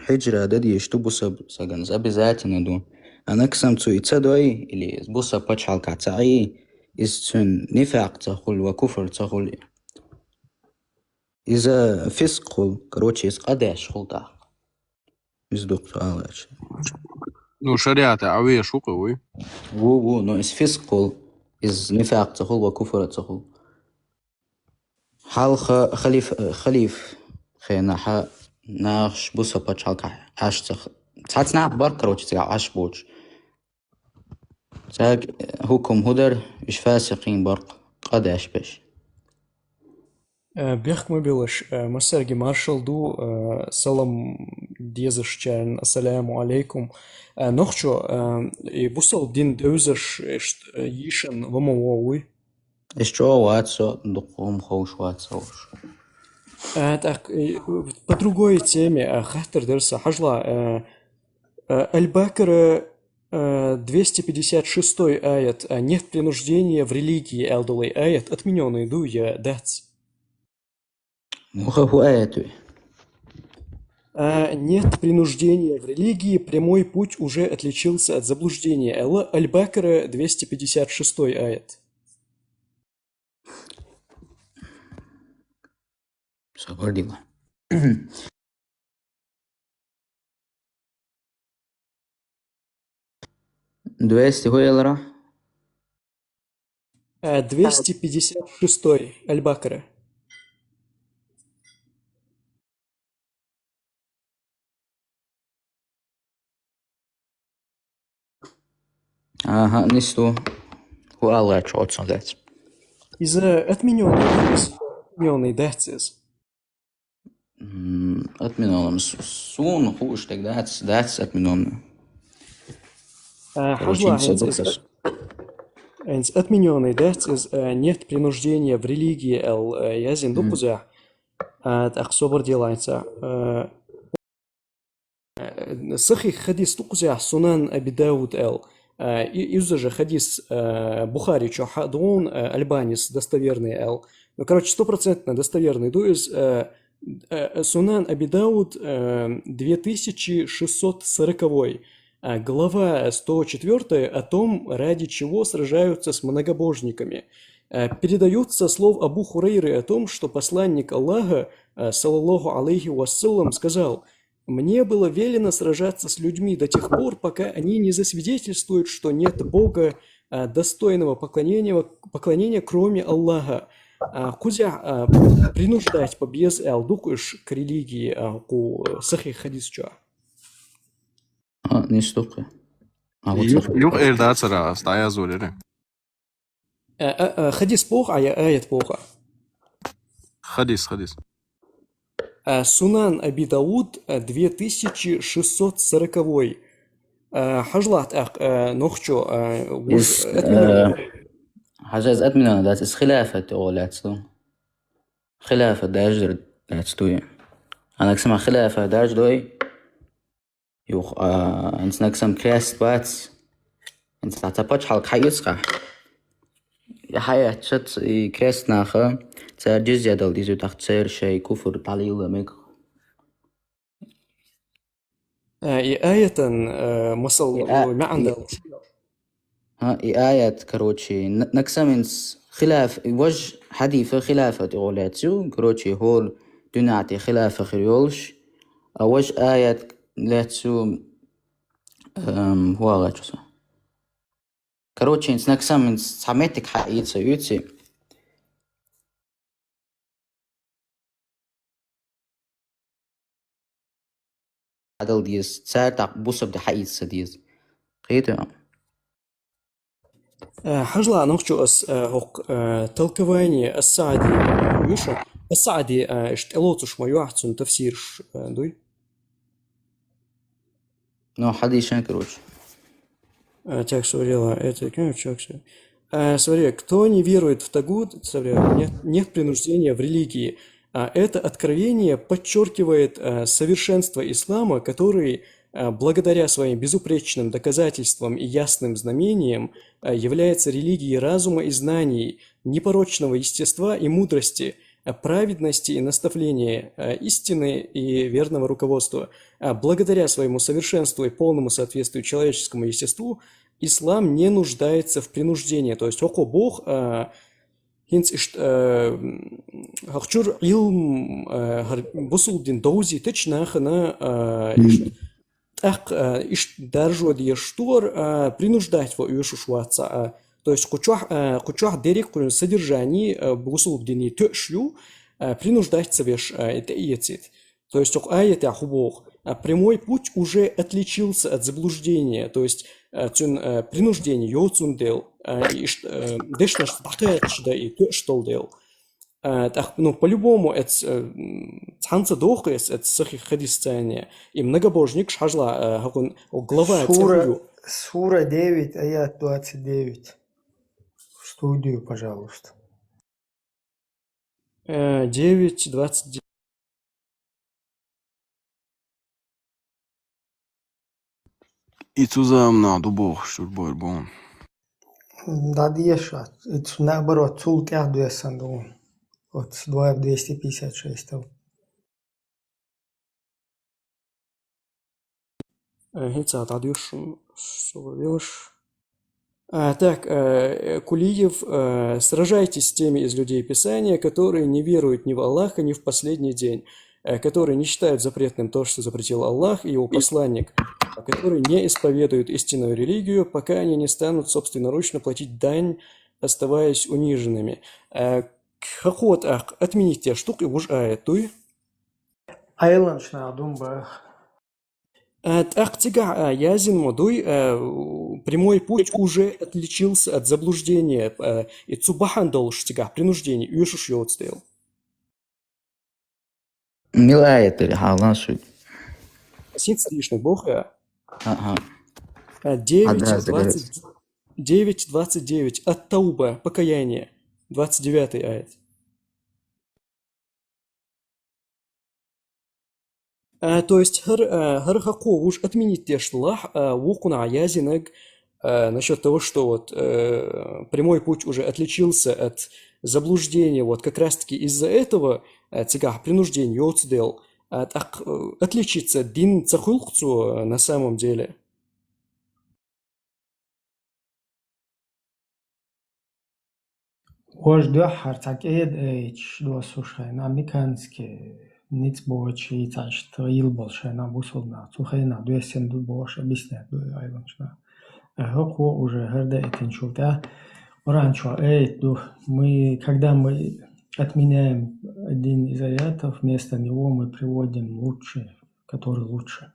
хьиджра дан дезаш ду бусаб саганца, обязательно ду. Анаксам цу и ца дой, или бусаб пачхьалкхахь ца Ӏий, иза цуьнан нифакъ ца хуьлу ва куфр ца хуьлу. Иза фискъ хуьлу, короче, иза къа деш хуьлу тӀаккха. Иза дукха ца алаьча. Ну, шариатехь Ӏан веш ву кху вуй? Ву, ву, но иза фискъ хуьлу, иза нифакъ ца хуьлу ва куфр ца хуьлу. Хьалха халиф-, халиф хенахь нахаш бусаб пачхьалкхахь Ӏаш ца х-, цхьацца нах бара, короче, цигахь Ӏаш боцуш. Цаьрга хӀукум хӀун дара, уьш фасикъийн бара, къа деш берш. Э, бехк ма билалаш, э, массарга маршал ду, э, салам дезачарна, ассаламу алейкум. Э, нохчо, э, и бусалба дин девзаш, иштта, э, йийшан ва ма вогӀий? Иштта чӀоагӀа вац со, дукха хӀама ховш вац со уж. Э, так, э, по другой теме, э, хаттар дар са, хьажал, э, э, Аль-Бакара, э, двести пятьдесят шестой аят, э, «Нет принуждения в религии», аьнна дола аят, отменённый ду е дац? Муха хӀу аят вий? А, «Нет принуждения в религии, прямой путь уже отличился от заблуждения», аьнна, Аль-Бакара, двести пятьдесят шестой аят. Сабар дила. Двести хӀу аьлар? Э, двести пятьдесят шестой, Аль-Бакара. Аха, нийса ду. ХӀу аьлар чӀоагӀа цун дац. Из отменённый, из отменённый дац из. М, отменённый. С-, сона ховш дерг дац, дац отменённый. Э, короче, хьажал, хӀанз из, хӀанз отменённый дац из, э, «Нет принуждения в религии», аьнна, э, язйина ду кхузахь. Э, тӀаккха собар де лайнца. Э, Э, сахьихь хадис ду кхузахь, Сунан Аби Дауд аьнна. Э, и-, изза же хадис, э, Бухари чу хьа-, ду, э, Альбанис достоверный аьнна. Ну, короче, стопроцентно достоверный ду из, э, э, Сунан Аби Дауд, э, две тысячи шестьсот сороковой, э, глава сто четвёртая о том, ради чего сражаются с многобожниками. Э, передают со слов Абу Хурейры о том, что посланник Аллаха, э, саллаллаху алейхи вассалям, сказал: «Мне было велено сражаться с людьми до тех пор, пока они не засвидетельствуют, что нет Бога, а, достойного поклонения, поклонения, кроме Аллаха». А, кхузахь, а, принуждать, побез аьнна ду-кх уж к религии, а, кху, э, сахьихь хадис чу. А, нийса ду-кх. А, вот юх, сахьихь. Юха эр дацара, аз дӀаязвалира. Э, э, э, хадис боху Ӏа е аят боху Ӏа? Хадис, хадис. Э, Сунан Аби Дауд, э, две тысячи шестьсот сороковой. Э, хьажал тӀаккха, э, нохчо, э, вуж, из, э, отменённый. Э, хьажал, из отменённый дац, из хилафат оха лаьцна ду. Хилафат даржа дар лаьцна ду. Хьанаг сама хилафат даржа дой. Юха, а, хӀинца нагахь санна крест бац. ХӀинца цхьа пачхьалкх хьаэцахь. Хьаэцча, и крест наха, цара джизья дала деза, тӀаккха церан шайн куфр дӀалелла мега. А, и аятан, а, масал, и а-, маьӀна и дала. ХӀа, и аят, короче, н-, нагахь санна хилаф, важа хьадис хилафат оха лаьцна ю, короче, хӀора дуьнен тӀа хилафа хир йолуш, а важа аят лаьцна ю, эм, хӀу аьлла чу со. Короче, хӀинца нагахь санна цхьа меттиг хьаэца юьйцу. Хьадала деза, цара тӀаккха бусалба дин хьаэца ца деза. Кхетий? Э, хьажал нохчо ас, э, хӀокху, э, толкование Ас-Саъди, э, вуьйш. Ас-Саъди, э, иштта тӀелоцуш ма ю ахь, цуьнан тафсираш, э, дуй? Ну, хьадийшан, короче. А, так, смотри, ла, это, как, чё, всё. А, смотри, кто не верует в тагут, смотри, нет, нет принуждения в религии. А, это откровение подчеркивает, а, совершенство ислама, который, а, благодаря своим безупречным доказательствам и ясным знамениям, а, является религией разума и знаний, непорочного естества и мудрости, а, праведности и наставления, а, истины и верного руководства. А, благодаря своему совершенству и полному соответствию человеческому естеству, ислам не нуждается в принуждении. То есть, хӀокхо боху, а, хӀинца иштта, а, м, хӀокху чуьра Ӏилма, а, хӀара бусалба дин довзийтича нахана, а, иштта тӀаккха, а, иштта даржо дезаш ду хӀара, а, принуждать ван оьшуш вац, а, то есть кху чохь, а, кху чохь дерриг кхуьнан содержание, а, бусалба дина тоьаш ю, а, принуждать ца веш, а, и тӀеэцийта. То есть хӀокху аятехь хӀу боху, а, прямой путь уже отличился от заблуждения, то есть, а, цуьнан, а, принуждение йоцун дела, а, иштта, а, дешнаш дӀакхача дан и тоьаш долу дела. Э, тӀаккха, ну, по-любому, эц, э, м, цхьанца доху эц, эц сахих хадисца. И многобожникаш хьажала, э, хӀокхун глава Сура, цӀерхуйу. Сура девять, аят двадцать девять. В студию, пожалуйста. Э, девять двадцать девять. И цу заманахь ду бохуш чуьра боху боху. ДӀадеша, и цу, наоборот, цул тӀаьхьа доьссина ду. Вот с два двести пятьдесят шесть. Э, хӀинца дӀадоьшу, со веш. А, так, э, Кулиев, э, сражайтесь с теми из людей Писания, которые не веруют ни в Аллаха, ни в последний день, э, которые не считают запретным то, что запретил Аллах и его посланник, а которые не исповедуют истинную религию, пока они не станут собственноручно платить дань, оставаясь униженными. Э, хӀокхо тӀаккха отменить деш ду-кх и вуж аят, дуй? Айланчу наха ду-м боху. Э, тӀаккха цигахь, э, яздина ма дуй, э, прямой путь уже отличился от заблуждения, э, и цу бахьана долуш цигахь принуждение оьшуш йоцу дела. Мила аят дара, хьалан шуьга? Синца дийшина боху я? Ага. Э, девять двадцать, девять двадцать девять. Ат-Тауба, покаяние. Двадцать девятый аят. А, то есть хӀара, а, хӀара хӀокхо вуж отменить деш делахь, а, вукхунахь яздинарг, а, насчёт того, что вот, э, прямой путь уже отличился от заблуждения, вот как раз-таки из-за этого, а, цигахь принуждение йоцу дела, а, тӀаккха, э, отличиться дина ца хуьлу-кх цо, э, на самом деле. Важа дуьххьара цхьа кӀеда аяташ доссуш хенахь, мекански ницкъ боцуш, цхьа иштта йилла болуш хенахь бусулба нах, цу хенахь доьссина ду бохуш, объяснять ду айланчу наха. ХӀокхо уже хӀара даийтинчул тӀаьхьа Къуръан чохь аят ду: мы, когда мы отменяем один из аятов, вместо него мы приводим лучший, который лучше.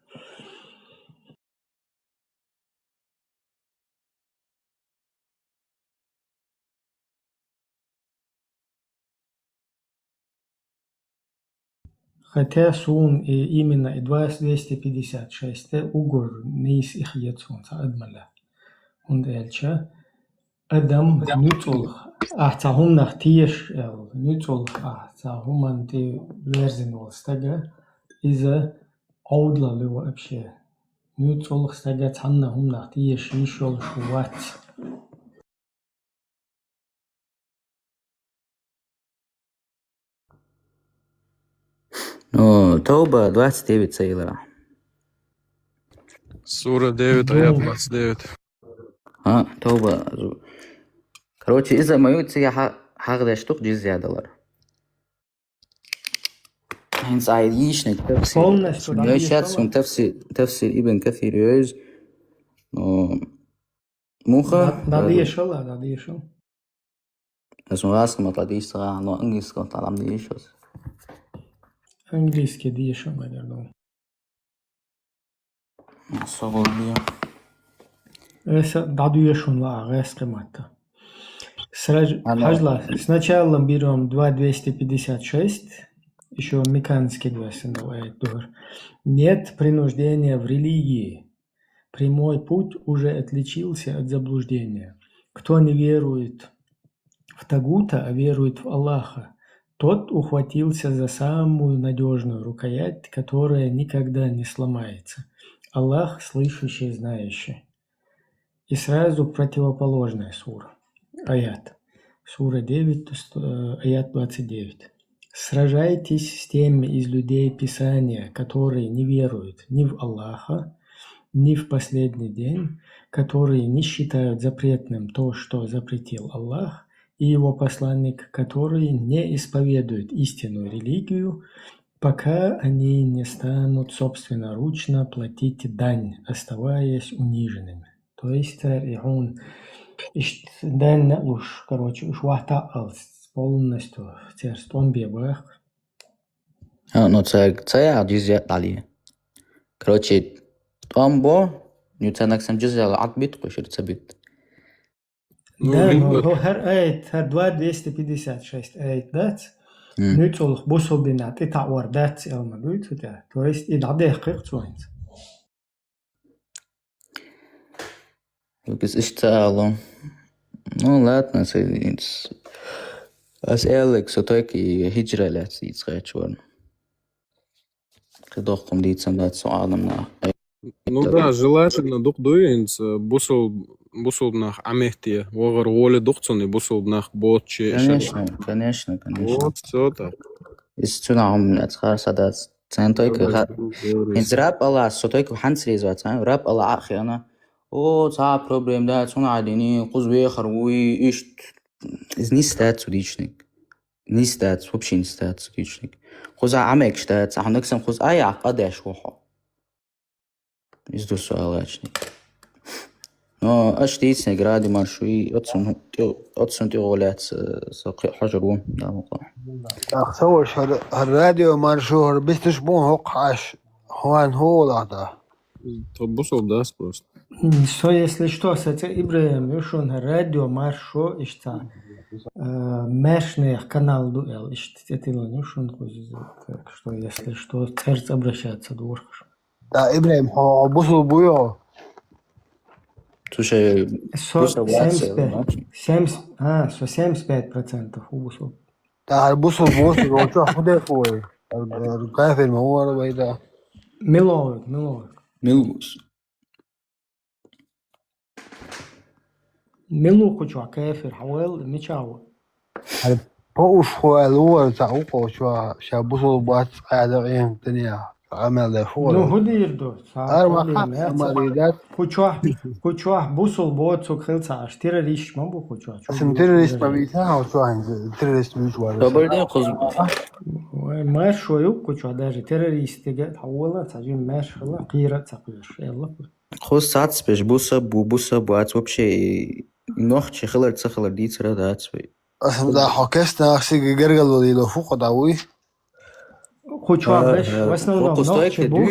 Хотя суна и именно и двести пятьдесят шесть уггар нийса и хета суна цхьа адамалла. ХӀунда аьлча адам нуьцкъалх, ахь цхьа хӀуманах теша аьлла, нуьцкъалх ахь цхьа хӀуманна тӀе верзина волу стага, иза Ӏовдалалла ю вообще. Нуьцкъалх стага цхьанна хӀуманах теша йиш йолуш вац. Ну, Тауба двадцать девять ца йиларахь. Сура девять, аят двадцать девять. А, Тауба. Короче, иза ма ю цигахь хьа-, хьагӀ деш ду-кх джизья далар. ХӀинца ай йийшниг тафсир. Полностью, да, йийшат, суна тафсир, тафсир Ибн Касир йоьзу. Ну, муха? Да, да, дешал, да, дешал. Ас ма гӀазкхи маттахь дийшина ца гӀахь, но английский маттахь ам дийшина ас. Английский дийшина, наверное. Со гӀулле. Аса дӀадоьшуш ву ас гӀазкхи маттахь. Сразу, хьажал, сначала берём два двести пятьдесят шесть, ещё мекански доьссина ду аят духар. Нет принуждения в религии. Прямой путь уже отличился от заблуждения. Кто не верует в тагута, а верует в Аллаха, тот ухватился за самую надёжную рукоять, которая никогда не сломается. Аллах слышащий, знающий. И сразу противоположная сура. Аят. Сура девять, то есть, э, аят двадцать девять. Сражайтесь с теми из людей Писания, которые не веруют ни в Аллаха, ни в последний день, которые не считают запретным то, что запретил Аллах и его посланник, которые не исповедуют истинную религию, пока они не станут собственноручно платить дань, оставаясь униженными. То есть, э, и хьуна иштта дань а луш, короче, уьш вахтахь алц полностью церан тӀом бе баха. А, ну, ца, ца яхьа джизья дӀале. Короче, тӀом бо, ну, царнаг санна джизья Ӏад битта, кху шира ца битта. Ну, да, ну, хӀара айт, хӀара два двести пятьдесят шесть айт дац. НуцӀулх бусулбина тӀе таӀор дац, аьлла ма дуй цу тӀа. То есть, и дӀадехкхих цо хӀинца. Из иштта ца ало. Ну, ладно, ас, ас аьлларг со только и хиджра лаьцна дийца хьаьча варна. Кхы доккха дийцан дац со Ӏаламнаха. Ну да, желательно дукха дуй хӀинца бусул-, бусулба нах Ӏаметте, вахар гӀоле дукха цунна бусулба нах боцче. Конечно, конечно, конечно. Вот, всё так. Из цунах ум яц харса дац. Цен только ха-, хӀинца раб алас, со только хӀанз реза вац, а? Раб ала а хиана. О, цхьа проблема дац, цунах дини, кхуз вехар вуй, ишт. Из нис дац цу дийчниг. Нис дац, вообще нис дац цу дийчниг. Кхуза Ӏамегаш дац, ахьа нагсам кхуз а яхь къа деш ву хьо. Из ду суал ачни. Но аш дийцнег ради маршуи, отсун тӀе-, отсун тӀе гӀолац, э, со кхи хьожар ву, да, мукъа. Ах, со ваш хӀар, хӀар радио маршу, хӀар бисташ бун хӀокх аш, хван хӀу лахта. То бусул дас просто. М, со, если что, со цӀе Ибраим ю, шун хӀар радио маршу, ишта, э, мешнех канал ду эл, ишта цӀе тилан ю, шун хузи. Так что, если что, церц обращаться дурхаш. Да, Ибраим, хьо бусул буй хьо? Слушай, со бусул вац, семьдесят пять, значит. Семьдесят, а, со семьдесят пять процентов у бусул. Да, хӀар бусул бусул, он чё, худе хуй? Хар, хар кафир ма вара вай да. Миловик, миловик. Милус. Милу кучу кафир, хьавел, мичава. ХӀар по уж хуй луар, ца укъо чё, ша бусул бац, къайда гӀин, тания. Амел да фу. Ну, худир ду, са хӀар проблема ваха, яц. Амал да. Кучух, кучух бусул бо цуг хилца аш террорист ма бу кучух. Ас им террорист ма виса, а чё ан террорист вич вара. Добрый день, куз. Ой, мэр шо ю кучух, даже террорист теге, хавала, ца жим мэр шала, кира ца куш, элла. Куз сац пеш буса, бу буса, бу ац вообще, и нохчи хилар, ца хилар, дицара дац вай. Ас им да хо кест на сиги гергал вали ло фу къода уй. Кучуа беш, в основном нохчи бу.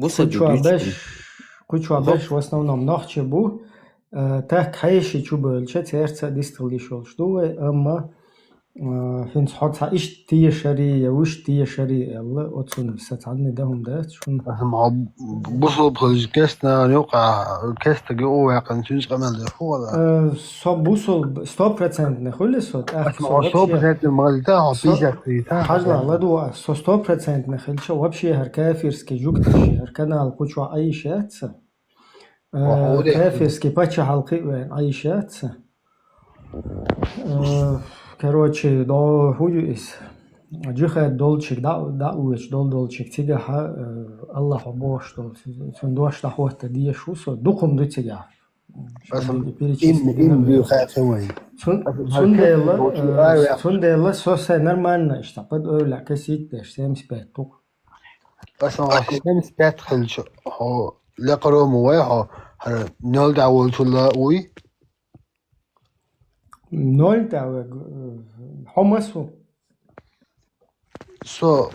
Кучуа беш, кучуа беш, в основном нохчи бу. Э, так хайши чу бөлча, церца дистал дишол шдувай, амма, э, хинц хоца иш тия шари, я уш тия шари, элла, оцун са цанни да хум да, шун. Ас ма бусул пхылж кест на, нюка, кест ги у вакан, сюнс камел да фу вала. Э, со бусул, сто процентный хули со, так, ас ма со сто процентный вообще, мал да, хо со, пятьдесят три, да, хажла, ладуа, со сто процентный хилча, вообще хар кафирский, жукташи, хар канал кучуа айшаца. Э, кафирский пача халкы вен айшаца. Э, короче, до хую из. Джихад долчик, да, да, уеч дол долчик, тига ха, э, Аллах обош дол, сун дош да хватта диеш усо, духум ду тига. Ас ам перечислить ин, ин бу хатамай. Сун, ас ам сун хатамай дела, бочу, э, ай, я. Сун дела, со се нормально, ишта, под овля касит деш, семьдесят пять тук. Ас ам семьдесят пять хилчо, хо, лекарому вай, хо, хар ноль да волчула уй. Ноль да ве, э, хо масу. Со,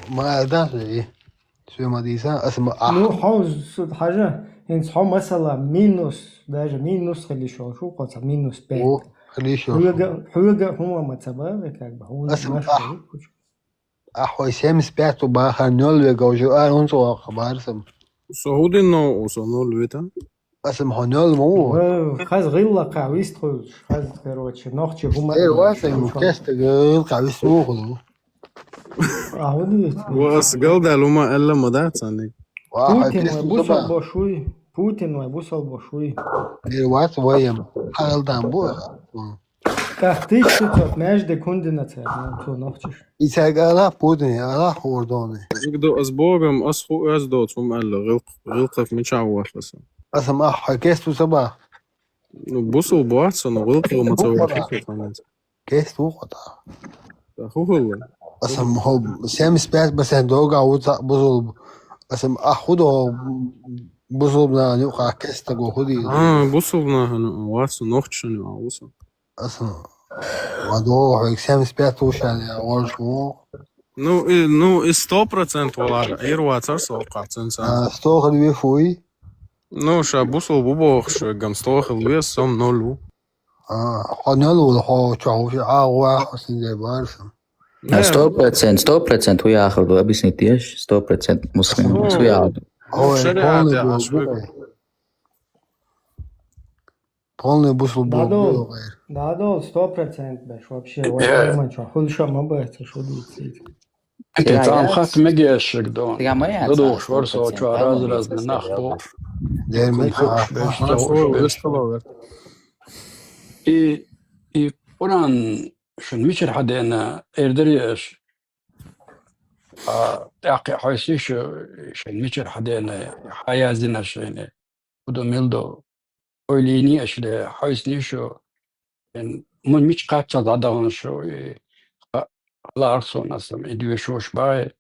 ма да, э, сё ма диса, ас ма ах. Ну, хо, с-, хажа, инс хо масала минус, даже минус хили шо, шу коца минус пять. О, хили шо. Хуга, хуга хума ма цаба, как бы, хуга ас ма ах. Ах, хо семьдесят пять у баха ноль ве гожу, а, он цо хабар сам. Со худин но, со ноль ве та? Ас ам хо ноль мо. Э, хаз гилла кавист хуш, хаз, короче, нохчи хума. Э, ва са ю кест гил кавист мо ху. А, худин. Ва ас гал да лума элла ма да цанни. Ва, Путин кест ва бусал ба. Бошуй. Путин ва бусал бошуй. Э, ва са ваем. Хал дан бу. Так, тысяча пятьсот между кундина цер, ну, цо нохчиш. И цай гала Путин, ала хордони. Игду ас Богом, ас ху ас до цум элла, гилк, гилков мича вахласа. Ас ам ах, кест у саба. Ну, бусул буаца, ну, гилков ма ца вахласа. Кест у хота. Да, ху хулла. Ас ам хо семьдесят пять процент долга уца бусул. Ас ам ах худо бусул на нюка кест го худи. А, бусул на, ну, ваца нохчани, а, уса. Ас ам. Ва до, хо семьдесят пять ушали, а, вольш мо. Ну, и, ну, и сто процент вала, ир вацар со, кацен са. А, сто хали ви фуй? Ну, ша бусул бу бохуш, гам сто хил вес, сом ноль ву. А, хьо ноль ву, хьо чохь ву, а, ву, а, хьо синде барсам. А, Не, сто процент, сто процент ву яхар ду, объяснить еш, сто процент муслим, Ну, ву яхар ду. Ой, шариат полный яхаш бу, ву. Полный бусул бу, Дадол, бу, Дадол, сто процент беш, вообще, Э. вай, ман чо, хул ша ма бац, шу дийцит. Ити Тига там яц? Хат мегешик дон. Тига ма яц, Дадол а, швар со сто процент, чо а, раз, ма раз яц, нах а, бо. Дер Кун ме, хукш а. Беш, Ага, со шо, уш беш. Эс калавер. И, и Къуран шун мичир хьадена эрдереш. А, тӀаккха хьойсиш шун мичир хьадена, хьаязина шайне. Буду милду. Ойлини ашле, хьойсни шу. Эн, мун мич кхаччал дадагъан шу, и, ха-, халар сон асам, и дуе шуш бай,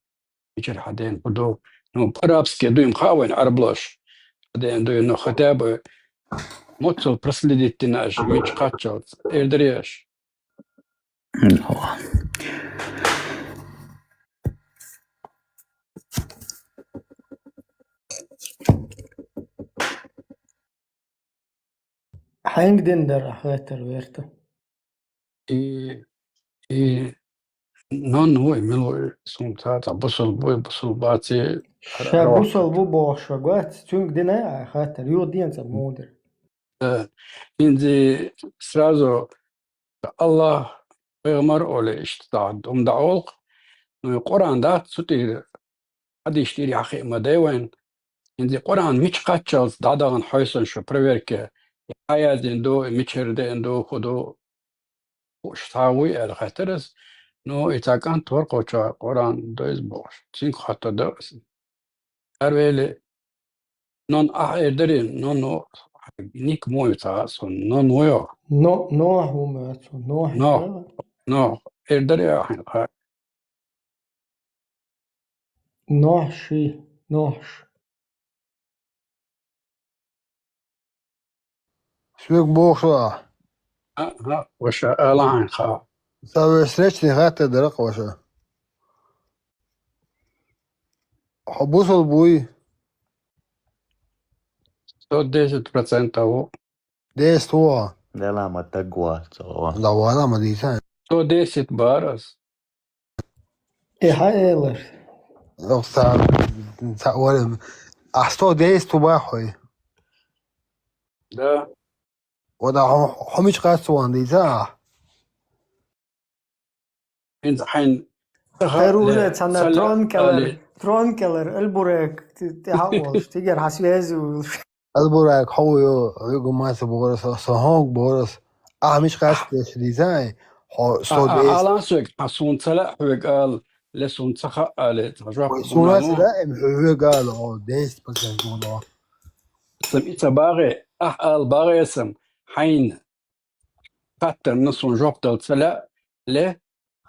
мичир хьаден буду. Ну, по-арабски дуйм хавен арблош. Хьаден дуй, ну, хотя бы моцул проследить динаш, мич кхаччал, эрдереш. Хьенг дин дара хатар верта? И, и, нон вой, милой, сум ца, ца, бусул буй, бусул баци, Ша ара-, бусул бу бохша гвац, цунг дина а хатар, ю дин ца мудр. Э, инзи сразу Аллах, пайгамбар оле иштта дум даулх. Ну, Къуран дац, цу тир, хадиш тир яхи ма девен. Инзи Къуран мич кхаччалц дадаган хойсон шу проверка. Аязин ду, мичер ден ду, худу. Уш тхьа вуй аьлла хаттарас. Ну, и цхьа кӀант вара кхоча Къуран дойз бохуш. Цуьнга хатта дара аса. Арвели, нон ахь эрдари, нон, ну, ник мой цхьа сон, нон вуй. Но, Нох ву ма цу, Нох. Нох. Нох. Эрдари ахь ха. Нохши, нохш. Шуьга бохуш а? А, а, ваша, ала хьайн ха. Са вешречный хатта дара-кх ваша. Хьо бусул буй? Сто десять процентов ву. Десять ву? Дела ма тагва, цо. Да вала ма дийца. Сто десять барас. И хьан элар? Ох, ца, ца орем. А сто десять ту бахой? Да. Ода хо-, хомич кац ван дийца? Ин хайн. Хер уже цана трон келер, трон келер, элбурек, ти, ти хаволш, тигер хасвези улш. Албурак хьо ю, хьуьгу маса борас, со хьонг борас. Ахь мича кхаьчдеш дизайн, хьо со А, а, деза. Алан соьг, хьан сун ца лаьа хьоьга ала, ле сун ца хаъа, ле ца жоп Ой, сун ца лаьа, эм хьоьга ала, о, десять процент гуна. Сам и ца багӀе, ахь ала багӀе сам, хьайна. Хаттарна сун жоп дала ца лаьа, ле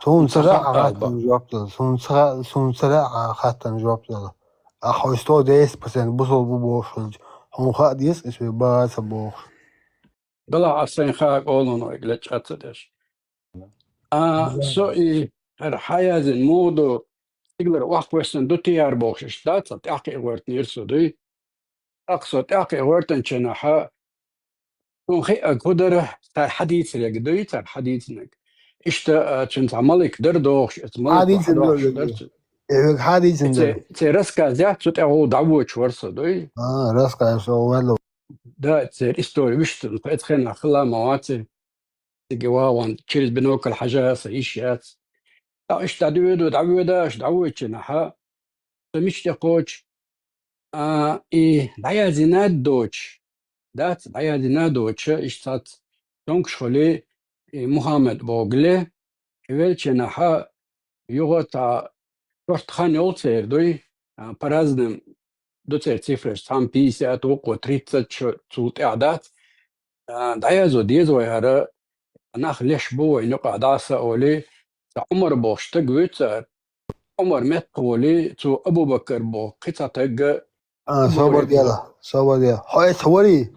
Сун ца ца лаьа хаъа хаттарна жоп дала. Сун ца, сун ца лаьа хаттарна жоп дала. Ахь хьо сто десять процент бусул бу бохуш хилча, хьуна хаа деза, иза вай баха ца бохуш. Гала а сайн хаа олун вайга лечкъа ца деш. А, со и хӀара хьаязин мугӀа ду, стигалара охьакхоьссина ду тияр бохуш, иштта дац, тӀаьхьа кхиъ гӀоьртнера со дуй. ТӀаккха со тӀаьхьа кхиъ гӀоьртанчу хенахьа, Цунна хиъаг хӀу дара, цара хьадийцарг дуй, цара хьадийцинарг. Иштта, а, цуьнан цхьа малик дара дохуш, оцу малико Хьадийцина хьадохуш дара дара цу. И хьоьга хьадийцина Церан, дара. Церан рассказ яц, цу тӀехула дӀавоьдуш вара со дуй. А, рассказ со ваьлла. Да, церан истори вуьшта, тхо оцу хенахь хилла ма вац. Цига вагӀан через бинокль хьажа аса йиш яц. ТӀаккха иштта дӀавоьду, дӀавоьдаш, дӀавоьдучу нахьа, со мича тӀе кхочу, а, и дӀаяздина доцуш, дац, дӀаяздина доцуш, иштта цхьацца цомгуш хуьлий, и Мухаммад боху ле, и веллачу нахьа юха цхьа шорта хан йолу церан дуй, а, по-разному ду церан цифраш, цхьамма пятьдесят, вукхо тридцать, шу цул тӀаьхьа дац. А, дӀаязо деза вай хӀара, нах леш бу вайн юкъахь дӀаса а олий, цхьа Ӏумар бохуш стаг вуьйцу цара. Ӏумар меттахволий, цо Абу-Бакар боху кхин цхьа стагга А, Ӏумар собар вуьйцу. Дела, собар дела. Хьо эцхьа варий?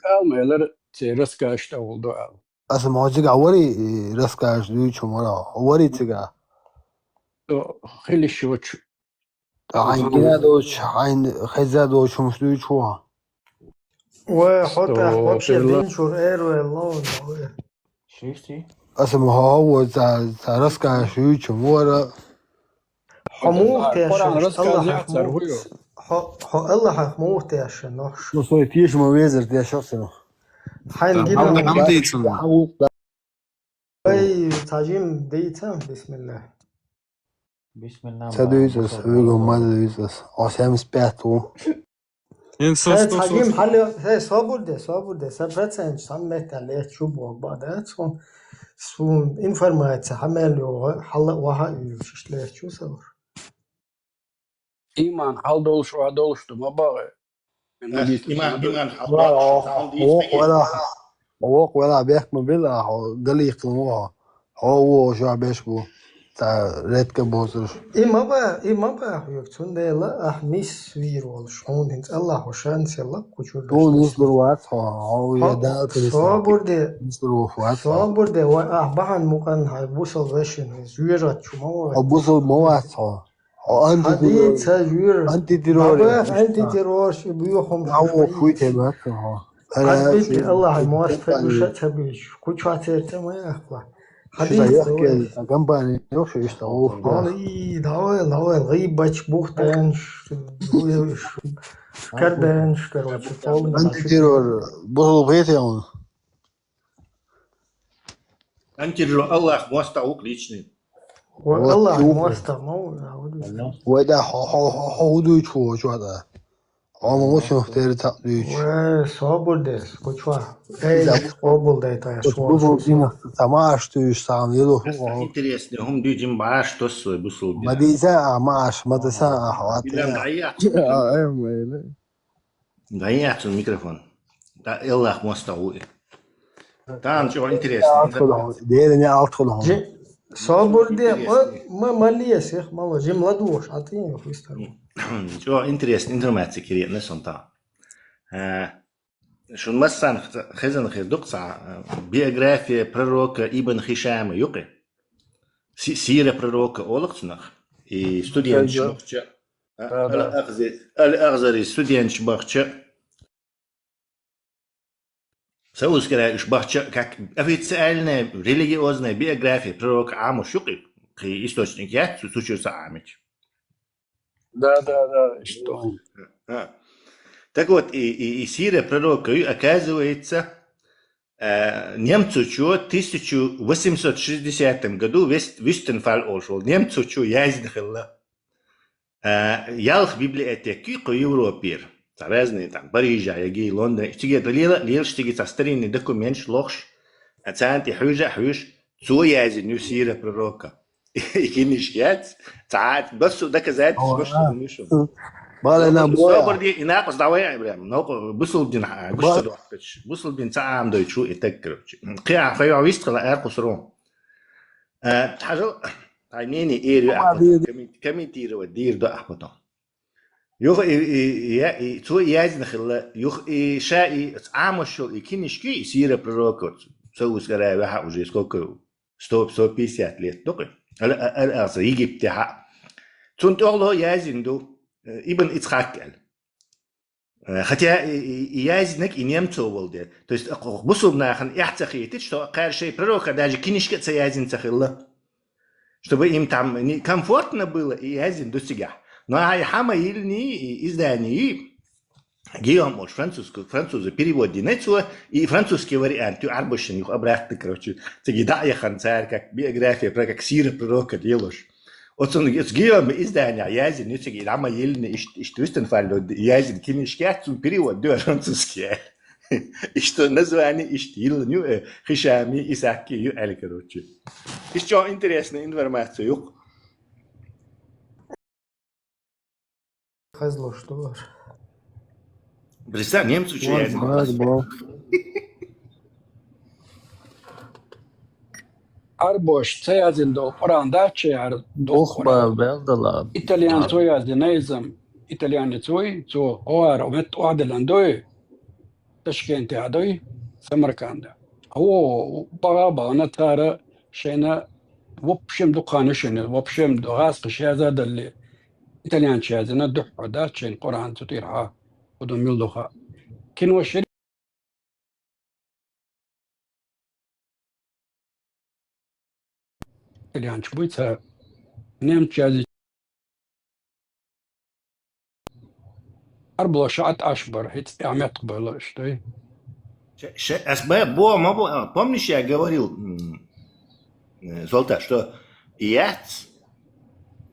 Ала мелар, церан рассказ тӀехула ду аьлла. Аса ма хьо цигахь варий, и рассказ дуьйцу хӀума вара? Хьо варий цигахь? Со хила йиш йоцуш ТӀаккха хьайна гина доцуш, хьайна хеза доцуш хӀумаш дуй чу хьо? Вай, хьо тӀаккха вообще динчура эр вай ловна, вай. Шишти? Аса ма хьо хьо ца, ца расскажа юй чу вара. Хьо муха тешаш, Аллахьах муха, хьо, хьо Аллахьах муха тешаш нохш? Ну, сой тешаш ма везар тешаш сено. Хьайна гина. Ай, ца жим дийца, бисмиллахӀ. БисмиллахӀ. Ца дуьйцу аса, хьуьгу ма дуьйцу аса. О, семьдесят пять ву. Ин со Хьай, сто ца жим сорок. Хьале, хьай, собур де, собур де, са процент, сан метта лехчу бог ба, да, цун, сун информация, хьамел йо, хьала, ваха, ил, шиш лехчу савр. Иман хьал долуш, ва долуш ду, ма багӀе. Иман, иман хьал долуш, хьал дийс. Вокх вела, вокх вела бехк ма била, хьо галихкан ву хьо. Хьо ву, хьо беш бу. Ца редка бозуш. И ма ба, и ма ба, хьоьг, цундела ахь нис вийр волуш. Хьуна хӀинца Аллахьо шанс елла, кучур. Хьуна нис лур вац хьо, хьо я дал килис. Собур де. Нис лур вац хьо. Собур де, ва ахь бахьан мукъан хьай бусал вешин, зуьйрат чу ма вац. Хьо бусал ма вац хьо. Хьо антитеррор. Хьадийца юр. Антитеррор. Баба, антитеррор, ши буьйхум. Хьо хуй те бац хьо. Хьадбити Аллахь мост фагуша ца буьйч. Куча церте ма яхла. Хьадийца компания йоху иштта оф. Али, давай, давай, гъибач бухтанш, шкарданш, короче, полный. Антитеррор, бусал бхете он. Антитеррор Аллахь мостагӀа ву-кх личный. Вай, вот Аллахь мостагӀа ма ву, а, вот. Вай да, хьо, хьо, хьо, хьо хӀу дуьйцу хьо чохь да? Хьо ма ву сох тера цхьаъ дуьйцу. Вай, собур дес, кучва. Эй, къобал дай та, вот сох, бусул сох, динах ца ма аш туьйш сам, ело. Просто интересный, хӀума дуьйцу, ма аш тос вай бусул динах. Ма дийца, а, ма аш, ма даса, а, хьо, а, Билан, дай я. А, э, ма, э. ДӀаяхьа цуьнан микрофон. ТӀа Аллахь мостагӀа ву и. Тахана чӀогӀа интересно. Деррине алт хуьлу хьуна. Жи-, собур де, интересно. Ма, ма ле, сих, мало, жим ладугӀуш, а тӀе юха вистар. ЧӀогӀа интересно информация кхиъна сан тахана. Э, шун массанхьа хезна хир ду-кх цхьа, э, биография пророка Ибн Хишама ю-кх и. Си-, сира пророка олу-кх цунах. И студенташ бахча. А, да, да. Ал-Ахзи-, Ал-Ахзари студенташ бахча. Саудовская Аравия уьш бахча, как официальная религиозная биография пророка Ӏамош ю-кх и, кхин источник яц, цу, цу чуьра ца Ӏамича. Да, да, да, что? А. Так вот, и, и, и сира пророка ю, оказывается, э, немцочо тысяча восемьсот шестидесятом году Вест-, Вюстенфаль олуш волу немцочо яздина хилла. А, ялх библиотека ю кху Европера. Цхьа разные там, Парижа, яги Лондон. Цига лела, лелаш цига цхьа старинный документаш лохуш, а, царна тӀе хьуьжа а хьуьжуш, цо яздина ю сира пророка. И кинишка яц, цхьа а басу доказательстваш ю шуна. Бала на боя. Собар де, и накъус дӀавай прям, но бусул дин, а, гуш ца дохкач. Бусул дин ца Ӏамадой чу и таг, короче. Кхин а файо вист хила, эр кху суру. Э, хьажал, хьайн мнение эр ю ахь потом. Коммен-, комментировать дийр ду ахь потом. Юха и, и, и, я, и, цо и яздина хилла, юха и ша и Ӏамош йолу и кинишка, и сира пророка, Саудовская Аравия ваьхьа уже сколько, сто, сто пятьдесят лет ду-кх. Ала, ала, ала, Египтехьа. Цунна тӀехула яздина ду, э, Ибн Ицхак аьлла. Э, хотя и, и, и яздинарг и немцов волу дела. То есть, а, кху бусулба нахана эхь ца хеташ, что кхара шайн пророка даже кинишка а ца яздина ца хилла. Чтобы им там не комфортно было, и яздина ду цигахь. Но а и хьама йиллина и издание, Гийом олуш французский, французы перевод дина цо, и французский вариант ю Ӏарбошна юха обратно, короче, цига дӀа а яхана цара как биография, про как сира пророка лелош. Оцунна оцу Гийома изданиехь яздина ю цига, и дӀа ма йиллина, иштта, иштта Вюстенфальдо яздина кинишка яц, цунна перевод ду французский. Иштта название иштта йиллина ю, э, Хишами, Исаки ю аьлла, короче. Иштта чӀогӀа интересная информация ю-кх. Хазло, что ли? Представь, немцу чу яздина. Ӏарбош ца яздина долу Къуръан дац шайгара доккхура. Ух, ба, белдала. Итальянцо яздина иза, итальянец вуй, цо кхоара метта охьадиллина дуй, Ташкентехь дуй, Самарканда. О, бага а бахана цара шайна, в общем, дукха хан ю шайна, в общем, гӀазкхаша яза а далле. Итальянча язна духхьа дац шайн Къуръан цу тӀера хьа, хӀу ду мил духа. Кино шери итальянча буй ца немча язи. Арбло шаӀат аш бар, хӀиц тӀехь метх бала, что ли? Ща-, ща-, ас ба-, бо-, ма бо-, а, помнишь, я говорил, м, э, Золта, что яц,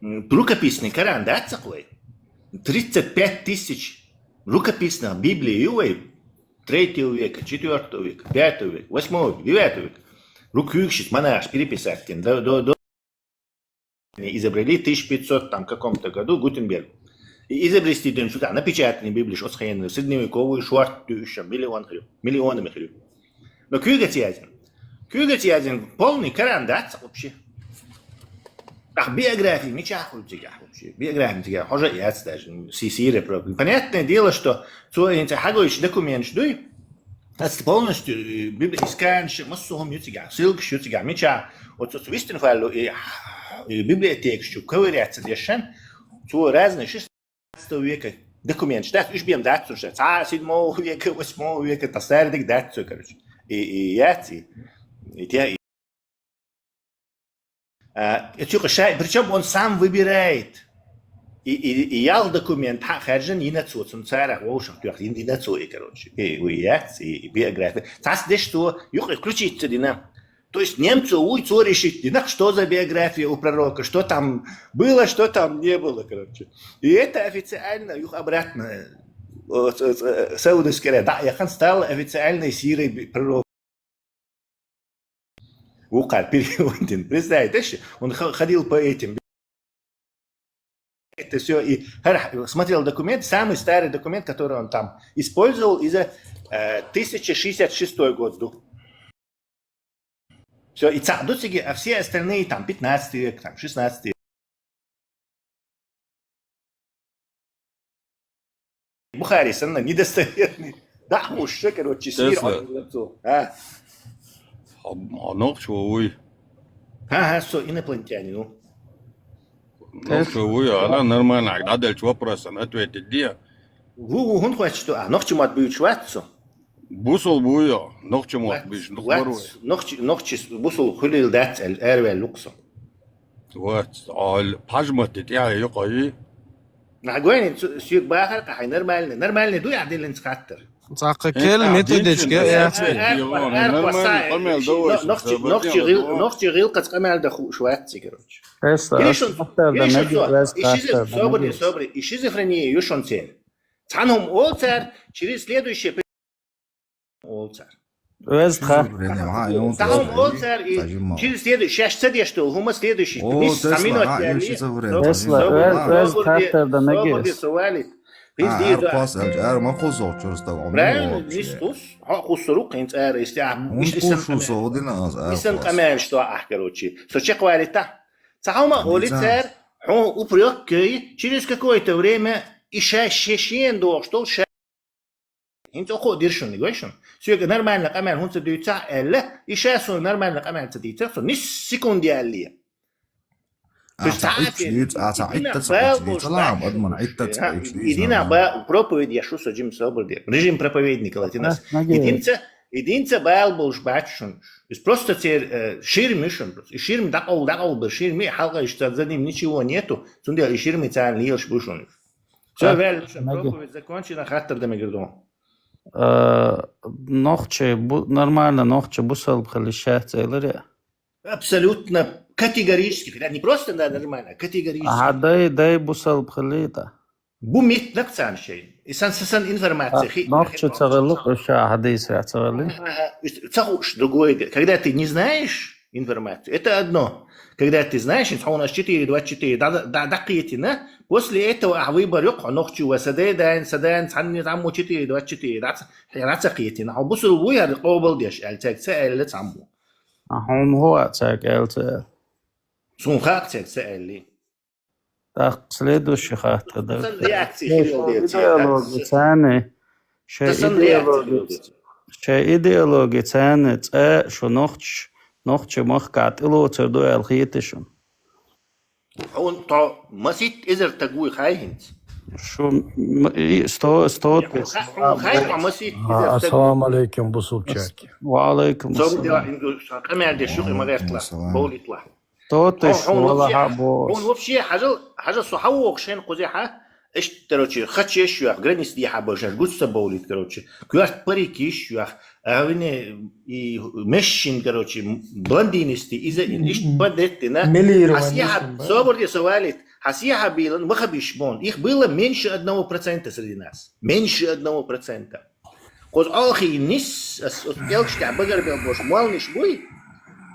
м, рукописный Коран, да, цаквай? Тридцать пять тысяч рукописных Библий, ювай, третьего века, четвёртого века, пятого века, восьмого века, девятого века. Рукюгшис, манаш переписать, да, до, до изобрели в тысяча пятьсот там каком-то году Гутенберг. И изобрести дым сюда, напечатанный Библиш, осхайенный, средневековый шорт, ещё миллион хрю, миллионами хрю. Но кюга тязин. Кюга тязин полный Коран, да, вообще. Ах, биография, меча хуй цигах вообще. Биография цигах, уже яц даже, м, си-, сире про. Понятное дело, что цо инца хагович документ ждуй, Ас полностью, э, Библия исканш, массу хӀума ю цигахь, ссылкаш ю цигахь, мичахь, оцу, оцу Вистенфаллу и, и библиотекаш чу ковыряться дешан, цо разные шестнадцатого века документаш дац, уж бен дац уж, цхьа седьмого века, восьмого века, та сардик дац цо, короче. И, и яц, и, и те, и А, это чё, кошай, причём он сам выбирает. И, и, и ял документ, ха, харжен, и нацо, цун царах, вовшах, тюах, и, и нацо, и, короче. И, и яц, и, и биография. Цас деш то, юх, и включить цо дина. То есть немцу уй цо решить дина, что за биография у пророка, что там было, что там не было, короче. И это официально, юх, обратно, э, с-, с-, э, Саудовская Аравия, да, яхан стала официальной сирой би-, пророка. Вукхар переводин. Представляете, он х-, ходил по этим. Это все. И хар-, смотрел документ, самый старый документ, который он там использовал, из-за, э, тысяча шестьдесят шестой год. Все, и ца-, дуциги, а все остальные там пятнадцатый век, там шестнадцатый век. Бухари санна недостоверный. Да, уж, короче, сир. Тесла. А? А, а ногч вовуй. Ага, всё, инопланетянин, ну. Ногч вовуй, она нормально, а дальше вопросом ответить где? Ву, ву, хун хватит, что, а, ногч мат бьют шватцу. Бусул буй, ногч мат бьют, ну, вац, здорово. Ногч, ногч, бусул хулил дац, эл, эрвел луксу. Вот, ол пажмат тя йоқой. Нагойни сюк бахар, кахай нормальный. Нормальный дуй, а делен схаттер. Цакъа кел методичка, я. Нормальный, камел довой. Ногчи, ногчи гил, ногчи гил кац камел да ху шватци, короче. Эсла, ас хаттер да меги, вез хаттер да меги. Собри, собри. И шизофрения юшон цен. Цанум олцар, через следующее олцар. Вез тха. Тахум олцар и через следующий, сейчас цедеш тол, хума следующий. О, Тесла, а, я шизофрен. Тесла, вез, вез хаттер да меги. Собри, собри, сували. Пизди да. Ар пас, ар ма хозо, чурста. Правильно, не стус. Ха, хусуру, кин цар, если а, он исан кушу камер. Со, один аз, ар исан пас. Камер, что, а, короче. Со чек варита. Цахума олицар, хо упрёк кей, через какое-то время и ша-, ше-, шен дох, что ша-, Хинц охо диршун, гойшун. Сюга нормально камер хунца дюйца, элле, и ша со нормально камер ца дийца, со ни секунды алли. А, то есть, а, ца итта ца итта ца итта ца ам, адман итта ца итта. Идина ба проповедь я шу со Джим Соберди. Режим проповедника латинос. Единца, единца бал болш бачшун. То есть просто цер, э, ширми шун. И ширми дакъал, дакъал бир ширми, халка ишта за ним ничего нету. Цунде и ширми цан лиелш бушун. Всё, вяль, проповедь закончена, хаттер да мегердон. Э, нохчи бу-, нормально нохчи бусалб хили шац эларе. Абсолютно категорически, хотя не просто, да, нормально, а категорически. Ага, дай, дай бусалб хили да. Бу мит накцан шей. И сан, сан информация хи. Нохчи цагалук уша хадис ра цагали. Ага, ага. То есть, цагуш другое дело. Когда ты не знаешь информацию, это одно. Когда ты знаешь, у нас четыре двадцать четыре, да, да, да, да, после этого, а выбор ёк, нохчи ва садай дайн, садай, сан не там четыре двадцать четыре, да, Хьера ца кхетина, хьо бусул вуй, хӀара къобалдеш аьлла, цаьрга ца аьлла цхьаммо. А хьуна хӀун а цаьрга аьлла ца аьлла? Суна хаьа цаьрга ца аьллий. ТӀаккха следующий хаттар дара. Сан реакция хирол дер цаьрга. Идеологи царна, шай идеологи, шай идеологи царна цӀа шу нохч-, нохча махка тӀелоцар ду аьлла хета шуна. Хьуна тхо маситта эзар таг вуй хай хӀинца. Шу м- и- сто сто Хьуна хай тхо маситта эзар таг. Ассаламу алейкум, бусулчаки. Ва алейкум Сом ассалам. Къамаьл деш шу и магӀертла, бовлитла. Сто тысяч Хьуна вала вообще, хьа бо. Хьуна вообще хьажал, хьажал со хьавогӀу шен кхузе хьа, иштта, короче, хачеш юах, границ дехьа башаш, гуц са бовлит, короче. Куьрт парик иш юах, а вине и мешшин, короче, блондинисти, иза ин, иштта подеттина. Хьасиха, собар де со валит, хьасиха билан, вахабиш бон. Их было меньше одного процента среди нас. Меньше одного процента. Кхоз алхи нис, ас ус элчтя багар бел бош, молниш буй.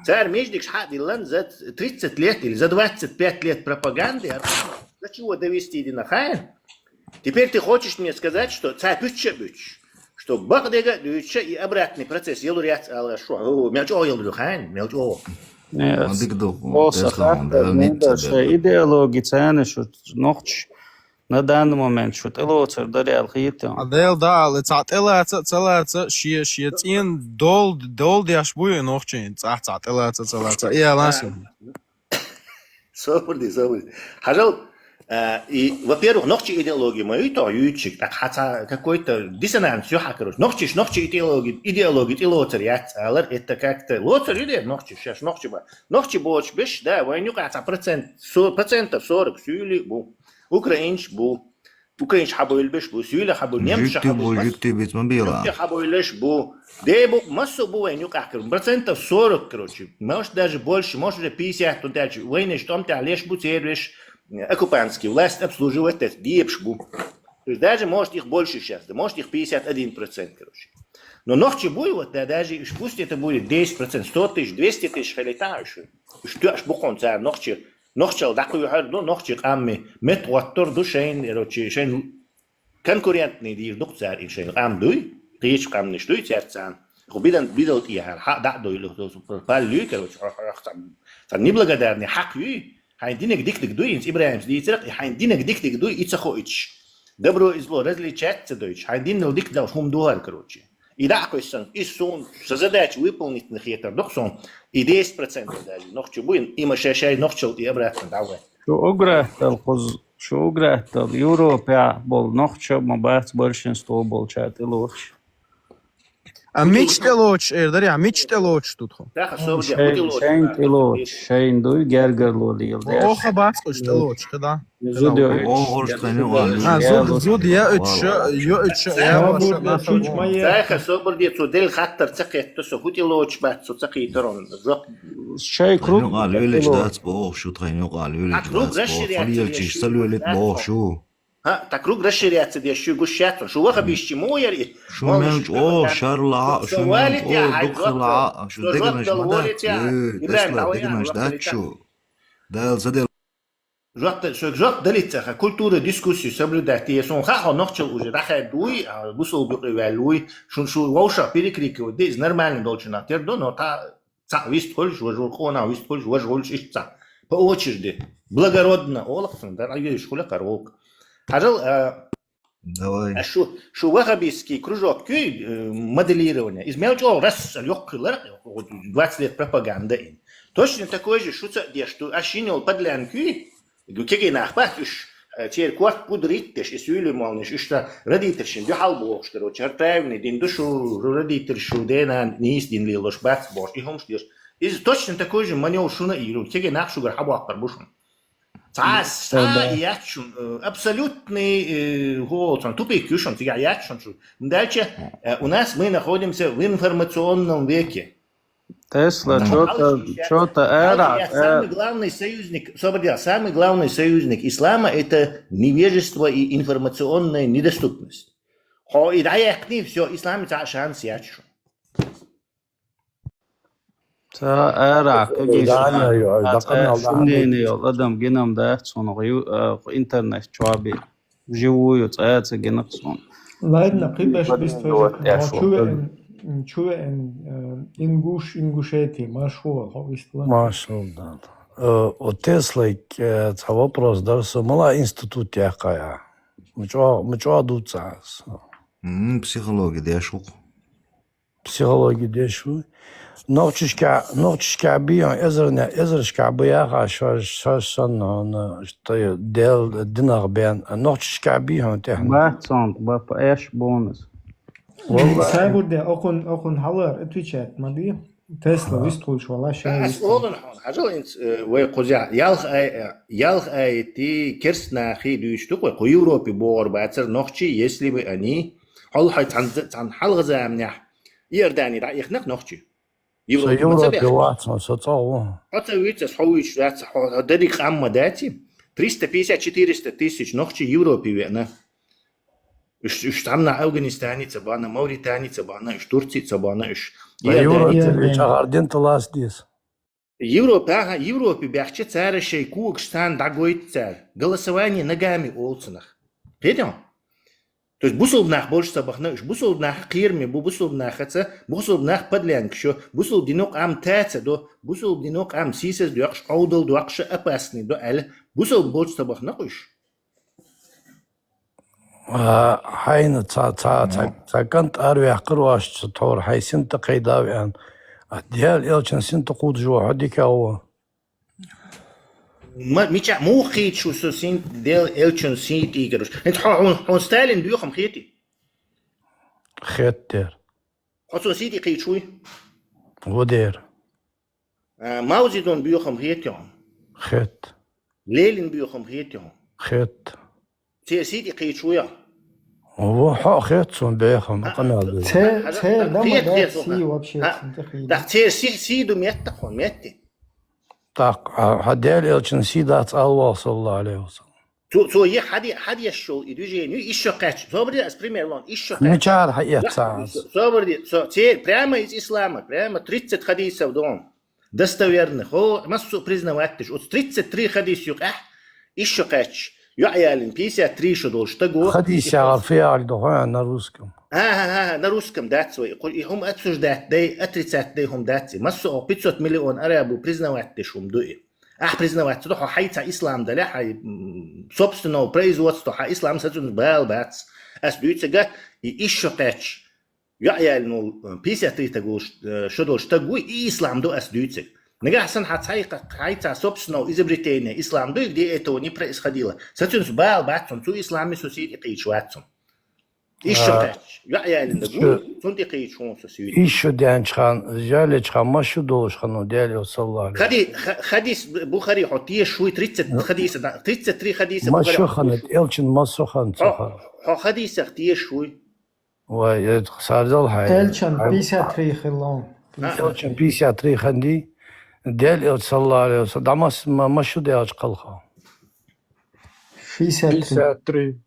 Цар междикш хьа диллан за тридцать лет или за двадцать пять лет пропаганды, а за чего довести дина хайн? Теперь ты хочешь мне сказать, что цар пючча бюч, что бакъ дега дюча и обратный процесс елур яц ала шо. О, мел чо елур хайн, мел чо. Нет. Дик ду. Оса хатта мунда шай идеологи цана шу нохч на данный момент шу тӀелоцар дарял хитам. Дел дал, ца тӀелаца, ца лаца, шия, шия цӀен дол, дол деш буй нохчийн, ца, ца тӀелаца, ца лаца. И аласу. Собарди, собарди. Хьажал, а, и, во-первых, нохчи идеология ма юй то, юйчик, так хаца какой-то диссонанс, ю хакаруш. Нохчиш, нохчи идеология, идеология, и лоцар яц, алар, это как-то, лоцар юде, нохчи, шаш, нохчи ба. Нохчи боч биш, да, вайн юкъа ца процент, со-, процентов сорок сюли бу. Украинч бу. Украинч хьабойлбеш бу, сюли хьабойл, немч Жуьтти бу, хьабойл, жуьтти бит ма била. Жуьтти хьабойлеш бу. Де бу, массо бу вайн юкъа кар. Процентов сорок, короче. Может, даже больше, может, уже пятьдесят, тун тяч. Вайнеш том тя леш бу, цервеш, э, оккупантский власть обслуживать, это дебш бу. То есть даже, может, их больше сейчас, да, может, их пятьдесят один процент, короче. Но нохчи буй, вот, да, даже уж пусть это будет десять процентов, сто тысяч, двести тысяч хали та уж. Уж ты аж букон цар нохчи, нохчал дакъу хар, ну, нохчи къамми, мет ваттор ду шейн, короче, шейн конкурентный дир дук цар ин шейн къам дуй, къич къамниш дуй цар цан. Ху бидан, бидал тияхар, ха да дуй, лу, лу, пал люй, короче, ха, ха, ха, цан, цан неблагодарный хак юй, хайн динег дик дик дуй, инс Ибрахимс дийцерак, и хайн динег дик дик дуй, и цахо ич. Добро и зло различаться дойч, хайн диннел дик дал хум дуар, короче. И да, кой сан, и сун, со задача выполнить на хетар, док сон, и десять процентов даже, нохчи буй, и ма шай, шай, нохчил, и обратно, давай. Шу уграхтал кхуз, шу уграхтал Европа бол нохча ма бац большинство бол ча тӀелоч. А мич тӀелоч, эр даря, мич тӀелоч тут хо. Да, особо Шейн, шейн тӀелоч, шейн дуй гергерло лил. Оха бац уж тӀелоч, да. Зудё. О, орш тайну ва. А, зуд, зуд, я уча, я уча, я Слава уча, Богу, чуть моя. Зайха собар де цу дел хаттар цакетто со хутилоч бат со цакиторон. Зок. Шей круг. Тайну ва, лёлич дац бо, шу тайну ва, лёлич А круг дац бо. расширяться Фалиелчиш, ещё са лёлит бо, дац. Шу. Ха, так круг расширяться де шу гушятон. Шу ваха бишчи мояр и. Шу мелч о, шарла, шу мелч о, дуксла, шу дегнаш ма дац. Э, Тесла дегнаш дац, шу. Дал задел. Жоп, шо жоп далица ха, культура дискуссию соблюдать. Те сон ха хо нохчал уже дахай дуй, а бусул бюкъи валуй. Шун шу вовша перекрикивать. Де из нормально должен тер до, но та ца вист хольш, вожур кона вист хольш, вож хольш ишца. По очереди. Благородно олаксан, да, а еш хула карвок. Хажал, а, Давай. А шу, шу вахабистский кружок кюй, э, моделирование. Из мелчо раз лёгкылар, двадцать лет пропаганда ин. Точно такой же шуца деш, что а шинел подлянки, кеге нахпат уж, э, церковь пудрит деш, и сюли молниш, уж та родительшин, дю хал бокш, короче, артаевни дин душу, родитель шу, дена, нис дин лилош, бац бош, и хомш деш. Из точно такой же манёв шуна и ру, кеге нах шугар хабуахпар бушун. Цас, а, ячун, э, абсолютный, э, гол, там, тупик юшон, тига ячун, шу. Дальше, э, у нас мы находимся в информационном веке. Тесла, Да. что-то, что-то Дальше эра, я самый главный союзник, собор дела, самый главный союзник ислама — это невежество и информационная недоступность. Хо и да я кни, всё, ислам это шанс ячун. Та ара, кагиш. Да, не, ё, да, канал, да. Шумнени йол, адам гинам да, цун интернет чуаби. Живую, цаца гинак цун. Ладно, кыдаш бис Вот, я тоже. шо. Чуэ эн, чуэ эн, э, ингуш, Ингушетия, машгул, хо вистла. Машгул, да. Э, о Теслайк, э, ца вопрос дарса, мала институт якая. Мчо, мчо дуцас. М, психология дешук. Психологи деш ву. Нохчашка, нохчашка бий хьона эзарне, эзарашка бу яха, шоаш, шоаш санна хьона, тӀа Дел динах бен. Нохчашка бий хьона тӀехьа. Бац хьона, бапа, эш бонус. Валлахи. Сабурди, окхун, окхун хьалар отвечать ма ди. Тесла вистхулш вала, шай Ас вистхулш. Олан хьона, хьажал инц, э, вай кхузя, ялх ай, э, ялх айти, керст нахи дуйш ду, кху Европе богар бацар нохчи, если бы они, хьол хай цан, цан хьалгазамнях, Иордани да ихнах нохчи. Со Европе ма ца Европе бех. Вац, со цӀагӀа. Хьо ца вуьйцас, хьо вуьйцаш вац, хьо, хьо дерриг къам ма даци. Триста пятьдесят, четыреста тысяч нохчи Европе веана. Уж, уж цхьанна Афганистане ца бана, Мавритане ца бана, уж Турци ца бана, уж Ва Иордани. Европе Иордани. Чагар дин талас дис. Европе, аха, Европе бяхча цара шей когаш царна дӀагойт цар. Голосование ногами олцанах. Кхетам? То есть бусулб нах болш ца бахна, уж бусулб нах кхераме бу, бусулб нахаца, бусулб нах подлянка шо, бусулб дино къам таца до, бусулб дино къам сисаз доакъш, къовдал доакъш, опасный до, аьле, бусулб болш ца бахна уж. А, хьайна ца, ца, ца, ца кӀант ар вяхкар ваш ца тхьор, хьай синта кхайдав ян. А Дел элчан синта кхудж ва, хьо дика ва. Ма, мича, мух хийт шу со син, Дел элчун син тӀийгар уж. ХӀинца хьо, хьо, хьо Сталин буьйхам хети? Хет дер. Хьо цо син тӀи кхийчуй? Во дер. А, Мао Цзэдун буьйхам хети хьона? Хет. Ленин буьйхам хети хьона? Хет. Цер сий тӀи кхийчуя? Во хьо хет цун бехам, А, къамел ду. Цер, хьажа, цер дама хет, да хет, си хьо. Вообще А, цун тӀи хий. Так цер си, си ду метта хьона, метти. Так, а, хьа Дел элчун си дац алвал, саллаллаху алейхи ва саллям. Цо, цо е хьади, хьади еш шо и движение, ишо кач. Собрди, ас пример лон, ишо кач. Мичар хьа ец аз. Собрди, со, цер прямо из ислама, прямо тридцать хадисов дом. Достоверных. Хо, массу признавать тыш. Оц тридцать три хадис юкъахь, ишо кач. ЙоӀ ялин, пятьдесят три шо долш таго. Хадис ягӀар фиал дохуя на русском. А, а, а, на русском дац вай. Ху-, и хум обсуждать дай, отрицать дай хум дац. Массу о пятьсот миллион арабу признавать тыш хум дуи. Ахь признавать ца до, хьо хьайца ислам дале, хьай, м, собственного производства, хьа ислам сацун бал бац. Ас дуйцага, и ишо кач. ЙоӀ-ялнул, э, пятьдесят три тагул ш-, э, шо долш таг вуй, и ислам ду ас дуьйцург. Нагахь санна хьа цхьай кха-, хьайца собственного изобретения ислам ду, где этого не происходило. Сацуьнца бала бац, цунца ислам и со сийти кхийчу вац цун. Ишо А, кхаьчча, йоӀ-ялин даг ишо, вуй, цун тӀе кхийчу хьуна со сийти. Ишо даьнначу хана, ялечу хана, ма шу долуш хана, Деле саллаллаху алейхи. Хади-, ха-, хадис Бухари хьо тешаш вуй, тридцать хадиса да-, тридцать три хадиса Бухари хьо тешаш вуй. Ма шу хана, элчин ма шу хана, цу хана. Хьо хадисах тешаш вуй. Вай, это сардал хай. Элчан пятьдесят три хилла. А. Элчан пятьдесят три ханди. Дел элча саллаллаху алейхи ва саллям. Дамас ма, ма шу делча калха. Шестьдесят три. Пятьдесят три.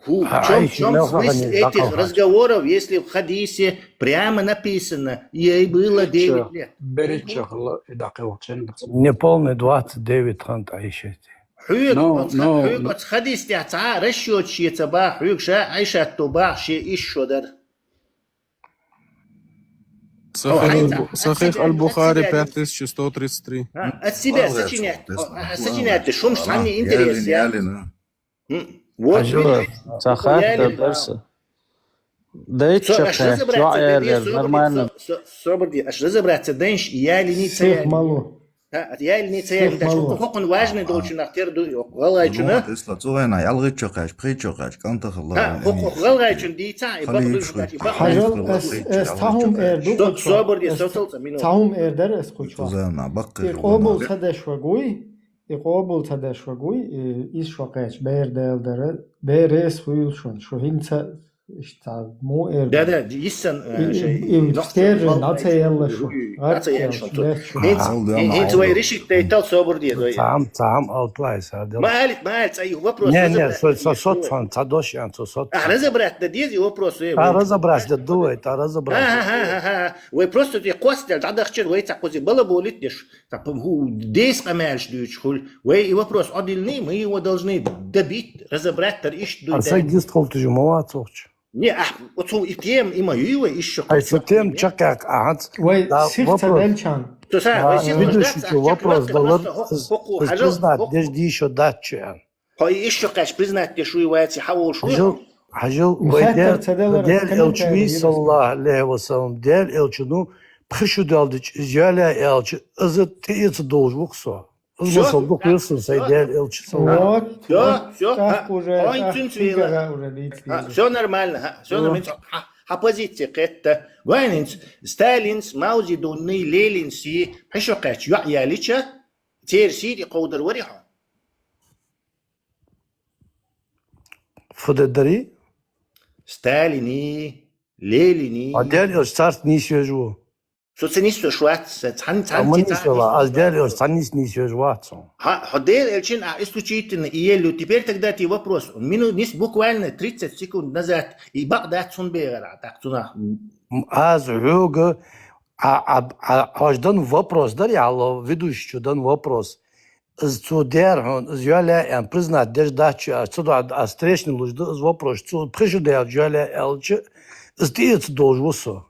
Ху, а, в чём, в чём смысл этих разговоров, если в хадисе прямо написано, ей было девять лет? Береча хилла, и дакъе волчен. Неполный двадцать девять хант Айшати. Хьоьга, ну, оцу, ну, хьоьга, ну, оцу хадис тӀехь цхьа а расчёт шен ца бахь, хьоьга ша Айшатто бахь шен ишшо дара. Сахих аль-Бу-, Сахих аль-Бухари, пять тысяч сто тридцать три. А, от себя сочинять, а, сочинять, шумш цхьанне интерес, я. Ялина, ялина. М, вот, видишь, ца хатта ялина. Дарса. Дай со, аш чакхе, разобраться, чуа дай, ялер, со, нормально. Со, со, собар ди, аш разобраться, дайнш, ялини ца, сих ялини. Малу. Ха, ат ялини ца, ялини, сих малу. Хоккун важный долчунах тер ду, гӀалгӀайчуна. Ну, тесла, цу вайна, ялгӀиччо кхаьч, пхийччо кхаьч, кӀантахалла. Ха, хокку гӀалгӀайчун дийца, и бакъ дуй хӀугачи, бакъ. Хьажал, эс, эс цхьа хӀума эр ду, со-, кхучва. Собар ди, эс со цалца минут. Цхьа хӀума эр дара эс кхучва. Тузана, баккхи. И къобал ца деш вагуй, и къобал ца деш вагуй, и, иш шо кхаьч, бер дел дара, бер эс хуьйла шун, шу хӀинца Иштта, му эр. Да, да, йиссан, э, и, шей, и, и, нохчо, стерри, балдай, наца ялла шу. Уй, наца ялла шу. Леш шу. ХӀинц, хӀинц вай решить дайтал собар де, дой. Цхьам, цхьам алтлай са, дел. Ма алит, ма алит, цай вопрос. Не, не, со, со, со, ца дош ян, со, со. А, разобрать да дези вопрос, э, а, разобрать да дуй, та разобрать. Ага, ага, ага. Вай просто те костел, да дахчер, вай ца кози бала болит деш. Ца, ху, дес къамаьлш дуьйцуш хуьлу. Вай и вопрос одилни, мы его должны добить, разобрать, тар ишт дуй. А са дайна. Гист холтужу ма вацухчу. Не, а, оцу и тем, и ма юй вай, ишшо. Ай, со тем чакхяк, ахац. Вай, да, сих ца вопрос. Делчан. То са, вай, сих ведущий дац, а, вопрос чакхяк, далар, просто хо-, хо-, хо-, хажал, признать, хо-, деш дийшо датчу, а. Хо и ишшо кхаьч признать деш вуй вайци, хьа волуш вуй. Хажал, Хьажал, вай Дел-, Дел элча вий, саллаллаху алейхи ва саллям, Дел элча, ну, пхи шу далдич, из йола аьлча, из тӀаэца долаш ва со. Из масал дукха вирсан сай Дел элча, саллаллаху. Вот, всё, вот, всё, так уже, уже, видите. Всё нормально, ха, всё нормально. Ха, ха, позиция кхетта. Гуайнинц, Сталинс, Мао Цзэдунны, Ленинси, пхи шу кхаьча йоӀ ялича, церси и кховдар вари хьо. Фу де дари? Сталини, Ленини. А Дел элча царца нийса йоаш ва. Со ца нийса йоаш вац, ца цхьан, цхьан, ца нийса йоаш вац. Аз Дел элча цхьан нийса нийса йоаш вац. Ха, хьо Дел элчан а исключительно и елю. Теперь тогда ты вопрос. Мину нис буквально тридцать секунд назад и бакъ дац цун бегӀара, так цунах. М, аз хьога, а, а, а, аж дан вопрос дари, алло, ведущий чу дан вопрос. Из цо дер хьона, из йола аьнна признать деш дац, а цу да, а встречный луш да, из вопрос. Цо пхи шу далдич йола аьлча, из тӀаэца долаш ва со.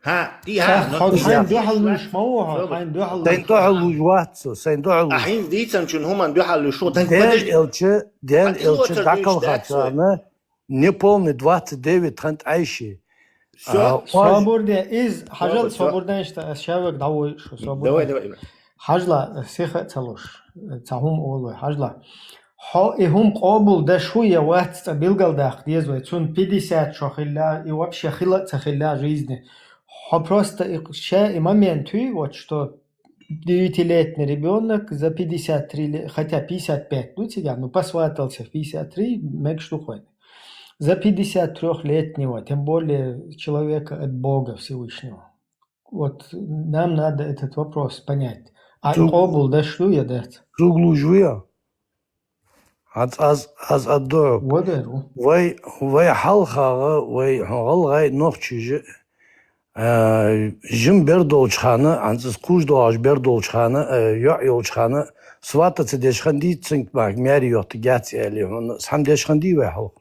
Ха, ти ха, но хьо ти сайна духьал луш ма ва хьо, сайна духьал луш. Сайна духьал луш вац со, сайна духьал луш. А хьин дийцан чун хӀуман духьал луш ва, дан Дел элча, Дел элча дакъал хатана, неполный двадцать девять хант айши. Всё. А, собур де, из, хьажал, собур де, иштта, ас шаваг дӀавой шу, собур де. Давай, давай, давай. Хьажла, сиха ца луш, ца хӀума олой, хьажла. Хьо и хӀума къобал деш ва е вац цӀа билгалдаккха деза вай. Цун пятьдесят шу хилла, и вообще хила а ца хилла жизни. Хьо просто и ша и момент вий, вот что девятилетний ребёнок за пятьдесят три ле-, хотя пятьдесят пять, ну, цига, ну, посватался в пятьдесят три, мегаш ду хойна. За пятьдесят трёхлетнего, тем более человека от Бога Всевышнего. Вот нам надо этот вопрос понять. А къобал деш ва е дац? Цуг луш ва е? Аз, аз, аз адду. Вадару. Вай, вай хьалхагӀа, вай гӀалгӀай, нохчий жи-, а, жим бер долча хана, анцӀаз кхуж доагӀаш бер долча хана, а, йоӀ йолча хана, свататься деш хиннадий цунга, мах, маьре йоттаргьяц аьле, хьона, схьам деш хиннадий вай хьалха?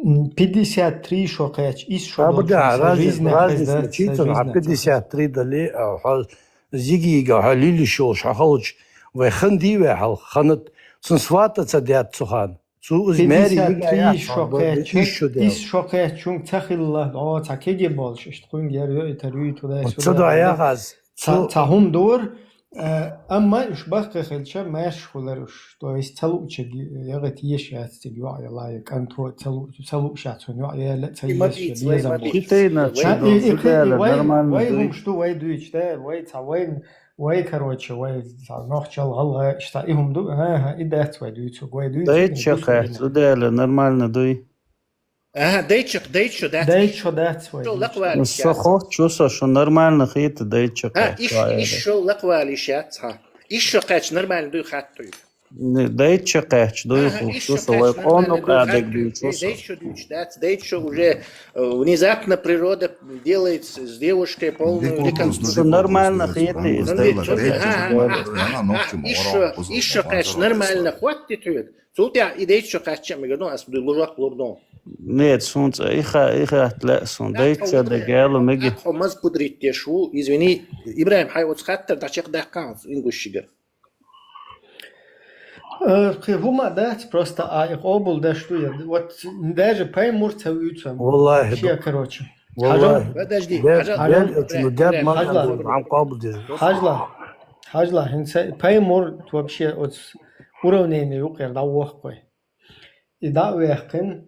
М, пятьдесят три шу кхаьча, исс шу долча хана, разница, жизнь разница хезда, чийцан, жизнь а пятьдесят три дале, а, хьо зига-йига, хьо лилиш йолаш, хьо халча, вай хиннадий вай хьалха, хиннад, цун свататься даьд цу хана. Цу из маьре йига яц, пятьдесят три шу кхаьча, исс шу кхаьчунга ца хилла, о, цхьа кеге болаш, иштта кхуьнга яр йойтар, юй туда-сюда. Ца да яхаз. Ца, ца хӀума дора, э, амма уж бахка хилча, маьрша хулар уж. То есть ца лууча ягӀа теша яц цига йоӀ яла, я кӀант ца лу-, ца лууча цун йоӀ яла, ца еза безам бу. Китайна, ца и, и, и, вай, нормально вай дуй. ХӀума шу вай дуйч, да, вай ца вайн Вай, короче, вай, нохчал, гӀалгӀай, иштта и хӀума ду, аха, и дац вай дуйцург, вай дуйцург. Дайча кхаьча, удала, нормально дуй. Аха, дайча, дайча дац. Дайча дац вай. Шо лакхвалиш яц. Со ховчу со, шо нормально хета дайча кхаьча. Ха, иш, иш шо лакхвалиш яц, ха. Иш шо кхаьча нормально дуй хаттуй. Не, дайча кхаьча дуй, аха, ховчу со, вай къонах къаьдег дуйчу со. Дайча дуйчу дац, дайча уже, э, внезапно природа делает с, с девушкой полную реконструкцию. Нормально хета из дайча. Аха, аха. Иш шо, иш шо кхаьча нормально хаттуй тхьоьга. Цул тӀехьа и дайча шо кхаьча мегаргда, ас дуй лужок лургда. Нет, сунца, и ха, и хатта лаьа сона, дайча де гела меги. Хьо маз пудрить деш ву, извини, Ибрахим, хьай оцу хаттар дӀачекхдаккха ингушчигара. Э, кхин хӀума дац, просто а и къобал деш ду я. Вот даже пай мур ца вуьйцу. Валлахи, ше, короче. Валлахи. Подожди, Дел, хьажал. Дел, Дел, Дел, хьажал. Ам къобал деш. Хьажла. Хьажла, хӀинца пай мур вообще оц уравнение юкъера дӀавохкой. И дӀа а вехкина,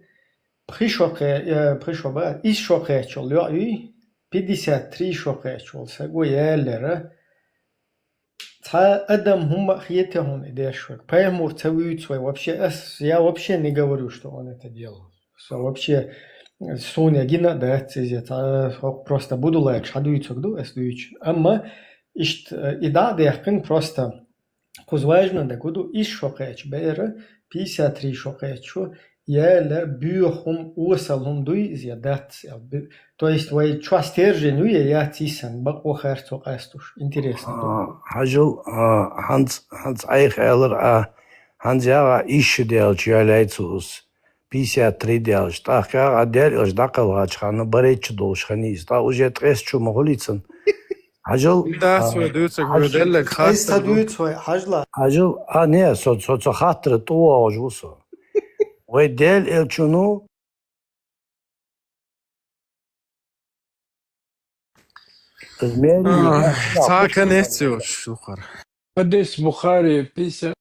пхи шо кхе-, э, пхи шо ба, исс шо кхаьча йоӀ юй, пятьдесят три шо кхаьча саг ва яллера, цхьа адам хӀумма а хетий хьуна и деш верг? Пайхамар ца вуьйцу вай вообще, ас, я вообще не говорю, что он это делал. Со вообще, э, суна гина а дац иза, цхьа, хӀокху просто будулайкаш хьадуьйцург ду ас дуьйцу. Амма иштта, э, и дӀа а дехкина просто, кхуза важно дерг хӀун ду, исс шо кхаьча бера, пятьдесят три шо кхаьча, яллера боьха хӀума, осал хӀума дуй иза я дац аьлла. То есть вай чохь стержень ю я яц йисина, бакъо харцо къастуш. Интересно ду. А, хьажал, а, хьанц, хьанц айха аьлар, а, хьанц яга исс шо даьлча яллай цо ус. Пятьдесят три даьлча, тӀаккха яга а даьлла, аша дӀакхелхача хана барайтта долуш хиннай иза. ТӀаккха уже ткъеста шо ма хуьлийцан. Хьажал, дац а, вай дуьйцург, хьажал, вай деллаг хаттар ду. Хьажал, а, не, со, со, со хаттар тӀе вогӀуш ву со. Вай Дела элчано Ах, цхьа конец йоцуш ду хӀара. Хадис Бухари, пятьдесят.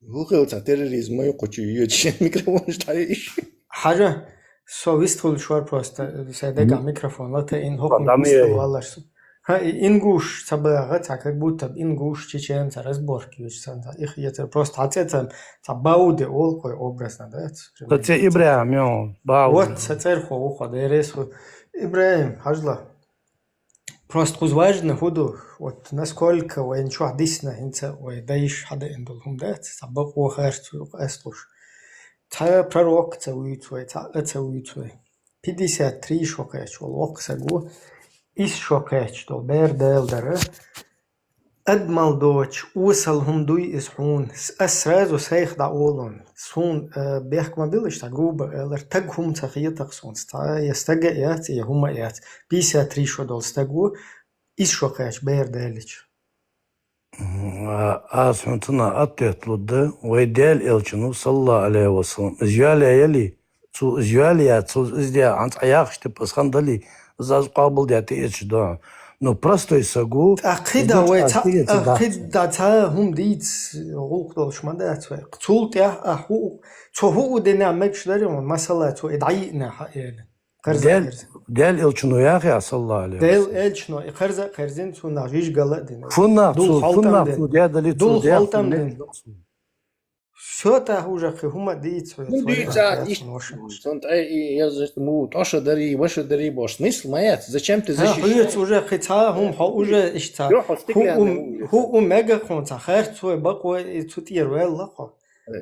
ХӀу хилла цхьа терроризм ма ю кху чу йоьдуш, микрофон тӀехь йиш. Хьажа, со вистхуьлуш вара просто, сай дагахь микрофон лата, ин хӀокхунна вистхуьлуш валлаш. Ха, и ингуш ца багӀа, цхьа как будто ингуш, чечен, цхьа разборка йоьдуш санна, цхьа их ецар, просто хьан цӀе ца, цхьа Бауде олу кхой образно, да? Ца цӀе ИбрахӀим йо, Бауде. Вот, сан цӀерхо ву хьо, деррес хӀу. ИбрахӀим, хьажла. Просто кхуза важно хӀу ду, вот насколько вайна чохь дисна хӀинца вай дайша хьадаьӀна долу хӀума дац, цхьа бакъо харц ву къасталуш. Цхьа пророк ца вуьйцу вай, цхьа а ца вуьйцу вай. Пятьдесят три шо кхаьчча волу воккха саг ву, исс шо кхаьчча долу бер Дала дара. Адамал доцуш, осал хӀума дуй иза хьуна? С-, ас сразу сайх дӀаолун. Суна, э, бехк ма билла, иштта груба элар, таг хӀума ца хетар суна. Цхьа я стаг а яц, я хӀума а яц. Пятьдесят три шо долу стаг ву, исс шо кхаьчча бер даьллича. М, а, ас хьуна цунах ответ лурда, вай Дела элчано, саллаллаху алейхи ва саллям, иза йоьллу яле, цо иза йоьллу яц, цо иза де, хьан цхьа яхаш типа ас хан дале, иза аз къобал де тӀеэцаш ду. Ну, простой саг ву, ТӀаккха кхидӀа вай ца, кхидӀа цхьа хӀума дийца гӀуллакх долуш ма дац вай. Цул тӀаьхьа а хӀу, цо хӀу у дина мегаш дарий хьуна, масала, цо и дӀайиъна хьан эла. Кхарза Дел-, кхерза. Дел элчано яхъя, саллаллаху алейхи ва саллям. Дел элчано, и кхарза а кхерзина, цунах жижигала а дина. Фуннах цу, фуннах цу, дел дали цу, дел хьалтам дина. Всё, тӀаккха уже кхин хӀума дийца хьоьца. Ну, дийца, ишт, сон тӀе и, я, за, му, тоша дари, ваша дари, бош, смысл ма яц. Зачем ты защищаешь? Хьоьца уже кхин цхьа хӀума, хьо уже иштта. Хьо стеклянный уже. ХӀу у мега хьуна цхьа харц вай, бакъо и цу тӀера ваьлла хьо.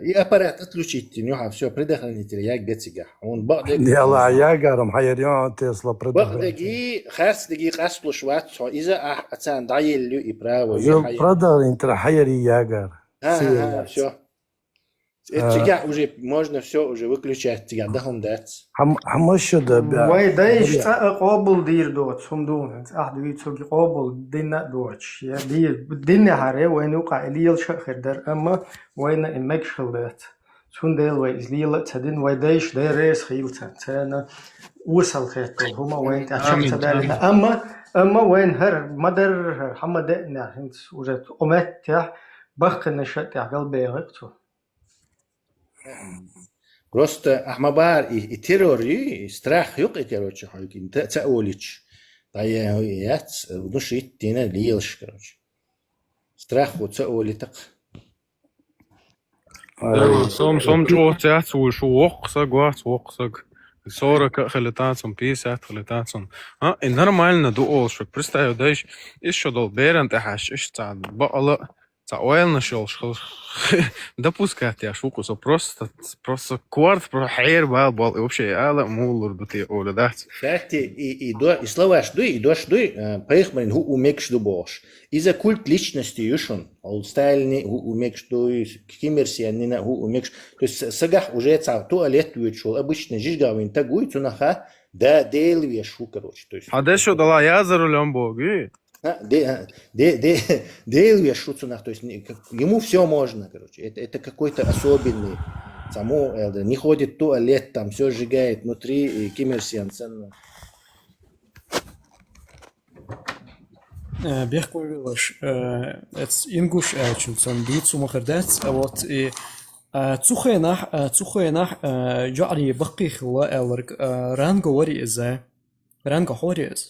И аппарат отключить дина, юха, всё, предохранитель яг де цигахь. Он бакъ де. Яла, ягарам хьаяр, юха, Тесла предохранитель. Бакъ деги, харц деги къасталуш вац хьо, иза ахь, а царна дӀаеллаю и право. Предохранитель хьаяр ягар. Ха, ха, ха, всё. Э, цигахь уже можно всё уже выключать, цигахь даха хӀума дац. Хьам-, хьамаша да, бя-, вай дайша бя- цкъа а къобал дийр доцу, хӀума ду, хӀинца ахь дуьйцург къобал дина а доцуш. Я дийр, динехьара вайна юкъахь и лелаш а хир дара, амма вайна и мегаш хила дац. Цундела вай иза лела а ца дина, вай дайша деррес хила ца, царна осал хетта долу хӀума вайна тӀехь чам ца даьллина. Амма, амма вайна хӀара ма-дарра хӀара, хьан ма деъна хӀинца уже кху меттехь баккхинаш а тӀехь галбегӀи-кх цо. Просто ахь ма бахара, и, и террор ю, и страх ю-кх и, короче, хьоьга, и ца, ца олуьйтуш. ДӀа я, яц, внушить дина лелаш, короче. Страх ву ца олуьйту-кх. Ай. Сом, сом чӀогӀа цецвуьйш ву, воккха саг вац, воккха саг. Сорок а хили тацун, пятьдесят хили тацун. А, и нормально ду олуш ву. Представь, дайша, исс шо долу беран тӀехьаьжча, иштта цхьа бакъала, цхьа ойланаш йолуш хила. Допускать еш ву-кх со просто, просто корта, про хьера бала бол, и вообще ала муха лур ду те олу дац. Кстати, и, и до-, и словаш дуй, и дош дуй, э, пайхамаран хӀу у мегаш ду бохуш. Иза культ личности ю шуна. Ол Сталинан хӀу у мегаш дуй, Ким Ир Сеннан хӀу у мегаш. То есть сагахь уже цхьа туалет воьдуш волу обычно жижигал вина таг вуй, цунах а да, Дела веш ву, короче. То есть хьан дешо дала я за рулём богу? А, де-, а, де-, де-, Дела веш ву цунах, то есть не, как, ему всё можно, короче. Это, это какой-то особенный. Само, э, не ходит в туалет, там всё сжигает внутри, и Ким Ир Сен, ценно. Э, бехк ма биллалаш, э, эц ингуш аьлча, цунна дийца хӀума хир дац, а вот и, э, цу хенахь, э, цу хенахь, э, йоӀарий баккхий хилла аьлларг, э, Ранго варий иза? Ранго хьо варий иза?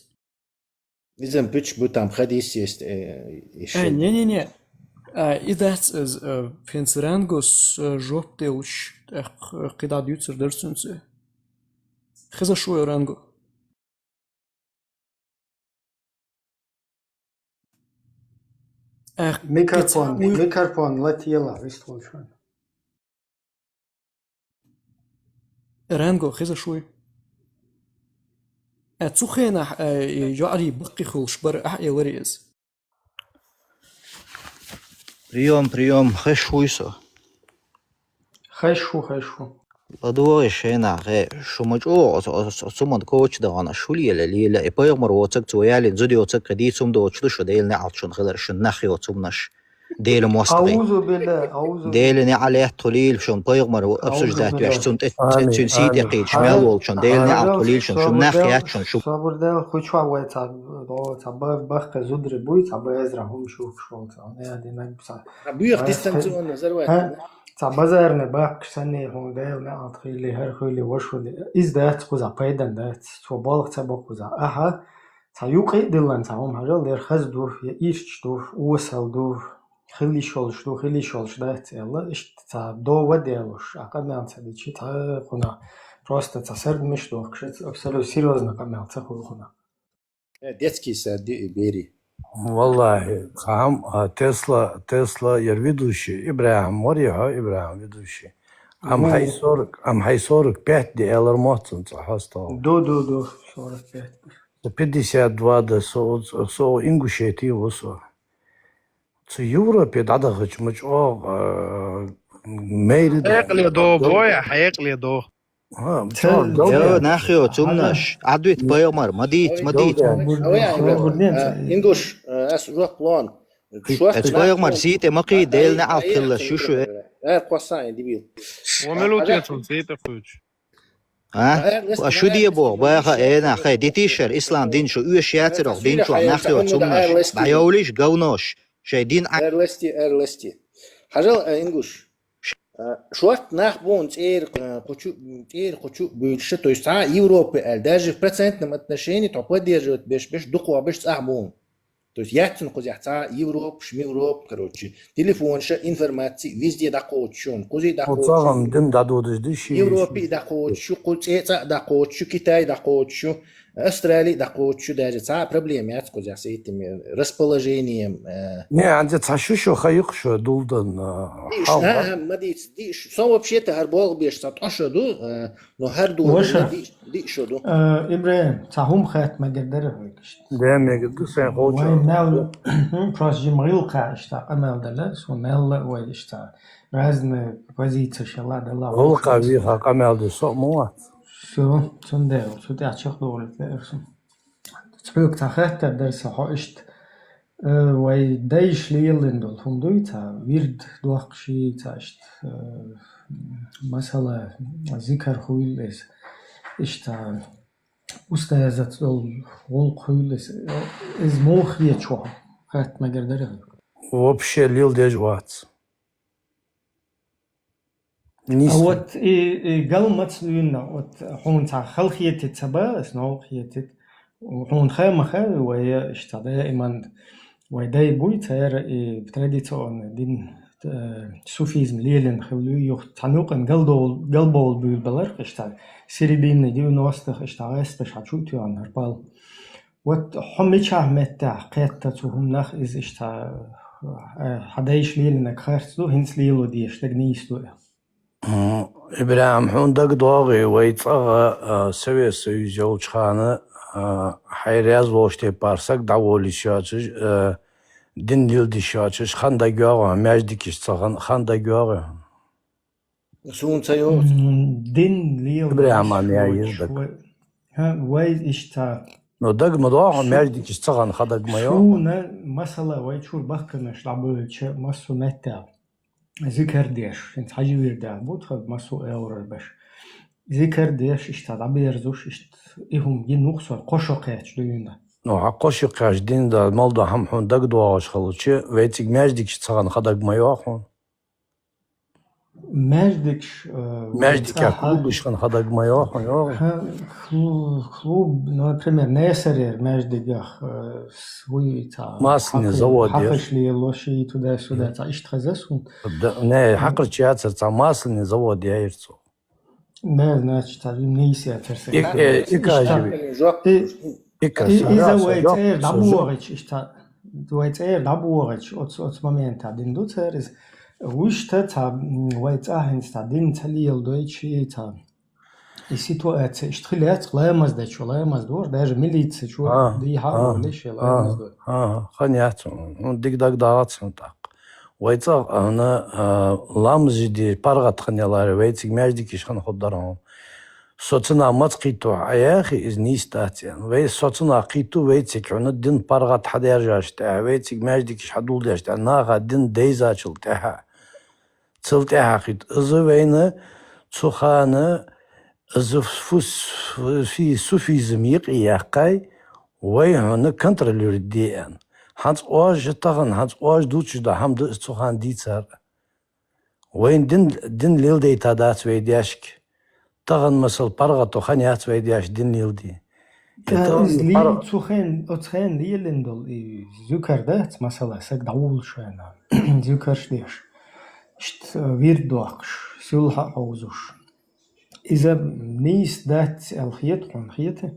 Иза пуьч бу там хадис есть, э, и Э, шин. Не-не-не. Э, и дац иза, э, хӀинца Рангос, э, жоп делуш, э, кхидӀа дуьйцур дара цуьнца. Хезаш ву Ранго? Эх, микрофон, пиццу микрофон латела, вистхуьлуш ван. Рангу, хезаш вуй? Э, цу хенахь, э, и йоӀарий баккхий хуьлуш бара, ахь эларий иза? Приём, приём, хезаш вуй со? Хезаш ву, хезаш ву. ЛадогӀий шайнахь, хе, шу ма чӀогӀа оцу, оцу, оцу хӀуманна коча дахана, шу лела, лела, и пайхамар воцург, цо ялийна зуда йоцург, кхин дийца хӀума доцуш ду шу, Делан неӀалт шуна хилар, шун нах йоцу хӀуманаш. Дела мостагӀий. Аузу билла, аузу билла. Дела неӀалт хуьлийла шун, пайхамар обсуждать веш, цун тӀе, цун сий тӀе кхийдаш мел волчун. Дела неӀалт хуьлийла шун, шун нах яц шун, шу. Собар дел, хуьча вай ца, ца ба-, бахка зудри буй, ца базара хӀума шух шун, ца. Не, динаг са. А буьйх дистанционно взорвать. Ца базарный бахка санна хӀума Дела неӀалт хуьлийла, хӀара хуьлийла, ваша хуьлийла. Из дац кхуза, пайдан дац. Цо болх ца бо кхуза. Аха, Ца юкъе а диллан, ца хӀума хьажал, дер хаза ду, я ирча ду, осал ду, хила йиш йолуш ду, хила йиш йолуш дац аьлла, иштта ца дова делуш, а къамел ца дичи, ца кхуна просто ца сардамаш дохкуш, абсолютно серьёзно къамел ца хуьлу кхуна. Э, детский сад ди и бери. Валлахи, цхьа хӀума, а, Тесла, Тесла, яр ведущий, ИбрахӀим, вари хьо, ИбрахӀим, ведущий. Ам хьай сорок, ам хьай сорок пять ди элар моццун ца хьостал. Ду, ду, ду, сорок пять. Пятьдесят два да, со, со Ингушетия ву со. Цу Европе дӀадахача ма чӀогӀа, а, мейри да. Хьекъале до, боя, хьекъале до. Ха, Ца-, чӀогӀа ца-, галде. Йо, нах йо, цумнаш. Ӏадвит пайхамар, ма дийц, ма дийц. Ой, ой, ой, ой, ой, ой, ой, Ингуш, э, ас жоп лон. Шух Эц пайхамар сийте ма кхий, Дела неӀалт хилла, шу, шу. Э, кхоссай, дебил. Ва мел утецун сийте кхуьйч. А? Ва шу де боху, баха, э, нах, хай, дитишар, ислам дин шу, уьш яцарах, дин чохь нах йо, цумнаш. ДӀайовлиш, говнош. Шай дин а- Эрласти, эрласти. Хьажал, э, Ингуш. Э, шорт нах бун цӀер, э, кхучу, цӀер кхучу буьйлуша, то есть, а, Европе аьлла, даже в процентном отношении то поддерживать беш, беш, дукхо беш цӀа бун. То есть, яццун кхузехь цӀа Европаш, Мевропа, короче, телефонша, информация, везде дӀакхочушун, кхузи дӀакхочушун. Оцагам дин дӀадодаш диш. Европе дӀакхочушу, кху цӀе цӀа дӀакхочушу, Китай дӀакхочушу, Австрали дӀакхочушу, даже цӀа проблема яц кхузехь с этими расположением, э. Не, анзе цхьа шу шу хайх шу дулдан, э, диъш, хьал на, ма диц, диъш. Со вообще-то хӀар болх беш цхьа тӀо шу ду, э, но хӀар ду, ваша. Диъш, диъш шу ду. Э, ИбрахӀим, цхьа хӀума хатта мегар дара хьоьга иштта. Да, мегар ду, сайн ховчу. Вай мел, просто жима гӀиллакха иштта къамел дала, со мелла а вай иштта. Разные позиции шала дала. ГӀулакха виха къамел ду, со а ма вац. Со, цундела, цу тӀехь чекхдохуьйту веара со. Цхьоьга цхьа хаттар дара сан хьо иштта, э, вай дайша лелаллин долу хӀума дуй, цхьа вирд доккхуш йий, цхьа иштта, э, масала, зикар хуьйла иза, иштта устазаца долу гӀуллакх хуьйла иза, иза муха хеташ ву хьо, хатта мегар дара хьоьга. Вообще леладеш вац. А вот и, и гал маца дуьйна, вот хьуна цхьа хала хетийта ца ба, ас новкъа хетийта. Хьуна ха ма хаьа, вай иштта даиман вай дай буй, цара и традиционный дин, э, суфизм лелина хилла юй, юха цхьана юкъана галдол-, галбовла буьйлабаларх иштта, серединный девяностых иштта гӀесташ хьан чу а тоьхна хӀара пал. Вот хьо мичахь меттехь кхетта цу хӀуманах, иза иштта, э, хьан дайша лелинарг харц ду, хӀинца лело дезаш дерг нийса ду? М, ИбрахӀим, хьуна дагадогӀий, вай цӀагӀа, э, Совет Союз йолчу хана, э, хьайн раьза волуш тайпара саг дӀаволуьйтуш йоцуш, э, дин леладеш йоцуш, хан дагайогӀий, маьждигаш ца хан, хан дагайогӀий? Суна ца йоцу. М, дин лела ИбрахӀиман я йоцуш еза даг. Вай, хӀа, вай иштта. Но даг ма догӀу, шу-, маьждигаш ца хан ха даг ма йо. Шуна, масала, вай чуьра бахканаш дӀабевлча, массо а меттехь зикар деш, хӀинца хьаьжа вирдехь бу тхан массо а эврар беш. Зикар деш, иштта дӀаберзуш, иштта и хӀума гина ву-кх со, кхо шо кхаьчча дуьйна. Но хьан кхо шо кхаьчча дина да, мел до хӀума хьуна дагадогӀуш хилча, вай цига маьждигаш ца хан ха даг ма йо хьуна. Маьждигаш, э, маьждигах, цӀа ха-, клубаш хан ха даг ма йо хьуна, йо. Ха-, клу-, клуб, ну, например, Несарера маьждигах, э, с-, вуй цхьа Масляный хьакхи-, завод яр. Хьакхаш лелош и туда-сюда, цхьа иштта хеза суна. Да, не, хьакхарча яцара, цхьа масляный завод яйра цо. Да, значит, цхьа нийса яцара сайн. И, э, и иштта. Каждый. И, и, иза вай цӀера дӀабогӀича, иштта, вай цӀера дӀабогӀича, оцу, оцу момента дина ду цара иза. Вуьшта цхьа, м, вай цӀа хӀинца цхьа дина ца леладойчи, цхьа и ситуация иштта хила яц, ламаз дечо, ламаз дора, даже милици чу дийхьа а волуш, ламаз дора. Ага, хан яц, хьуна дика дагадогӀац хьуна тӀаккха. Вай цӀа, ана, а, ламаз де паргӀат хан яларе, вай цига маьждигаш хан хӀума дара хьуна. Со цунах маца кхийтту хьа яхий, из нийса дац аьнна. Вай со цунах кхийтту, вай цига хьона дин паргӀат хьадаьржача тӀехьа, вай цига маьждигаш хьадулдеш тӀехьа, наха дин дайзачул тӀехьа. Цул тӀехьа кхийтту. Из вайна цу хана из фу-, фи-, суфизм юкъе яьккхай, вай хьона контролировать де аьнна. ХӀанз оаш тахан, хӀанз оаш дувцаш да хӀама да из цу хана дийцар. Вайна дин, дин леладайта дац вай даьшка. Тахан, масала, паргӀато хинна яц вай даьша дин леладе. Э, из ле-, паргӀа- цу хен, оцу хен лелина долу и зуькар дац, масала, саг дӀавуллуш вайна. Зуькарш деш. Иштта, э, вирд доккхуш, сулхьа а хьовзуш. Иза нийса дац аьлла хета хьуна, хета?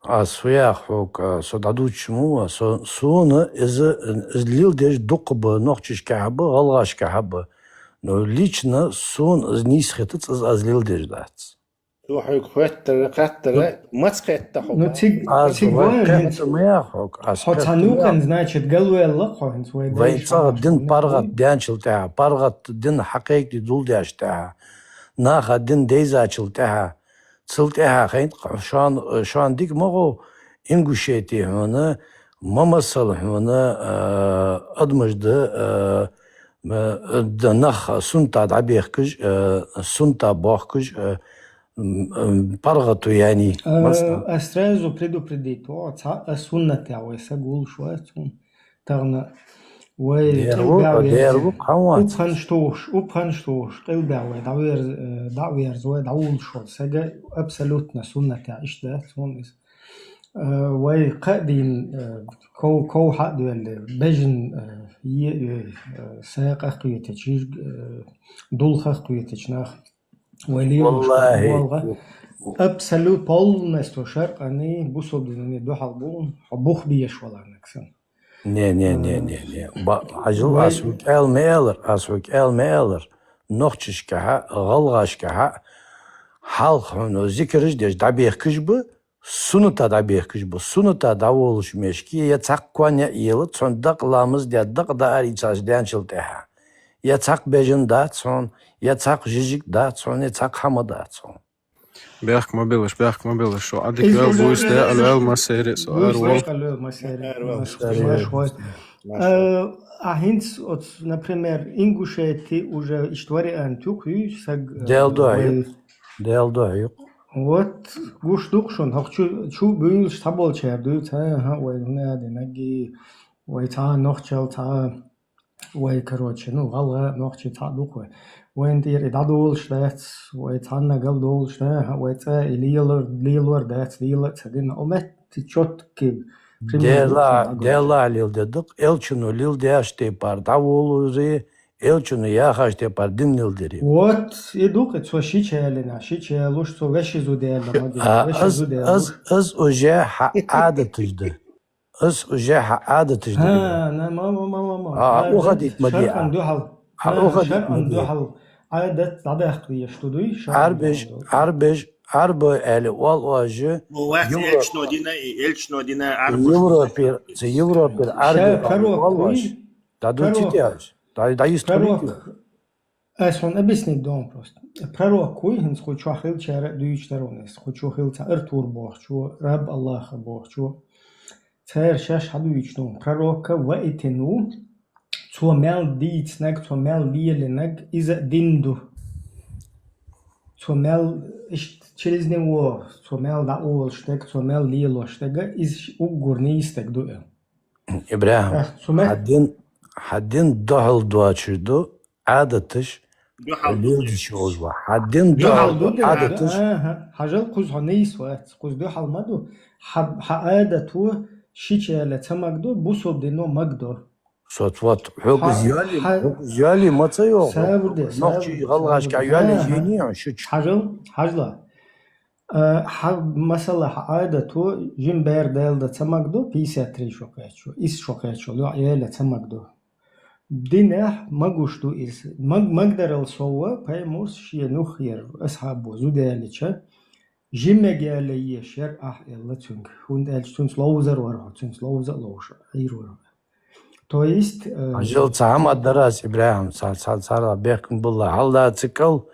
Ас хӀу яха хьога, со дӀадувцаш ма ву, со, суна иза, иза леладеш дукха ба, нохчашкахьа ба, гӀалгӀашкахьа ба. Но лично суна иза нийса хетац, иза аз леладеш дац. Цо хьоьга хоьттара, хаттара, маца кхетта хьо? Ну, цига, аз цига вай вайн хӀинца кхетта ма яха хьога, аз хьо кхетта цхьа ма нукъан, яха. Значит, галваьлла кхо хӀинца вай вайн дайша цӀагӀа хьо дин шуна паргӀат дий? Даьнначул тӀехьа, паргӀат дин хьакхайкаде дулдеш тӀехьа, наха дин дайзачул тӀехьа, цул тӀехьа хӀинца шоан, шоан дика ма гӀо, Ингушети хьона, ма масала хьона, а, адамаш да, а, м, да нах суннатах дӀабехкаш, а, суннатах бохкаш, а, м, м, паргӀато яьний. А, масала. Ас сразу предупредить ву, цхьа а суннатехь вай саг вуллуш вац хьуна. Тахана вай дер ву, къилбехь дер ву, верза. Хьан вац? Упханаш тухуш, упханаш тухуш, къилбехь вай дӀаверз-, э, дӀаверза вай, дӀавуллуш вац. Сага абсолютно суннатехь иштта дац хьуна иза. Э, вай кхаъ дийна, э, ков-, ков хьа а доьлла, бежан, э, е-, э, сакъах кхетачу, э, дулхах кхетачу нах. Вай лелош валлахӀи, болга абсолют полностью шарӀани бусулба динани дуьхьал бу, хьо бух беш валарнаг санна. Не, не, не, не, не. Ба-, хьажал, вай ас хьоьга аьлла ма аьлар, ас хьоьга аьлла ма аьлар. Нохчашкахьа, гӀалгӀашкахьа, хьалха хьуна зикараш деш дӀабехкаш ба, суннатах дӀабехкаш ба, суннатах дӀаволуш мешке, я цхьаккха кон яа ела, цхьана дакъа ламаз де, дакъа даар ийцаш даьнначул тӀехьа. Я цхьаккха бежан дац хьуна, я цхьаккха жижиг дац хьуна, я цхьаккха хӀама дац хьуна. Бехк ма билаш, бехк ма билаш, шо Ӏадика вел буйс де, алвел масери, со ара вол. Алвел масери, маша хой. Э, а хӀинца, оц, например, Ингушети уже иштта вариант юкъ, ю, саг, э, Дел дохьа юкъ. Дел дохьа юкъ. Вот, гуш дукха шуна, хӀокху чу, чу буьйлуш цхьаболчара дуьйцу, хьа, хьа, вай хӀунда а динарг, вай цхьа нохчал, цхьа, вай, короче, ну, гӀалгӀа, нохчий цхьаъ дукха вай. Вайна тӀера и дӀадолуш дац, вай цхьанна галдолуш да, хьа, вай цӀа и лелор, лелор дац, лела а ца дина. О, метти чоткий пример Дела, дукха дӀагойту. Дела лил де дукха, элчано лил деш тайпара дӀаволури, элчано яхаш тайпара дин лил дери. Вот, и дукха, цо шича ялина, шича ялуш, цо веши зуда яла ма дина, а, веши аз, зуда ялуш. Аз, аз уже хьа Ӏадаташ да. Аз уже хьа Ӏадаташ да. Ха, на, ма, ма, ма, ма, ма. А, Ӏадат уха дит ма ди, шаръан а. Дуьхьал. А, ха, уха дит шаръан ма ди. Дуьхьал. Ӏадат дӀадаккха деш ду дуй, шаръан Ӏарбеш, дуьхьал. Ӏарбеш, Ӏарба аьле, вал ожи. Ну, вас Европа. Элчно дина, и элчно дина, Ӏарбеш. Европе, ца Европе, Ӏарбе, ша, пророк вал хуй? Ожи. Да ду чи Пророк. Тяж. Да, да, есть Пророк. Политика. Ас хьуна объяснить дон просто. Пророк хуй, хӀинца кху чохь хилчара а дуьйцуш дара ван иза. Кху чу хилла цхьа Артур бохучо, раб Аллаха бохучо. Цара шаьш хьадуьйцуш ду. Пророкка ваитин ву, цо мел дийцинарг, цо мел лелинарг, иза а дин ду. Цо мел, иштта, через него, цо мел дӀаолуш дерг, цо мел лелош дерг, иза уггар нийса дерг ду аьлла. ИбрахӀим, ах, цу ме- хьан дин, хьан дин дуьхьал доцуш ду, Ӏадаташ дуьхьал ду. Лелдаш йолуш ву. Хьан дин дуьхьал дуьхьал ду, ду, Ӏадаташ. Аха, хьажал, кхуза хьо нийса вац, кхуза дуьхьал ма ду. Хьа, хьан Ӏадато шича яла ца магадо, бусалба дино магадо. Со вот, хьо хьа-, кхуза йоли, хьа-, хьо кхуза йоли ма ца йогӀу. Сабур де, нохчий сабур де, гӀалгӀашка сабур де. Йоли, аха, жени, шучу. Хьажал, хьажла. А, хьан масала, хьан Ӏадато жима бер Дала дан ца магадо, пятьдесят три шо кхечо, исс шо кхечо, лоӀ яла ца магадо. Динехь магуш ду иза. Маг-, магадарал сов пайхамарс шен нух яр асхьабо зуда ялича, жима мега яла еш яр ахь, аьлла цуьнга. ХӀунда аьлча цуьнца ловзар вара хьо, цуьнца ловза а ловш, Ӏийр вара хьо. То есть, э, хьажал, цхьа хӀама дара ас, ИбрахӀим, цхьа, цхьа, цхьа бехкан булла. Хьалла цикъал,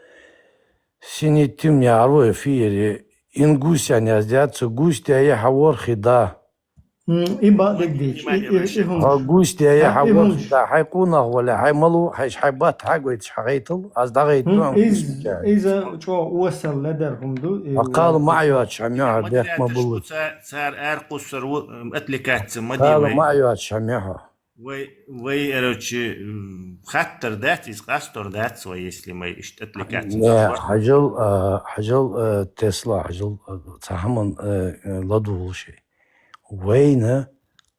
Синий тим яхьар ву эфире, ин гусь ян яздяц, гусь дяй хьа ворхӀ да. М, и бакъдерг дийцча, и, и, и хӀумаш. Хьо гусь дяй хьа ворхӀ да, хьай къонах вале, хьай малув, хьай, хьай бат хьагойташ хьагайтал, аз дагайт. М, из, иза чӀоагӀа осал ледар хӀума ду, и кхала ма йоацаш хьа мехьа бехк ма буллу. Цар, цар ар къуссар ву, м, отвлекаться ма де вай. Кхала ма йоацаш хьа мехьа. Вай, вай, короче, м, хаттар дац, из къастор дац вай, если май иштта отвлекаться. Не, хьажал, а, хьажал, а, Тесла, хьажал, а, цхьа хӀаман, а, а, ладувгӀал ши. Вайна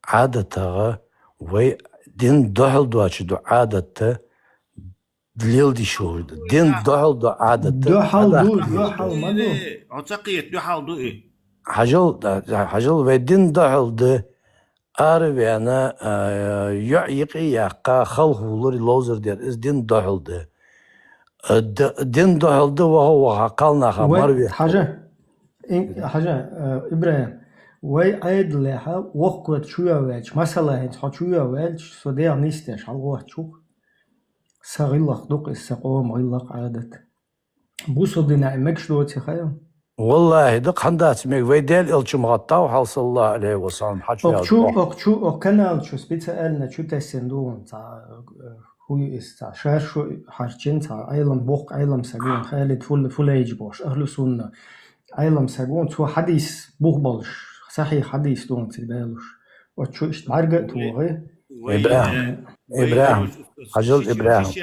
ӀадатагӀа, вай дин духьал доацаш ду Ӏадатта, леладеш волаш да. Дин духьал ду Ӏадатта. Духьал ду, духьал ма ду. Оцакъет духьал ду и. Хьажал, да, хьажал, вай дин духьал да. Араваьнна, а, йоӀ юкъе яьккха, халхавулар, ловзар дар, из дин духьал да. А, д-, дин духьал да, ваха, ваха, кхалнаха вай марве. Хьажа, ин-, хьажа, а, ИбрахӀим, вай Ӏаьдалехьа воккхавет чу йоаваьлча, масала, хӀинца хьо чу йоаваьлча, со дегӀ нийсдеш хьалгӀоттача, са гӀиллакх ду-кх из, са къома гӀиллакх, Ӏадат. Бусалба динехь мегаш доаций хьа? ВаллахӀи, да, хӀана дац мег, вай Даьла элча ма гӀаттав хьал, саллаллахӀу Ӏалайхи ва саллам, хьачу. Окху чу, окху чу, окху канал чу специально чу тесна ду вон цхьа, э, хӀу ю иза цхьа, шаьш шу хьарчина цхьа Ӏелам, боккха Ӏелам саг ву вон, Халид Фул-, Фулайджи бохуш, Ахьлу Сунна Ӏелам саг ву вон, цо хьадис бух болуш, сахьихь хьадис ду вон цига далуш. Оцу чу иштта бӀаьрга а тухий. ИбрахӀим, ИбрахӀим, хьажал, ИбрахӀим.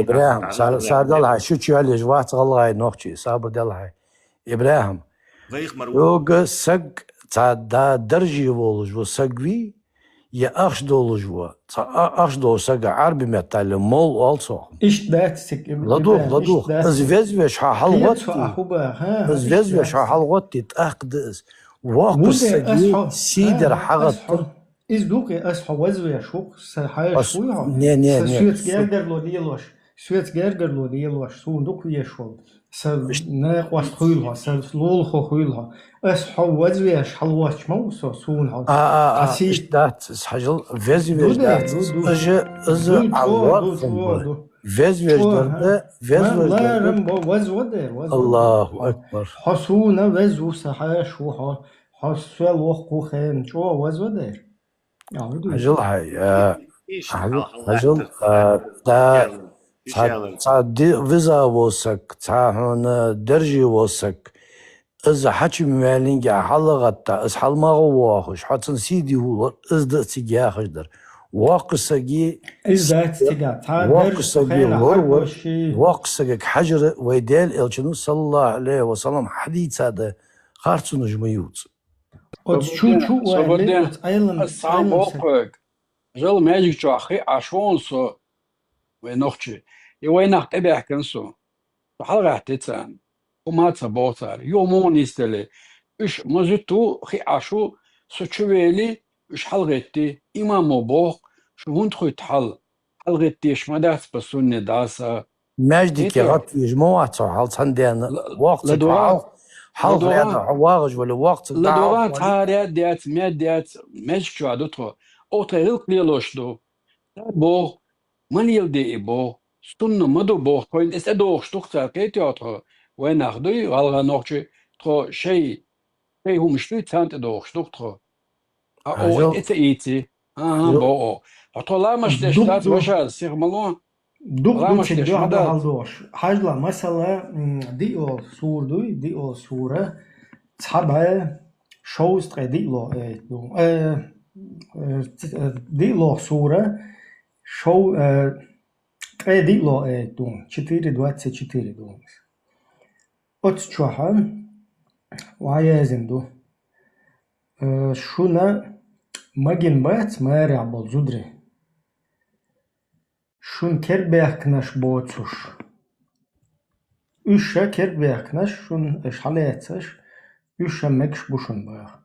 ИбрахӀим, сар-, сардал хьай, шу чу яьллаш вац гӀалгӀай нохчий, сабар дел хьай. ИбрахӀим, йога саг цхьа да дарже волуш ву саг вий, я ахча долуш ву, цхьа а-, ахча долуш сага Ӏарби меттала молла оал цох. Иштта дац цига, ИбрахӀим, ладугӀ, ладугӀ. Из везвеш хьо хьалгӀоттий. Из везвеш хьо хьалгӀоттий, тӀаккха да из. Воккхача саги сий дар хьагӀатта. Иза ду-кх, ас хьо вазвеш ву-кх, са хьаьша вуй хьо? Не, не, не. Сан соьца гергарло лелош, соьца гергарло лелош, суна ду-кх везаш волу. Сан накъост хуьйла хьо, сан лулахо хуьйла хьо. Ас хьо вазвеш хьалгӀоттуш ма ву со, суна хьо. А, а, а, иштта дац, ас хьажал везвеш дац. Ду, ду. Ажа, аза, ду, чӀогӀа ду, чӀогӀа ду. Везвеш дар, везвеш дар. Ларам бо, вазва дер, вазва дер. Аллаху акбар. Хьо суна веза ву, сан хьаьша ву хьо. Хьо сел воккха ву хена, чӀогӀа вазва дер. Хьажал хьай, а, хьажал, хьажал, а, да, цхьа, цхьа ди-, виза во саг, цхьа хьуна дарже во саг. Иза хьачум ваьллинге хьалгӀатта, иза хьалмагӀа вохуш, хьо цун сий дихур, иза да цига яхаш дар. Воккха саги, иза дац цига, цхьа воккха саги лор вар, воккха сагага хьажара вай Даьла элчано, саллаллаху Ӏалайхи ва саллам, хьадийца да, харцонаш ма ювца. Оцу чу, чу ваьлли, оцу Ӏелам, ас цхьа Ӏелам боху саг. Хьоьга. Жал маьждиг чохь хи Ӏаш ву со, вай нохчий. И вай нах тӀебаьхкина со. Со хьалагӀаьттий царна. ХӀума ца боху цара. Юха муха нисделли. Уьш ма зуьту хи Ӏаш ву, со чу вели, уьш хьалагӀетти. Имамо боху, шу хӀунда хуьтту хьал? ХьалагӀеттеш ма дац по сунне дӀаса. Маьждиге гӀатвийжа ма вац хьо, хьал цхьана дена. Воккхача хьал, хьал ладогӀа, хьо вагӀаш вале, воккхача ладогӀа, цхьа ряд яц, мед яц, маьждиг чохь ду тхо. Оха тхайн гӀиллакх лелош ду. Цара боху, ма леладе и боху, сунна ма ду боху, тхойна эс а дохуш ду-кх цара, кхетий хьо тхо, вай нах дуй, гӀалгӀа нохчий, тхо шай, шай хӀумаш дуй, царна тӀе дохуш ду-кх тхо. А, о, эца ийци. Ага, бо, о. Хьо тхо ламаш деш дац, ваша, сиха ма ло. Дукха ламаш деш ма дац. Хьажла, масала, м, диъол сура дуй, диъол сура, цхьа бӀе шовзткъе диъло аят ду. Э, э, ц-, э, диъло сура, шов-, э, ткъе диъло аят ду. Четыре двадцать четыре ду. Оцу чохьа вай яздина ду. Э, шуна магийна бац марехь болу зударий. Шуна кербаьхкинарш боцуш. Уьш ша кербаьхкинарш шуна, аша хьалаьцарш, уьш ша мегаш бу шуна баха.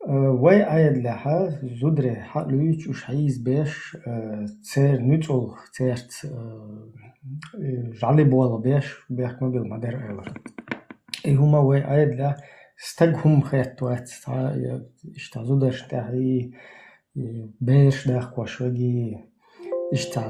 Э, вай Ӏедалехьа зударий хьалуьйчу уьш хьийзабеш, э, церан нуьцкъала церца, э, э, жӀали болх беш, бехк ма билла ма дара аьлла. И хӀума вай Ӏедалехь стаг хӀума хетта вац, цхьа, э, иштта зударшна тӀехь и, и бераш даккхош веги, Иштта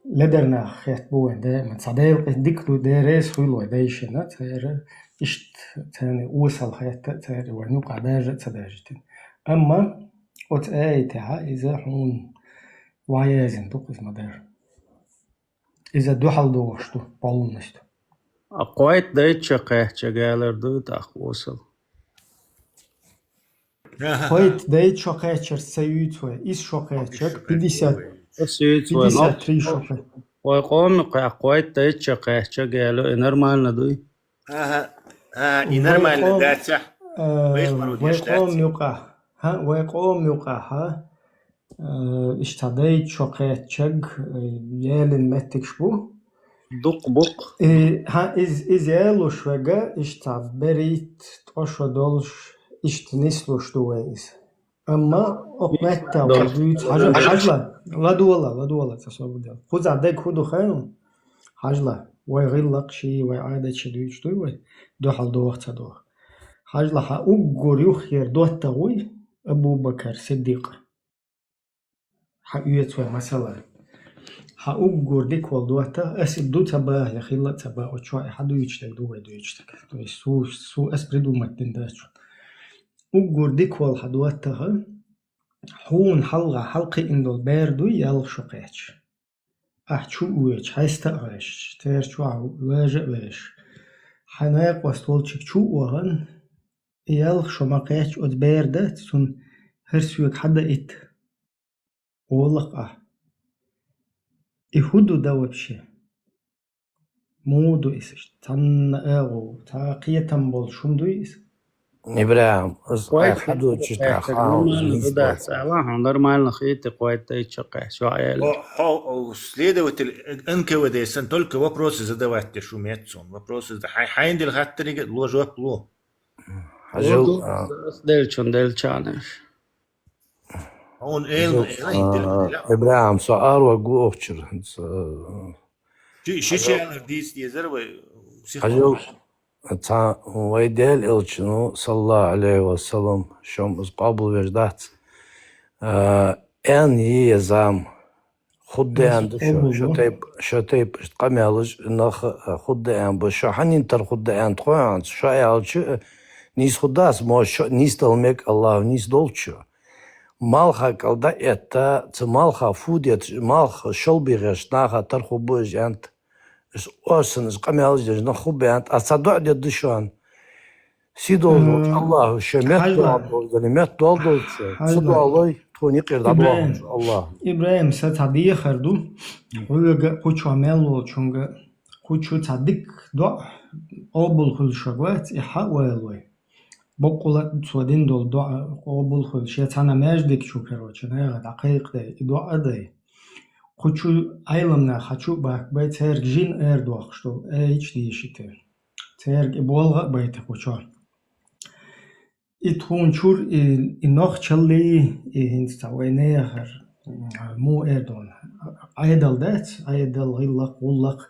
ледарнах хетта бу вайн даиман. Цхьа Дела къи-, дика ду, Дела реза хуьлу вай дайшина, цара иштта царна осал хетта, цара вайн юкъа баьржа а ца баьржитина. Амма оцу аятехьа иза хьуна ваязина ду-кх иза ма-дарра. Иза дуьхьал догӀуш ду полностью. А кхойтта дайта шо кхаьчча галар ду тӀаккха осал? Аха. Кхойтта дайта шо кхаьччарца ца юьйцу вай. Исс шо кхаьччаг, пятьдесят, Ас юьйцу вай, пятьдесят три шо кхаьчча. Вай къоман кхаь-, кхойтта дайта шо кхаьчча гало, и нормально дуй? Аха. А, и нормально дац. Вай къом-, э, вай къоман юкъахь. ХӀа, вай къоман юкъахь, хӀа? Э, иштта дайта шо кхаьччаг, э, ялина меттигаш бу. Дукха бу-кх. Э, хӀа, из-, иза ялош верг, иштта берхӀитта, ткъа шо долуш, иштта нислуш ду вай иза. Амма окху меттехь вай дуьйцу, хьажа-, хьажал, ладогӀал, ладогӀал, цкъа собар де. Кхузахь дерг хӀун ду хаьий хьуна? Хьажал, вай гӀиллакх ши, вай Ӏадат ши дуьйцуш дуй вай, дуьхьал догӀу ца догӀу. Хьажал, хьан уггар юххера доттагӀа вуй Абу-Бакар Сиддикъ. Хьан оьцу вай масала. Хьан уггар дика волу доттагӀа, ас и ду ца баха, я хилла а ца баха, оцу чохь и хьан дуьйцуш дерг ду вай дуьйцуш дерг. То есть су, су ас придумать дина дац. Уггар дика волу хьан доттагӀа, хьуна хьалха хьалакхиъна долу бер дуй, ялх шо кхаьчча. Ахь чу а воьдуш, хьаста а гӀаьшча, церан чохь важа а ваьш. Хьан накъост волчуьнга чу а вахана, и ялх шо ма кхаьчча оцу бер дац, цунна хӀара соьга хьан даита? Олу-кх ахь. И хӀун ду дан вообще? Муха ду иза? Цхьанна агӀо, цхьа кхетам болуш хӀума дуй иза? ИбрахӀим, иза кхойтта хьан ду чу тӀаккха, нормально ду дац, ала, хьуна нормально хетий кхойтта дайта шо кхаьчча, аьлла. Хьо, хьо, следователь Н К В Д сан только вопросы задавать деш ву меттасон. Вопросы зада-, хьайн, хьайна делла хаттариг а ло жоп ло. Хьажал, а, ас деллачун деллачарна. Хьуна эла, хьажал, эла, а, хӀинца делла. ИбрахӀим, со араварг ву охчура. Ца, ши, ши хьажал, чалар дийца дезара вай, сиха хьажал, ца, вай Дела элчано, саллаллаху Ӏалайхи ва саллам, шом иза къобалвеш дац. А, эн йи я зам. Худда аьнна ду шо, шо тайп-, шо тайпа къамелаш нах, э, худда аьнна бу. Шо хьанна тара худда аьнна тхо хьанца? Шо аьлча, э, нийса худда ас, мо шо нийса дала мега Аллаху, нийса долчу. Малха кӀал дӀа а этта, цу малха фу дета, малх шалби гӀеш, наха тара ху бу иза аьнта. Иза осан, иза къамелаш деш нах ху бу аьнта, ас цхьа доӀа дедда шуна. Сий долу Аллаху, шен меттадолу долу, меттадолу долчу, ца долой, тхуна юкъера дӀадохуш Аллаху. ИбрахӀим, сан цхьа дехар ду. Хьоьга, кху чохь мел волчунга, кху чу цхьа дика доӀа къобал хуьлуш вац, и хьан а валой. Баккъала а цо дина долу доӀа къобал хуьлуш. Я цхьана маьждиг чу, короче, нехан дӀакхайкхадай, и доӀа а дай. Кху чу Ӏеламнах хьан чу а баккхабай, цаьрга жин эр дохуш долу, аяташ дийши те. Цаьрга и болга а байта кху чохь. И тхуна чуьра и, и нохчаллий, и хӀинца цхьа вайнехара, м, муха эр дона, Ӏедал дац, Ӏедал, гӀиллакх, гӀуллакх.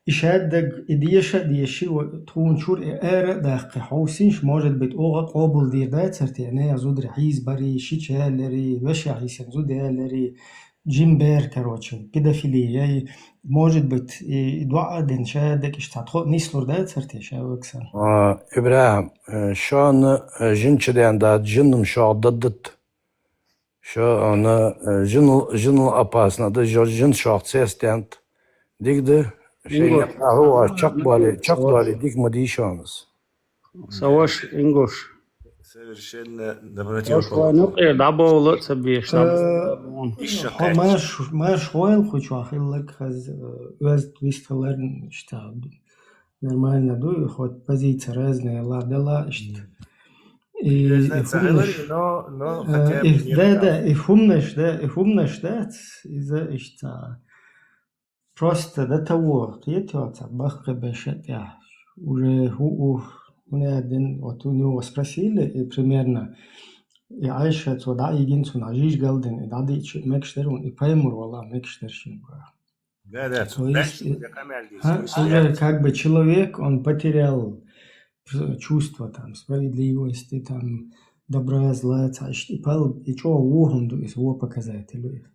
И шаддаг, и деша а деши, ва-, тхуна чуьра и ара а даккхи хьовсийша, может быть, оха а къобалдийр дацар те, нехан зударий хьийзабарий, шича яларий, вешех хьийсина зуда яларий, жин бер, короче, педофилия, яй, может быть, и, и доӀа а дина, шаддаг иштта цхьа тхо а нислур дацар те, ша ваксан. А, ИбрахӀим, э, шуна, э, жин чу ден дац, жиннам шух даддат. Шуна, э, жинал, жинал опасно да, жо-, жин шух цестент. Дигда, шайна Ингуш. Ахьу а чакхдоли, чакхдоли дика ма дийшонас. Сан ваша, Ингуш. Совершенно на противоположном. Ваша вайн юкъера дӀабовла а ца беш, э, дӀабовла. Иша хьо кхаьчча. Марш, марш хьойла кху чохь хилларг хаза, э, оьзда вистхиларна иштта. Нормально ду, и хоть позиция разная, ла, да ла, иштта. Мгм. И, интересно, и ца хӀумнаш, хилар, но, но э, хотя бы и, не да, да, и хӀумнаш, да, и хӀумнаш дац, иза иштта. Просто до того, кхетоьца, баккхи беша тӀехь. Уже хӀу, у, хӀун аьлла дин, вот у него спросили, и примерно, и Ӏайша цо дӀа а йигина, цунах жижа галдина, и дӀадийча мегаш дара вон, и паймур вала мегаш дара шин бара. Да, да, то есть, э, ха, уже как бы человек, он потерял п-, чувство там справедливости, там добра, зла, ца иштта и пал, и чӀогӀа вохам ду, и во показатель.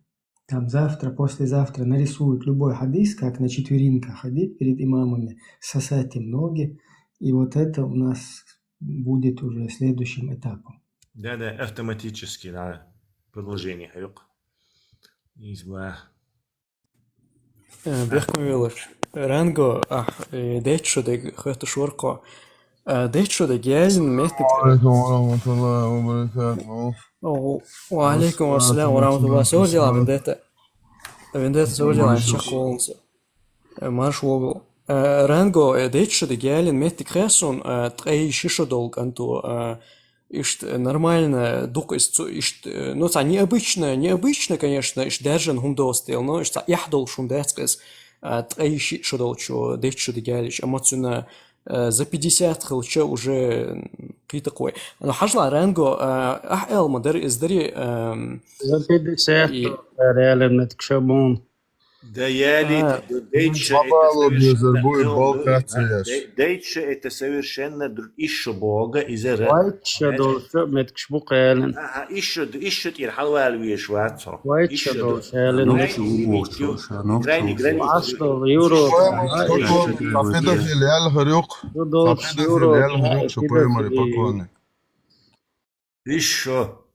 там завтра, послезавтра нарисуют любой хадис, как на четвереньках ходить перед имамами, сосать им ноги. И вот это у нас будет уже следующим этапом. Да-да, автоматически, да, продолжение, хьаюкъ. Изба. Э, Бехкам велаш. Ранго, а, э, деччо дег хвета шорко. Э, деччо дег язин метик. عليكم ورحمة الله وبركاته. О, ва алейкум ассалам ва рахматуллах. Сожалам, вендета. Вендета, сожалам, шаколнса. Э, марш вогл. Э, Ранго, э, деччо дег ялин метик хесун, э, ткъей шишо долг анту, э, ишт, э, нормально, дук ис цу, ишт, э, ну, ца необычно, необычно, конечно, ишт держан хум достел, но ишт ца яхдол шум децкес, э, ткъей шишо долчо, деччо дег ялиш, эмоционально, э, за пятьдесят хилча уже, м, кита кой. Но хажла Ранго, э, ах, эл, мадер, издари, эм, За пятьдесят и- реально метик шабун. Да яли, А, деччо Бабало это бьёзер, совершенно будет эл- болтаться да, яш. де- деччо это совершенно дру- ишо бога, изера. Вайтша долчо метик шбук ялин. Аха, ишо, ишо тир халвал веш вацо. Вайтша долчо ялин. Нохчи уборчо, ша, нохчи Крайний уборчо. граница. Аш дол, юро. Педофил, а педофил ялхар юкъ. Юдолч, Педофил юро. ялхар юкъ, что поймали поклонник. Ишо.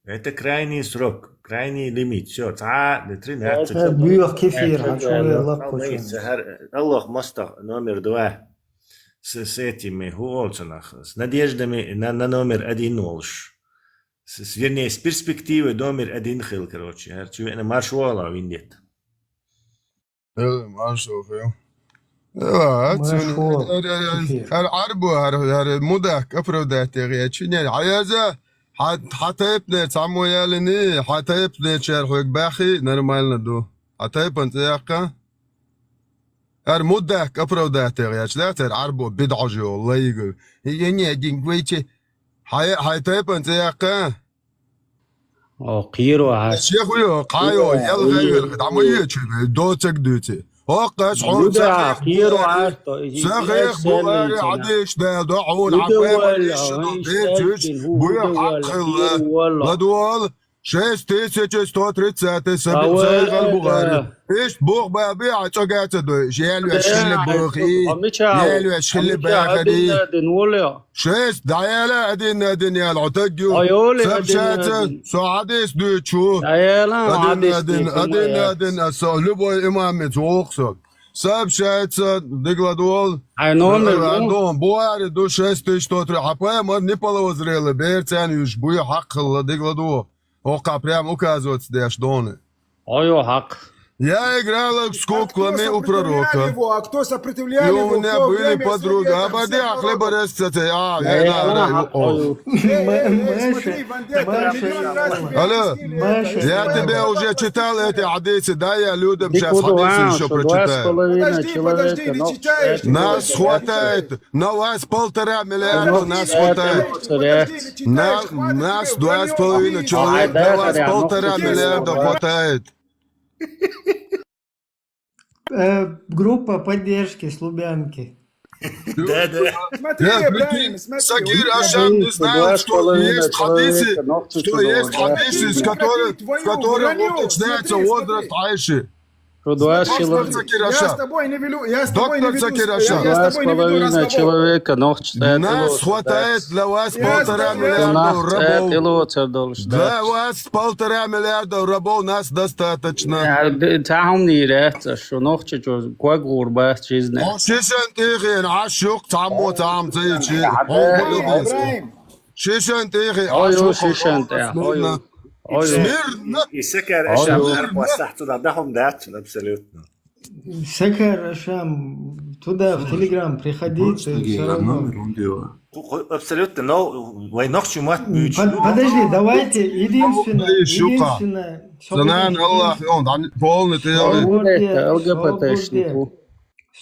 Это крайний срок, крайний лимит. Все, ца, до тринадцать. Э, буйох кефир, Э, а чё вы э, лапку Аллах, чё? Сахар, Аллах, мастах номер два. С, с этими, хуолцанах, с надеждами на, на номер один олш. С, с- вернее, с перспективой номер один хил, короче. Хар чё, на марш вала виндет. Э, марш вохил. Эла, Марш вохил. Кефир. Ар арбу, ар, ар мудак, оправдать, я, чиня, аяза, хьа, хьа тайпне, цамо ялини, хьа тайпне, чар хуйг бахи, нормально ду. Хьа тайпан цеякка. Ар мудак, оправдать, я, чда, цар арбу, бидажи, лайгу. Я не один, гвейчи. Хьа, хьа тайпан цеякка. О, киро аш. Шехуё, кайо, ял гайвер, дамые чугай, доцак дути. О, каш, хо, Юда, киро аш, то. Сахих Бухари хадис да, да, он, Юда Абай вала, Малиш, он да, Децуч, иштайкин, Буя Юда вала, Хакхилла. Юда вала. Ладуал, шесть тысяч сто тридцатый, Ава, Сахих Бухари. да. Ишт Бух Баби, а чогата дой, шелве шхиле бахи, Амича, шелве шхиле бахади. Дин вала. Шесть, да, яла, один, один, яла, отагю. Ай, оле, Сообщается, один, один. Со хадис дучу. Аяла, Один, хадис один, дучу, один, моя. Один, а со, любой имам мецвоксо. Сообщается, дигладуол. Ай, номер, ну. Андон, Буари ду шесть тысяч сто три. Хапая, мар не половозрело, берцан юж, буя Хакхилла, дигладуо. Ока прям указывается, деш доны. Ой, о, хак. Я играла с куклами у пророка. Его, а кто сопротивлял И его у меня в то были время подруги. света А воды всех ахле народов? борец, кстати. А, Я я ела, играю. хак, ой. Эй, эй, эй, смотри, Вандетта, миллион раз тебе Алло, объяснили я это. тебе уже читал эти хадисы, да, я людям Ты сейчас куда хадисы вам, еще что два с прочитаю. половиной Подожди, подожди, человека, не но читаешь. Нас хватает, на вас полтора миллиарда, нас хватает. Подожди, не читаешь, На, хватит нас тебе два с враньё. половиной человек, на вас полтора миллиарда хватает. Э, группа поддержки с Лубянки. Да, да. Смотри, Нет, правильно, прикинь, смотри. Сакир Вот Ашам не знает, что есть хадисы, что есть хадисы, с которых, с которых уточняется возраст Айши. Что два Доктор человека. Сакир Я с Ашам. тобой не велю, я с тобой не Доктор веду, Сакир я Ашам. с тобой не веду Два с половиной разговор. человека, нохч. Нас хватает для вас полтора миллиарда рабов. Для вас полтора миллиарда рабов. Нас достаточно. Таҳум нирет, что нохч, что квагурба жизни. Шишен тихин, ашук, тамо, там, цейчи. Ибраим, Шишен тихин, Ой, ой, ашук. шишен тихин, ой, ой. Смирно. И Сакар Ой, Ашам, ой. Арпасах, туда дахом дат, абсолютно. Сакар Ашам, туда в Телеграм приходи, Просто ты гей, все а равно. номер он дело. Абсолютно, но войнах чумат М, под- Подожди, давайте, единственное, единственное, Шука. соберитесь. Занан Аллах, он, дан, полный ты, Соберитесь, ЛГБТшнику.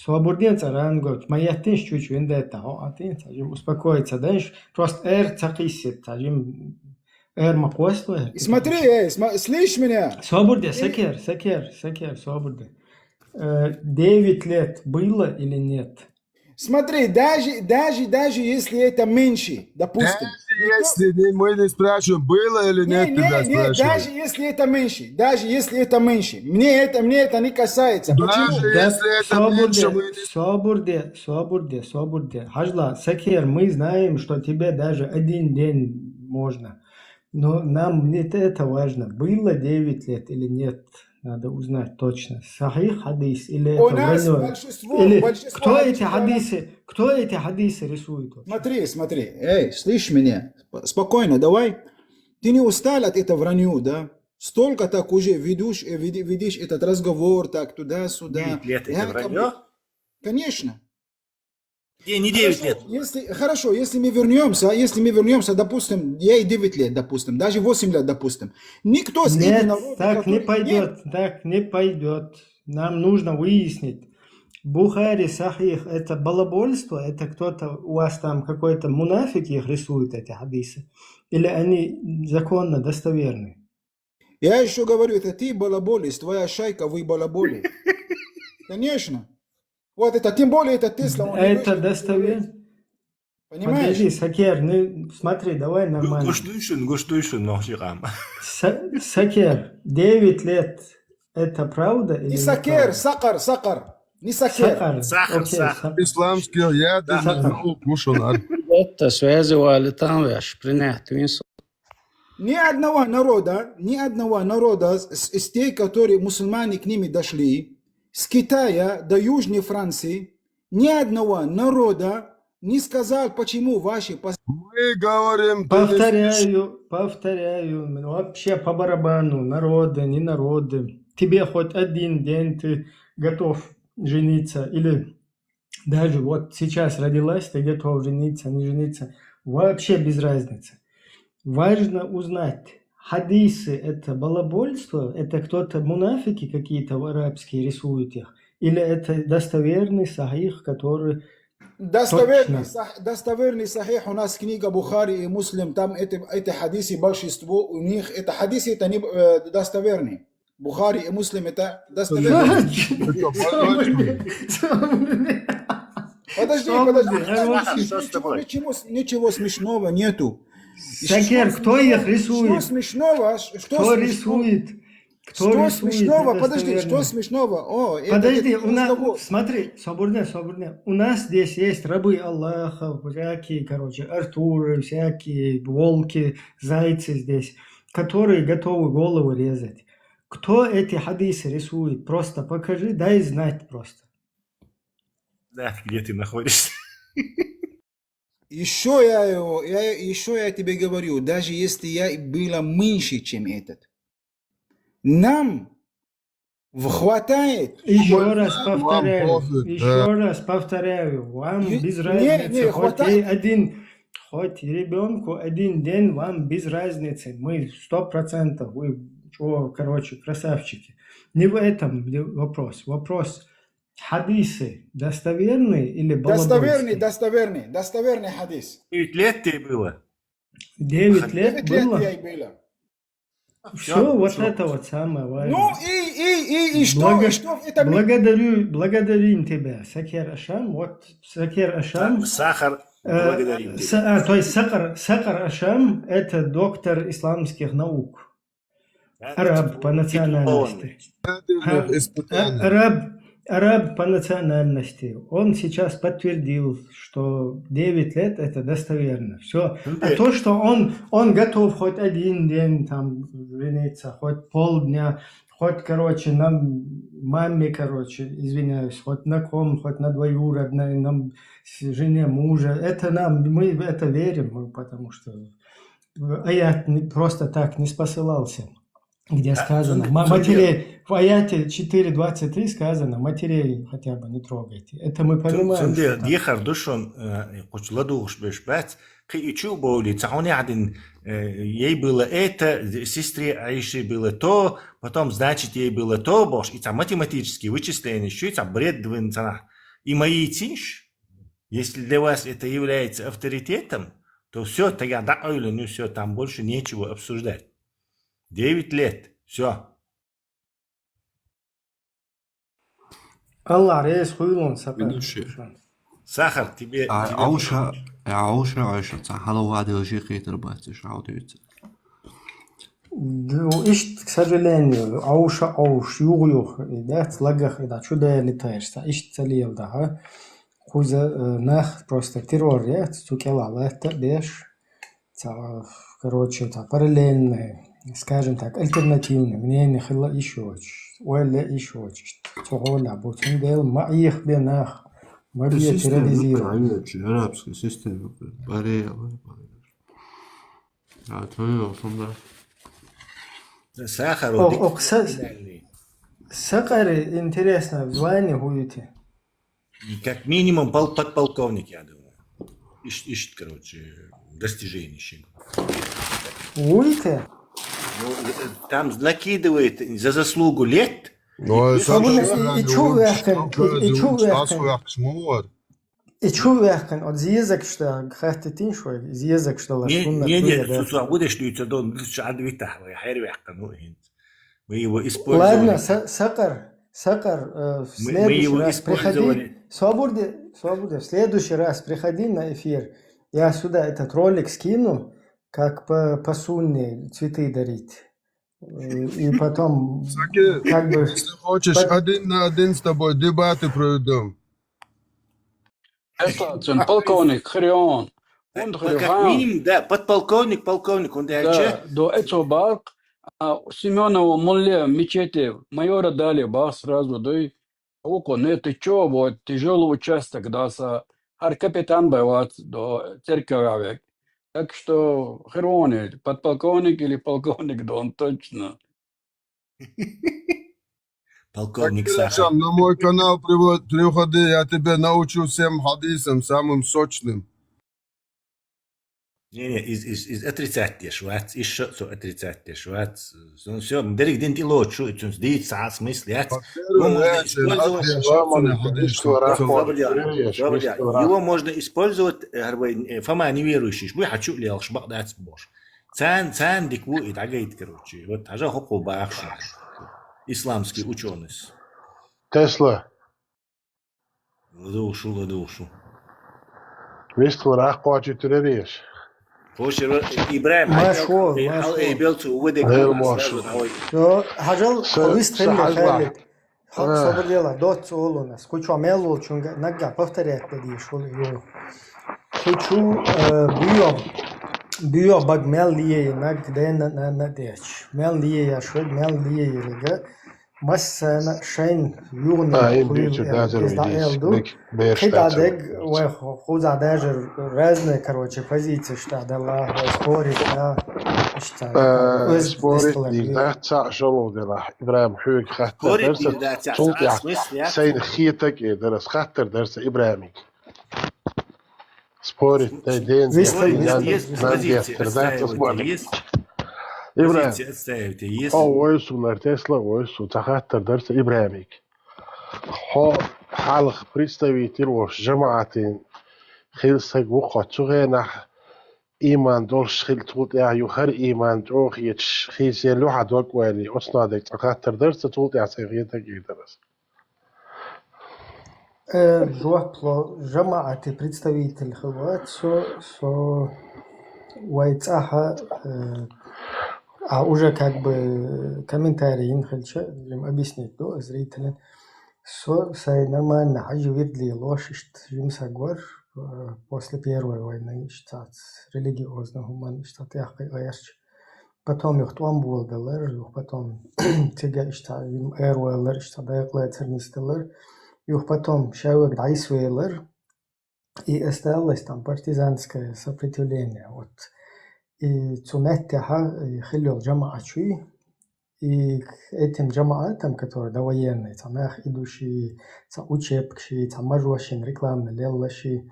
Соберитесь, Ранго. Моя тынш чуть-чуть, вендетта, о, а ты, сажим, успокоиться, да, иш? Просто эр цакисит, сажим, эр маквосло. Смотри, эй, смо- слышь меня. Соберде, Сакер, Сакер, Сакер, соберде. Э, девять лет было или нет? Смотри, даже, даже, даже если это меньше, допустим. Если не, мы не спрашиваем, было или Не, нет, не, тогда не, спрашиваем. Даже если это меньше, даже если это меньше, мне это, мне это не касается. Почему? Даже если это меньше, мы не... Собур де, собур де, собур де. Хажла, Сакер, мы знаем, что тебе даже один день можно. Но нам не это важно, было девять лет или нет. Надо узнать точно, сахих хадис или это У нас вранье. Большинство, Или большинство кто эти хадисов- хадисы, кто эти хадисы рисует? Смотри, смотри, эй, слышь меня, сп- спокойно, давай. Ты не устал от этого вранья, да? Столько так уже ведешь, э, веди- ведешь этот разговор так туда-сюда. Девять лет Я это как вранье? бы- Конечно. Не, не девять лет. Если, хорошо, если мы вернемся, если мы вернемся, допустим, я и девять лет, допустим, даже восемь лет, допустим. Никто с Нет, народа, так не который- пойдет, так не пойдет. Нам нужно выяснить. Бухари сахих, это балабольство, это кто-то у вас там какой-то мунафик их рисует эти хадисы? Или они законно достоверны? Я еще говорю, это ты балаболист, твоя шайка, вы балаболи. Конечно. Вот это, тем более это Тесла. Он не Это вышел. достоверно. Понимаешь? Подожди, Сакер, ну смотри, давай нормально. Гуштуйшин, гуштуйшин, нохшикам. Са- Сакер, девять лет, это правда или Не Сакер, неправда? Сакар, Сакар. Не Сакер. Сакар. Сахар, Окей, Сахар. Са- Исламский, я Да. не знал, кушал, а. Отто связи валитан вяш принять винсо. Ни одного народа, ни одного народа с- из тех, которые мусульмане к ними дошли, с Китая до Южной Франции, ни одного народа не сказал, почему ваши пос- Мы говорим, ты не Повторяю, повторяю, вообще по барабану, народы, не народы. Тебе хоть один день ты готов жениться, или даже вот сейчас родилась, ты готов жениться, не жениться. Вообще без разницы. Важно узнать, хадисы это балабольство, это кто-то мунафики какие-то в арабские рисуют их, или это достоверный сахих, который Достоверный, Точно. сах- достоверный сахих у нас книга Бухари и Муслим, там эти, эти хадисы, большинство у них, это хадисы, это не э, достоверные. Бухари и Муслим это достоверные. Это богатство. Подожди, Что подожди. вы, хороший. Что с тобой? Ничего, ничего смешного нету. Сакер, кто их рисует? Что смешного? Ш- Что, Кто смешного? рисует? Кто Что рисует смешного? это Подожди, что достоверно? Смешного? О, это- Подожди, это у нас, разговор. Смотри, собур де, собур де. У нас здесь есть рабы Аллаха, всякие, короче, Артуры, всякие волки, зайцы здесь, которые готовы голову резать. Кто эти хадисы рисует? Просто покажи, дай знать просто. Да, где ты находишься? Еще я, его- я, еще я тебе говорю, даже если я и была меньше, чем этот, нам хватает. Еще раз Вам повторяю, пофиг, еще да. раз повторяю, вам Не- без не, разницы, не, хоть хватает. и один, хоть ребенку один день, вам без разницы, мы сто процентов, вы что, короче, красавчики. Не в этом де- вопрос. Вопрос, хадисы достоверные или Достоверный, балабольские? Достоверный, достоверный хадис. Девять лет тебе было. Девять лет Девять лет было? я и была. Все, вот Всё. Это вот самое важное. Ну и, и, и, и что, Благо- и что это мне- Благодарю, благодарим тебя, Сакер Ашам. Вот Сакер Ашам. Сахар, Э, благодарим с- тебя. а, то есть Сакар, Сакар Ашам — это доктор исламских наук. Да, Араб типа, по национальности. дипломный. А, Испытание. а, араб, араб по национальности. Он сейчас подтвердил, что девять лет — это достоверно. Все. А Сунде, то, что он, он готов хоть один день там жениться, хоть полдня, хоть, короче, на маме, короче, извиняюсь, хоть на ком, хоть на двоюродной, на с- жене мужа, это нам, мы в это верим, мы, потому что аят не, просто так не спосылался, где А, сказано, Сунде, ма- Сунде. Матерей, в аяте четыре двадцать три сказано, матерей хотя бы не трогайте. Это мы понимаем. Сунде, Что там. дехар душон, э, кучла дугуш беш бац, кхы ичу боли, цахуни адин, э, ей было это, сестре Аиши было то, потом, значит, ей было то, бош, и ца математические вычисления, еще и ца бред двин цана. И мои цинш, если для вас это является авторитетом, то все, тогда да, ну все, там больше нечего обсуждать. Девять лет, все. Аллах рез хуйлун сапар. Ведущий. Сахар, тебе... А, тебе Ӏовша, Ӏовша, Ӏовша, цхьа хьалаваделчи кхетар бац, иш Ӏовдуьйцу. Ну, иштта, к сожалению, Ӏовша, Ӏовша, югӀ-югӀ, и дац лагах, и да чу дали тайрса, иштта ца лела дахьа. Кхуза, э, нах просто террор яц, цу кӀела латта беш. Ца, короче, ца параллельное, скажем так, альтернативное мнение хила иш йоч. Ойла иш йоч. Цу гӀола бу цундел ма ийх бе нах, ма бе терроризировать. Арабская система, баре, баре. А, то я, да. Сахар, Ох, ох, са-, сакъари, интересно, в звании хуюти. И как минимум пол-, подполковник, я думаю. Ишт, ишт, короче, достижение шин. Уйте? Ну, э, там накидывает за заслугу лет. Ну, Собуна и чу вехкен, и чу вехкен. Мугар. И чу вехкен, от зезак что, хатта тин шо, зезак что ла Не, сунна не, туя, не, да. Сусу, а будешь ты это, он лучше адвитах, хай вехкен, ну, хин. Мы его использовали. Ладно, са-, сакъар, сакъар, э, в Мы, мы его следующий раз приходи. Использовали. Собурди, собурди, в следующий раз приходи на эфир. Я сюда этот ролик скину, как по, по сунне цветы дарить. Э, И потом, Саки, как бы, если хочешь, под- один на один с тобой дебаты проведем. Эстацин, полковник, хирион. Так, Он как хирион. Минимум, да, подполковник, полковник, он Да, дальше. До эцо барк, а, Семёнова молле мечети майора дали бах сразу, дой. Уко, не, ты чё, вот, тяжёлый участок, да, са, хар капитан бывает до церковавек. Так что хирони, подполковник или полковник, да, он точно. Полковник Так, Сахар. На мой канал привод-, приходи, я тебя научу всем хадисам, самым сочным. Не, не, из, из, из отрицать деш вац, из шо, со отрицать деш вац. Ну, всё, дерек дин тило, чу, чу, сдить, са, смысл, яц. Его можно использовать. Его можно использовать, э, Фома неверующий, вы хочу ли алш бакдац бош. Цан, цан дик ву и дагайт, короче. Вот, хажа хокко бахш. Исламский учёный. Тесла. Ладушу, ладушу. Вистхур ахкъочи турареш. Хошер, Ибраим, Машо, хал, машо. Эй, белцу, уведек, Эл сразу машо. Ой. Всё, хажал, Са-, хавист хилли са хазба. хайлит. Хал А. Собур дела, доц олунас. Кучо мел лол чунга, нагга повторять да диш хул ю. Кучу, э, буё, буё баг мел лие, наг дена на, на деч. Мел лие я швед, мел лие ерга. Массана шайн югни А, им хуил бичу эл, дазер из да видис. эл ду. Бек, беш Кида тацер дег, видис. вай ху-, хуза даже разные, короче, позиции, что да ла, вай спорить, да, что Э, өз спорить дестала дик, бир. Да, ца шолу дела. Ибраим хуйг хатта Спорить дерса, дик, да, ца, тулт ца, ях, смысл, я? Сайн хитак и дерс хаттер дерса Ибраимик. Спорить, да, ден, Вистал, ден, вистал, ден, вистал. ден, Позиция ден, отстаивать ден, есть. Ибраим. Позиция отстаивать есть. О, ойсу, нар Тесла, ойсу, ца хаттер дерса Ибраимик. Хо, халх представитель вош, жамаатин, хил саг вухо цугенах, иман долш хил тулт я, ю хар иман чох ич, хил сел луха док вали, оцнадек ца хаттер дерса тулт я, ца хитак и дерс. Э, жоп ло, жамаати представитель хилвац, со, со вай цаха, э, а уже как бы комментарий ин хилча, им объяснить до зрителям. Со сай нормально хажи вирдли лошишт, жим сагвар, э, после Первой войны иштац религиозно гуман иштат яхкай айарч. Потом юх тӀом буолдалар, юх потом цига иштта им эр вайлар, иштта дайкъла цернисталар. Юх потом шавег дайс вайлар. И осталось там партизанское сопротивление. Вот. И цу меттеха, и хилёл жамаачуй. И к этим жамаатам, которые довоенные, ца нах идущие, ца учебкши, ца мажвашин рекламный леллаши.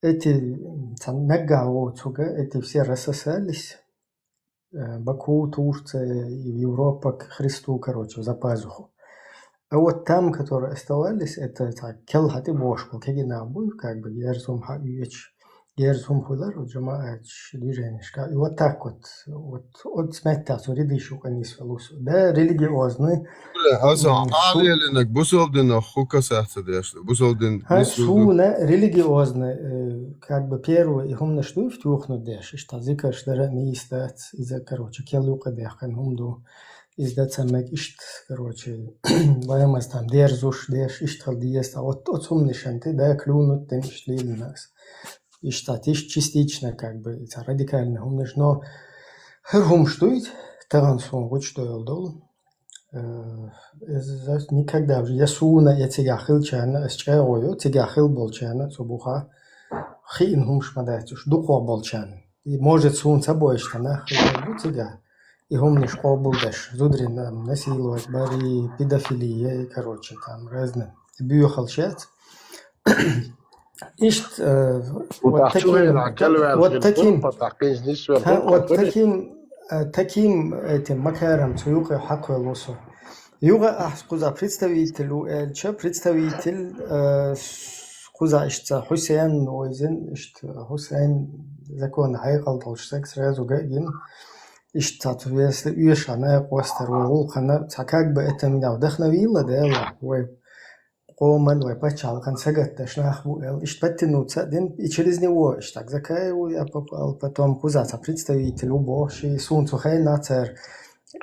Эти, м, ца нагга о цуга, эти все рассосались. Э, Баку, Турция, и в Европа к Христу, короче, за пазуху. А вот там, которые оставались, это так, кел хати бошку, кегина буй, как бы, герзум ха юеч. Герз хӀума хуьлар оцу жамаӀаташ, движенешка. И вот так вот, вот оцу меттехь цу рядаш юкъа нисвелла ву со. Да, религиозный. Хьо со Ӏалелинарг бусалдинах хӀу касац ца деш ду? Бусалдин хӀа, нисвелла ду? Суна религиозный, э, как бы первый и хӀуманаш ду, втюхнут деш, иштта зикарш дара а нийса дац, иза, короче, кел юкъа дехкан хӀума ду. Иза дац а мег иштта, короче, ваймаз там дерзуш деш, иштта хила деза, а вот оцу хӀуманашан тӀе, да, клюнут дина иштта лелина аса. Иштта тиш частично, как бы, цхьа радикальный хӀуманаш, но хӀара хӀумаш дуй, тахана суна гучудевлла долу. Э, иза никогда уже, я суна, я цигахь хилчарна, ас чӀагӀо йо, цигахь хила болчарна, цу бухахь хиъна хӀумаш ма дац уьш, дукхох болчарна. И, может, суна ца бойуш цхьа нах хилла бу цигахь. И хӀуманаш къобалдеш, зударийн насиловать бар, и педофилия, и, короче, там разные. И боьхалш яц. Иштта, э, вот таким, вот таким, вот таким, э, таким этим макаром цу юкъа хьакхоьллу со. Юха ахь кхуза представитель ву аьлча, представитель, э, кхуза иштта Хьусен, ойзин, иштта Хьусен закон хьекъал долуш стаг сразу га а гина. Иштта цу весли оьшана, къостар вай гӀуллакхана, цхьа как бы это меня вдохновило, да, вай къоман вай пачхьалкхан сагатдеш нах бу аьлла, иштта подтянуться а дина, и через него, иштта так Закаеву я попал, потом кхуза цхьа представитель ву бохуш, и суна цу хенахь цара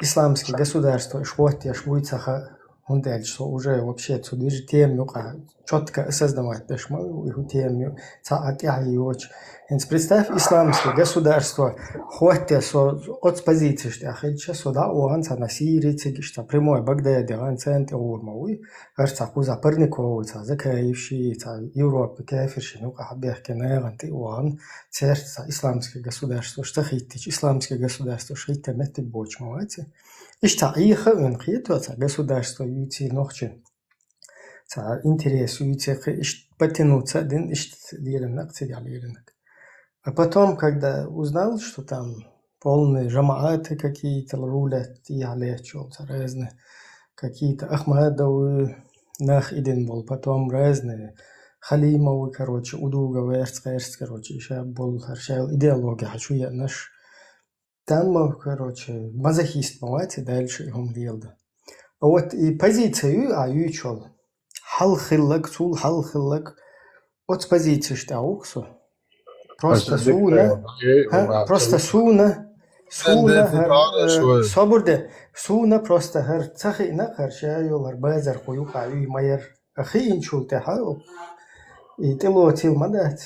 исламский государство иш хӀоттеш буй ца хаьа, хӀунда аьлча со уже вообще цу движ-, тема юкъа чётко осознавать деш ма ву, и хӀу тема ю, цхьа а тӀаьхье йоцуш. ХӀинца представь, исламский государство хӀоттеш со оцу позицеш тӀехь хилча, со дӀа а вахана цхьана Сири цига иштта прямой Багдад яхана царна тӀе гӀур ма вуй. ХӀара цхьа кхуза парниковый, цхьа Закаевши, цхьа Европа кафиршина юкъа хьабехке нахана тӀе а вахана, церта цхьа исламский государствош ца хӀиттича, исламский государствош хӀитта меттиг боцуш ма вац и. Иштта Ӏеха а вина кхето цхьа государство юьйций нохчийн. Цхьа интерес юьйций кхин, иштта подтянуться а дина, иштта лелина а, цигахь лелинарг. А потом, когда узнал, что там полные жамааты какие-то рулят, и я лечил, разные какие-то Ахмадовы нах идин был, потом разные Халимовы, короче, удуга верц, верц, короче, иша был, харшал идеология, хочу я наш. Там, короче, мазохист ма вац и дальше и хӀума лелда. А вот и позиция ю, а юьйчул. Хьал хиллаг, цул хьал хиллаг, оцу позицеш тӀехь ву со. Просто суна, хӀа, просто суна, суна, хӀара, э, собар де, суна просто хӀара ца хиъна, хӀара ша йолу хӀара базар кху юкъа юй ма яра. А хиъначул тӀаьхьа и тӀелоцийла ма дац.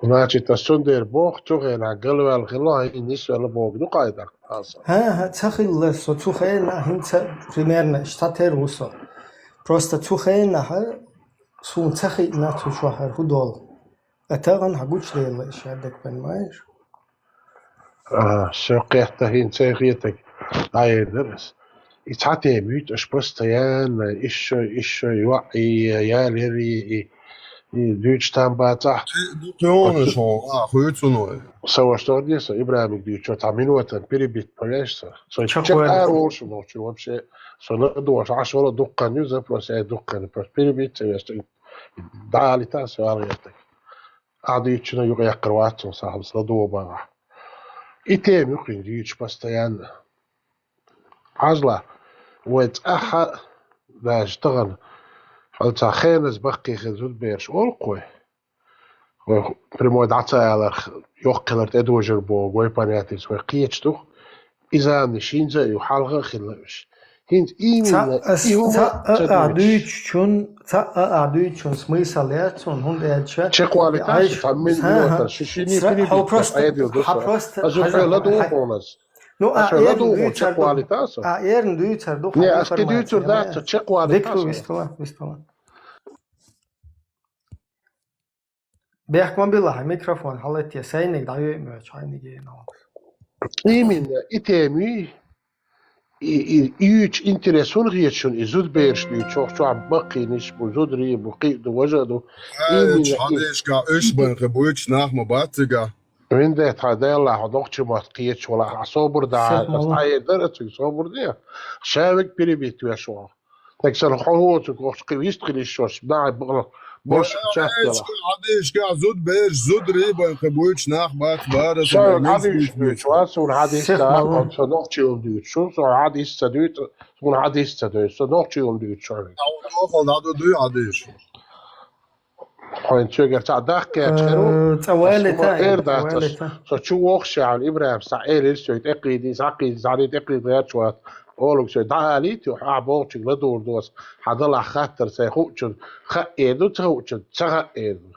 Значит, ас цундела боху, цу хенахь галваьлла хилла, хӀинца нисвелла боху ду къайдах аса. ХӀан-хӀа, ца хилла со цу хенахь, хӀинца примерно иштта тера ву со. Просто цу хенахь суна ца хиъна цу чохь хӀара хӀу долу. А тахана хьан гучуделла и шаддаг, понимаешь? А, со кхетта хӀинца хетаг дӀаер дара ас. И цхьа тема юьйцу аша постоянно, ишшо, ишшо, йоӀ и, ялер и, и, и дуьйцуш там бацахь. Кхуьйцуной. Со ваша тохар де со, ИбрахӀимиг дуьйцу, цхьа минутан перебить повеш со. Со чекх ара волуш нохчу вообще. Со ладогӀуш, Ӏаш вала дуккхан ю запрос, ай дуккхан, просто перебить ца веш. ДӀалита со вала гӀертаг. Ахь дуьйцучунна юкъа яккхар вац цунна сахьлас ладогӀа бахахь. И тема ю кхин дуьйцуш постоянно. Хьажал, вай цӀахь а, даже тахана, хьо цхьа хеназа баккхий хила зудабераш олу-кх вай. Вай прямой дӀа ца аларх, йоккхалар тӀедожар боху, вай понятица вай кхеташ ду-кх. И заманаш хӀинца а ю, хьалха а хилла уьш. ХӀинца именно и хӀума ца дуьйцуш. Дуьйцучун, цхьа а ахь дуьйцучун смысл яц цунна, хӀунда аьлча чекхвалита шу, там мин-, минута, шу шиний перебить хьо просто, хьо просто, аса хьо ладугӀу хьуна ас. Ну, а эрна дуьйцар ду, а эрна дуьйцар ду, не, ас кхин дуьйцур дац, чекхвалита аса. Вистхила, вистхила. Бехк ма билла, хьан микрофон хьалатте, сайниг дӀайоьй моьтту хьайниг ена. Именно, и тема ю, и, и, и юьйцу интерес хӀунда хета шуна, и зудабераш дуьйцу, чохь чохь баккхийнаш бу, зударий бу, кхин а ду, важа а ду. Именно хьан дешка уьш бан кхин буьйцуш нах ма бац цигахь. Виндетта хьан Делла хьо доккхачу мотт кхеташ вала, хьан собар да, ас дӀаэр дара цига собар де. Ша вег перебить веш ваху. Так сан хьо хӀоцуг охчу кхин вист хилиш шош, баьхьа бакъала Бош чат дала. Хьадийшка зуд берш, зуд рийбан кхы буйч нах бац бара. Со хьадийш дуьйцу, ва суна хьадийш ца, со нохчи хӀума дуьйцу, со хьадийш ца дуьйцу, суна хьадийш ца дуьйцу, со нохчи хӀума дуьйцу шоана. Тохал дӀаду дуй хьадийш. Хьойн цуьгара цхьа дахкаьчхир ву. Э, цӀа валита, эр дац. Со чу вохшехьа, Ибрахим, схьа элира соьга тӀекхийдий, схьакхийдий, схьаний тӀекхийдий гӀерташ вац. Олуг соьга дӀаалийтий, хьа бохучуьнга ладугӀур доцу. Хьан далахь хаттар сайн хуучун, хаъер ду, ца хуучун, ца хаъер ду.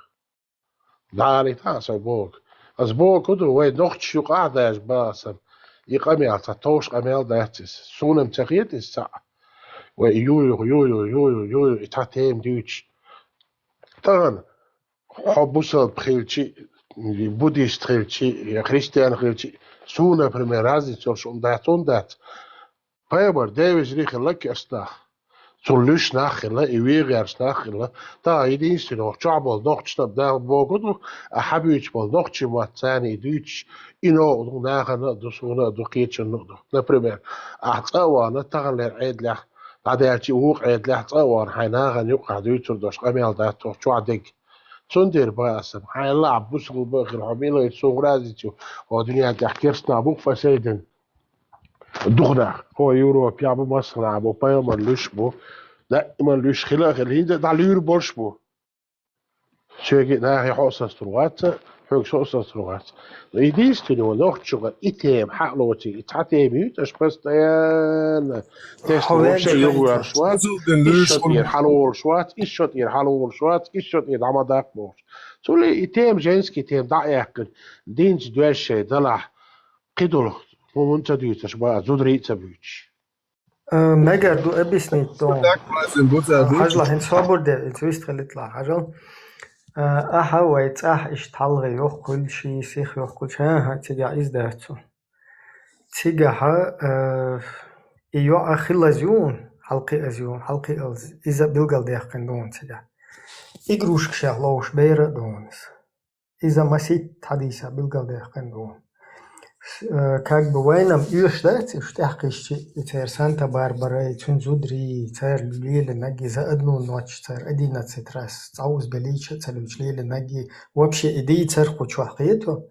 ДӀаалийтахьа сайн боху. Ас боху ду, вай нохчаш юкъахь а даьжа бахасам. И къамел цхьа товш къамел дац иза. Суна-м ца хета иза цхьаъ. Вай ю-ю, ю-ю, ю-ю, ю-ю, и цхьа тема дуьйцуш. Тахана хьо бусалба хилчи, буддист хилчи, я христиан хилчи, суна, например, разница йолуш хӀума дац, хӀунда дац? Пайхамар девежарий хилла керста нах. Цул луьш нах хилла, и вен гӀерташ нах хилла. Тахана единственный чохь болу нохчашна а боху ду, а хьан буьйцуш болу нохчий мотт царна и дуьйцуш, и новкъа ду, нахана а ду, суна а ду, кхечунна а ду. Например, ахь цӀа а вахана, таханлера Ӏедалехь, дӀадаьлча и вукху Ӏедалехь цӀа а вахана, хьайн нахана юккъехь дуьйцур долуш къамел дац хӀокху чохь дерг. Цундела бан ас, хьайна лаахь бусулба а хир, хьо мила а хир, суна разница ю, хьо дуьнен тӀехь керста нах бу-кх, по сей день. Дукха нах. Хьо Европехь бу, массанхьа бу, пайхамар луьш бу, даиман луьш хила а хила, хӀинца а дӀалуьйр болуш бу. Соьга нахе хьо а сацалур вац, хьоьга со а сацалур вац. Но единственный, ван нохчо и тема хьалоций, и цхьа тема юьйцу аша постоянно. Тесна вообще юхавоьрзуш вац, исс шо тӀера хьалаволуш вац, исс шо тӀера хьалаволуш вац, исс шо тӀера дӀа ма даккха бохуш. Цуьле и тема, женский тема дӀа а яьккхина, динца доьзна шайн далахь, кхидолу хӀума ца дуьйцуш бан, зударий а ца буьйцуш. Э, мегар ду объяснить ду. Хьажал, хӀинца собар де, хӀинца вистхилийта лахь, хьажал. Э, ахьа вай цӀахь иштта хьалхе йохкуьйтуш, шен сих йохкуьйтуш, хӀан-хӀа, цигахь иза дац цо. Цигахь, э, и йоӀ хилаза ю, хьалакхиаза ю, хьалакхиалза, иза билгалдаьккхина ду цигахь. Игрушкашех ловзуш бер а ду иза. Иза масийтта хьадисехь билгалдаьккхина ду. С-, э, как бы вайна-м оьшуш дац, уьш тӀаьхьакхиссича, и церан Санта-Барбарай, цуьнан зударий, цара лелийнарг, за одну ночь цара одиннадцать раз цӀа узбелича а ца луьйчу лелийнарг, вообще и дийцар кху чохь кхету.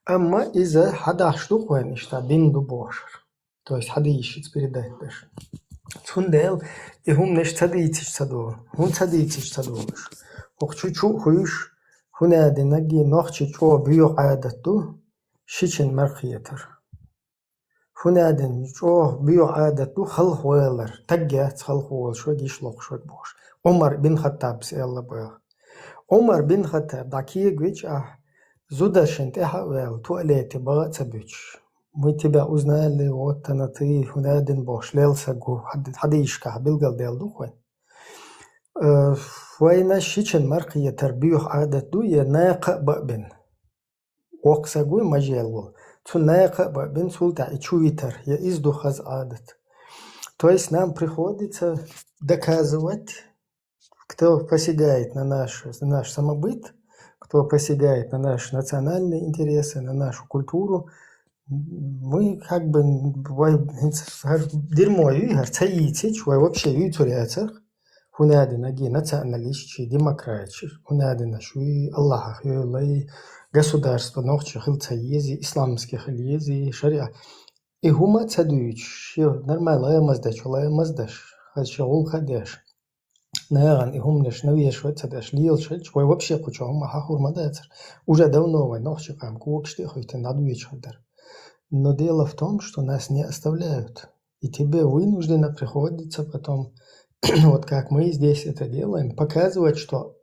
Амма иза хьадахьаш ду-кх вайна иштта, дин ду бохуш. То есть хьадийшица передать деш. Цундела и хӀуманаш ца дийцича ца долу. ХӀунда ца дийцича ца долу уьш? ХӀокху чу чу а хуьйш, хӀун а динарг, нохчийн чӀогӀа боьха Ӏадат ду, шичина мара кхетар. ХӀун а дина чӀогӀа боьха Ӏадат ду халхавалар, стаг яц халхаволуш верг, йиш локхуш верг бохуш. Ӏумар бин Хаттабас аьлла боху. Ӏумар бин Хаттаб дӀа кегавича ахь, зударшна тӀаьхьа а ваьлла, туалете баха а ца буьтуш. Мы тебя узнали, вот она ты, хӀун а дина бохуш, лелла саг ву, хьад-, хьадийшкахь билгалделла ду-кх вайн. Э, вайна шичина мара кхетар боьха Ӏадат ду, я накха а бан а бина. Воккха саг вуй, мажел волу. Цу накха а бан а бина, цул тӀаьхьа и чу витар, я иза ду хаза Ӏадат. То есть нам приходится доказывать, кто посягает на наш, на наш самобыт, кто посягает на наши национальные интересы, на нашу культуру, мы как бы, вай, хӀинца хӀара дерьмо юй, хӀара ца йийцича, вай вообще юьйцур яцара. ХӀун а динарг, националисташ, демократаш, хӀун а динарг, шуьй Аллахьах йолай, государство нохчийн хила ца еза, исламский хила еза, шариӀат. И хӀума а ца дуьйцуш, шен нормально ламаз дечо ламаз деш, хаза шен гӀуллакх а деш. Нахана и хӀуманаш новеш вай ца деш, лелаш хилча, вай вообще кху чу хӀума хьахур ма дацара. Уже давно вай нохчийн къам когаш тӀе а хӀоьттина дӀадоьдуш хир дара. Но дело в том, что нас не оставляют. И тебе вынужденно приходится потом, вот как мы здесь это делаем, показывать, что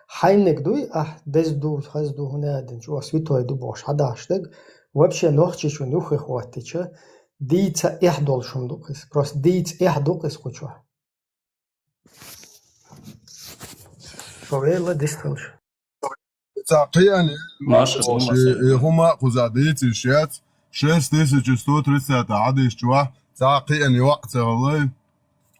хьайниг дуй, ахь деза ду, хаза ду, хӀун а дина, чӀогӀа святой ду бохуш хьадахьаш дерг, вообще Нохчийчун юххе хӀоттича, дийца эхь долуш хӀума ду-кх иза. Просто дийца эхь ду-кх иза кху чохь. Шо вела дистхилча. Цхьа кхиъна, и хӀума а кхузахь дийца йиш яц. Шесть тысяч сто тридцать хьадис чохь цхьа кхиъна йоӀ ца хилла.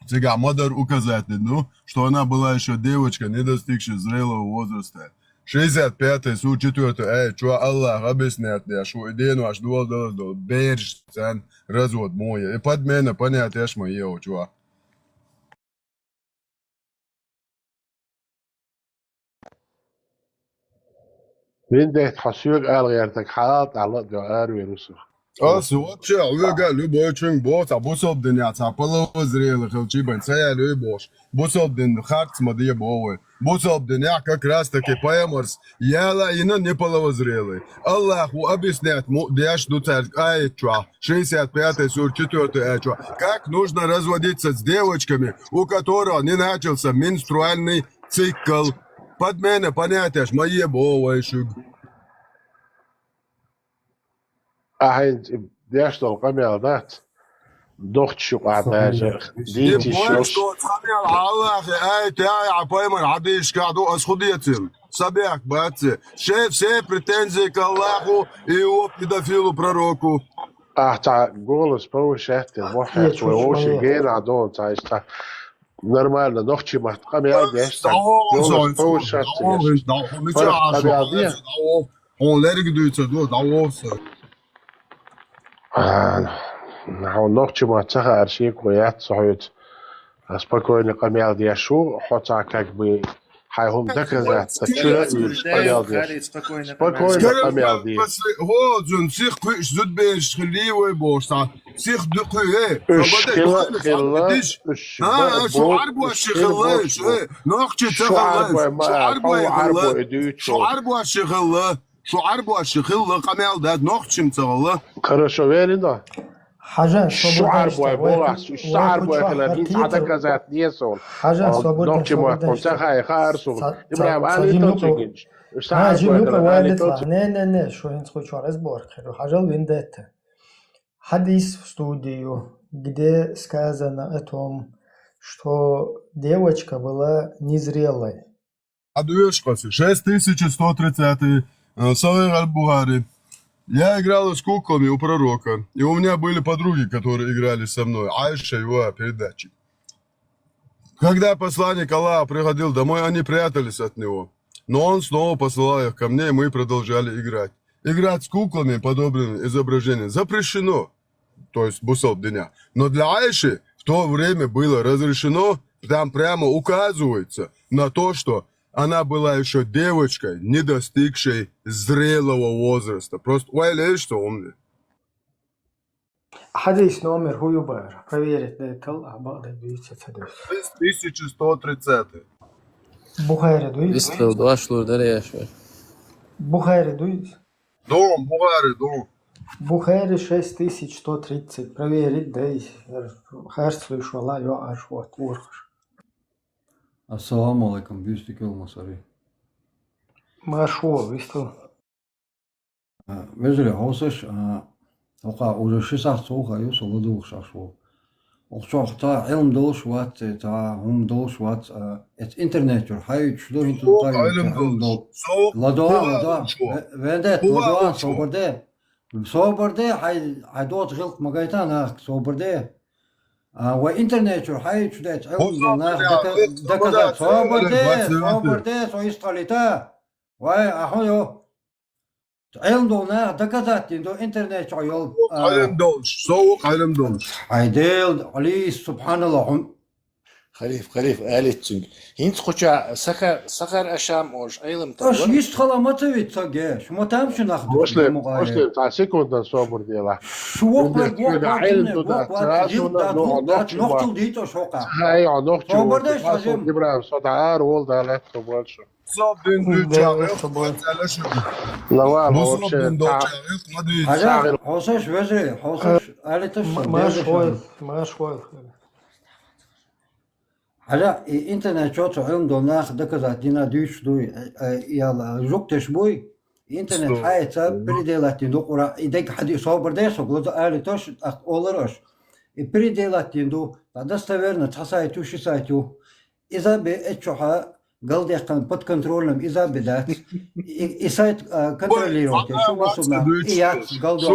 Цигахь ма-дарра указать дина ду, что она была ещё девочка, не достигшая зрелого возраста. Шестьдесят пятый сура, четвёртый аят чохь Аллаха объяснять деш ву, и денош дола далаза долу бераш, царна развод мо е. И подмена понятеш ма е чохь. Виндетта, хьо соьга ала гӀертарг хьалха тӀехьа ла а доьгӀ, аравер ву со. Ас вообще хьоьга любой чуьнга боху, цхьа бусалба динехь цхьа половозрелый хилчий бен, ца яьллий бохуш. Бусалба дин харц ма де боху вай. Бусалба динехь как раз таки пайхамарс яла а йина неполовозрелый. Аллахо объяснять ма деш ду цаьрга аят чохь, шестьдесят пятый сура, четвёртый аят чохь. Как нужно разводиться с девочками, у которых не начался менструальный цикл. Подмена понятеш ма е боху вай шуьга. Ахьа хӀинца деш долу къамел дац. Нохча юкъахь даже дийца йиш йолуш. Цхьа мел Аллахе аят яхьа пайхамар хьадийшкахь ду, ас хӀун децина? Сан бехк бац. Шен все претензии к Аллаху и его педофилу пророку. Ахьа цхьа голос повышать дина, мохь хьаьрча вай вовшийн генахь долу цхьа иштта. Нормально, нохчийн маттахь къамел деш, цхьа голос повышать деш. Фарх къамел де. Хьуна лерг дуьйцур ду, дӀавоха со. А, хьуна нохчийн мотт ца хаар шеко яц со хьоьца. Спокойно къамел деш ву, хьо цхьа как бы хьайн хӀума доказать ца чуьра а уьйраш къамел деш. Спокойно къамел де. ХӀо, зун, сих кхуьуш зудабераш хилий вай бохуш цхьа. Сих дукхуьу, э, уьш хилла, хилла, уьш бо-, шу Ӏарбош хилла, шу, э, нохчи ца хилла, шу Ӏарбой хилла, шу Ӏарбош хилла, шу Ӏарбош хилла, къамел дац, нохчим ца хилла. Хорошо, верно? Хьажа, шу Ӏарбой боху, шу Ӏарбой хилла, хӀинца хьан доказать деза суна? Хьажа, нохчи ма хьуна ца хай, хаар суна. Ибрахим, али товчигинчу. Шу Ӏарбой хилла, али товчигинчу. Не, не, не, шу хӀинца кху чохь эс боху хир, хьажал виндетта. Хьадис в студию, где сказано о том, что девочка была незрелой. Хьадоьшу-кх ас, шесть тысяч сто тридцатый, э, Сахих аль-Бухари. Я играла с куклами у пророка, и у меня были подруги, которые играли со мной. Айша, его передатчик. Когда посланник Аллаха приходил домой, они прятались от него. Но он снова посылал их ко мне, и мы продолжали играть. Играть с куклами, подобными изображениям, запрещено. То есть бусалба динехь. Но для Айши в то время было разрешено, там прямо указывается на то, что она была ещё девочкой, не достигшей зрелого возраста. Просто, ой, лечь, что он Хьадис номер хӀун ю бара? Проверить дайтал, а бакъдерг дуьйцу, ца дуьйцу. Шесть тысяч сто тридцатый. Бухари дуьйцу? Вистхила дош лур дара яшвар. Бухари дуьйцу? Ду, Бухари, ду. Бухари шесть тысяч сто тридцать. Проверить дай. Харц луьйш вала, йоӀарш вот, урхаш. Ассаламу алейкум, бюстик Илмасари. Маршо, вистхила. А, вежарий, хьовсаш, а, хӀокха уже ши сахьт сов ха ю, со ладугӀуш Ӏаш ву. Оха чохь цхьа Ӏилма долуш вац, цхьа хӀума долуш вац, а, эцу интернет чуьра хьаьвсуш ду, хӀинца Ӏилма долуш. ЛадогӀа, ладогӀа. Вендет, ладогӀа, собар де. Собар де, хьай, хьай доцу гӀиллакх ма гайта нахка, собар де. А, вай интернет чуьра хьаьвсуш ду, эцу Ӏилма долу нах дака-, даказать. Собар де, собар де, со иштта хьалийта. Вай, ахьо йо. Ӏилма долу нах доказать дина ду интернет чохь йолу, а, Ӏилма долуш, со ву Ӏилма долуш. Хьай Дела, Ӏалис, субханалла, хьун. Халиф, халиф, алиц цуьнга. ХӀинца кхуча Сахар, Сахар Ашам олуш Ӏилма тар вара. Аша йист хала ма ца виц цаге, шу ма там шу нах ду. Муслим, Муслим, цхьа секунда собар дела. Шу вокхар, вокхар, Ӏилма ду дац, дац, нохчул дийцо шока. Ай, нохчул. Собар де, шажем. Ибрахим, со дӀа ара вол далат, со больше. Соб дин дуьйцу чагӀилт, Лавал, бусалба дин долчагӀилт ма дуьйцу. Хьажа, хьосаш вежарий, хьосаш, алиташ, м-, марш вай, марш вай. Хьажа, и интернет чохь цу Ӏилма долу нах доказать дина дуьйцуш дуй, э, э, яла, жук теш буй, интернет хьаэца переделать дина ду Къуръан, и дег хьади собар де, со глаза алиташ, ах олар аш. И переделать дина ду, а достоверно, цхьа сайт ю, ши сайт ю. Иза бе эццохьа галдехкан под контролем иза бе дац. И, и сайт, а, контролировать, шу масуна, и яц галдо,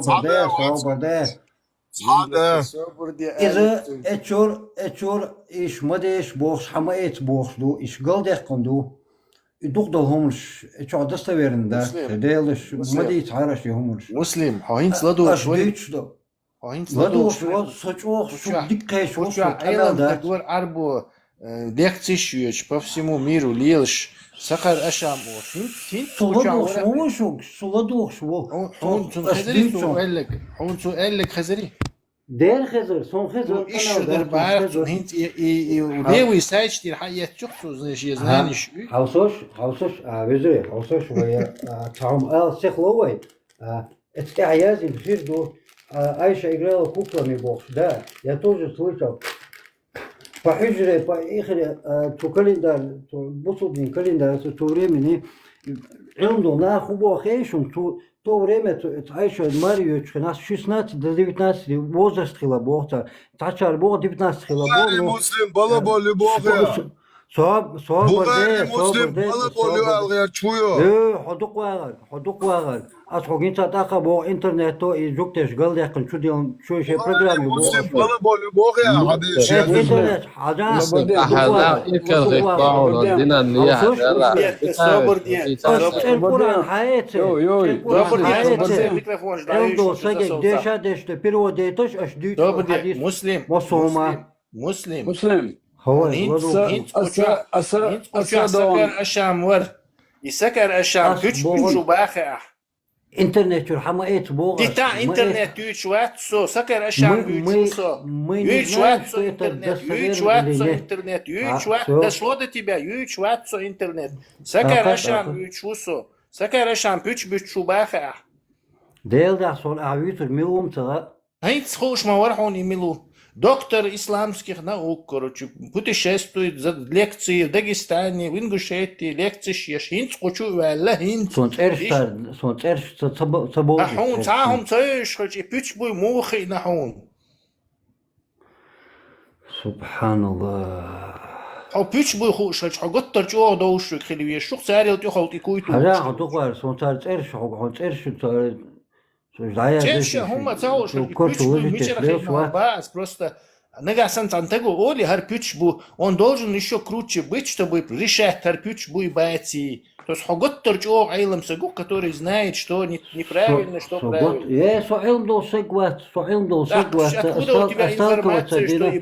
собар де, собар де. Иза эццор, эццор, иш ма деш бохуш, хьа ма эц бохуш ду, иш галдехкан ду. И дукха долу хӀуманаш, эццохьа достоверно дац, делаш, ма дийца хьараш и хӀуманаш. Муслим, хьо хӀинца ладугӀуш вай? Аш дуьйцуш ду. Хьо хӀинца ладугӀуш вай, со чӀогӀа, шу дика кхеш ву, со Ӏилма дац. Ӏарбо, э, лекцеш йоьдуш, по всему миру лелаш, Сакъар Ашам олуш. ХӀинца, хӀинца цу Сула чохь духуш вара. Ма ву шуьга, сула духуш ву. Хьун, хьун цунна Ас хезарий, дуьйцу цунна хьуна. Эллиг? Хьун цу эллиг хезарий? Дера хезар, сон хезар. Ну, иш канал дар дар, сон бара хезар. Цунна хӀинца и, и, и, А. Левый сайт тӀера хьаэцчух цу, знаешь, я Ага. Знаешь, уй. Хьовсош, хьовсош, а, вежарий, хьовсош вай, а, цхьа хӀума ала сехло вай, а, эцу тӀехь язйина хир ду, а, Айша играла куклами бохуш, да, я тоже слышал. По хьуьжре, по ихре, а, цу календарь, цу бусулбин календарь, цу, цу времени, Ӏилма долу нах хӀун боху хей шуна, цу, то время, цу, цу Айша маре йоьдучу хенахь шестнадцать до девятнадцать возраст хила боху цара. Цхьачара боху девятнадцать хила боху, Бухари, ну, Муслим, балаболу боху я. Со-, со-, собар Бухари, де, Муслим, собар де, балаболу собар де. Алгъяр чу йо. Э, хьо дукха вагӀар, хьо дукха вагӀар. Ас хьо гинца тӀаккха боху интернето и жугтеш галдаьккхина чу делан, чу шен Бухари, программе боху Муслим, ас. Балаболу боху я, хьадис Э, я. Интернет, хьажа, Муслим, дукха ахьа вагӀар, дукха ахьа вагӀар. Динан Хьовсош, яра. Ас цӀен Къуръан хьаэци, йой, йой, цӀен Къуръан хьаэци. Микрофон ждаешь, Эл до сагек деша дешта перевод дейташ, аш дуьйцу хьадис. Муслим, Муслим, Муслим. Муслим. Хьо вай, хӀинца, ладу. ХӀинца аса, куча, аса, хӀинца аса куча дон. Сакъар Ашам вар. И Сакъар Ашам Ас пуч богӀун. Пуч бахе ахь. Интернет чуьра хьама эца богӀу ас. Дита ма интернет эца. Юьйцуш вац со, Сакъар Ашам Мы, юьйцуш мы, ву со. Мы не Юьйцуш знаем, вац со что это интернет, достоверно юьйцуш или вац со нет. Интернет, А, юьйцуш вац, всё. Дошло до тебя, юьйцуш вац со интернет. Сакъар Ашам юьйцуш ву со. Сакъар Ашам пуч буьтуш ву бахе ахь. Дела дахь сон а вуьйцур мила ву ца ГӀа. ХӀинца хууш ма вара хьуна и мила ву. Доктор исламских наук, короче, путешествует, за лекции в Дагестане, в Ингушетии, лекцеш еш, хӀинца кху чу а ваьлла, хӀинца. Сон цӀерш Иш- тар-, сон цӀерш ца, ца бо-, ца А бовзуьйту хьуна цхьа хӀума ца йоьшуш хилча, и пуьч буй муха хиъна хьуна? Субханаллах. Хьо пуьч буй хууш хилча, хьо гуттар чӀогӀа довзуьйтуш хила везаш ву, царел тӀехула тӀе куй тухуш. Хьажа, хьо тухар, сон цар цӀерш, хьо, хьо цӀерш ца Церша хӀума ца хууш, корта пуьч буй вожитеш мичара хиъна лелаш вац. Бац, просто нагахь санна цхьана таго олий, хӀара пуьч бу, он должен ещё круче быть, чтобы решать, хӀара пуьч буй баций. То есть хьо гуттар чӀогӀа Ӏелам саг ву, который знает, что не-, неправильно, что правильно. Со, со гот-, э, со Ӏилма долу саг вац, со Ӏилма долу саг вац, ас стал-, ас сталкиваться дина,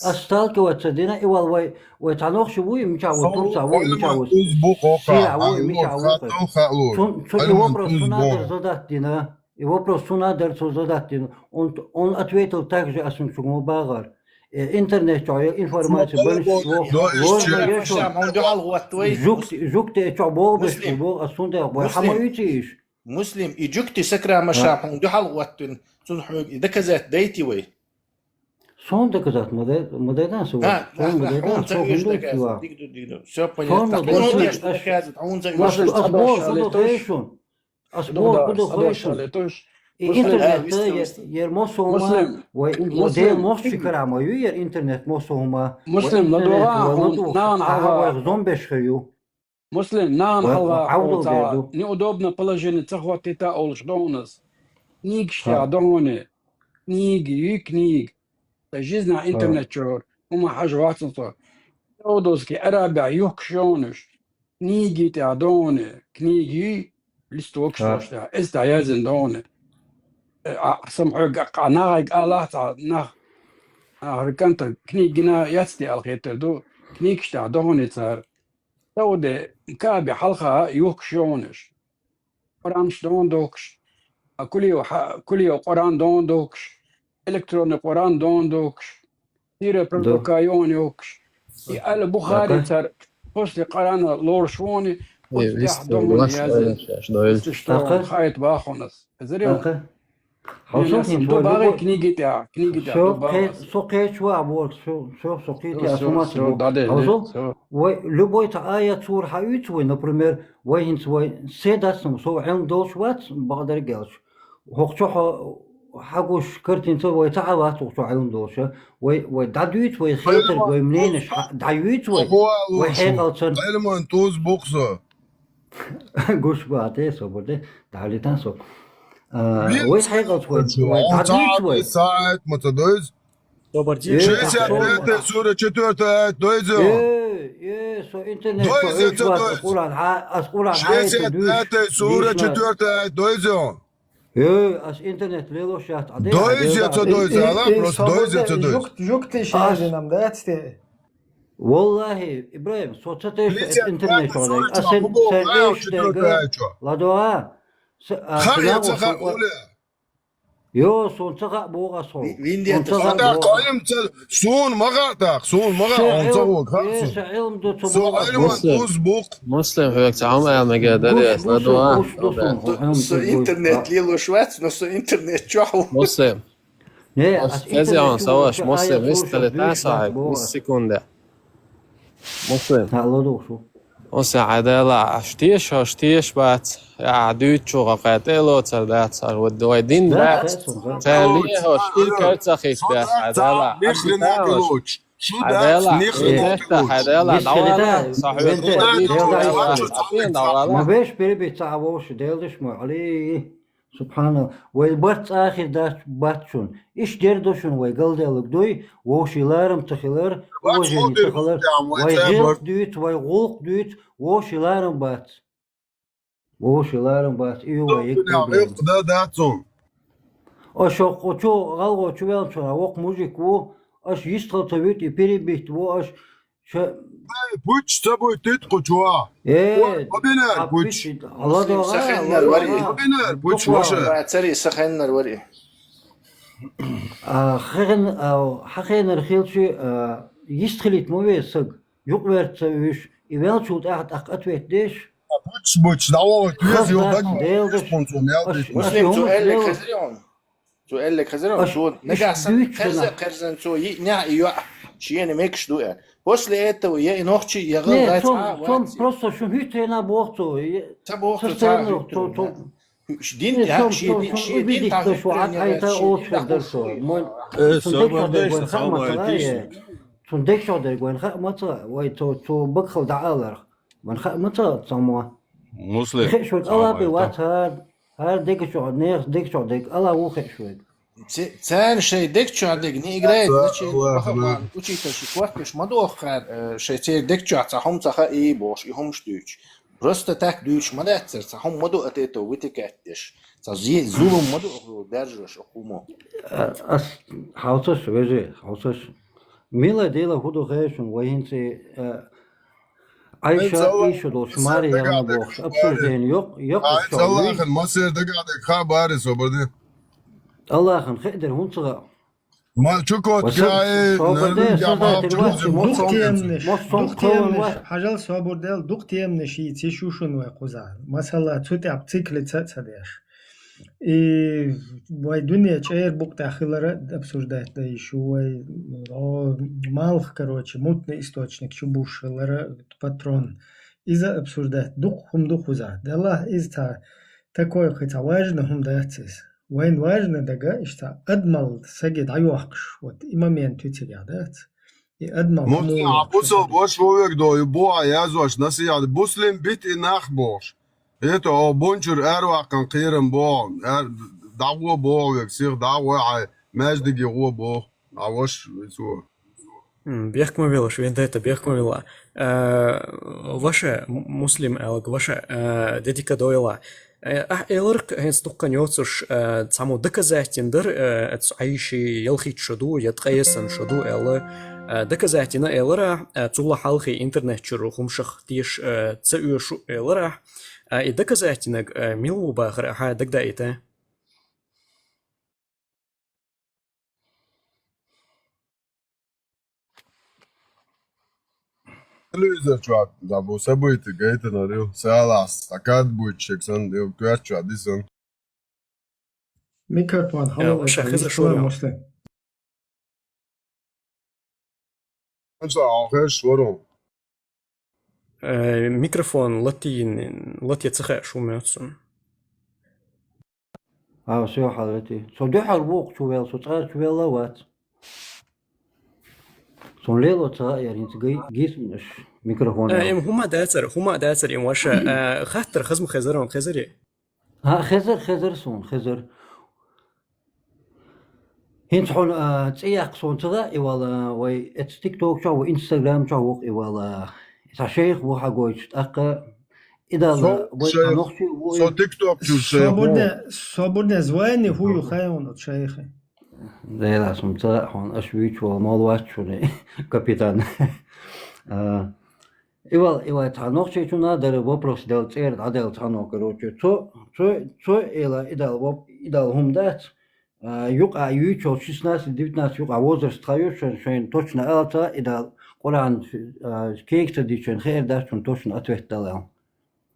ас сталкиваться дина, и вал вай, вай цхьа нохчи вуй, мичахь ву, турцахь вуй, мичахь ву. Шиахь вуй, мичахь ву. Цун, цун и вопрос цунна дара задать дина. И вопрос цунна дара цо задать дина. Он, он ответил так же, ас цуьнга ма бахара. Э, интернет чохь я информация большинство ложная я шуна. Жугти, жугти чохь боху беш бу, боху, ас цунна дехьа бой. Хьама уьйций иш? Муслим, и жугти Сакъар Ашам хьуна дуьхьал гӀоттина, цунна хьоьга и доказать дайти вай? Сон доказать ма дай, ма дай дан со. Сон ма дай дан, сон хӀун ду чува. Всё понятно. Сон ма дай сан. Ас боху, хӀун ду хой шун? Ас боху, хӀун ду хой шун? И интернет, яр мо сон ма, вай, Дела мохчи кара ма ю, яр интернет мо сон ма. Муслим, ладогӀа, вай ладогӀа, вай зомбеш хир ю. Муслим, нагахь хьалха Ӏовдал дер ду. Неудобное положение ца хӀоттийта олуш догӀун ас. Книгаш тӀехь догӀуне. Книги, юй книги. Сан жизнь интернет чуьра хӀума хьажа вацал со. Саудовский Арабехь юхкуш йогӀунаш. Книги тӀехь догӀуне. Книги юй лист вокуш тӀехь. Эс тӀехь язйина догӀуне. Э, а, сам хьоьга а, нахайга алахь цхьа нах. А, хӀара кӀанта книги гина яц те аьлла хетар ду. Книгаш тӀехь догӀуне цара. Сауде Каъбе хьалха юхкуш йогӀунаш. Къуранаш догӀун дохкуш. А кулио хьа-, кулио Къуран догӀун дохкуш. Электронный Къуран догӀун дохкуш. Сира пророка йогӀун йохкуш. И Аль-Бухари цара после Къурана лоруш вогӀуне, после тӀехь догӀун язйина. Что хайт бахунас. Эзар ю. Хьо со хӀинца ду багӀе книги тӀехь, книги тӀехь ду багӀе. Со кхечу ваӀ боху, со, со, со кхетий, ас хӀума ца боху. Хьо со, вай, любой цхьа аят, сура хьаоьцу вай, например, вай хӀинца вай се дац, со Ӏилма долуш вац, бакъдерг аьлча. ХӀокху чохь хьо, хьагуш картинца вай ца хьавац, хӀокху чохь Ӏилма долуша. Вай, вай дӀадуьйцу, вай хетарг, вай мненеш хьа-, дӀаюьйцу вай, вай хьекъалцан. Ӏилман туз бу-кх со. Гуш бу хьан те, собар де, дӀахьалийтан со. А, вай хьекъалц вай, вай дӀадуьйцу вай. Саьт ма ца дойза? Собар де. Э, шестьдесят пятая сура, четвёртая аят дойза? Э, э, со интернет, дойза, со ца дойза? Къуран, хьа-, ас Къуран хьаэца дуьйцу. Шестьдесят пятая сура, четвёртая аят дойза? Э, ас интернет лелош яц, а де, дойза, ца дойза, ала, просто собар дойза, де, ца дойза. Жук-, жук тиша ас- язйина, да, цте? Валлахи, Ибрагьим, со ца тешта интернет чура. Аса сен эш дега. Ладуа. Ха, я ца ха, Оля. Йо, сона ца хаьа боху аса хьо. Виндия сона ца хаьа боху. Сона ма хаьа тӀаккха, сона ма хаьа, хьуна ца хьога хаьа сона. Со Ӏилма ду ца боху. Муслим, хьоьга цхьа хӀума аьлла мегар дара, ладугӀа. Со интернет лелош вац, но со интернет чохь ву. Муслим. Не, аса хеза хьуна, са ваша, Муслим, вист хилита со хьоьга, вист секунда. Муслим. Муслим, хьан дела, аш теша, аш теша бац, я дуьйцучух кхетта а лоцур дац, аш вай дин бац, ша лехаш, ил кар ца хиш бац, хьан дела, аш хьан дела, хьан дела, дӀавала, сан хьоьга дуьйцучух, ма беш перебить ца а вовши, делдаш ма, Али. Субханалла. Вай барт цӀа а хир дац, бац шуна. Иштта дер ду шуна вай галдаьлларг дуй, вовшийн ларам ца хилар, уважение ца хилар, вай гӀиллакх дуьйцу, вай гӀуллакх дуьйцу, вовшийн ларам бац. Вовшийн ларам бац, и ю вай икка проблема. Дац цунна. Аша кху чу, гӀалгӀа чу ваьлча, воккха мужик ву, аша йистхила ца вуьту, и перебить ву, аша Ша- Ай, пуч ца буй тит кху чу. Э, ма бинар а пуч. Пуч, Алла Муслим, догӀа, сахеннар Алла вари. ДогӀа. Ма бинар а пуч, ваша. Цари сахеннар вари. А, хен, а, хьан хенар хилчи, а, йист хилийта ма ве саг. Юкъ верца уьш, и велчул тӀаьхьа тӀаккха ответ деш. А пуч, пуч, дӀавала, хаза дац, даг, Дела деш. Муслим, цу элле хезари он. Цу элле хезира, цо нагахь санна кхерза, кхерзан цо йиънехь и йоӀ шена мегаш ду аьлла. После этого я и нохчий, я гӀал дац, цо, а, цо вац. Просто шун хӀуьттина боху цо. Ца боху цо, ца хӀуьттина. Дин тӀехь шен дин, шен дин тӀехь хӀуьттина яц, шен дин тӀехь хӀуьттина яц. Э, собар дайша, хьо ма тишна. Цун дегчохь дерг вайн хаа ма ца, вай цо, цо багахала дӀааларх. Вайн хаа ма ца, цаммо. Муслим, хеаш вайга Алла бен вац хӀара. ХӀара дегачохь, нехан дегачохь дерг Алла ву хеаш вайга. Ц-, царна шайн дегачохь дерг не играет значения, похабан, учитель ши корташ ма доху хӀара, э, шайн церан дегачохь цхьа хӀума ца хаий бохуш, и хӀумаш дуьйцуш. Просто так дуьйцуш ма дац цара, цхьа хӀума ма ду от этого вытекать деш. Цхьа зе-, зулам ма ду оха даржош, оха хӀума. А, ас хьовсаш, вежарий, хьовсаш. Мила дела хӀун ду хезаш вай хӀинца, э, Ӏайша, Ӏайша долуш, Мария яхана бохуш, обсуждение йокъ-, йокъ-, Ай, цаллахана, масер дагадег хаа бари собарди. Аллахана хеъдер хӀунца гӀа? Ма чукот гаи, собарди, собарди, дукха теманаш, дукха теманаш, хьажал собар дел, дукха теманаш йийца шу шуна вай кхузахь. Масала, цу тӀехь циклица а ца деш. И вай дуьне чӀера букъ тӀехь хилара обсуждать дан йиш ю вай, о, малх, короче, мутный источник чу буш хилара патрон. Иза обсуждать дукха хӀума ду кхузахь. Делахь иза цхьа такой кхин цхьа важный хӀума дац иза. Вайн важный дага иштта адамал саги дӀайохкуш. Вот и момент ю цигахь дац. И адамал хӀума бусал бош вовег до, ю бу а язош насихьат, буслим бит и нах бохуш. Это, о, бунчур аьрваккхан кхерам бо, ар-, дӀагӀо бо век, сих дӀагӀо хьай, маьждиге гӀо бо, а ваш, вецо. М, бехк ма велаш, вен дайта бехк ма вела. Э, ваша, м-, Муслим аьлларг, ваша, э, дедика дойла. Э, ахь эларх, хӀинца дуккха йоцуш, э, цхьаммо доказательно дар, э, эцу Ӏайши ялхитта шо ду, я ткъе сан шо ду аьлла. Э, доказательно элара, э, цул хьалхе интернет чуьра хӀумашах теша, э, ца оьшу элара. А, и доказательнаг, а, мила ву бахара ахьа дагдаийта? Телевизор чохь дӀа бу событие гайтанарил, салас, стакат буьйцу шек сан, дев коьрта чохь дисан. Микрофон, э, хьалавай, ваша хеза шуна, Муслим. Хьан ца хьо хезаш варо? Э, микрофон латийна, латъе ца хаьа шу моьтту суна. А, всё, хьалати. Со дуьхьал вукху чу вел, со цӀар чу велла а вац. Сон лело ца хаьа яра, хӀинца гай-, гийсина аш микрофон. Э, эм хӀума дацар, хӀума дацар, эм ваша, э, хаттар хазма хезар он, хезаре? А, хезар, хезар суна, хезар. ХӀинца хьуна, а, цӀе яккха суна ца хаьа и вала, вай эцу TikTok чохь ву, Instagram чохь ву и вала. Цхьа шайх ву хьагойтуш, тӀаккха и Далла, вай цхьа нохчи ву и. Со TikTok чу шайх ву. Собарде, собарде звание хӀу ю хаьа оцу шайхе? Делас ма ца хьона, аш вичвал мал вачуни, капитан. А, ивал, ивал, цхьа нохчийчуна дара вопрос дал цӀер, а дал цхьа нохчийчу. Цо, цо, цо эла, идал, воп-, идал хӀума дац. А, юкъа юйчул шестнадцать, девятнадцать юкъа возраст хаю, шоен, шоен точно алца, идал Къуръан, а, кегца дичен хер дац, шун точно ответ далал.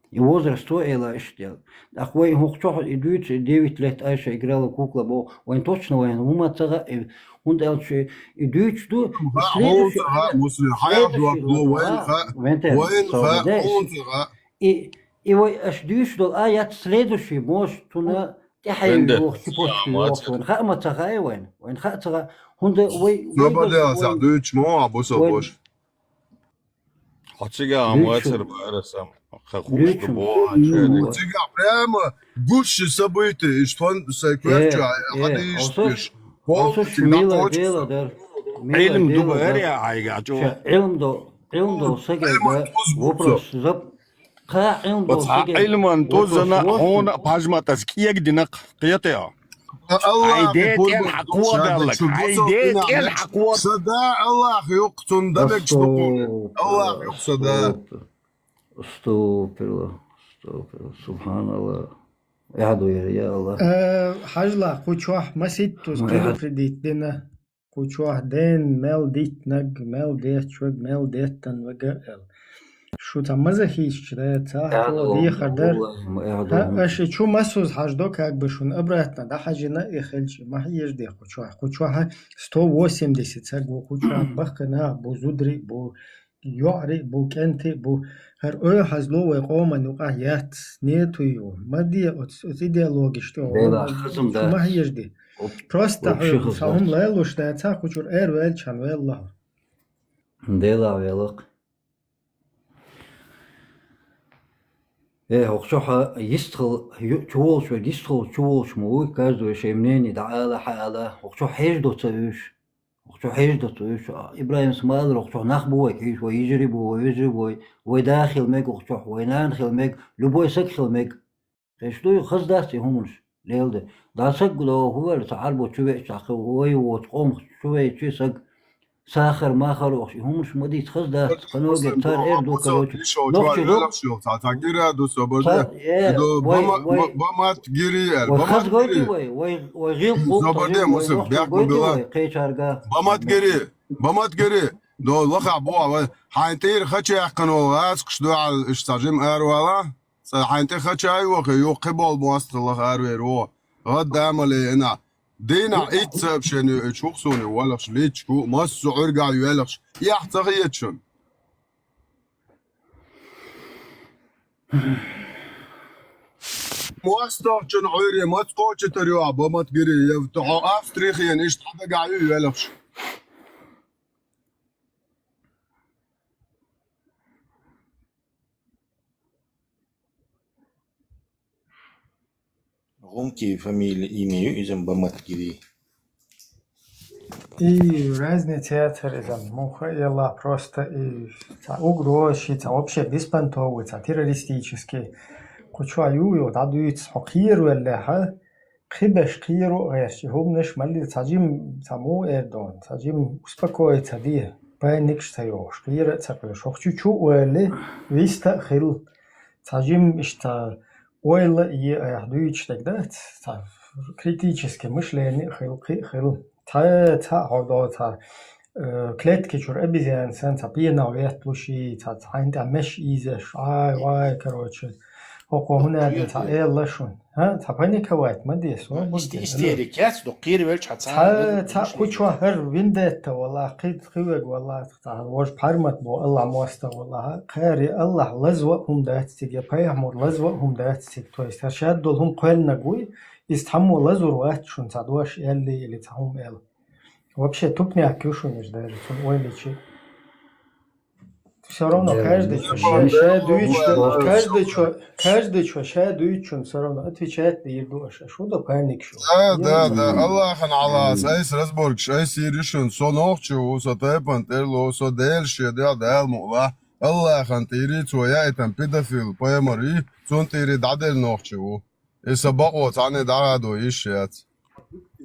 И возраст то эла иштел. Ах, вай хӀух чохь и дуьйцу, и девять лет Айша играла кукла бо. Вайн точно вайн хӀума ца хаьа, и хӀунда аьлча и дуьйцу ду, и следующий, хьуна ца хаьа, Муслим, хьайх следующий дуьйцу ду, вайн хаьа, вайн тера вайн хаьа, хьуна ца хаьа. И, и вай аш дуьйцу дол а яц следующий, может, туна тӀехьа венде йоху, цепочка йоху, вайн хаьа ма ца хаьа вайн. Вайн хаьа ца хаьа. ХӀунда вай, вай Собаделла сахь дуьйцу мо, а бусал вайн бош. Хьо цигахь ма вацара бара сам. Ха хуш ду бохьан чуьра. Цигахь прямо гуш события, иштта сан коьртачу хьадийш деш. Полностью мила дела дар. Ӏилм ду бара я хьайга чу. Ша Ӏилм до, Ӏилм до сагага вопрос зап. Кха Ӏилм до сагага. Ӏилман тузана хьона пажматас кегдина кхета. Аллахьи пурба тӀехьа кходаллаг. Ай де тӀехьа кхода. Сада Аллахь юкъ цунна дамегаш дукхуна. Аллахь юкъ сада. Астагфирулла, астагфирулла, субханалла. Эхьа ду яра, я Аллах. Э, хьажла, кху чохь маситтаза предупредить дина. Кху чохь ден мел диттинаг, мел детташ вег, мел деттан вега эл. Шу ца маза хийча да, ца хьо дехар дар. Ха, аша чу масуз хьаждо, как бы шун обратно да хьажина и хелчи. Ма хьежде кху чохь. Кху чохь сто восемьдесят саг ву, кху чохь бахка нах бу, зудри бу, йоӀри бу, кӀенти бу. ХӀара ойхьазло вай къоман юкъахь яц, нету ю. Ма де оц, оц идеологиш тӀе. Бела, хазам дац. Ма хьежди. Просто хьо ца хӀума лайлуш дац, ца кху чуьра эр ваьлчхьан ваьлла хьо. Дела велакх. Э, хӀокху чохьа йистхила, ю-, чуволуш верг йистхила чуволуш ма вуй, каждый шайн мнение дӀаала, хьаала, хӀокху чохь хьежа до ца уьш. ХӀокху чохь хьежа до ца уьш. ИбрахӀим Смаилов, хӀокху чохь нах бу вай, кхийш, вай йижари бу, вай вежари бу, вай, вай да хила мега хӀокху чохь, вай нана хила мега, любой саг хила мега. Кхеш дуй, хаза дац и хӀуманаш, лела де. ДӀа саг гу догӀу хӀу вара, ца Ӏарбо чу веача, цхьа кхин вай воцу къомах чу веача саг, сахар, махар охуш, и хӀуманаш ма дийца, хаза дац, кханоге цара эр ду, короче, нохчи ду. Цхьа, цхьа гира ду собар де. Э, вай, вай, бамат гири эр, вай бамат хаза гойти гири. Вай, вай, вай гӀил кху собар де, вай мусор, нохчи бехк гойти била. Вай, кхечарга. Бамат гири, бамат гири. До лаха бу, а вай. Хьайн тӀера хача яьккхина волу гӀазкхаш дуьхьал, иштта цхьа жима аравала. Цкъа хьайн тӀе хача а йохий, юха кхиболу мостагӀаллах аравер ву. ГӀадда амале ина. Дийнахь итт сообщение йоуьйтуш ву-кх суна и валахаш, личку, массо а Ӏуьргахь йоьлахаш. Эхь ца хеташ шуна. МостагӀчун Ӏуьйре маца кхочуьйтур ю ахь, бамат гири, я хьо Австрихена иштта хьан дагахь ю йоьлахаш. ГӀумкий фамилия, имя ю иза, бамат гири. И разница яцара иза, муха а елла, просто и цхьа угроза ши, цхьа вообще беспонтовый, цхьа террористический. Кху чохь ю, ю, дӀадуьйцу, хьо кхеравеллехьа, кхиберш кхеро а гӀерташ, и хӀуманаш малле цхьа жим, цхьа муха эр дона, цхьа жим успокоиться де, паникаш ца йохуш, кхера а ца кхоьруш. ХӀокху чу чу а ваьлли, виста а хилла, цхьа жим иштта ойла а е, айхьа дуьйцуш дерг дац, цхьа критическое мышление а хилла, кхин а хилла. Цхьа, цхьа хьо до, цхьа, э, клетки чуьра обезьяна санна, цхьа пенал ветталуш и, цхьа, цхьа хьайн тӀехь меш ийзаш, ай, вай, короче. ХӀокхо хӀун аьлла, цхьа элла шуна. ХӀа, цхьа паниковать ма де, собар де. Истерика яц, дукха кхера велча цхьа, цхьа кху чохь хӀара вендетта вала, кхин, кхин верг вала, цхьа вож пхьармат бо, Аллахь мостагӀа вала, хӀа, кхари Аллахь лазва а хӀума дац цига, я пайхамар лазва а хӀума дац цига. То есть, хӀара шаддолу хӀума кхоьллинарг вуй, иза цхьаммо лазур вац шуна цхьа дош аьлли или цхьа хӀума аьлла. Вообще тупняк ю шуна иза даже, цунна ойла йичи. Всё равно каждый чо ша, ша дуьйцу, каждый чо, каждый чо ша дуьйцучун всё равно отвечать дийр ду аша. Шу до паник шу. Да, да, да. Аллахьан Ӏалас, айса разборкаш, айса йир ю шуна. Со нохчи ву, со тайпан тӀерло, со Дела шен дегӀ Дала мукъла. Аллахьан тӀийри цо яйтан педофил, паймар и, цунна тӀийри дӀадерг нохчи ву. И сан бакъо цхьаьна дӀагӀадо йиш яц.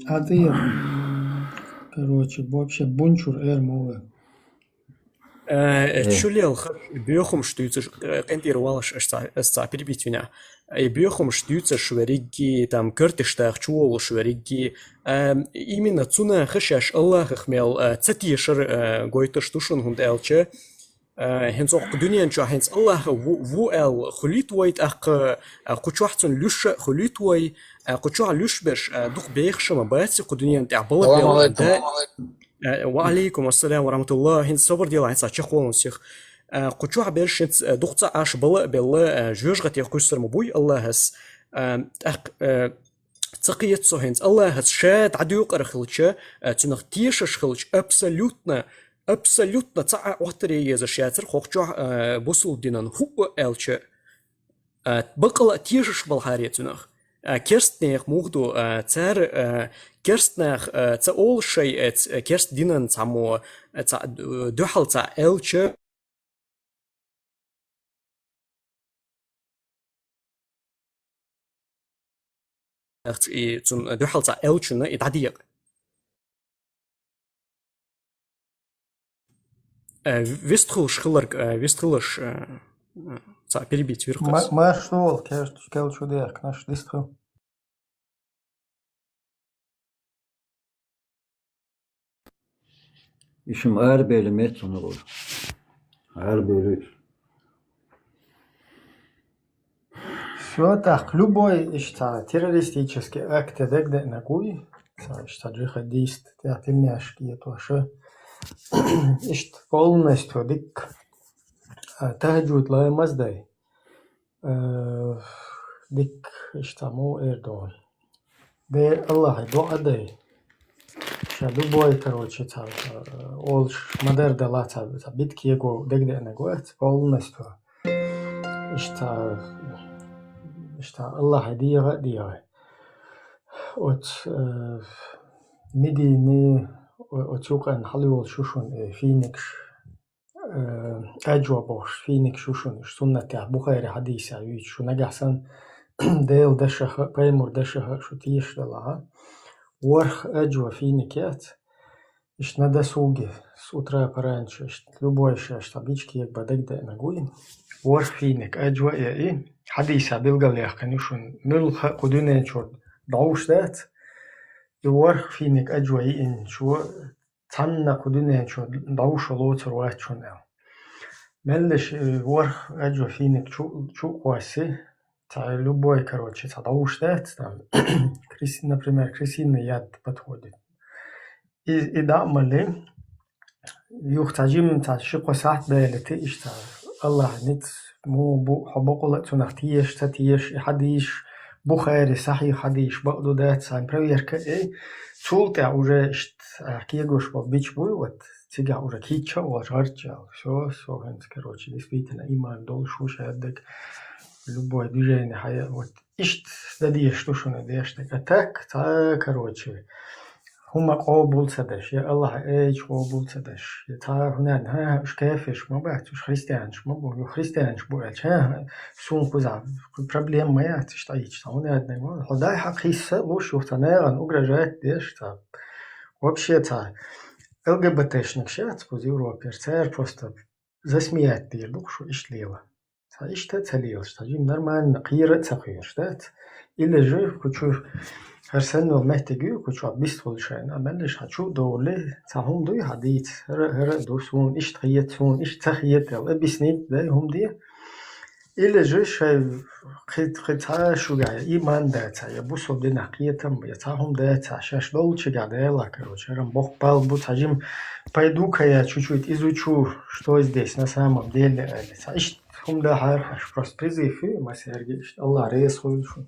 Хьан тӀера. Короче, вообще бунчур эр мове. Э, э, чу лелха боьхамаш дуьйцаш, э, къинтӀера валаш, аш ца, аш ца перебить вина. Э, боьхамаш дуьйцаш верриге, там, карташ даха чу волаш верриге. Э, именно цунах шоаш Аллахах мел, э, ца тешар, э, гойташ да шоана, хӀунда аьлча, э, хӀанз укх дунен чу хӀанз Аллах ва, ва аьнна хулийт вай, тӀаккха, э, кху чу цун луьйш а хулийт вай, э, кху чу луьйш берш, э, дукха бехаш ма бац кху дунен тӀа, бала бел да. Э, ва алейкум ассалам ва рахматуллах. ХӀанз собар де, хӀанз чакхвалар сих. Э, кху чу берш хӀанз, э, дукха цхьа Ӏаш бала а белла, э, жоьжахате кхуссар ма буй Аллахас. Э, тӀаккха, э, ца кхета со хӀанз Аллахас ша дӀадоькъар хилча, э, цунах тешаш хилча, абсолютно, абсолютно цхьа а Ӏоттар е езаш яцар кху чу, э, бусалба динан хӀуъа аьлча, а, бакъала а тешаш балхьаре цунах. А, керста нах муха ду, а, цар, а, керста нах, а, ца олуш шоай, а, ц-, а, керста динан цхьаммо, а, цхьа, а, дуьхьал цхьа аьлча, и цун дуьхьал цхьа аьлчунна и дӀадекъа. Э, вистхулаш хиларг, э, вистхулаш, э, э, цхьа перебить вир-кх ас. Ма-, марш вол, керташ кел чу дехкнаш, вистхил. Ишим арабели мет цунугӀур. Арабели. Всё, тӀаккха любой иштта террористический акт дагадеана гуй, цхьа иштта джихадист, тӀехь тилмаш кхетош. Иштта полностью дикка, а, тахӀаджуд ламаз дай. Э, дикка иштта мо эр ду. Де Аллахье доӀа дай. Ша любой, короче, цхьа, э, олуш ма-дарра дала цхьа, цхьа битка кего дагадеана гуй, полностью. Иштта, иштта Аллахье дегӀа а дегӀа. Оцу, э, Медине, о-, оцу юкъанна хьалайолуш ю шуна, э, финикаш, э, аьжва бохуш, финикаш ю шуна, уьш суннатехь, Бухари хьадисехь юьйцуш ю, нагахь санна Делан дашаха а, пайхамаран дашаха а шу тешаш далахь. ВорхӀ аьжва финик яц, иштта на досуге, с утра пораньше, иштта любой шаьш цхьа бичка кегабан дагадеана гуй. ВорхӀ финик аьжва а яий, хьадисехь билгалъяьккхина ю шуна, муьлхха а кху дуьнен чуьра дӀовш дац, и ворхӀ финик аьжва йиъначо цхьанна кху дуьнен чу дӀовш лоцур вац шуна аьлла. Меллаша, э, ворхӀ аьжва финик чу, чу а кхосси, цхьа любой, короче, цхьа дӀовш дац там. Крыс-, например, крысиный яд подходит. И, и дӀа а малий, юха цхьа жимма цхьа ши-кхо сахьт далийта, иштта Аллахьан ницкъ муха бу, хьо бакъала а цунах теша, ца теша, и хьадисаш, Бухари сахьихь хьадисаш бакъ ду, дац, цхьана проверка а ей, цул тӀаьхьа уже иштта, а, кегош болу бича буй, вот, цигахь уже кийча а волуш гӀарчча аьлла. Всё, всё, хӀинца, короче, действительно, иман долуш ву шадерг, любое движение хьая, вот, иштта дан дезаш ду шуна дешнарг. А так, цхьа, короче, хӀума къобал ца деш, я Аллахьан аяташ къобал ца деш, я цхьа хӀунда аьлла, хӀа, уьш кафираш ма бац, уьш христианаш ма бу, ю христианаш бу аьлча, хӀа, хӀа, суна кхузахь проблема ма яц, иштта Ӏийча, цхьа хӀунда аьлла, хьо дай хьакъ хӀисса а луш, юха цхьа нахана угрожать деш, цхьа, вообще цхьа, ЛГБТшник шац кхуза Европера, цара просто засмеять дийр ду-кх шу иштта лела. Цхьа иштта а ца лелаш, цхьа жимма нормально кхера а ца кхоьруш дац. Или же кху чу хӀара санна йолу меттиг ю, кху чохь бистхуьлу шайна, а меллаша хьан чу а довлий, цхьа хӀума дуй хьан дийца, хӀара, хӀара а ду, суна иштта хета, суна иштта ца хета аьлла, объяснить дай хӀума де. Или же шайн кхин, кхин цхьа а шуьгахь иман дацахь, я бусалба динах кхетам, я цхьа хӀума дацахь, шаьш долчигахь Делахь, короче, хӀара-м боккха бала бу, цхьа жимма пойду-ка я чуть-чуть изучу, что здесь на самом деле, аьлла. Цхьа иштта хӀума дан хьара хьаша, просто призыв ю, массаьрга иштта, Аллах реза хуьлда шуна.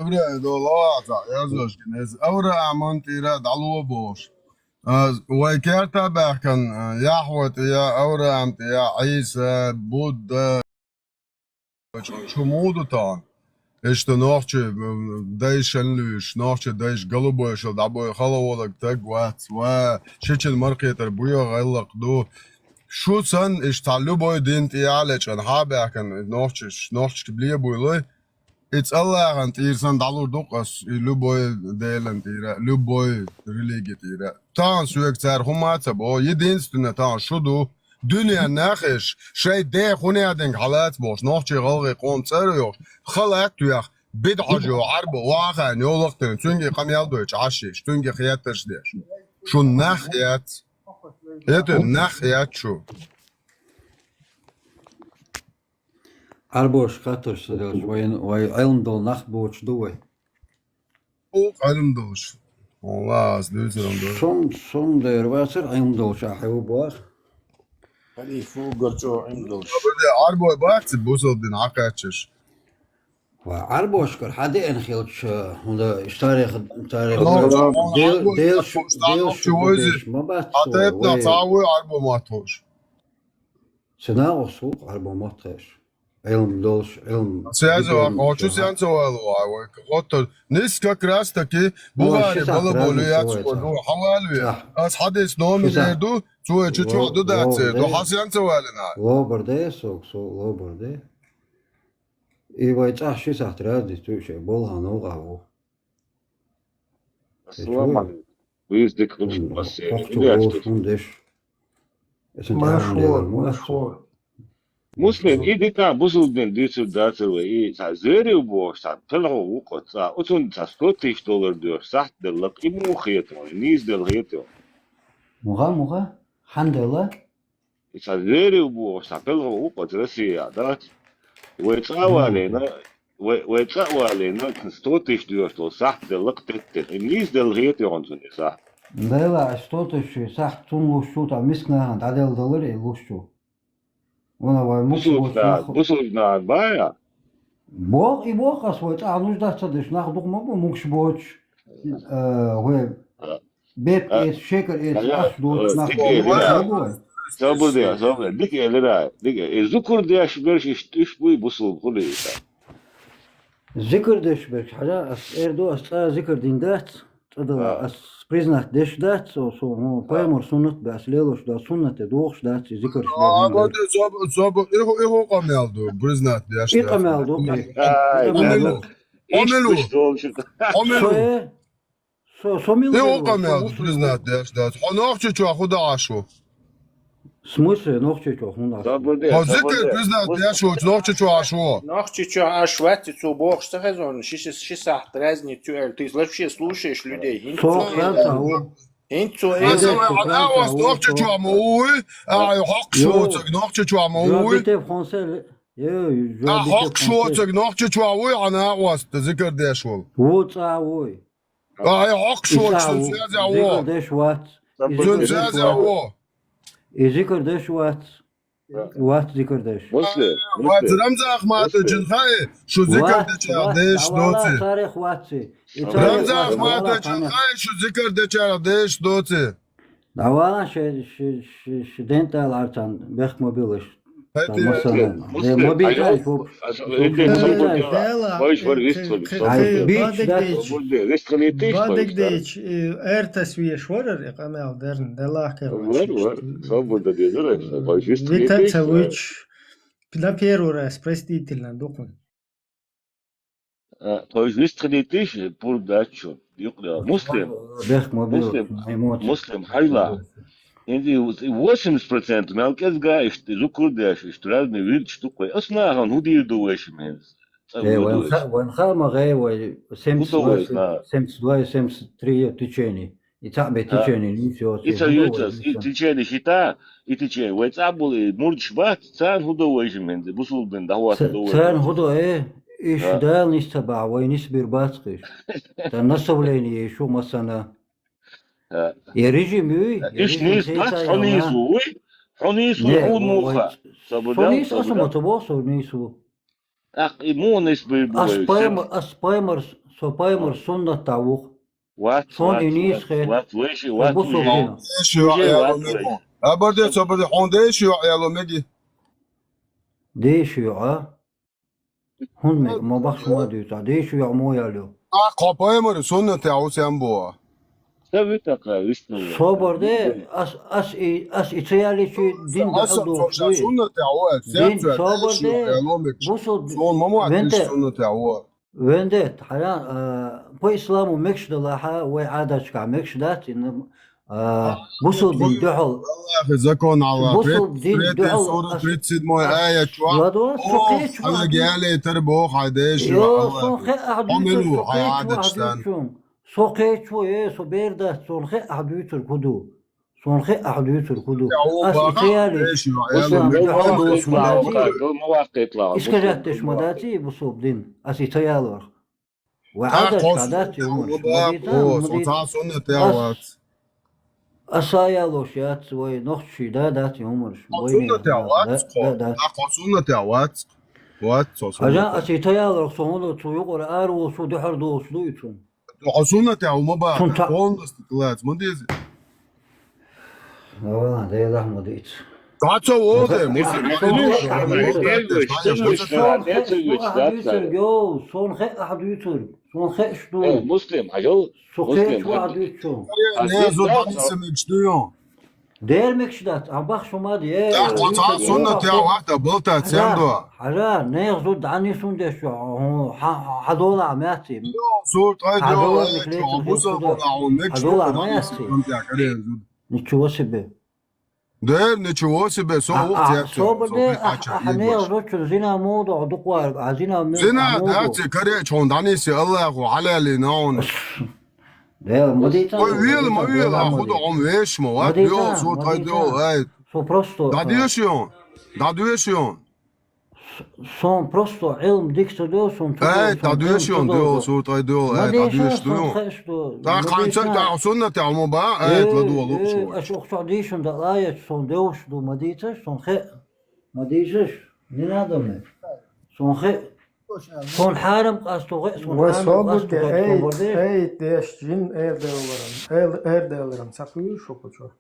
Авраам долу лаваца язъеш гина иза. Аврааман тӀера дӀало бохуш. А, вай керта а баьхкина, а, Яхьва тӀе я, Авраам тӀе я, Ӏийса, Будда. Шу муха ду тахана? Иштта нохчий, м, дайшан луьйш, нохчий дайш голубойшал дӀабой хала волаг таг вац, ва шичина мархетар буьйха гӀиллакх ду. Шу санна, иштта цхьа любой дин тӀе а лечкъина, хьа а баьхкина, нохчаш, нохчашка ле буй лой. И цӀаллагӀан тӀера сан дӀалур ду-кх ас, и любой делан тӀера, любой религи тӀера. Тахан соьга цара хӀума ца бо, единственное, тахан шу ду, дуьненна нах еш, шайн де хӀунехдинг хьалаца бохуш, нохчий гӀалгӀай къоман цӀера йохуш, халат а тоьхна, бидӀа хьожа йолу Ӏарбо вахана йолахтина, цуьнга къамел дойчу Ӏаш еш, цуьнга хеттарш деш. Шун нах яц. ХӀета нах яц шу. Ӏарбоша хаттарш ца делча, вайн, вай Ӏилма долу нах боцуш ду вай? Оха Ӏилма долуш. Валлахь, ас дуьйцуран ду. Сом, сом дера вацара Ӏилма долуш ахьа ву боху. Халифа уггар чӀогӀа Ӏилма долуш. Абаде, Ӏарбой бац бусалба дин хьакхаьччаш. Ва Ӏарбошкара хьан деана хилча, хӀунда иштта тарих, тарих Ӏарбой, дел-, Ӏарбой делш-, бац, делш чу вайзи, деш ма бац хьан цо, тайпанах вай. Цхьа вуй Ӏарбой мотт хууш. Ца нагӀо сух Ӏарбо мотт хууш. Ӏилма долуш, Ӏилма. Сан яза ваха, хьо чу сен ца вала вай, вай, хӀотта, нис как раз таки, Бухари балаболу яц вай, хьан вала ве? Ас хьадис номер ду, цо чу чохь ду дац, ду хьан сен ца валина? Лобар де, сог, со лобар де. И вай цӀахь ши сахьт разница ю шайн, болхана ву гӀа ву. Ассаламу алейкум. Вуьйцу дика хуьлуш массеран. Хьокху чу волуш хӀума деш. Машхур, машхур. Муслим, и дика бусалба дин дуьйцур дацар вай, и цхьа зверев бохуш, цхьа пелхо ву кху цӀа, оцунна цхьа сто тысяч доллар доьхуш, сахьт делла, и муха хета хьуна, нийса делла хета хьуна? Муха, муха? Хьан делла? И цхьа зверев бохуш, цхьа пелхо ву кху Россия, дац? Вай цӀа а валийна, вай, вай цӀа а валийна, сто тысяч доьхуш долу сахьт делла-кх теттина. И нийса делла хета хьуна цунна и сахьт? Делла, ас сто тысяч сахьт цунна луш чу, тхан миска нахана дӀаделла далар и луш чу. Вуна вай мукш бусулба нах, бусулба нах бая? Боху, и боху ас вай цӀа нужда ца деш, нах дукха ма бу мукш боцуш. Э, вай бепиг эца, шекар эца, аш доцуш нах дукха ма бу вай. Собуде, собуде, дика элира, дика. И зукар деш берш иштта уьш буй бусулба хуьлий иштта? Зикар деш берш, хьажа, ас эр ду, ас цкъа зикар дин дац, цкъа дала, ас признать деш дац, со, со, ну, пайхамар суннат бе, ас лелош дац, суннате дохуш дац, и зикарш деш. А, вот, собуде, собуде, и хӀу, и хӀу къамел ду, признать деш дац. И къамел ду, и къамел ду. Къамел ду. Со, э, Со, со мила ву къамел, признать деш дац. Хьо Нохчийчохь хӀун дан Ӏаш ву? В смысле, Нохчийчохь хӀун дан Ӏаш ву? Хьо зикар, признать деш ву, Нохчийчохь Ӏаш ву? Нохчийчохь Ӏаш вац, цо бохуш ца хезна, ши, ши, ши сахьт разница ю аьлла, ты вообще слушаешь людей? ХӀинца цо хезна. ХӀинца цо хезна. Аса вай хьан агӀос Нохчийчохь ма вуй, а хьокхуш воцург Нохчийчохь ма вуй. А хьокхуш воцург Нохчийчохь вуй, хьан агӀос, зикар деш волу? Ву, цӀа вуй. А, хьокхуш воцург, цуьнан цӀе а во. Зикар деш вац. Цуьнан цӀе а во. И зикар деш вац. Вац зикар деш. Вац, Рамзан Ахматовичан хаьий, шу зикар дечарах дезаш доций? Царех вац и. Рамзан Ахматовичан хаьий, шу зикар дечарах дезаш доций? ДӀавала ши, ши, ши, ши дентал арцан бехк ма билаш. Бадагдайчи, э, эртас веш варар, и къамел дерна, делахь кхел. Вита ца вуьйчу, на первый раз, простительно, дукхун. А, тхойш вистхилийтиш, пурба дац шу, юкъа. Муслим. Бехк ма била, Муслим, эмоции. Муслим, хьажла. ХӀинца и восемьдесят процентов мел кӀезга иштта зукар деш, иштта разный вирдаш ду кхой. Ас нахана хӀун дийр ду вайша хӀинца? Э, вайн ха-, вайн хаа ма гӀе вай семьдесят два, семьдесят три течение. И цхьаъ бен течение, и всё. И ца юьйцу ас, и течение хӀита, и течение. Вай цӀа а була, и мурдаш бац, царна хӀун до вайша хӀинца, бусулба дин дӀахӀотта до вай? Царна хӀун до, э? Иштта Дала нис ца бахь, вай нисбир бац кхиш. Сан наставление ю шу массана. Я режим юй, я режим нийса дац, хьо нийса вуй, хьо нийса вуй, хьуна муха? Хьо нийса, аса ма ца боху, со нийса ву. ТӀаккха и муха нисбир бу вай? Ас пайхамар, ас пайхамар, со пайхамар суннат тӀехь ву. Вац, вац, вац, вац, вайши, вац, вайши. Абарде, абарде, хьуна дайши йоӀ яло меги? Дайши йоӀ, а? ХӀунда мега, ма бахаш ма дуьйцу, дайши йоӀ мо ял ю? А, кхо пайхамар суннатехь ву сен бу? Ца витакха, вистина. Собар де, ас, ас и, ас и ца яличи дин да аса дохуш дуй. Суннатехь ву, дин, собар де, бусул, суна ма мотта вентехь суннатехь ву. Вендетта, хьажал, а, по исламу мегаш далахь, вай Ӏадаташкахь мегаш дац, ина, а, бусулба дин дуьхьал. Аллахьан закон Ӏалла, бусулба дин дуьхьал сурат, тридцать седьмой аят чохь. Ладо, со кхечу хьалаг яле тар боху хьайн деши. Йо, сон хе ахь дуьйцур, со кхечу ахь дуьйцур. Со кхечу, э, со бер дац, сон хе ахь дуьйцур хӀун ду? Сон хе ахь дуьйцур хӀун ду? Ас и ца ялий, ислам дуьхьал доцуш ма дац. Искажать деш ма дац и бусулба дин. Ас и ца ялорх. Вай Ӏадаташкахь дац и хӀуманаш. Ма дийца, ма дийца. Ас а ялош яц, вай нохчий да дац и хӀуманаш. Вайна суннатехь вац, да, да, да. Хьо суннатехь вац. Вац, со суннатехь. Хьажал, ас и ца ялорх, со хӀунда цу юкъара ара волуш ву, дуьхьал долуш ду и цунна. Хьо суннатехь ву ма баха, полностью тилаца ма деза. Ва, Делахь ма дийца. Ца ца воде, Муслим, ма дийца. Сон хе ахь дуьйцур, сон хеаш ду. Э, Муслим, хьажал. Со кхечу ахь дуьйцу. Не, зуда дӀанисса мегаш ду ю. Дера мегаш дац, а бах шу ма де. ТӀаккха ца суннатехь вац, балтаца сен до. Хьажа, нехан зуда дӀанисун деш ю, хьан долахь ма яц и. Сур ткъе доьалгӀа, хьан долахь ма яц и. Ничего себе. Дера, ничего себе, со вухь цецве. Собар де, ахь нехан зудчун зина муха ду, дукха варг, а зина муха ду. Зина дац и, каре а чхьуна дӀаниссе Аллахо хьалаллина хьуна. Дела, ма дийца. Ой, вела, ма вела, хӀун ду, хьо вешаш ма вац, доьалгӀа сур ткъе доьалгӀа аят. Со просто, дӀадеша ю, дӀадеша ю. Сон просто Ӏилма дика ца до, сон ца до, сон Ӏилма ца до. Ай, дӀадоьшу ю, доьалгӀа сур ткъе доьалгӀа, ай, дӀадоьшу ю. Сон хеаш ду. ТӀаккха хьан ца, тӀаккха суннатехь ма баха, ай, ладогӀа лууш ву. Аш охчохь дийшина дан лаьтташ, сон девш ду, ма дийцаш, сон хе. Ма дийцаш, не надо мне. Сон хе. Сон хьарам къасто гӀе, сон хьарам къасто гӀе, сон барде. Ай, деш, жин, эр деларам, эр, эр деларам, ца кхуьйра шу кху чу.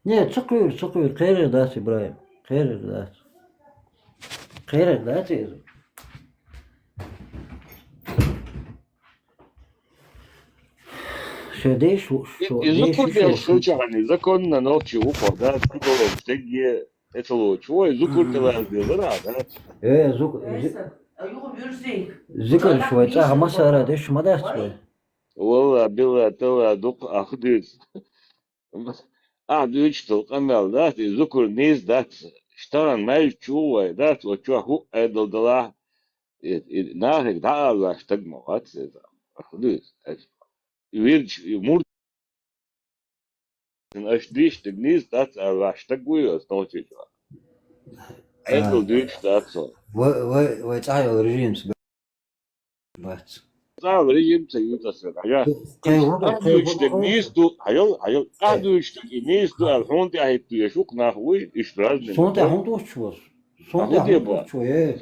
Не, ца кхуьйра, ца кхуьйра, кхерар дац, ИбрахӀим, кхерар дац. Кхерар дац иза. Шен деш ву, шо, и деш зукур ву, деш шо. Хилчахьана, законна нохчи ву кхо, да, цхьа долу стегге, эцалочу, ой, зукур тӀе лазделара, да? Э, зук-, зи-, зикарш вай цӀахь масара деш ма дац вай. Валла, билла, талла, дукха ах дуьйцу. Ахь дуьйцуш долу къамел дац, и зукар нийса дац, штагӀан маьждиг чу ву вай, дац, оцу чохь хӀуъа айдал далахь, и, и нахе дӀаала стаг ма вац иза. Ахь дуьйцу, вирдаш, и мурд-, аша дийшнарг нийса дац аьлла, стаг вуй аса нохчийчохь. Айдал дуьйцуш дац со. Вай, вай, вай цӀахь йолу режимца бац. Цхьа а режим ца ю аса, хьажа. Ахь дуьйцуш дерг нийса ду, хьажал, хьажал. Ахь дуьйцуш дерг и нийса ду аьлла, хьуна тӀе а хӀитту, я шух нах вуй, иштта разный. Суна тӀе хӀунда дуьйцуш ву? Суна тӀе хӀунда дуьйцуш ву, э?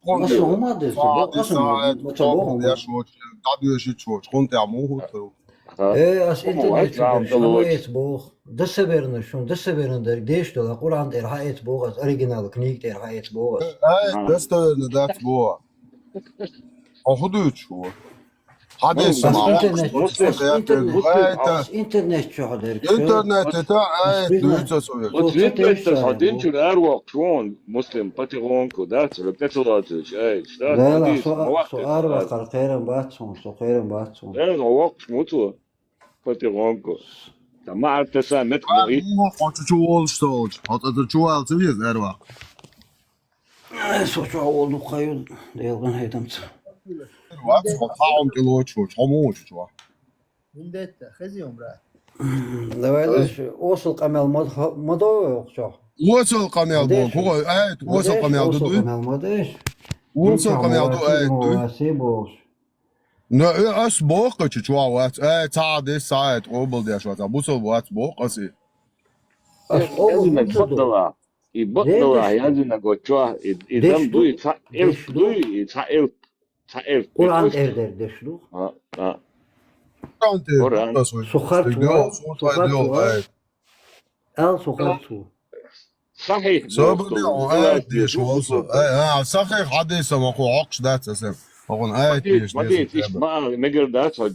Аса хӀума деза, аса ма ца боху. ДӀадоьшуьйтуш ву, хьуна тӀе муха хӀуттур ву? Э, аса интернет чу дерг шуна хьаэца боху. Достоверно, шуна достоверно дерг деш дала, Къуръан тӀера хьаэца боху, аса оригинал книга тӀера хьаэца боху аса. Э, достоверно дац боху. Хьо хӀун дуьйцуш ву? Хьадис ма ву. Интернет чохь дерг. Интернет чохь дерг. Интернет тӀе аят дуьйцу аса вуьйцу. Оцу интернетера хьо динчуьра аравоккхуш ву хьуна, Муслим, потихоньку, да, цуьнан тӀе ца лоцуьйтуш аят, да, хьадис ма ваккхийта. Со араваккхар кхерам бац хьуна, со кхерам бац хьуна. Э, хьо воккхуш ма ву цо, потихоньку. Сан маьӀар таса метта ма и. Хьо чу чу волуш ца волчу, хьо цӀа чу вала ца веза араваккха. Со чохь волу дукха ю, Делан хӀетамца. Вац, хьо цхьа хӀума тӀе лоцуш волчу, хьо муха ву чохь? Вендетта, хези хӀума, брат. Давай дальше. Осал къамел ма, ма до вай оха чохь. Осал къамел боху, хӀун гой, аят, осал къамел ду дуй? Осал къамел ду, аят дуй? Ну, э, ас боху кхечу чохь вац, аят, цхьа хьадис, цхьа аят къобалдеш вац, бусал вац боху ас и. Ас къобал ду. И бакъдалахь яздинарг оцу чохь, и, и дам дуй, и цхьа элп дуй, и цхьа элп, цхьа элп. Къуръан тӀера дерг деш ду? А, а. Къуръан тӀера. Со харц ву, со харц ву. Ал со харц ву. Сахьихь боху со, аят деш ву со. Ай, а, сахьихь хьадис ма кху хьокхуш дац аса. Ма кхуьнан аят деш деза. Ма дийца, иштта ма ала, мегар дац хьо.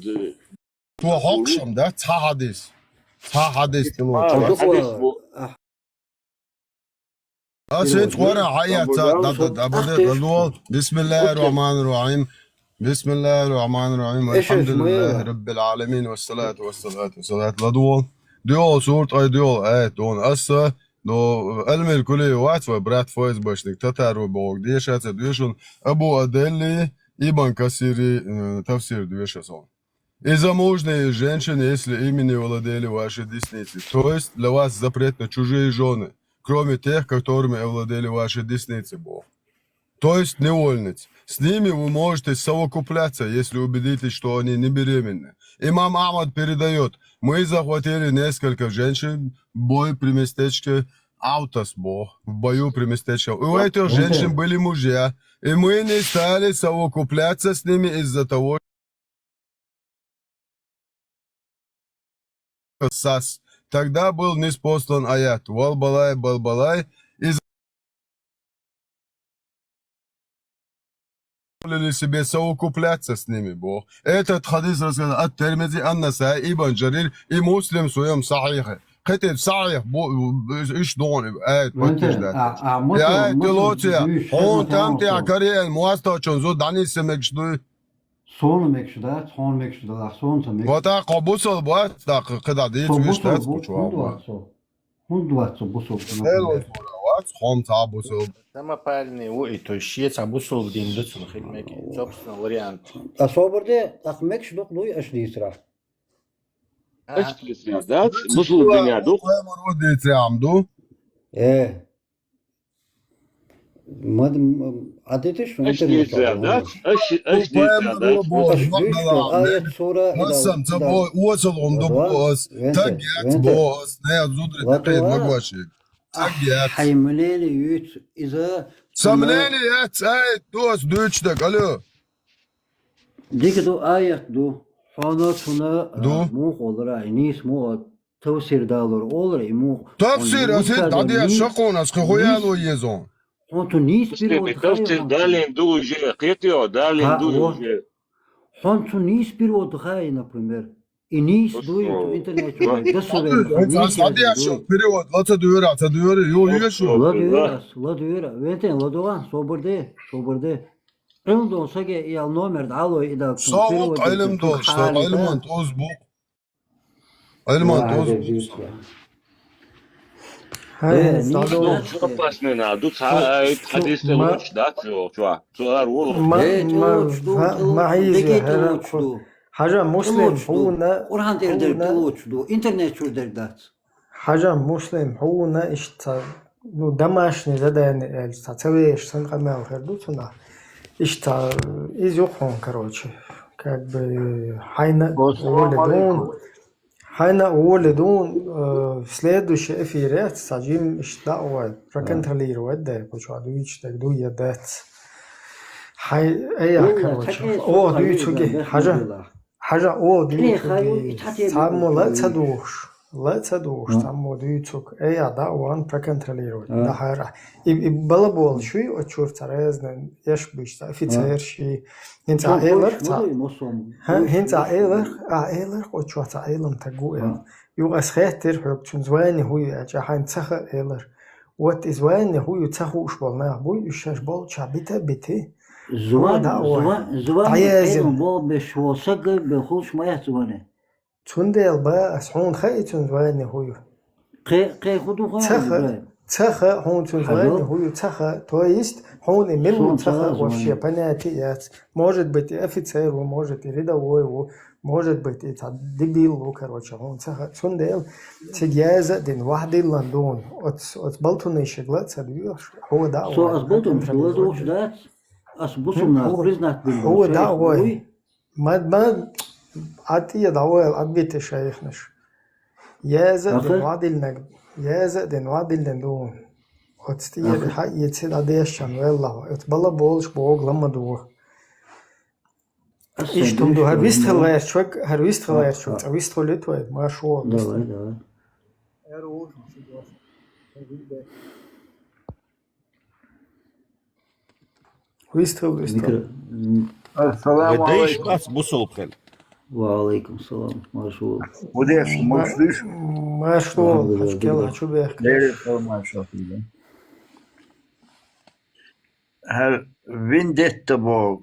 Цо хьокхуш-м дац цхьа хьадис. Цхьа хьадис тӀе лоцуш. Аса хӀинца Къуръан хьаэца, да, да, да, да, да, да, да. Бисмиллахир-рахманир-рахим. بسم الله الرحمن الرحيم. الحمد لله رب العالمين. والصلاة والصلاة والصلاة. لا دول. دول سورة أي دول آية دون أسا. دو علم الكلية وات وبرات فوز باشنك تتارو بوغ ديشا تدوشون أبو أدلي ابن كثيري، آه، تفسير دوشا سون. И замужние женщины, если ими не владели ваши десницы. То есть для вас запрет на чужие жены, кроме тех, которыми овладели ваши десницы, Бог. То есть невольниц. С ними вы можете совокупляться, если убедитесь, что они не беременны. Имам Ахмад передает: мы захватили несколько женщин в бой при местечке Аутас, Бог, в бою при местечке. У этих женщин были мужья, и мы не стали совокупляться с ними из-за того, сас. Тогда был ниспослан аят. Валбалай, балбалай. И позволили себе совокупляться с ними, Бог. Этот хадис рассказал от Термизи, Ан-Насаи, Ибн Джарир и Муслим в своем сахихе. Кхетет сахих, бу-, иш дон, аят, подтверждать. А, а, Муслим, аят, Муслим, телоция. Он там те акариен, муаста чон зу, дани семекшду. Сона мекшда, сон мекшда, сон са мекшда. Вата кобусал бат, да, кыда дит, виш тац кучуа. Хун двадцать бусул. Хун двадцать бусул. Хом ца бусул. Самопальный у и то шие ца бусул дин дуцун хилмеки. Собственно, вариант. А собрде, так мекш дук дуй аш дисра. Аш дисра, да? Бусул дин я дук. Ам ду. Э. Мад-, м-, адетиш, ну, интернет. Аш дисра, да? Аш, аш дисра, да? Аш дисра, аят, сура, масам, ца бо, уоцал онду бос, так яц бос, не, зудри, так яц, магваши. Так яц. Хай мнение юц, иза. Са мнение яц, ай, дос, дучдак, алло. Дика ду, аят ду. Хона цуна, ду? Му холра, нис му Тавсир далур олра иму. Тавсир, он асир, муцар дадия нис-, шакъун, ас хохуялу нис-, езон. Он ту нис перевод тавсир хай, далин ду уже, кхетио, далин ду уже. Он ту нис перевод хай, например. И нис дуй, ту интернет чуй. Да, собер, он нис ас дадия дуй. Шо перевод, ла ца дуйра, ца дуйра, ё, ё, шо. Ла дуйра, ла дуйра. Вентен, ла дуган, соберде, соберде. Эндон саге ял номер да алой ида. Савук перевод илим да, дол, что хали илим да. Он тоз бук. Айлман, да, тоз. Э, ну, что опасный на, ду ца, хадис луч, да, чё, чё, чё, ар вол. Ма, э, ма, ма, ма, хажа Муслим, хуна, Куран тердер, хуна. Лучду, интернет чур дердац. Хажа Муслим, хуна, ишта, ну, домашнее задание, эль, ца, ца веш, сан камел, хер, ду, цуна. Ишта, из юхон, короче, как бы, хайна, Ассаламу алейкум. Хайна уволидун, э, в следующий эфире сажим ишта ой, проконтролировать да, почва дуич так дуя дать. Хай, э, я, короче. О, дуй цуги, хажа. Хажа, о, дуй цуги. Самула цадуш. Ла цадуш, саму дуй цуг. Э, я, да, он проконтролировать. Да, хара. И, и балабол, шуй, о, чур, царезна, еш бишта, офицер, ши. Хинца элар ца. Ха, хинца элар, а элар, о, чуа ца элам тагу эл. Ю ас хеттер хок, чун звани хуй, а ча хайн цаха элар. Вот и звани хуй, цаху уш бол на, буй, уш шаш бол, ча бита бити. Зван, да, о. Зван, зван, таязин. Бо бешво сага бе хуш мая звани. Цундел ба ас хун хай цун звани хуй. Кхе, кхе худу ха. Цаха, цаха, хун цун звани хуй, цаха, то есть, хун и милу цаха, вообще понятие яц. Может быть, и офицер, может, и рядовой, может быть, и та дебил, короче, хун цаха. Цундел, цигяза дин, вахдил ландун. От, от балтуны шегла, цадвиош, хо да. Со ас балтун шегла, да, ас бусумна, признать бин. Хо да, ой. Мад, мад, атия давай, адбите шайхнаш. Яза дин вадилнаг, яза дин вадилнаг ду. От стиер ха еци да дешан, велла. От бала болш бог лама ду. Иш тум ду, хар вист хилайр чвак, хар вист хилайр чвак, а вист хилит вай, машо. Давай, давай. Вистхил, вистхил. Ассаламу алейкум. Бусул бхел. Ва алейкум салам. Маршал. Удеш, мушлиш? Маршал, хачкел, хачу бех. Лери салам, маршал, да. Хар вендетта бо,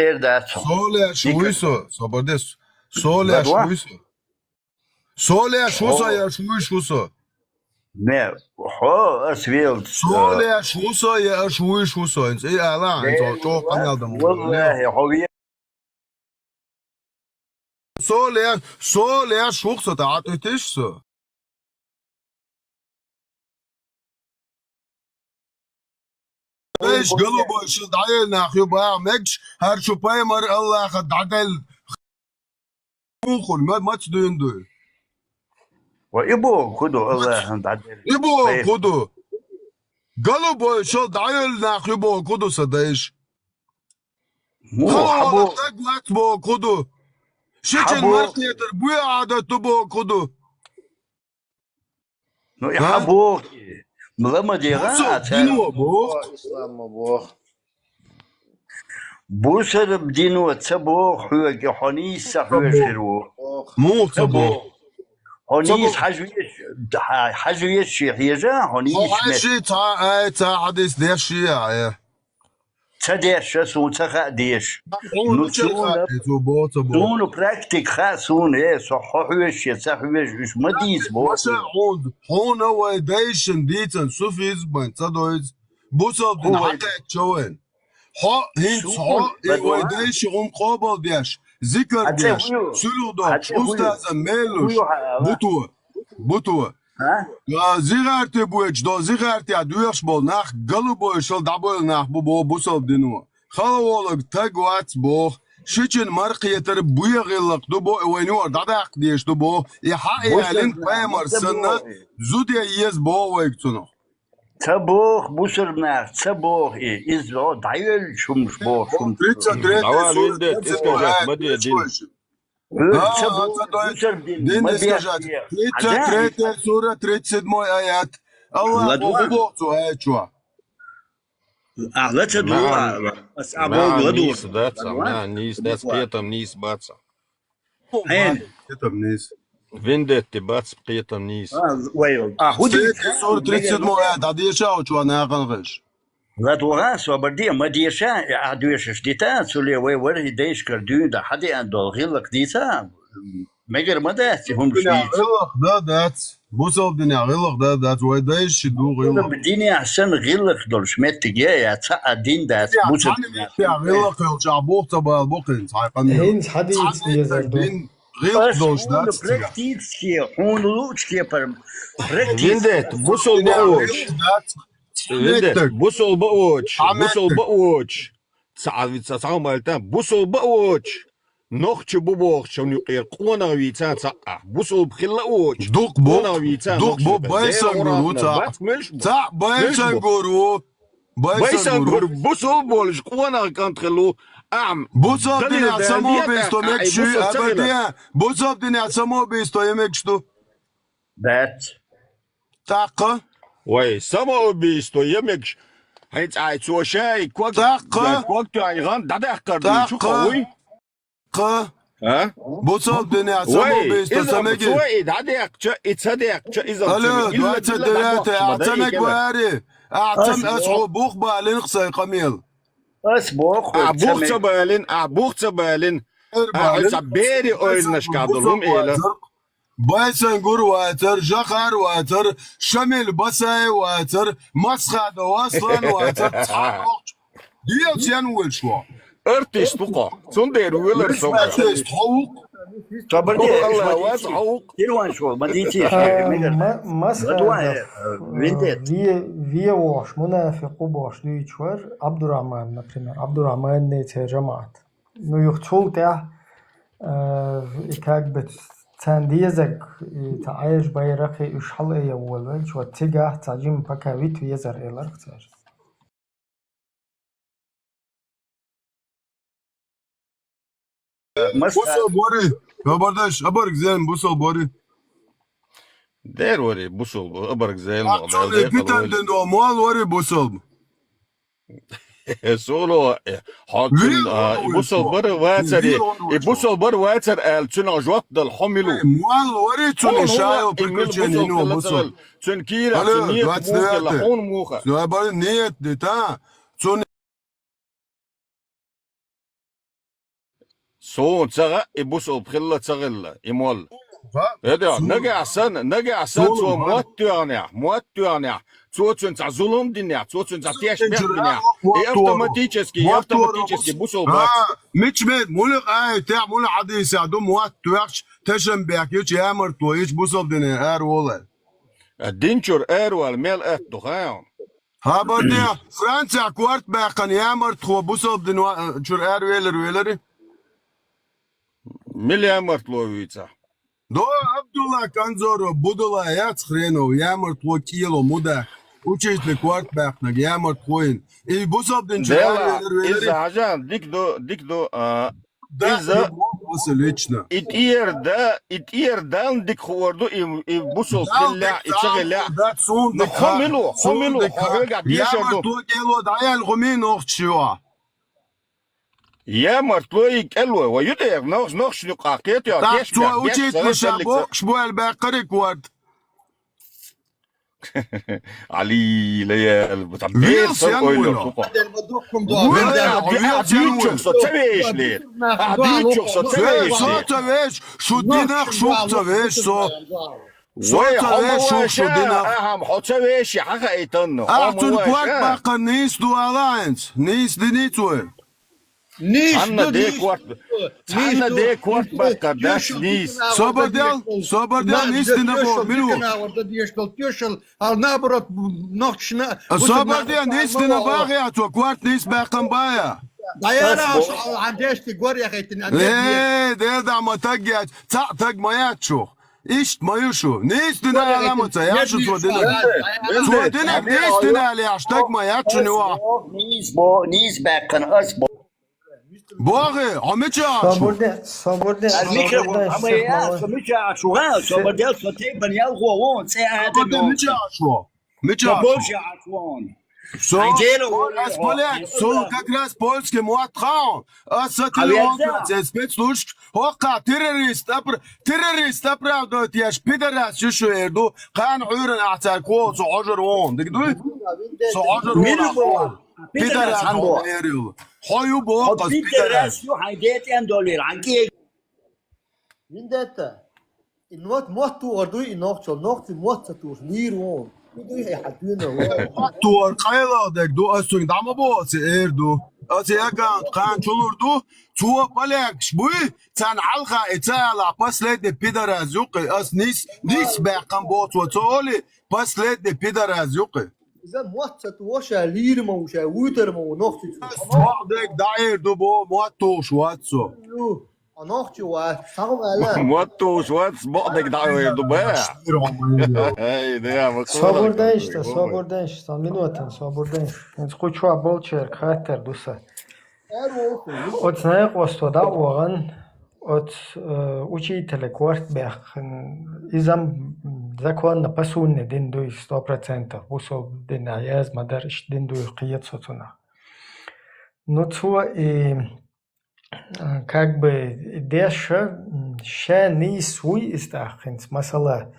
цӀера дац хьо. Со леш вуй со, собар де. Со леш вуй со. Со леш ву со, еш вуйш ву со. Не, хьо ас велц. Со леш ву со, еш вуйш ву со. Инц и ала, инц чо къамел дам. Валлахи, хьо ве- Со леш, со леш ву со, та атуйтиш со. Эш, голубой, шул дӀаелла нах ю бахьа мегаш, хӀара шу пайхамар Аллаха дӀаделла. Мухур, ма-, маца дуьйна дуй? Ва и боху ду Аллахан дӀаделла. И боху ду. Голубой, шул дӀаелла нах ю боху ду са дайш. Муха боху? Стаг вац боху ду. Шичун мархетар буй Ӏадат ду боху ду. Ну, и хьан боху и? Мала ма дегӀа а ца. Дино боху. Ислам ма боху. Бусарб дино ца боху хьоьга, хьо нийса ца хьоьжур ву. Муха ца боху? Хьо нийса хьажа веш, хьа-, хьажа веш ши хьежа, хьо нийса мет. Хьажа цхьа ай, цхьа хьадис деш ши а, э. Ца деш, ша суна ца хаа деш. Ну, суна, суна практика хаа суна, э, со хьо хьоьжуш я, ца хьоьжуш, уьш ма дийца боху. Хьуна, хьуна вай дайшин дийцан суфизм бан ца дойз. Бусалба дин хьакхаьчча вайн. Хьо, хӀинца хьо, и вай дайши гӀум къобал деш, зикар деш, суьлух дохуш, устазан мел луш, буто, буто. А? А, зигӀарте бойтуш до, зигӀартехь доьхуш болу нах, голубой шал дӀабойла нах бу боху бусалба дино. Хала волаг таг вац боху, шичун мархетар буьйгӀиллакх ду бо, вайн юхар дӀадаккха деш ду боху, и хьан и аьллина пайхамар санна, зуда еза боху вайга цунах. Ца боху бусурнах, ца боху и, иза дӀайоьллуш хӀумаш боху шуна. Тридцать третья сура, тридцать седьмой аят. Ха, ца дой, дин искажать. Тридцать третья сура, тридцать седьмой аят. Аллах боху, боху цу аят чохь. Ахьа ца дугӀу, ас а боху ладугӀу. Нийса дац, а, нийса дац, кхетам нийса бац. Хьен? Кхетам нийса. Вендетти бац, кхетам нийса. А, вай, а, хӀун дийца? Сура тридцать седьмой аят дӀадеша, а чохь нахана хезаш. ЛадогӀа, собар де, ма деша, а доьшуш дита, цуле вай вархӀи дайшкара дуьйна дан хьадеана долу гӀиллакх дийца, мегар ма дац и хӀумаш дийца. ГӀиллакх дан дац, бусалба динехь гӀиллакх дан дац, вай дайши ду гӀиллакх. Бусалба динехь санна гӀиллакх долуш меттиг я, я цхьа а дин дац, бусалба динехь. ГӀиллакх йолчохь бух ца бала бу кхин, цхьа къамел. ХӀинца хьадийца дезар ду. ГӀиллакх долуш дац цигахь. Практически, хьуна луучу кепара, практически. Вендетти, бусалба а воцуш. Вендетти, бусалба а воцуш, бусалба а воцуш. Ца, ца, ца, ца, бусалба а воцуш. Нохчи бу бохучун юкъера къонах вийца цхьаъ. Бусалба хилла а воцуш. Дукха бу, къонах вийца дукха бу, байсангур ву цхьаъ. Цхьаъ байсангур ву. Байсангур, бусалба волуш къонах кӀант хилла ву. Ахьа бусалба динехь самоубийство мегаш ю, абаден. Бусалба динехь самоубийство я мегаш ду. Дац. ТӀаккха? Вай, самоубийство я мегаш. ХӀинца ай цо шай ког, ког тоьхна гӀан дӀадаьккхар дуьйцу, кхо вуй? Кха? А? Бусалба динехь самоубийство ца мегий? Цо и дӀадаьккхича, и ца даьккхича, иза. Алло, двадцать девятое, а ца мега вари? А ца ас хьо бух балин сайн къамел. Ас боху, а бух ца балин, а бух ца балин. А хьо ца бери ойланашка долу хӀума эла. Байсангур вацар, Жахар вацар, Шамил Басаев вацар, Масхадов Аслан вацар, цхьа а воккхачу. Дел сен вуьйлуш ву? Артист ву-кх. Цундела велар со. Артист хьо ву-кх. Тобарде, Алла вац хьо ву-кх. Тирван шо, ма дийци, а, мегар. Ма-, масхара, Вадуа, э, виндет. Ве-, ве вохуш, мунафикъ ву бохуш дуьйцуш вар, Абдурахман, например, Абдурахманни церан жамаӀат. Ну, юха цул тӀаьхьа, э, и как бы царна дезарг, и цхьа Ӏаьржа байракх, и уьш хьалаайя волавелча, вот цигахь цхьа жима пока вита везар элира цара. Бусалба вари, хабардаш, абарг зен бусалба вари. Дер вари, бусалба, абарг зен. Ахчуна питан ден до, мол вари бусалба. Соло, э, хьо цун, а, и бусалба вара вацари, и бусалба вара вацар аьлла, цунах жоп дала хьо мила ву? Мол вари цун, и шайо приключение, ну, бусалба. Цун кийра, цун ниет муха, хьуна муха. Нет, да, цун Суна ца хаьа, и бусалба хилла ца хилла, и молла. ХӀа? Эда, суна нагахь санна, нагахь санна цо мотт тоьхнехь, мотт тоьхнехь, цо цуьнца зулам динехь, цо цуьнца тешнабехк бинехь, и автоматически, и автоматически бусалба бац. Мича мед, муьлха аятехь, муьлха хьадисехь ду мотт тоьхча, тешнабехк йича, ямартло йича бусалба дине ара волу? Динчуьра ара вала мел атта ду, хаа? Хабар де, Францехь корта баьккхина ямартхо бусалба дин ва-, чуьра ара велар велари? Мила ямартло вуьйцахь? До Абдулла Канзоров, Будулла яц хренов, ямартхо кӀело муда, учитель корта баьккхинарг ямартхо йина. И бусалба дин чуьра ара велар велари? Иза хьажа, дика ду, дика ду, а, Да, иза и боху аса лично. И тӀера да, и тӀера Далла дика хуур ду, и, и бусалба хиллехь, и ца хиллехь. Да, суна дика хуур. Хьо мила ву, хьо мила ву, хьо хьоьгахь дешар ду. Ямартло кӀело дӀаяьлла хӀума нохчо. Ямартло и кӀел вай, вай ю тӀера, нохчо, нохчо юкъахь кхетий, кеш бехк, бехк, учитель ша боккхуш бу аьлла баьккхарий корта. Али, лаял, бу там вилс бер сан ян ойло вуйла. Тупа. Вилс ян вуйла. Ахьа дийцчух со ца вешале. Ахьа дийцчух со ца вешале. Со ца веш, шу динах шух ца веш со. Со ца веш, шух шу динах. Ахьа, хьо ца веши, хьан хаийтанну. Ахьа цуьнан корта баккхар нийса ду ала хьайнца. Нийса динийца вай. Нийса ду, нийса ду. Цхьанна де корта баккхар дац нийса. Собар дел, собар дел, нийса дина боху, мила ву? Тоьшалла, тоьшалла, хьал наоборот, нохчашна. Собар дел, нийса дина бахьа цо, корта нийса баьккхина бахьа. Даяра, хьан дешти гор яхийтина. Э, дел да ма таг яц, цхьаъ таг ма яц шух. Иштта ма ю шу. Нийса дина аламаца, яшу цо дина. Цо дина, нийса дина ала яхаш, таг ма яц шуна юха. Нийса бо, нийса баьккхина ас бо. Бохе, хьо мича ашу? Собар де, собар де, ас мича собар де, хьо ма я, со мича ашу, га? Собар де, со тайпан ялхо вон, цӀе ата. Собар де, мича ашу? Мича ашу? Со, ас поляк, со как раз польский мотт хаун. Ас са телефон, цӀе спецслужб, хӀокха террорист, апр-, террорист оправдывать еш, пидорас ю шу эр ду, кхана Ӏуьйранна ахь цаьрга кхо, со хьожар вон, дика дуй? Со хьожар вон. Пидорас хьан бо? Хьо ю бо, хьо пидорас ю, хьайн детӀен долийла, хьан кӀе. Виндетта. И нот мотт тухур дуй, и нохчо, нохчо мотт ца тухуш, лийр вон. Ку дуй хьай хьан дуьйна вон. Мотт тухур къайлагӀа дерг ду, ас цуьнга дӀа ма боху, ца эр ду. Ас и аккаунт кхана чулур ду, цо полякаш буй, царна хьалха и ца ала, последний пидорас юккъе, ас нис, нис баьккхам боху цо, ца оли, последний пидорас юккъе. Иза мотт ца тухуш, ша лийр ма ву, ша вуьйтар ма ву, нохчо ца. Ас боху дерг дӀа эр ду боху, мотт тухуш вац со. Ю. А нохчо вац, сагӀа ваьлла. Мотт тухуш вац, бакъдерг дӀа а вер ду, ба? Ай, да, ма собар дайшта, собар дайшта, сан минотан собар дайш. ХӀинца кху чохь болчерга хаттар ду сан. Оцу Наькъосто дӀа а вахана, оцу, э, учителе корта баьккхина, иза-м законно пасунне дин дуй, сто процентов, бусалба динехь яз ма дара, иштта дин дуй, кхета со цунах. Ну, цо и Э, как бы деш, м, ша нийса вуй иза тӀаккха хӀинца. Масала,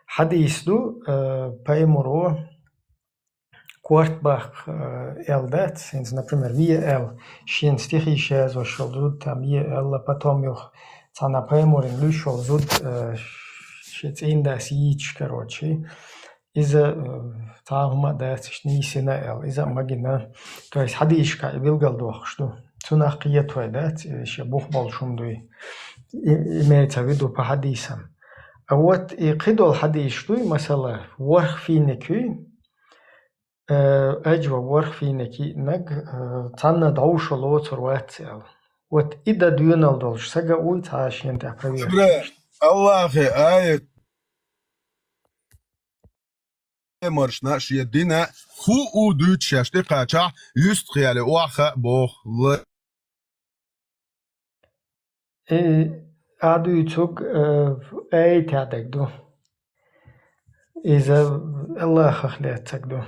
хьадис ду, э, пайхамаро корта баккха, э, аьлла дац. ХӀинца, например, ве аьлла, шен стихи ша язъеш йолу зуда там ве аьлла, потом юха цхьана пайхамаран луьйш йолу зуда, э, шен цӀийнан дас йийцаш, короче. Иза, э, цхьа а хӀума а дац, иштта нийса йина аьлла, иза а ма гина. То есть хьадисашкахь и билгалдоккхуш ду. Цунах кхетавой дац, э, шен бух болуш хӀума дуй. И, имеется в виду по хьадисам. А вот и кхидолу хьадисаш дуй, масала, ворхӀ финик юй, э, аджва ворхӀ финик йиънарг, э, цхьанна дӀовшо лоцур вац аьлла. Вот и дан доьналла долуш сага уй цхьа шена тӀехь проверка. Ибрахим, Аллахе аят маршна шен дина хӀу у дуьйцу шаьш тӀекхачахь, юьстахъяли охьа а боху ла. И а дуьйцург, э, аятехь дерг ду. Иза Аллахах лецнарг ду.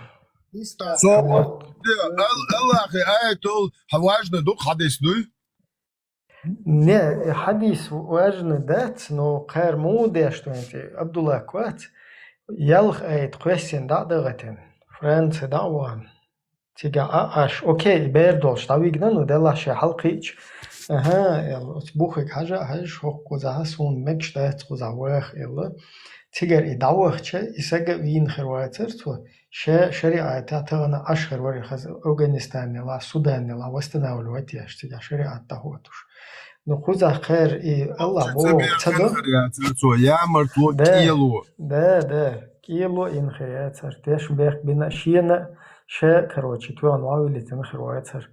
Со, вот. Ал-, Аллахе аятул хьан важна ду, хьадис дуй? Не, хьадис важна дац, но кхара муха деш ду хӀинца, Абдуллах вац, ялх айта кхоьссина дӀа а дагӀатина, Франция дӀа а вахана. Цигахь а Ӏаш, окей, и бер долуш дӀавигна, ну, делахь шен хьалакхиъча, аха, аьлла, оцу бухе хьажа а хьаьжаш, хӀокху кхузахь суна мегаш дац кхузахь ваха, аьлла. Цигара и дӀавахча, и сага а вийна хир вацара цо, ша-, шариӀатехь тахана Ӏаш хир вара и хаза Афганистанелахь, Суданелахь восстанавливать еш, цигахь шариӀат дӀахӀоттуш. Ну, кхузахь кхара и Аллах боху ца до? Цо ямартло, да, кӀело. Да, да, кӀело йина хир яцара. Тешнабехк бина шена, ша, короче, тоьхна вовлечена хир вацара.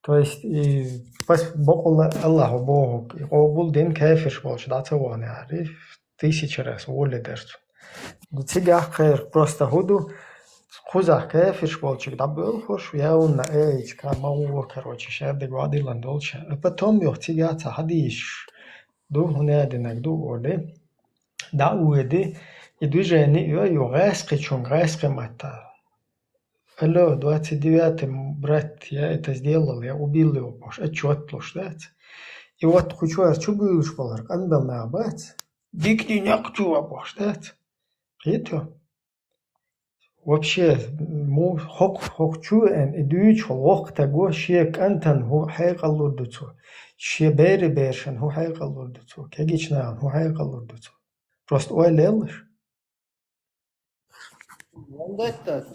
То есть, и пас бакъалла Аллахо бохург, и къобал дина кафирш болчу дӀа ца вахана яхьари, тысяча раз воля дара цунна. Цигахь кхайра просто хӀун ду, кхузахь кафирш болчуьнга дӀабоьлхуш, я хӀунна аьлча, ка ма гӀо, короче, шаьрдиг вадилан долча. А потом юха цигахь цхьа хьадисаш ду, хӀун а динарг ду, олий. ДӀа а воьди, и движение а йой, ю гӀаьскхичунга, гӀаьскхи матта. Алло, двадцать девятый брат, я это сделал, я убил его, бохуш, отчет луш дац. И вот кху чуьра чу буьйлуш болар, къанбелла нах бац. Дикни некъ чу а бохуш дац. Кхету? Вообще, му-, хӀокху, хӀокху чу веана, и дуьйцуш волу воккха стаг ву, шен кӀантана хӀун хьекъал лур ду цо, шен берийн берашна хӀун хьекъал лур ду цо, кегийчу нахана хӀун хьекъал лур ду цо. Просто ойла еллаш. Вандетта,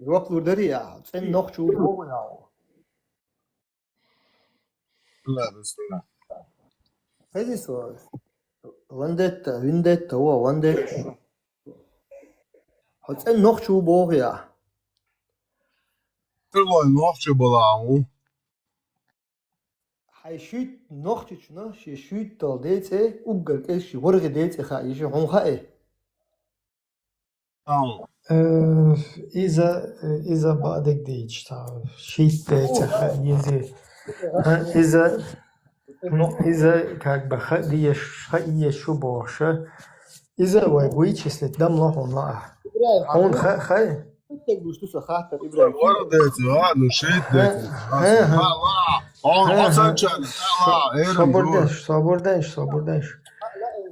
жоп лур дарий ахьа? ЦӀена нохчо ву боху ахьа. Хезий со? Вандетта, виндетта, во, вандетта. Хьо цӀена нохчо ву боху ахьа? Тилой нохчо бала ву. Хьайн шуьйтта нохчичунна шен шуьйтталла ден цӀе, уггар кӀезиг шен ворхӀе ден цӀе хаьа, и шен хьуна хаьий? Э, иза, иза бадиг дийча, цхьа шийтта ден цӀе хаьа иза. Э, иза, ну, иза как бы хаьа дезаш, хаьа езаш шу бохуша. Иза вай вычислить дам ло хьуна лаа. Хьуна хаьа, хаьа? Стаг гуш ду сан хаттар, Ибрахим. Вара деций, а, ну, шийтта деций. Ха, ха. Ха, ла, хьуна, ха, ха. Хьо санчарна, ха, ла, эрна, собар деш, собар деш, собар деш.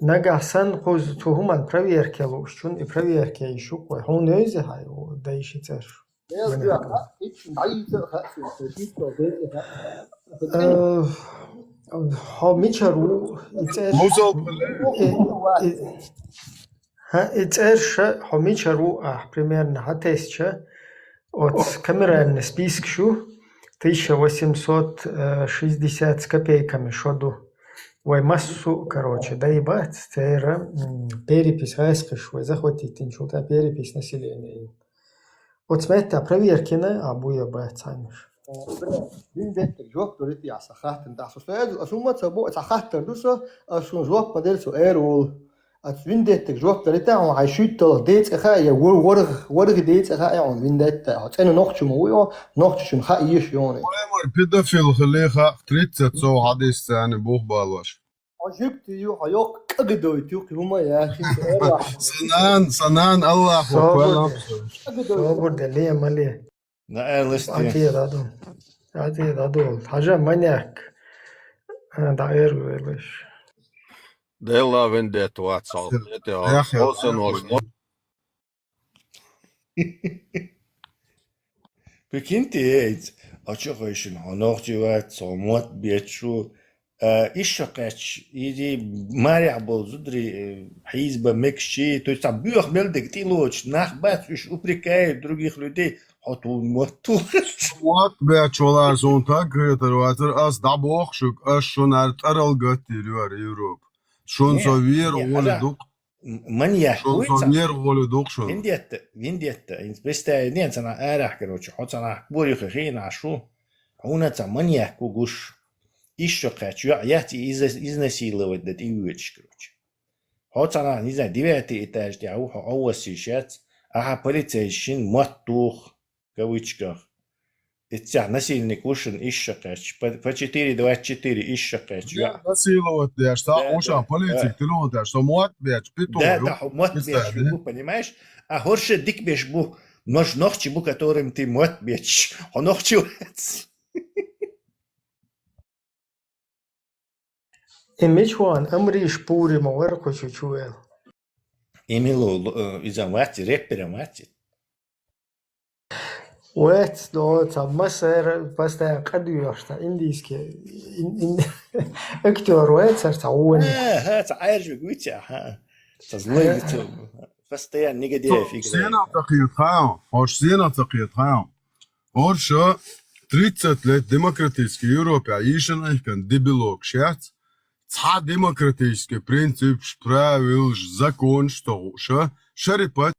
Нагахь санна кхуза цу хӀуманна проверка лууш, чун и проверка йиш ю кхой. Хьуна йовзи хьай, о, дайши цӀерш. Мане хӀума. Э, хьо мичара ву, и цӀерш, и, и, ха, и цӀерш, хьо мичара ву, ахь, примерно, хьан тесча, оц камеральный список шу, тысяча восемьсот шестьдесят с копейками шо ду. Вай массо, короче, дай бац, церан, м, перепись гӀаскхиш вай захватить йинчул тӀаьхьа перепись населения. Оцу метта проверкина а буй бац хьайнаш. Виндеттаг жоп дорити ахьа сан хаттарна тӀехь. Со, со, аса хӀумма ца бо, ца хаттар ду со, аса шун жоп ма дерри со, эр волу. Аса виндеттаг жоп дорити ахьа, хьайн шуьйтталла ден цӀе хаьа, я вор-, ворхӀ-, ворхӀе ден цӀе хаьа хьуна виндетта. Хьо цӀена нохчо ма ву хьо, нохчичунна хаьа езаш хьуна. Педофил хилий хаьа, тридцать сов хьадис царна бух балош. Хьо жуьгти ю, хьо йоккха кӀагадойту ю, кхин хӀума яхи. Сан нана, сан нана Аллахо кхоьллам. Собар де, ле, ма ле. На, э, листи. Атия даду. Атия даду. Хьажа маньяк. А, да, эр велыш. Делла вендетта вац, яхи, хьо сан вокс. Прикиньте, эй, а чо хойшина, хьо нохчи вац, хьо мотт бечу, Э, ишшо кхаьчча, изи марехь болу зударий, э, хьийза бан мегаш чи, то есть цхьа боьха мел дерг тӀе лоцуш, нах бац, уьш упрекают других людей, хьо тхуна мотт тухуш. Мотт бечу валар суна таг хетар вацара, ас дӀабоху шуьга, ас шуна ара тӀарал гатдийр ю ара Европа. Шуна со вера гӀоли ду-кх. М-, маньяк вуй ца? Вендетта, вендетта. Инца представить ден ца нах арахь, короче, хьо ца нах кори хи хиъна шу. Хьуна ца маньяк ву гуш. Ишшо кхаьчча, йоӀ яц и иза-, изнасиловать дан тӀе воьдуш, короче. Хьо ца нах, не знаю, девятый этаж тӀехь ву, хьо Ӏоввассийша яц, ахьа полицейс шин мотт туху. Кавычках. Иццехь насильник ву шуна ишша кхаьчча. По, по четыре двадцать четыре ишша кхаьчча. Насиловать деш, ца хьуша полицик тилон деш, со мотт бечу, питу. Да, да, хьо мотт бечу, понимаешь? А хӀорша дик беш бу, нош нохчи бу, которым ты мотт бечу. Хьо нохчи вац. И мича ван Амриш Пури ма вара кху чу чу вел? Эмилу, э, иза вац, рэпера вац. Вац, но ца массера постоянно къадуьйгӀаш, ца индийский, ин-, ин-, актёр вац, ца вон. Э, ха, ца Ӏаьржа вуьгу вица, ха. Ца злой вица. Постоянно негодяев играет. Сенах ца кхета хаьа, хӀорш сенах ца кхета хаьа. ХӀорш тридцать лет демократический Европе йишина айхкан дебилок шец, цхьа демократический принципш, правилш, законш ца хууш, шарипат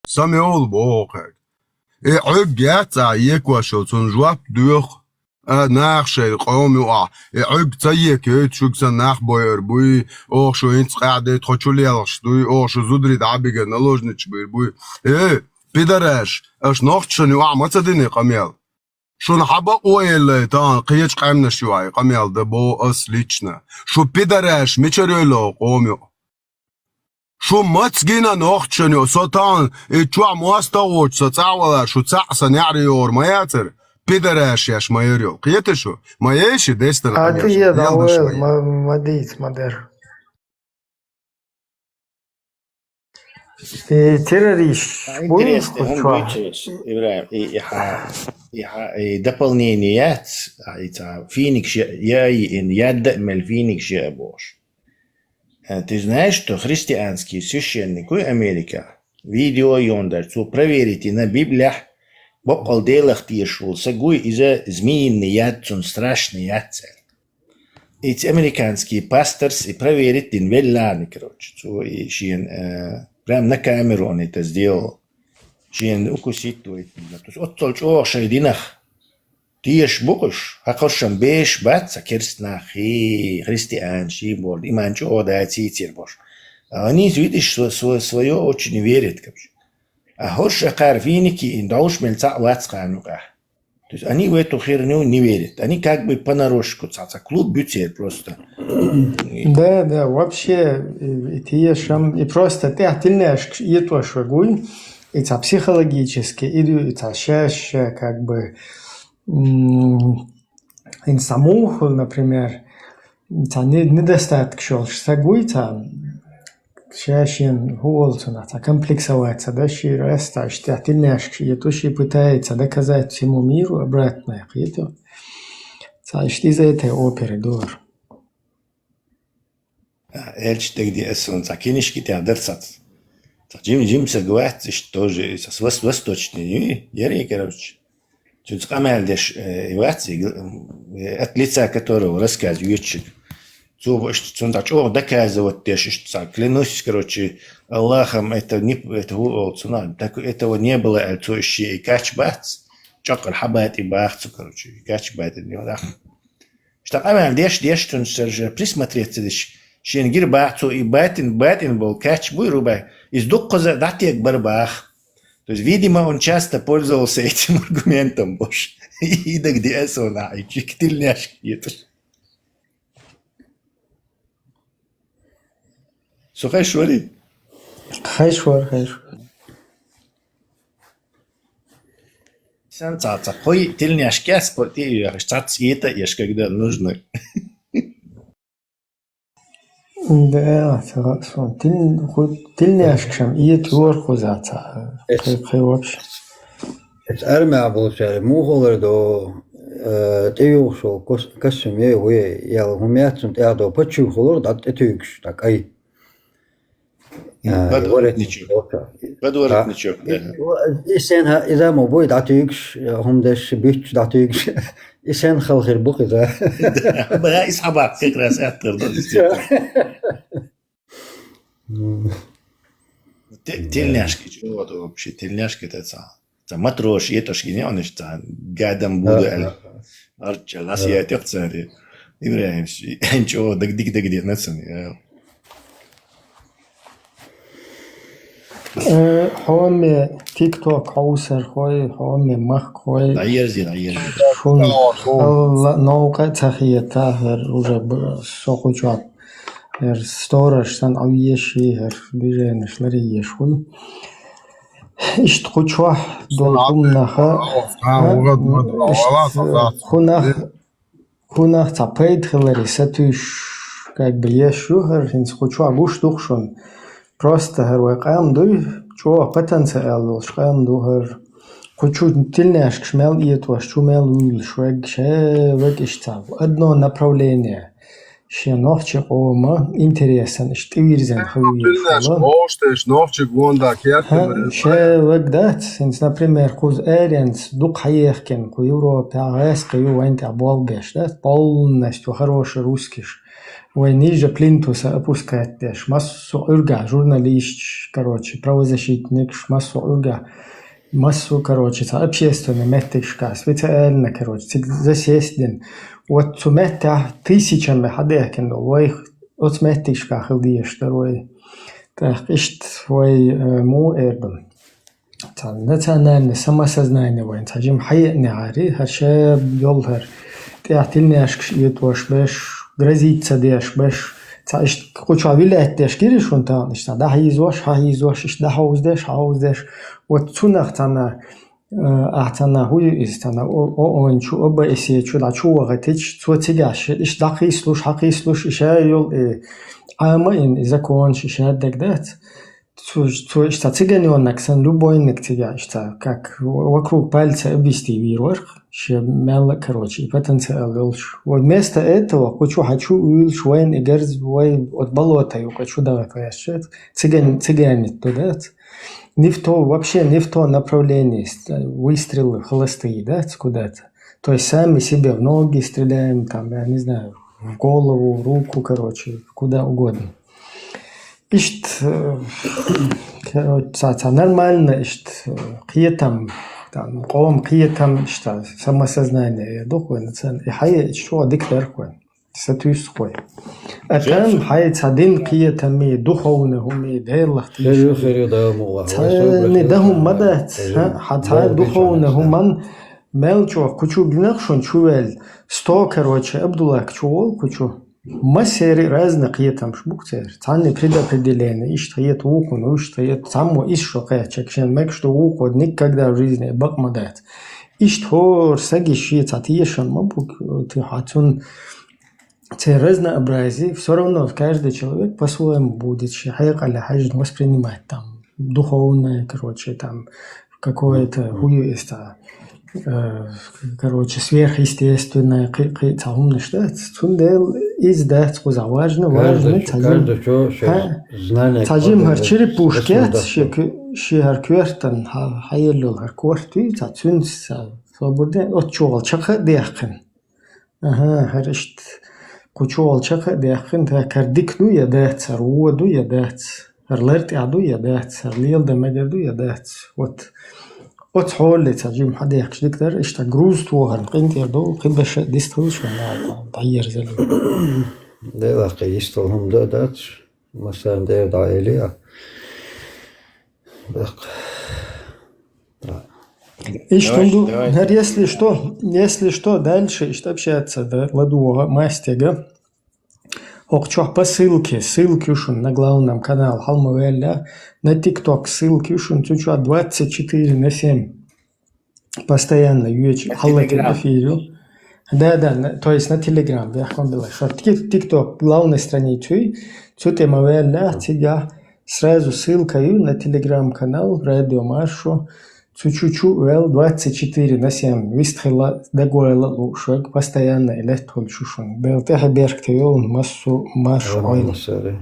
самеул боху кхаьг. И Ӏуьг яц а екошал, цунна жоп доьху, а, наха шайн къоман юкъахь. И Ӏуьг ца екайта, шуьга сан нах бойур буй, оха шу хӀинца къаьхьа де, тхо чу лелхаш дуй, оха шу зударий дӀа а бигар наложничаш бийр буй. Э, пидараш, аша нохчашна юкъахь ма ца дина и къамел. Шуна хьан бакъо еллай тахана кхечу къаьмнаш юкъахь и къамел дан боху ас лично. Шу пидараш мичара йойла оха къоман юкъа? Шу маца гина нохчашна юкъа? Со тахана и чохь мостагӀ воцуш со цӀахь валар, шу цхьаъ сан неӀаре йогӀур ма яцара, пидараш еш ма яра йолу. Кхета шу? Ма ейша дестара. А къамел тӀе шу? Е дӀа войла, ма, ма дийца, ма дара. И террорист. А, интересно, хӀун буьйцу, Ибрахим, и, и хьа-, и хьа-, и дополнение яц, а, и ца финикш я, я, и ин, ядда а мел финикш я а бохуш. Э, ты знаешь, что христианский священник вуй Америка? Видео йондар, цо проверить йина Библиехь, боккъал Делах тешаш волу саг вуй, иза змеиный яд, цунна страшный яд цаьрга. Ица американский пасторс и проверить дина веллани, короче. Цо и шен, э, прям на камеру он это сделал. Шен укусить вайта. То есть оццал чӀогӀа шайн динах тешаш бу-кх уьш, хьакхаршан беш бац ца керст нах, хи-, христианаш, и бор, иман чӀогӀа дацийцар бош. А они, видишь, сво-, сво-, своё очень верят, короче. А хӀорш а кхара финики и дӀовш мел цхьаъ вац кхана юкъахь. То есть они в эту херню не верят. Они как бы понарошку, ца, ца клуб бюцер просто. Да, да, вообще, э, это ешам, и просто тӀехь тилнешкаш этӀош вегуй, и ца психологически, и ду, и ца шаьш, как бы, м, ин самухал, например, ца не-, недостаток шолш сагуй, ца Ша шен хӀу олу цунах, ца комплексовать ца даш, шира ас ца иштта тилнешкаш ету, ши пытается доказать всему миру обратное, кхету. Ца иштта иза эта опера дора. А, элча дагадеа ас ван ца кинишки тя дар ца. Ца жим-жим саг вац, иштта тоже, ца вос-, восточный, яри, короче. Цуьнца къамел деш, э, и вац, и г-, э, от лица которого рассказ йоьчуьг. Цо бу иштта цунна чӀогӀа доказывать деш, иштта цхьа клянусь, короче, Аллахом, это не, это хӀу олу цунах, так этого не было, аьлла, цо иштта и кач бац, чӀаккхара хьан батӀи баха цо, короче, и кач батӀи не нах. Иштта къамел деш, деш, цунна же присмотреться деш, шен гира баха цо и батӀин, батӀин болу кач буй рубай, иза дуккхаза дӀатег бара баха. То есть, видимо, он часто пользовался этим аргументом, бош. И дагадеа ас ван ахь, и чик тилнешка еташ. Со хеш вари? Хеш вар, хеш вар. Сан ца, ца, кхой тилнешка ас, кхой тӀе а яхаш, цац ета еш, когда нужно. Да, ца, ца, тил-, ху-, тилнешкашам, и тур хуза ца, эс-, кхы, кхы вообще. Эс армия болчаьрга муха хилар до, э, тӀеюхуш волу кос-, костюм яй, вуй, ял хӀума яц цунна тӀехь долу, паччуьйхалур дӀа тӀетуьйгуш, дӀа кӀай. А, Подворотничок. Воротничок. Подворотничок, да. И, и сен ха-, иза ма буй дӀатуьйгуш, хӀума деш, буьттуш дӀатуьйгуш. И сен хала хир бу-кх иза. Бара, иза хьабаккха как раз аьттар ду, действительно. Те-, тельняшки, чего вот вообще? Тельняшки это ца-, ца матрош, етош гине, он ещё ца гадам буду, да, аль. Да. Арча, лас я тёх цари. Ибрагим, ш-, чего, даг-, дик-, даг-, дик-, нацан, я. Э, хьоме TikTok хьовсар хой, хьоме махкой. ДӀаерзи, дӀаерзи. Шун хала новкъа ца хета, хӀара уже б-, со кху чохь. ХӀара сторож санна Ӏовъеш, хӀара движенеш ларъеш хуьлу. Иштта кху чохь долу хӀумнаха, а, иштта хӀунах, хӀунах цхьа пайда хиларе сатуьйсуш, как бы, еш ю хӀара, хӀинца кху чохь гуш ду-кх шуна. Просто хӀара вай къам дуй, чӀогӀа потенциал долуш къам ду хӀара. Кху чу тельняшкаш мел этош, чу мел вуьйлуш верг, ша верг иштта цхьа одно направление. Шен нохчи къоман интересан иштта тӀевирзина хила везаш вала. Вовшаш нохчиг вон да кертам. ХӀа, ша ваг дац, хӀинца, например, кхуза аренца дукха хьаехкина, кху Европехь гӀаьскхи ю вайн тӀехь болх беш, дац, полностью хороший русскиш. Вай ниже плинтуса опускать деш, массо а Ӏуьргахь журналисташ, короче, правозащитникаш, массо а Ӏуьргахь Массо, короче, цхьа общественный меттигашкахь специально, короче, цига засесть дина. Вот цу меттехь тысячами хьадаьхкина долу вайх, оцу меттигашкахь хила дезаш дара вай. ТӀаккха иштта вай, э, муха эр ду, цхьа национальное самосознание вайн цхьа жима хьаеанехьари, хӀара ша йолу хӀара тӀехь тельняшкаш этош беш, грозить ца деш беш, цхьа иштта кху чохь вилаьтта деш гири шуна тахана, иштта дӀахьийзош, хьахьийзош, иштта дӀахьовздеш, хьахьовздеш. Вот цунах цхьана, э, ахь цхьана хӀу ю иза цхьана, о-, ООН чу, ОБСЕ чу дӀа чу вахийтича, цо цигахь ши-, иштта дӀакхийслуш, хьакхийслуш, и ша йолу, и Ӏама ин, и законаш, и ша дерг дац. Цо, цо иштта циган йоннаг санна, любойнаг цигахь иштта, как в-, вокруг пальца обвести вийр варх, шен мел, короче, и потенциал йолуш. Вот вместо этого, кху чу хьан чу уьйлуш, вайн и гарз, вай, вот болото юкъа чу дагӀа кхаьчча, циган, циган итт ду дац. Не в то, вообще не в то направление ст-, выстрелы холостые, да, куда-то. То есть сами себе в ноги стреляем, там, я не знаю, в голову, в руку, короче, куда угодно. Иштта, э, короче, ца, ца нормально, иштта, э, кхетам, там, къом кхетам, иштта, самосознание, я дух вайн, цен, и хьае, чего дик дарх вайн. Сатуьйсу хой. А там хьай цхьа дин кхетаме, духовный хӀуме, Делах тешаме. Хир ю, хир ю, Дала мукъ лахь. Цхьа не дан хӀума ма дац, хьан цхьа духовный хӀуман мел чӀогӀа кху чу гинах шуна чу ваьлла. Сто, короче, Абдуллах чу волу кху чу. Массери разный кхетамаш бу-кх церан. Цхьанне предопределение, иштта хета вукхунна, иштта хета, цхьаммо исс шо кхаьчча, шен мегаш ду вукхо, никогда в жизни бакъ ма дац. Иштта хӀора саги шен цхьа тешам ма бу-кх, ты хьан цунна Церан разнообразие, всё равно каждый человек по-своему будет шен хьекъале хьаьжжина воспринимать там духовное, короче, там какое-то хӀу ю иза, э, короче, сверхъестественное, кхин, кхин цхьа хӀуманаш дац. Цундела иза дац кхузахь важно, важно цхьа жим-, цхьа жим хӀара черепушка яц, шен ку-, шен хӀара коьртан хьа-, хьаелла йолу хӀара корта ю, цхьа цуьнца цхьа свободный, оцу чугӀал чакха а даьккхина. Аха, хӀара иштта кху чугӀал чакха а даьккхина, тӀаккха хӀара дика ду я дац, хӀара вон ду я дац, хӀара лар тӀехь ду я дац, хӀара леладан мегар ду я дац. Вот оцу хьоле цхьа жима хьадаьхкаш дика дара, иштта груз тохарна къинтӀера долу, кхин баша а дистхуьлуш ван дӀаерзале. Делахь кхин йистал хӀума дан а дац, массарна тӀера дӀаэли а. Бакъ. Иштта хӀума ду, хӀара, если что, если что, дальше иштта общаться, да, ладогӀа, мастега. ХӀокху чохь по ссылке, ссылка ю шуна на главном канал, хьала ма ваьлла, на TikTok ссылка ю шуна, цу чохь двадцать четыре на семь. Постоянно йоьчу, хьаллакин эфир ю. Да, да, на, то есть на Telegram, бехкам била. Ша тик-, TikTok главной страницу ю, цу тӀе ма ваьлла, цигахь сразу ссылка ю на Telegram-канал Радио Маршо. Цу чу чу вел двадцать четыре на семь вистхила дагвайла лу шуг постоянно и леттхул шушун. Бел тӀехьа беркте йолун массу марш Ага, ойла. Сари.